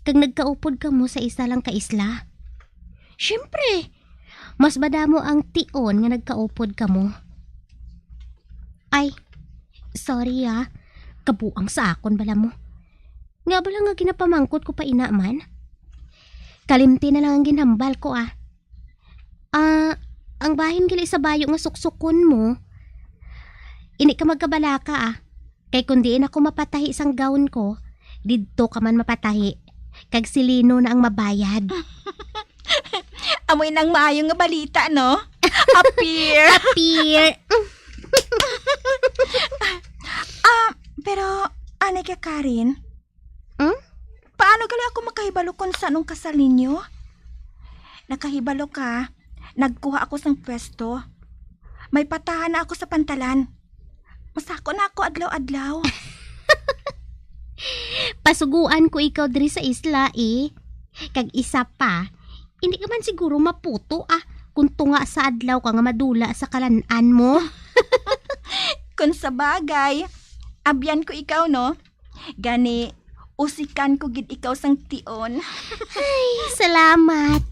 Kag nagkaupod kamo sa isa lang ka isla. Siyempre, mas madamo ang tion nga nagkaupod kamo. Ay, sorry, ah. Kabuang sa akon bala mo. Nga bala nga ginapamangkot ko pa ina man? Kalimti na lang ang ginhambal ko, ah. Ah, ang bahin gali sa bayo nga suksukon mo. Hindi ka magkabalaka, ah. Kay kung diin ako mapatahi sang gown ko, didto ka man mapatahi. Kag si Lino na ang mabayad. Amoy nang maayo nga balita, no? Appear. Appear. Ah, pero, anay ka, Karen? Hmm? Paano gali ako makahibalo kung saan ang kasal ninyo? Nakahibalo ka, nagkuha ako sang pwesto. May patahan na ako sa pantalan. Masako na ako adlaw-adlaw. Pasuguan ko ikaw diri sa isla, eh. Kag isa pa, hindi ka man siguro maputo, ah, kung tunga sa adlaw ka nga madula sa kalan-an mo. Kung sa bagay, abyan ko ikaw, no? Gani, usikan ko gid ikaw sang tion. Ay, salamat.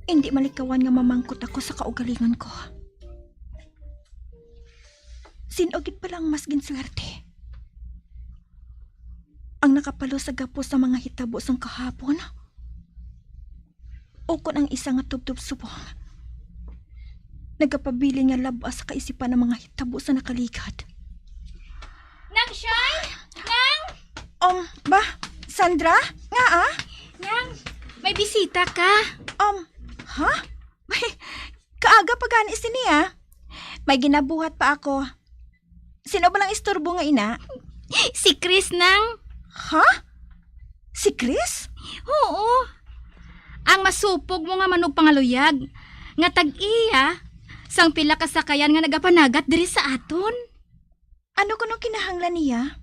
Ay, hindi malikawan nga mamangkot ako sa kaugalingon ko. Sin-o gid bala ang mas ginswerte? Ang nakapalo sa gapos sa mga hitabo sang kahapon? O kon ang isa nga tubtob subong nagapabilin nga lab-as sa kaisipan ang mga hitabo sa nakaligad? Nang Shine? Nang? Um, ba? Sandra? Nga, ah? Nang, may bisita ka. Um, ha? May, kaaga pa gani sini, ah. May ginabuhat pa ako. Sino ba lang istorbo nga ina? Si Chris, Nang. Ha? Si Chris? Oo. Ang masupog mo nga manugpangaluyag, nga tag-iya sang pila ka sakayan nga nagapanagat diri sa aton. Ano kuno kinahanglan niya?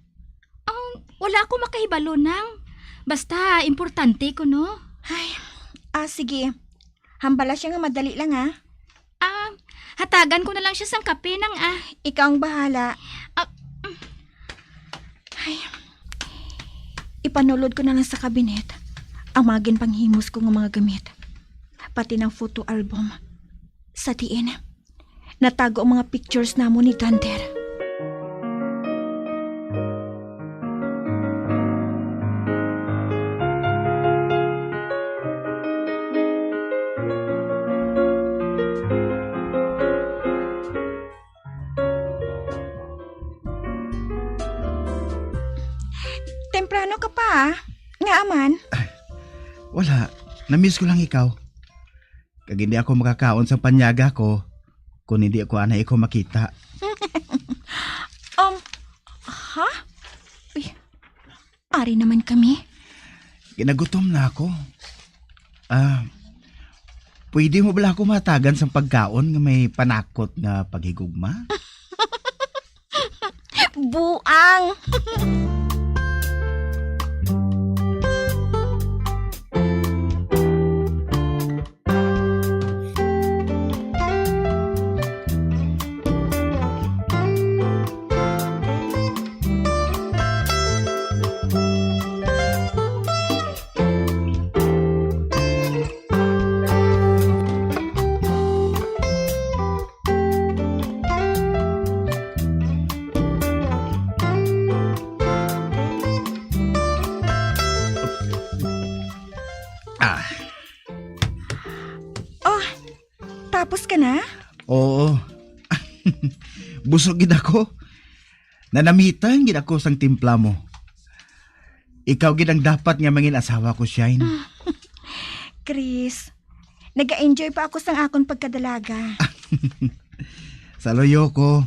Ang wala ako makahibalo, Nang. Basta, importante ko, no? Ay, ah, sige. Hambala siya nga madali lang, ha? Ah, hatagan ko na lang siya sang kape, Nang, ah. Ikaw ang bahala. Ah, mm. Ay, ipanulod ko na lang sa kabinet ang mga ginpanghimos ko nga mga gamit. Pati ng photo album. Sa diin, natago ang mga pictures namon ni Dander. Temprano ka pa, ah. Ngaa man? Wala. Namiss ko lang ikaw. Kag hindi ako makakaon sa panyaga ko kung hindi ako anay ikaw makita. Um, ha? Uy, ari naman kami. Ginagutom na ako. Ah, pwede mo bala ako mahatagan sang pagkaon nga may panakot nga paghigugma? Buang! Ah. Oh, tapos ka na? Oo. Busog gid ako. Nanamitan gid ako sang timpla mo. Ikaw gid ang dapat nga mangin asawa ko, Shine. Chris, naga-enjoy pa ako sang akon pagkadalaga. Sa luyo ko,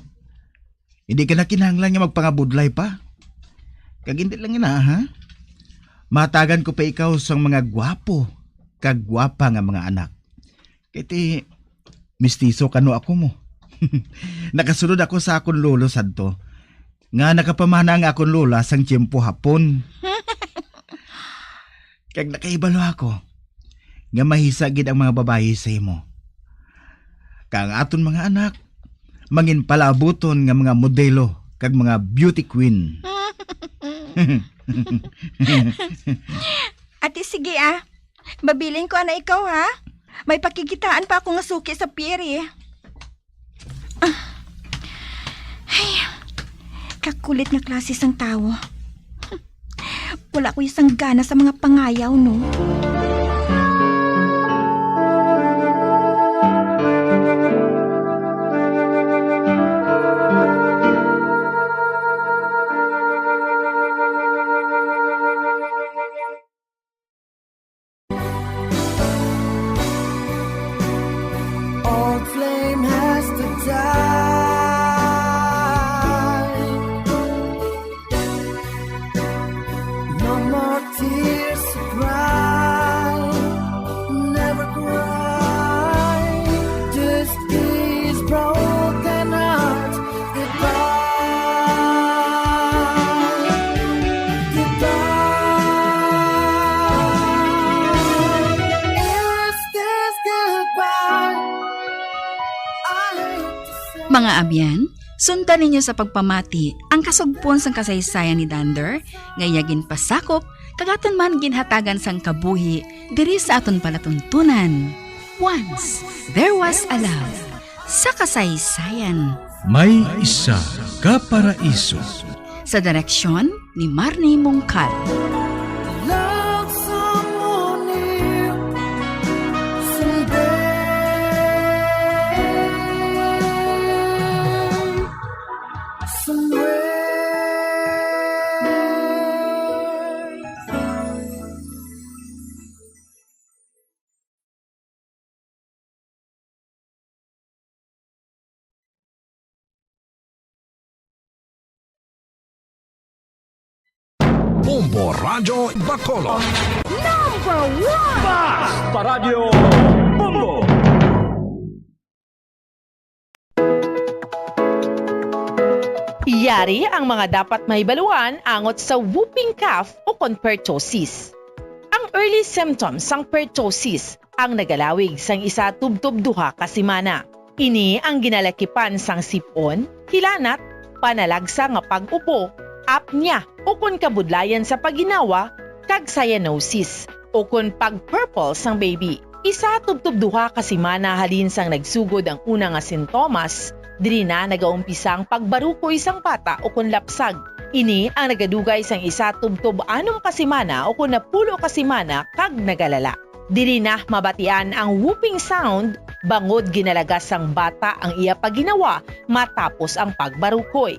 hindi ka na kinahanglan nga magpangabudlay pa. Kag hindi lang ina, ha? Matagan ko pa ikaw sang mga gwapo kag gwapa nga mga anak. Kay ti, mistiso kano ako mo. Nakasulod ako sa akon lolo sadto, nga nakapamana ang akon lola sang tiyempo Hapon. Kag nakahibalo ako nga mahisa gid ang mga babayi sa imo. Kag ang aton mga anak, mangin palaabuton nga mga modelo kag mga beauty queen. Ati, sige, ah. Mabilin ko ana ikaw, ha? May pakikitaan pa ako nga suki sa pier, eh. Ah. Ay, kakulit nga klase sang tawo. Wala ko isang gana sa mga pangayaw, no? Old flame has to die. No more tears to cry. Never cry. Just these broken hearts. Goodbye. Goodbye. Is this goodbye? I hate to say. Mga abyan, sundan ninyo sa pagpamati ang kasugpon sang kasaysayan ni Dander nga iya ginpasakop kag aton man ginhatagan sang kabuhi diri sa aton palatuntunan. Once, there was a love. Sa kasaysayan. May isa ka paraiso. Sa direksyon ni Marnie Mongkal. Love someone new, someday, somewhere. Bombo Radyo Bacolod. Number one! Basta Radyo Bombo! Yari ang mga dapat mahibaluan angot sa whooping cough o kon pertussis. Ang early symptoms sang pertussis ang nagalawig sang isa tubtob duha ka semana. Ini ang ginalakipan sang sip-on, hilanat, panalagsa nga pag-ubo, apnea, ukon kabudlayan sa pagginawa, kag cyanosis, ukon pag-purple sang baby. Isa tubtob duha ka semana halin sang nagsugod ang una nga sintomas, diri na nagaumpisa ang pagbarukoy sang bata ukon lapsag. Ini ang nagadugay sang isa tubtob anom ka semana ukon napulo ka semana kag nagalala. Diri na mabatian ang whooping sound bangod ginalagas sang bata ang iya pagginawa matapos ang pagbarukoy.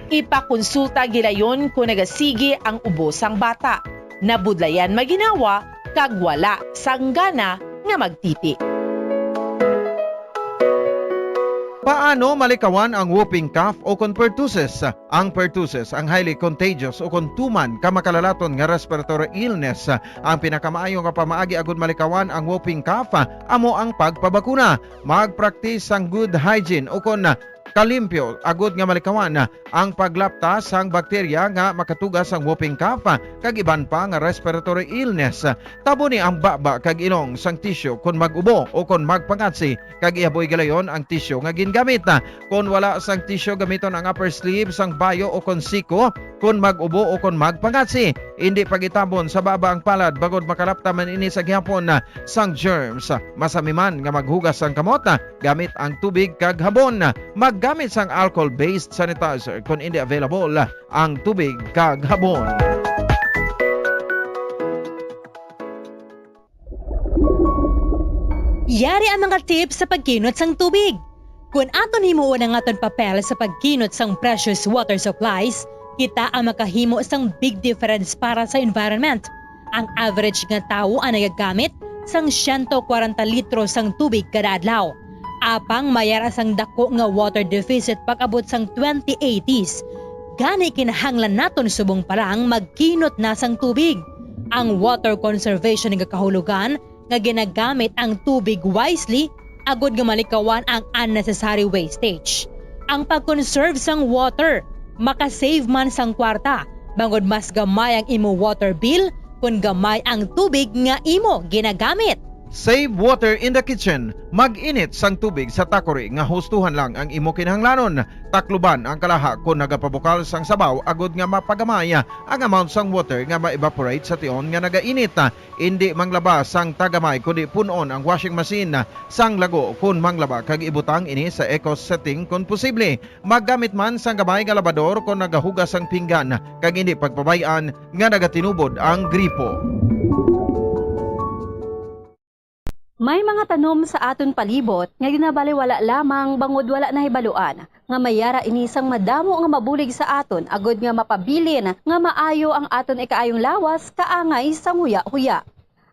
Ipakonsulta gilayon kon nagasigi ang ubo sang bata, nabudlayan maginawa, kag wala sang gana nga magtiti. Paano malikawan ang whooping cough o kon pertussis? Ang pertussis, ang highly contagious o kon tuman ka makalalaton nga respiratory illness, ang pinakamaayo nga pamaagi agud malikawan ang whooping cough amo ang pagpabakuna. Magpraktis sang good hygiene o kon kalimpyo agud nga malikawan ang paglapta sang bakterya nga makatuga sang whooping cough kag iban pa nga respiratory illness. Taboni ang baba kag ilong sang tisyu kon mag-ubo o kon magpangatsi, kag ihaboy gilayon ang tisyu nga gingamit. Kon wala sang tisyu, gamiton ang upper sleeve sang bayo o kon siko kon mag-ubo o kon magpangatsi. Indi pag-itabon sa baba ang palad bangod makalapta man ini sa gihapon sang germs. Masami man nga maghugas sang kamot gamit ang tubig kag habon. Maggamit sang alcohol-based sanitizer kon indi available ang tubig kag habon. Yari ang mga tips sa pagkinot sang tubig. Kon aton himuon ang aton papel sa pagkinot sang precious water supplies, kita ang makahimo sang big difference para sa environment. Ang average nga tawo ang nagagamit sang siyento kwarenta litro sang tubig kada adlaw. Apang may ara sang dako nga water deficit pag-abot sang twenty eighties. Gani kinahanglan naton subong pa lang magkinot na sang tubig. Ang water conservation nga kahulogan nga ginagamit ang tubig wisely agud nga malikawan ang unnecessary wastage. Ang pag-conserve sang water maka-save man sang kwarta, bangod mas gamay ang imo water bill kon gamay ang tubig nga imo ginagamit. Save water in the kitchen. Mag-init sang tubig sa takori nga hustuhan lang ang imo kinahanglanon. Takluban ang kalaha kon nagapabukal sang sabaw agud nga mapagamay ang amount sang water nga ma-evaporate sa tion nga nagainit. Indi manglaba sang tagamay, kundi pun-on ang washing machine sang lago kon manglaba kag ibutang ini sa eco setting kon posible. Maggamit man sang gamay nga labador kon nagahugas sang pinggan, kag indi pagpabay-an nga nagatinubod ang gripo. May mga tanom sa aton palibot nga ginabaliwala lamang bangod wala nahibaluan nga may ara ini sang madamo nga mabulig sa aton agud nga mapabilin nga maayo ang aton ikaayong lawas kaangay sang huya-huya.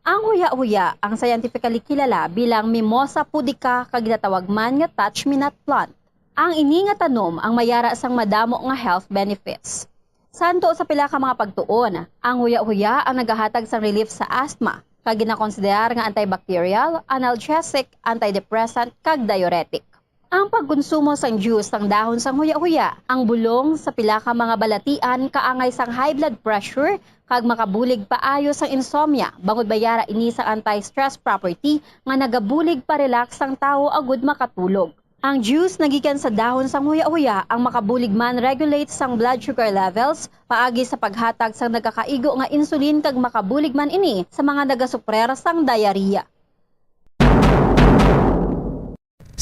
Ang huya-huya ang scientifically kilala bilang Mimosa pudica kag ginatawag man nga touch-me-not plant. Ang ini nga tanom ang may ara sang madamo nga health benefits. Santo sa pila ka mga pagtuon, ang huya-huya ang nagahatag sang relief sa asthma, kag ginakonsiderar nga antibacterial, analgesic, antidepressant, kag diuretic. Ang pagkonsumo sang juice sang dahon sang huya-huya, ang bulong sa pila ka mga balatian kaangay sang high blood pressure kag makabulig paayo sang insomnia, bangod may ara ini sang anti-stress property nga nagabulig pa-relax sang tawo agud makatulog. Ang juice nagikan sa dahon sang huya-huya ang makabulig man regulate sang blood sugar levels paagi sa paghatag sang nagakaigo nga insulin kag makabulig man ini sa mga nagasuprer sang diarrhea.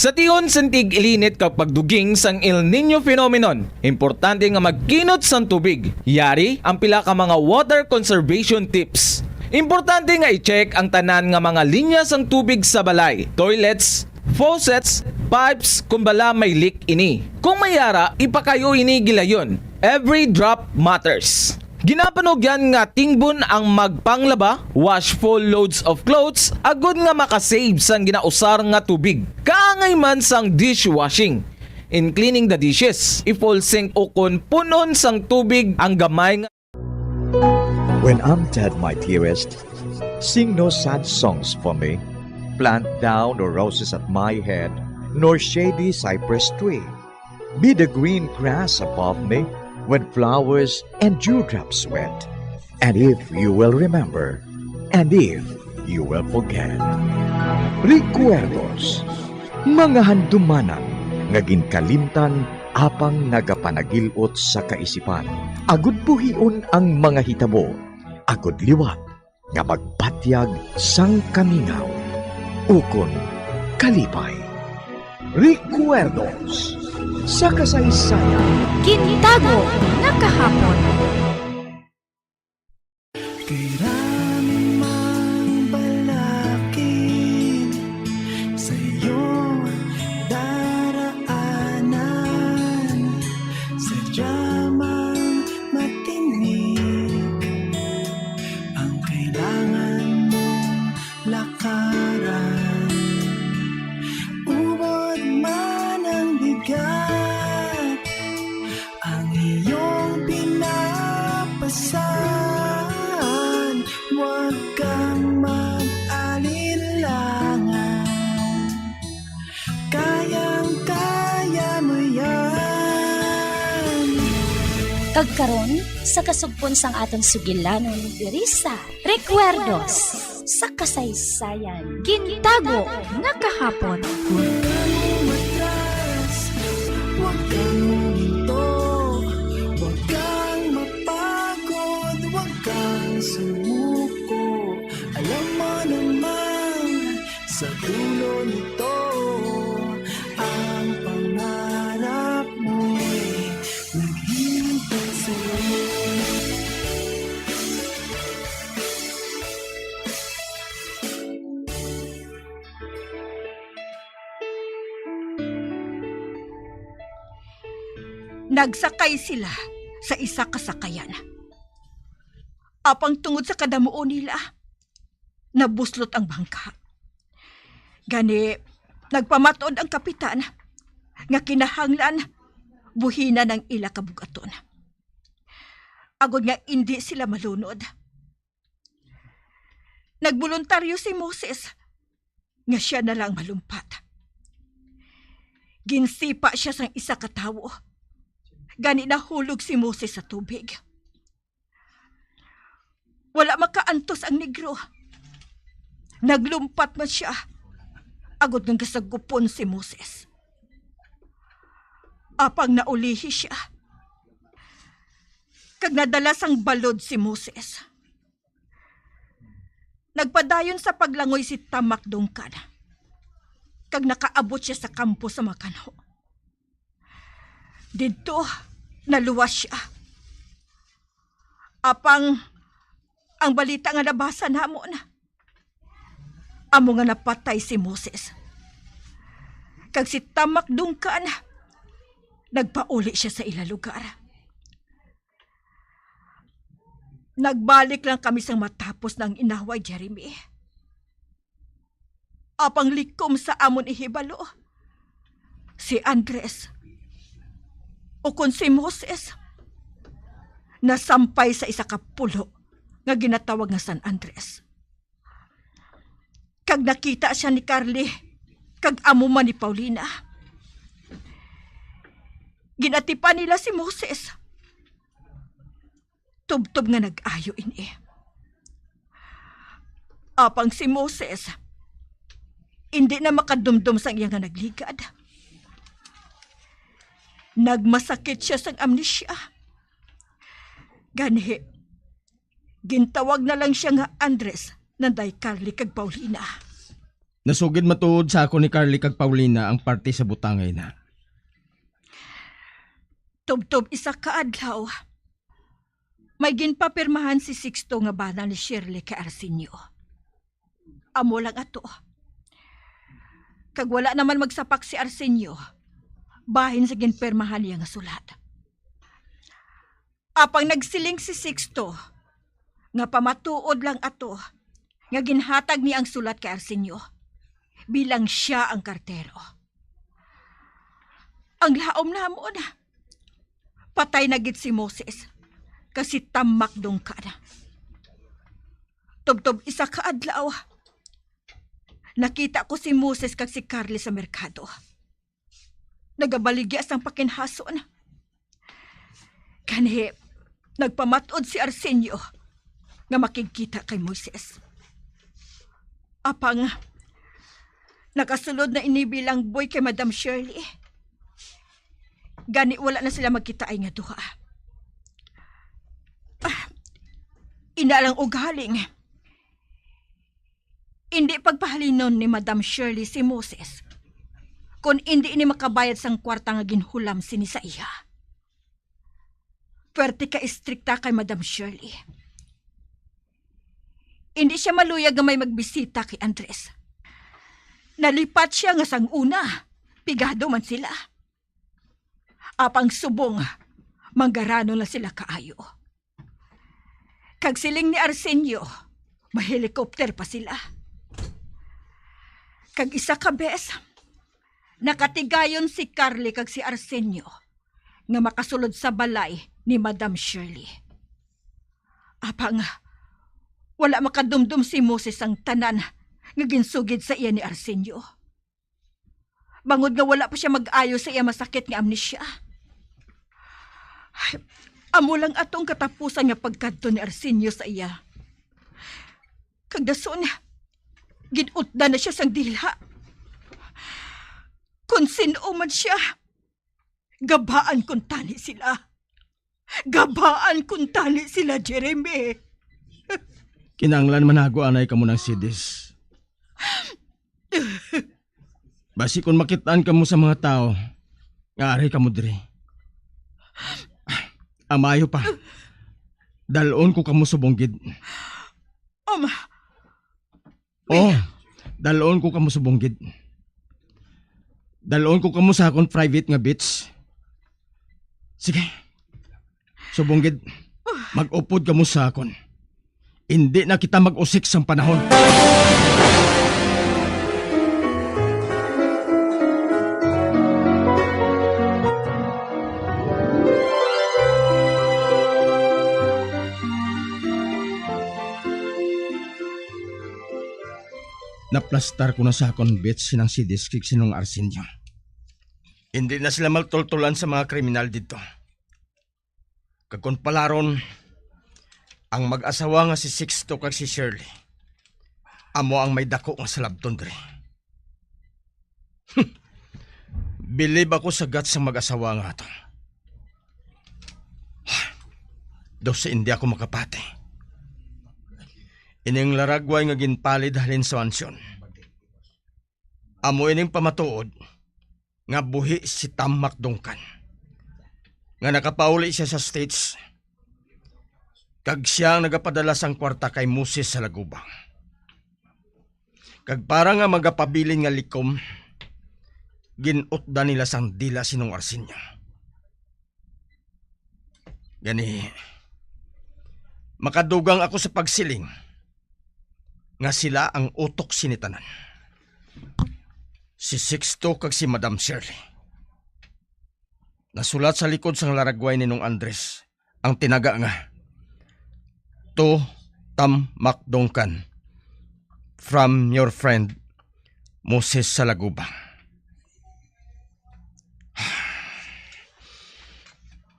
Sa tion sing tig-ilinit kag pagduging sang El Niño phenomenon, importante nga magkinot sang tubig. Yari ang pila ka mga water conservation tips. Importante nga i-check ang tanan nga mga linya sang tubig sa balay, toilets, faucets, pipes, kon bala may leak ini. Kung may yara, ipakayo ini gilayon. Every drop matters. Ginapanugyan nga tingbon ang magpanglaba, wash full loads of clothes, agod nga makasave sang ginausar nga tubig. Kaangay man sang dishwashing. In cleaning the dishes, i-full sink ukon pun-on sang tubig ang gamay nga When I'm dead, my dearest, sing no sad songs for me. Plant thou no roses at my head, nor shady cypress tree. Be the green grass above me when flowers and dewdrops wet. And if you will remember, and if you will forget. Recuerdos, mga handumanan nga ginkalimtan apang nagapanagil-ot sa kaisipan. Agud buhion ang mga hitabo, agud liwat nga magpatyag sang kamingaw ukon kalipay. Recuerdos sa kasaysayan. Gintago nga kahapon. Kay rami mang balakid sa iyong daraanan, sadya mang matinik ang kailangan mong lakaran. Ubod man ang bigat, ang iyong pinapasan, huwag kang mag-alinlangan. Kayang-kaya mo yan. Kag karon, sa kasugpon sang aton sugilanon diri sa Recuerdos sa Kasaysayan, Gintago nga Kahapon. Huwag kang umatras, huwag kang huminto, huwag kang mapagod, huwag kang sumuko. Alam mo naman, sa dulo nito, ang pangarap mo'y naghihintay sa'yo. Nagsakay sila sa isa ka sakayan. Apang tungod sa kadamuon nila, nabuslot ang bangka. Gani, nagpamatud ang kapitan nga kinahanglan buhinan ang ila kabug-aton, agod nga indi sila malunod. Nagboluntaryo si Moses nga sia na lang malumpat. Ginsipa sia sang isa ka tawo, gani nahulog si Moses sa tubig. Wala makaantos ang negro. Naglumpat man sia, agod nga gasagupon si Moses. Apang naulihi sia, kag nadala sang balod si Moses. Nagpadayon sa paglangoy si Tamak Dungkan, kag nakaabot sia sa kampo sa Makanho. Didto, naluwas sia. Apang ang balita nga nabasa namon, amo nga napatay si Moses. Kag si Tamak Dungkan, nagpauli sia sa ila lugar. Nagbalik lang kami sang matapos na ang inaway, Jeremy. Apang likom sa amon ihibalo, si Andres, ukon si Moses, nasampay sa isa ka pulo nga ginatawag nga San Andres. Kag nakita sia ni Carly kag amo man ni Paulina. Ginatipan nila si Moses. Tubtob nga nag-ayo ini. Apang si Moses, indi na makadumdom sang iya nga nagligad. Nagmasakit sia sang amnesia. Gani, gintawag na lang sia nga Andres, Nanday Carly kag Paulina. Nasugid matuod sa akon ni Carly kag Paulina ang parte sa butangay na. Tubtob isa ka adlaw, may ginpapirmahan si Sixto nga bana ni Shirley kay Arsenio. Amo lang ato. Kag wala naman magsapak si Arsenio bahin sa ginpirmahan niya nga sulat. Apang nagsiling si Sixto nga pamatuod lang ato nga ginhatag niya ang sulat kay Arsenio bilang siya ang kartero. Ang laom namon, patay na gid si Moses, kag si Tam Macdungcan. Tubtob isa ka adlaw, nakita ko si Moses kag si Carly sa merkado. Nagabaligya sang pakinhason. Gani, nagpamat-od si Arsenio nga makigkita kay Moises. Apang, nakasulod na ini bilang boy kay Madam Shirley. Gani, wala na sila magkitaay nga duha. Ah, ina lang ugaling. Indi pagpahalinon ni Madam Shirley si Moses kon indi ini makabayad sang kwarta nga ginhulam sini sa iya. Puwerte ka istrikta kay Madam Shirley. Indi siya maluyag nga may magbisita kay Andres. Nalipat siya nga sang una, pigado man sila. Apang subong, manggaranon na sila kaayo. Kag siling ni Arsenio, may helicopter pa sila. Kag isa ka bes, nakatigayon si Carly kag si Arsenio nga makasulod sa balay ni Madam Shirley. Apang wala makadumdom si Moses sang tanan nga ginsugid sa iya ni Arsenio. Bangod nga wala pa siya mag-ayo sa iya masakit nga amnesia. Ay, amo lang atong katapusan nga pagkadto ni Arsenio sa iya. Kag dason, gin-utdan na siya sang dila. Kon sin-o man siya, gabaan kuntani sila. Gabaan kuntani sila, Jeremy. Kinahanglan manago anay kamo ng Sidis. Basi kon makitaan kamo sa mga tao nga ari kamo diri. Amayo pa. Dalon ko kamo subong gid. Ama, Oh, dalon ko kamo subong gid. Dalon ko kamo sa akon private nga beach. Sige. Subong gid. Mag-upod kamo sa akon. Indi na kita mag-usik sang panahon. Naplastar ko na sa akon beach sinang Sidis kag sinong Arsenio. Hindi na sila magtultulan sa mga kriminal didto. Kag kon palaron, ang mag-asawa nga si Sixto kag si Shirley, amo ang may dako nga salabton diri. Bilib ako sa guts sang mag-asawa nga ato. Daw sa hindi ako makapati. Ining laragway nga ginpalid halin sa mansyon. Amo ining pamatuod nga buhi si Tam Macdungcan, nga nakapauli siya sa States, kag siya ang nagapadala sang kwarta kay Moses sa Lagubang. Kag para nga magapabilin nga likom, gin-utdan nila sang dila sinong Arsenio. Gani, makadugang ako sa pagsiling nga sila ang utok sini tanan. Si Sixto kag si Madam Shirley. Nasulat sa likod sang laragway ni Nong Andres ang tinaga nga, "To Tam Macdungcan, from your friend, Moses Salagubang."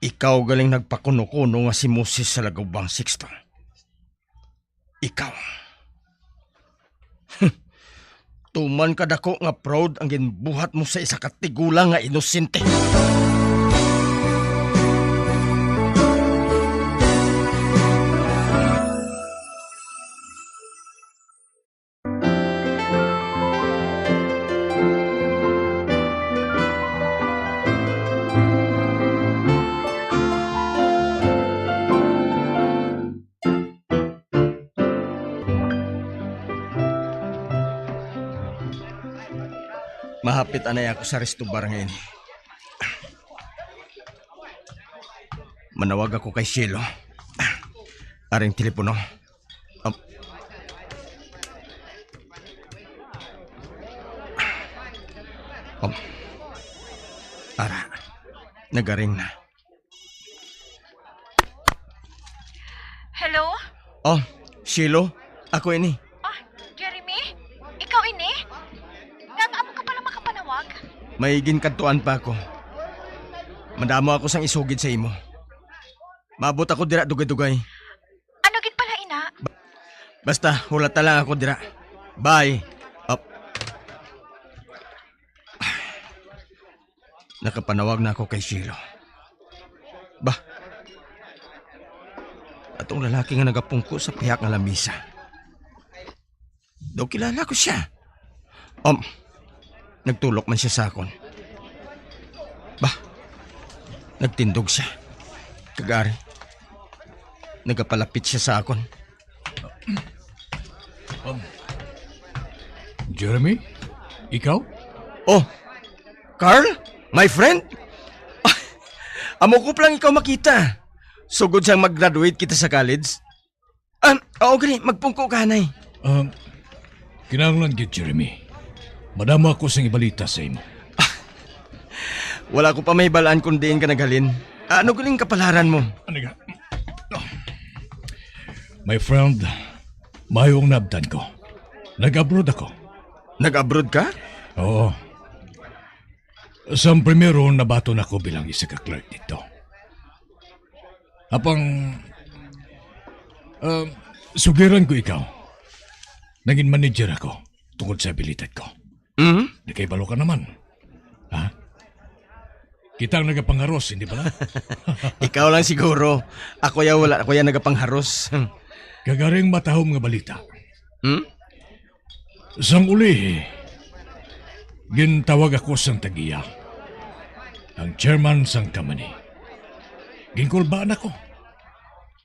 Ikaw galing nagpakuno-kuno nga si Moses Salagubang, Sixto. Ikaw. Tuman kadako nga fraud ang ginbuhat mo sa isa ka tigulang nga inosente. Mahapit anay ako sa resto bar nga ini. Manawag ako kay Shelo. Aring telepono. Um, um, ara, nagaring na. Hello? Oh, Shelo, ako ini. Ah, Jeremy? Ikaw ini? Ngaa amo ka pa lang makapanawag? May ginkadtuan pa ako. Madamo ako sang isugid sa imo. Maabot ako dira dugay-dugay. Ano gid pala ina? Basta, hulata lang ako dira. Bye. Up. Nakapanawag na ako kay Shelo. Bah, atong lalaki nga nagapungko sa pihak nga lamisa. Daw kilala ko siya. Um, nagtulok man siya sa akon. Bah, nagtindog siya. Kag ari, nagapalapit siya sa akon. Um, Jeremy? Ikaw? Oh, Carl? My friend? Ah, amo ko pa lang ikaw makita. Sugod sang mag-graduate kita sa college. Ah, oo, gani, magpungko ka, anay. Um, kinahanglan gid, Jeremy. Madamo ako sing ibalita sa imo. Wala ko pa mahibal-an kung diin ka naghalin. Ano galing kapalaran mo? Ano ka? My friend, mayo ang naabtan ko. Nag-abroad ako. Nag-abroad ka? Oo. Sa primero, nabaton ako bilang isa ka clerk dito. Apang, ah, sugiran ko ikaw. Nangin manager ako tungod sa abilidad ko. Mhm. Nakahibalo ka naman. Ha? Kita ang nagapangharos, hindi ba? Ikaw lang siguro. Ako ya wala, ako ya nagapangharos. Kag ari ang matahom nga balita. Hmm? Sang ulihi, gintawag ako sang tag-iya, ang chairman sang company. Ginkulbaan ako.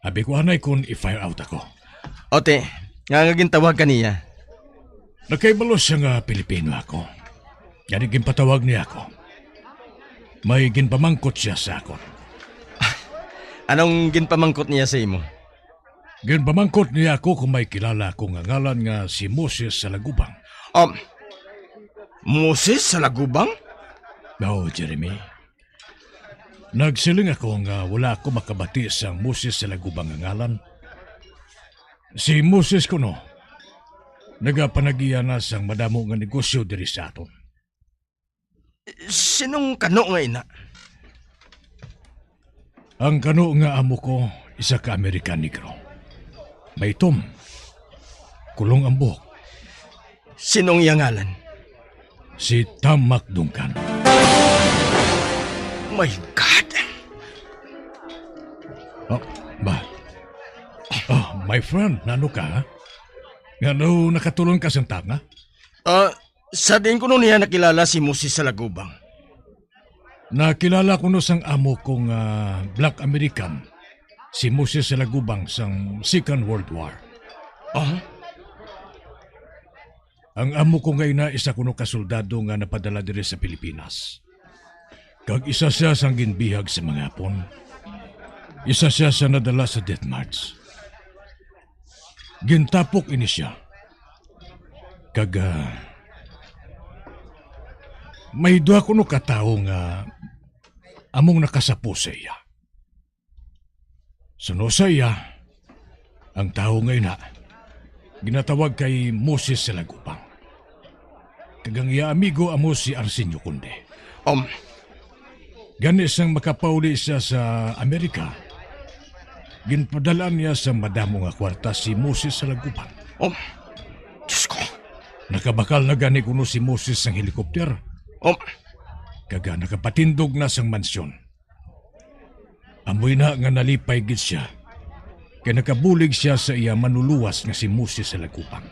Abi ko anay kon i-fire out ako. Ote, nga nga gintawag ka niya? Nakahibalo siya nga Pilipino ako. Gani ginpatawag niya ako. May ginpamangkot siya sa akon. Anong ginpamangkot niya sa imo? Ginpamangkot niya ako kung may kilala ako nga ngalan nga si Moses Salagubang. Um, Moses Salagubang? Oo, Jeremy. Nagsiling ako nga wala ako makabati sang Moses Salagubang nga ngalan. Si Moses kuno, nagapanag-iya na sang madamo nga negosyo diri sa aton. Sinong kano nga ina? Ang kano nga amo ko, isa ka American negro. Maitom. Kulong ang buhok. Sinong iya ngalan? Si Tamak Dungkan. My God! Oh, ba? Oh, my friend, nano ka, ha? Ngano nakatulon ka sang tanga? Ah, sa diin kuno niya nakilala si Moses Salagubang? Nakilala kuno sang amo kong, ah, Black American, si Moses Salagubang sang Second World War. Ah? Ang amo ko nga ina isa kuno ka soldado nga napadala diri sa Pilipinas. Kag isa sia sang ginbihag sa mga Hapon. Isa sia sa nadala sa death march. Gintapok ini sia. Kag, ah, may duha kuno ka tawo nga among nakasapo sa iya. Suno sa iya, ang tawo nga ina, ginatawag kay Moses Salagubang. Kag ang iya amigo amo si Arsenio Conde. Um, Gani, sang makapauli siya sa Amerika, ginpadal-an niya sa madamo nga kwarta si Moses Salagubang. Oh, Diyos ko! Nakabakal na gani kuno si Moses sang helikopter. Oh, Kag, ah, nakapatindog na sang mansyon. Amoy na nga nalipay gid siya, kay nakabulig siya sa iya manluluwas nga si Moses Salagubang.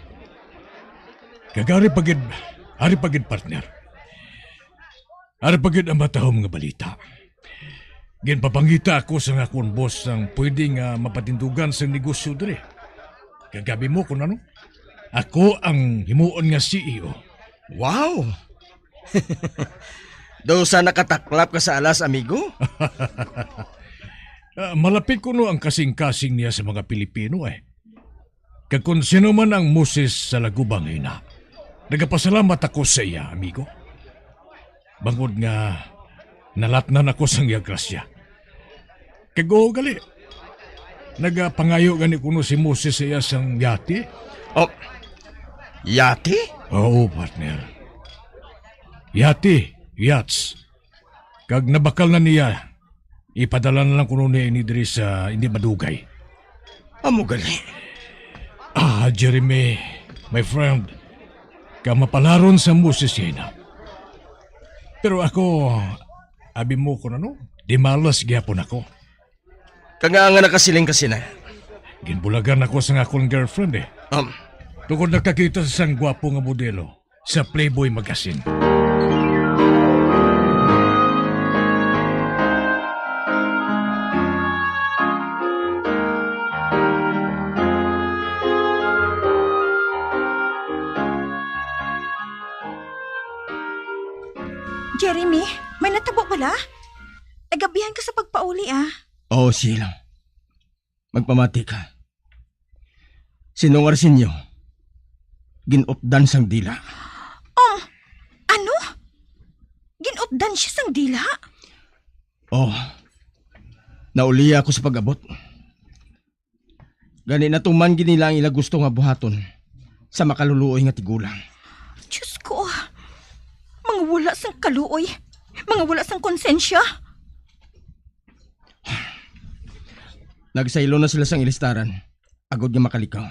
Kag ari pa gid, ari pa gid, partner. Ari pa gid ang matahom nga balita. Ginpapangita ako sa akon boss ang pwede nga mapatindugan sang negosyo diri. Kag abi mo kung ano? Ako ang himuon nga C E O. Wow! Daw sa nakataklap ka sa alas, amigo? Ah, malapit kuno ang kasing-kasing niya sa mga Pilipino, eh. Kag kon sino man ang Moses sa lagubang ina, nagapasalamat ako sa iya, amigo. Bangod nga nalatnan ako sang iya grasya. Kag oo gali, nagapangayo gani kuno si Moses sa iya sang yati. Oh, yati? Oo, partner. Yati, yachts. Kag nabakal na niya, ipadala na lang kuno niya ini diri sa hindi madugay. Amo gali. Ah, Jeremy, my friend, kamapalaron sa Moses yana. Pero ako, abi mo ko na, no? Di malas gyapon ako. Kag nga nga nakasiling ka sina? Ginbulagan ako sa akon girlfriend, eh. Um, Tungod nakakita sa sang gwapo nga modelo sa Playboy magazine. Jeremy, may natabo bala? Nagabihan ka sa pagpauli, ah. Oo, Sheila. Magpamati ka. Si Nong Arsenio, ginupdan sang dila. Oh, ano? Ginupdan siya sang dila? Oh, nauliya ako sa pag-abot. Gani natuman gid nila ang ila gusto nga buhaton sa makaluluoy nga tigulang. Diyos ko, mga wala sang kaluoy, mga wala sang konsensya. Nagsaylo na sila sang ilistaran, agod nga makalikaw.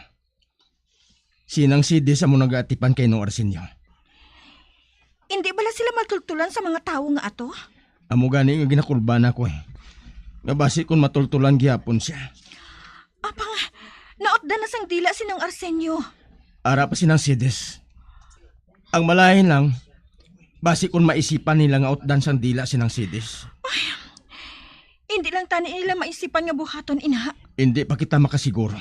Sinang si Des amo nagaatipan kay Nong Arsenio? Hindi bala sila matultulan sa mga tawo nga ato? Amo gani nga ginakulba na ko eh. Nga basi kung matultulan gihapon siya. Apang, nautdan na sang dila si Nong Arsenio. Ara pa sinang si Des. Ang malain lang, basi kung maisipan nila nga utdan sang dila sinang si Des. Hindi lang tani nila maisipan nga buhaton, ina. Hindi pa kita makasiguro.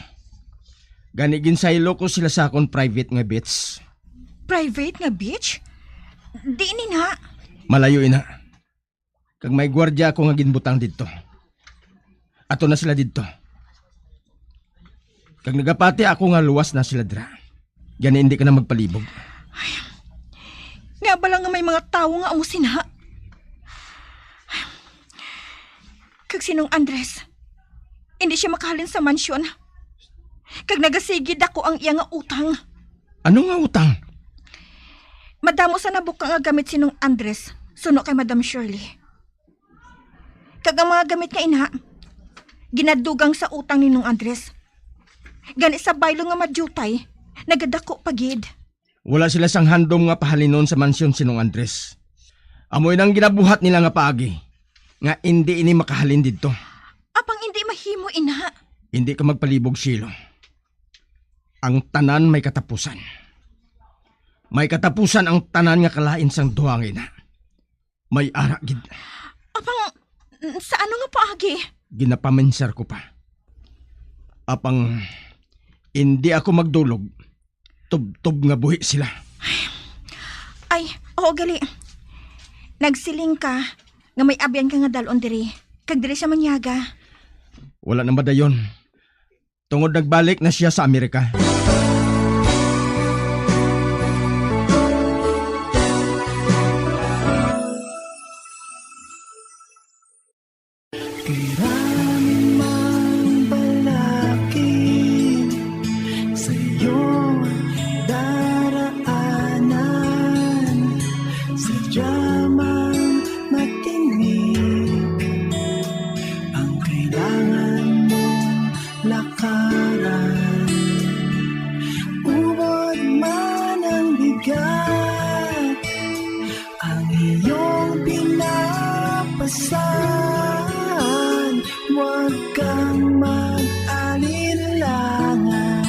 Gani ginsaylo ko sila sa akon private nga beach. Private nga beach? Di ni na. Malayo ina. Kag may gwardiya ako nga ginbutang didto. Ato na sila didto. Kag nagapati ako nga luwas na sila dira. Gani hindi ka na magpalibog. Nga bala nga may mga tawo nga amo sina. Kag si Nong Andres, hindi siya makahalin sa mansyon. Kag nagasigi dako ang iya nga utang. Ano nga utang? Madamo sa nabuka nga gamit si Nong Andres suno kay Madam Shirley. Kag ang mga gamit nga ina, ginadugang sa utang ni Nong Andres. Gani sa baylo nga madiyutay, nagadako pa gid. Wala sila sang handom nga pahalinon sa mansyon si Nong Andres. Amo inang ginabuhat nila nga paagi, nga indi ini makahalin didto. Apang indi mahimo ina. Indi ka magpalibog, Shilo. Ang tanan may katapusan. May katapusan ang tanan nga kalain sang duha nga ina. May ara gid. Apang, sa ano nga paagi? Ginapaminsar ko pa. Apang, indi ako magdulog. Tubtob nga buhi sila. Ay, oo gali. Nagsiling ka nga may abyan ka nga dalon diri. Kag diri sa Manyaga. Wala na madayon. Tungod nagbalik na siya sa Amerika. Kailangan mang balakid sa iyong daraanan. Sadya mang matinik ang kailangan mong lakaran. Ubod man ang bigat, ang iyong pinapasan, huwag kang mag-alinlangan.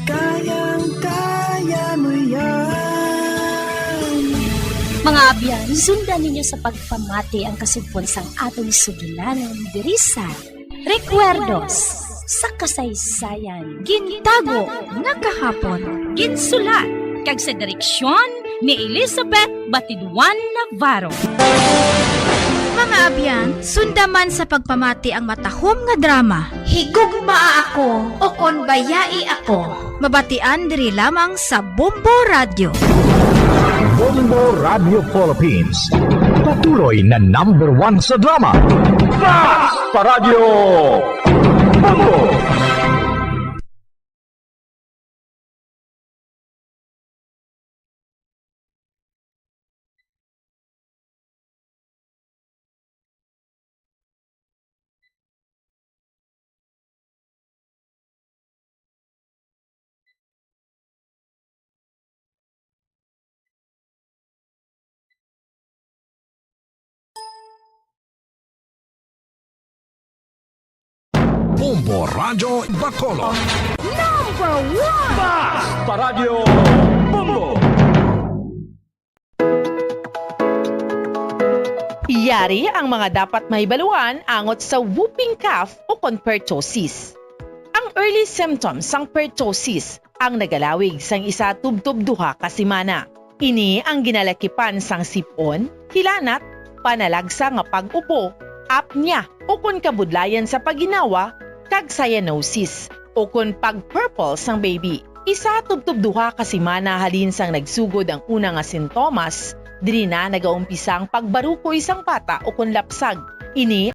Kayang-kaya mo yan. Mga abyan, sundan ninyo sa pagpamati ang kasugpon sang aton sugilanon diri sa Recuerdos sa kasaysayan, gintago nga kahapon, ginsulat kag sa direksyon ni Elizabeth Batiduan Navarro. Mga abyan, sunda man sa pagpamati ang matahom nga drama. Higugmaa Ako o Kon Bayai Ako. Mabatian diri lamang sa Bombo Radyo. Bombo Radyo Philippines. Patuloy na number one sa drama. Basta Radyo Bombo! Bombo Radyo Bacolod. Number one! Basta Radyo Bombo! Yari ang mga dapat mahibaluan angot sa whooping cough o kon pertussis. Ang early symptoms sang pertussis ang nagalawig sang isa tubtob duha ka semana. Ini ang ginalakipan sang sip-on, hilanat, panalagsa nga pag-ubo, apnea, ukon kabudlayan sa pagginawa, kag cyanosis, ukon pag-purple sang baby. Isa tubtob duha ka semana halin sang nagsugod ang una nga sintomas, diri na nagaumpisa ang pagbarukoy sang bata ukon lapsag. Ini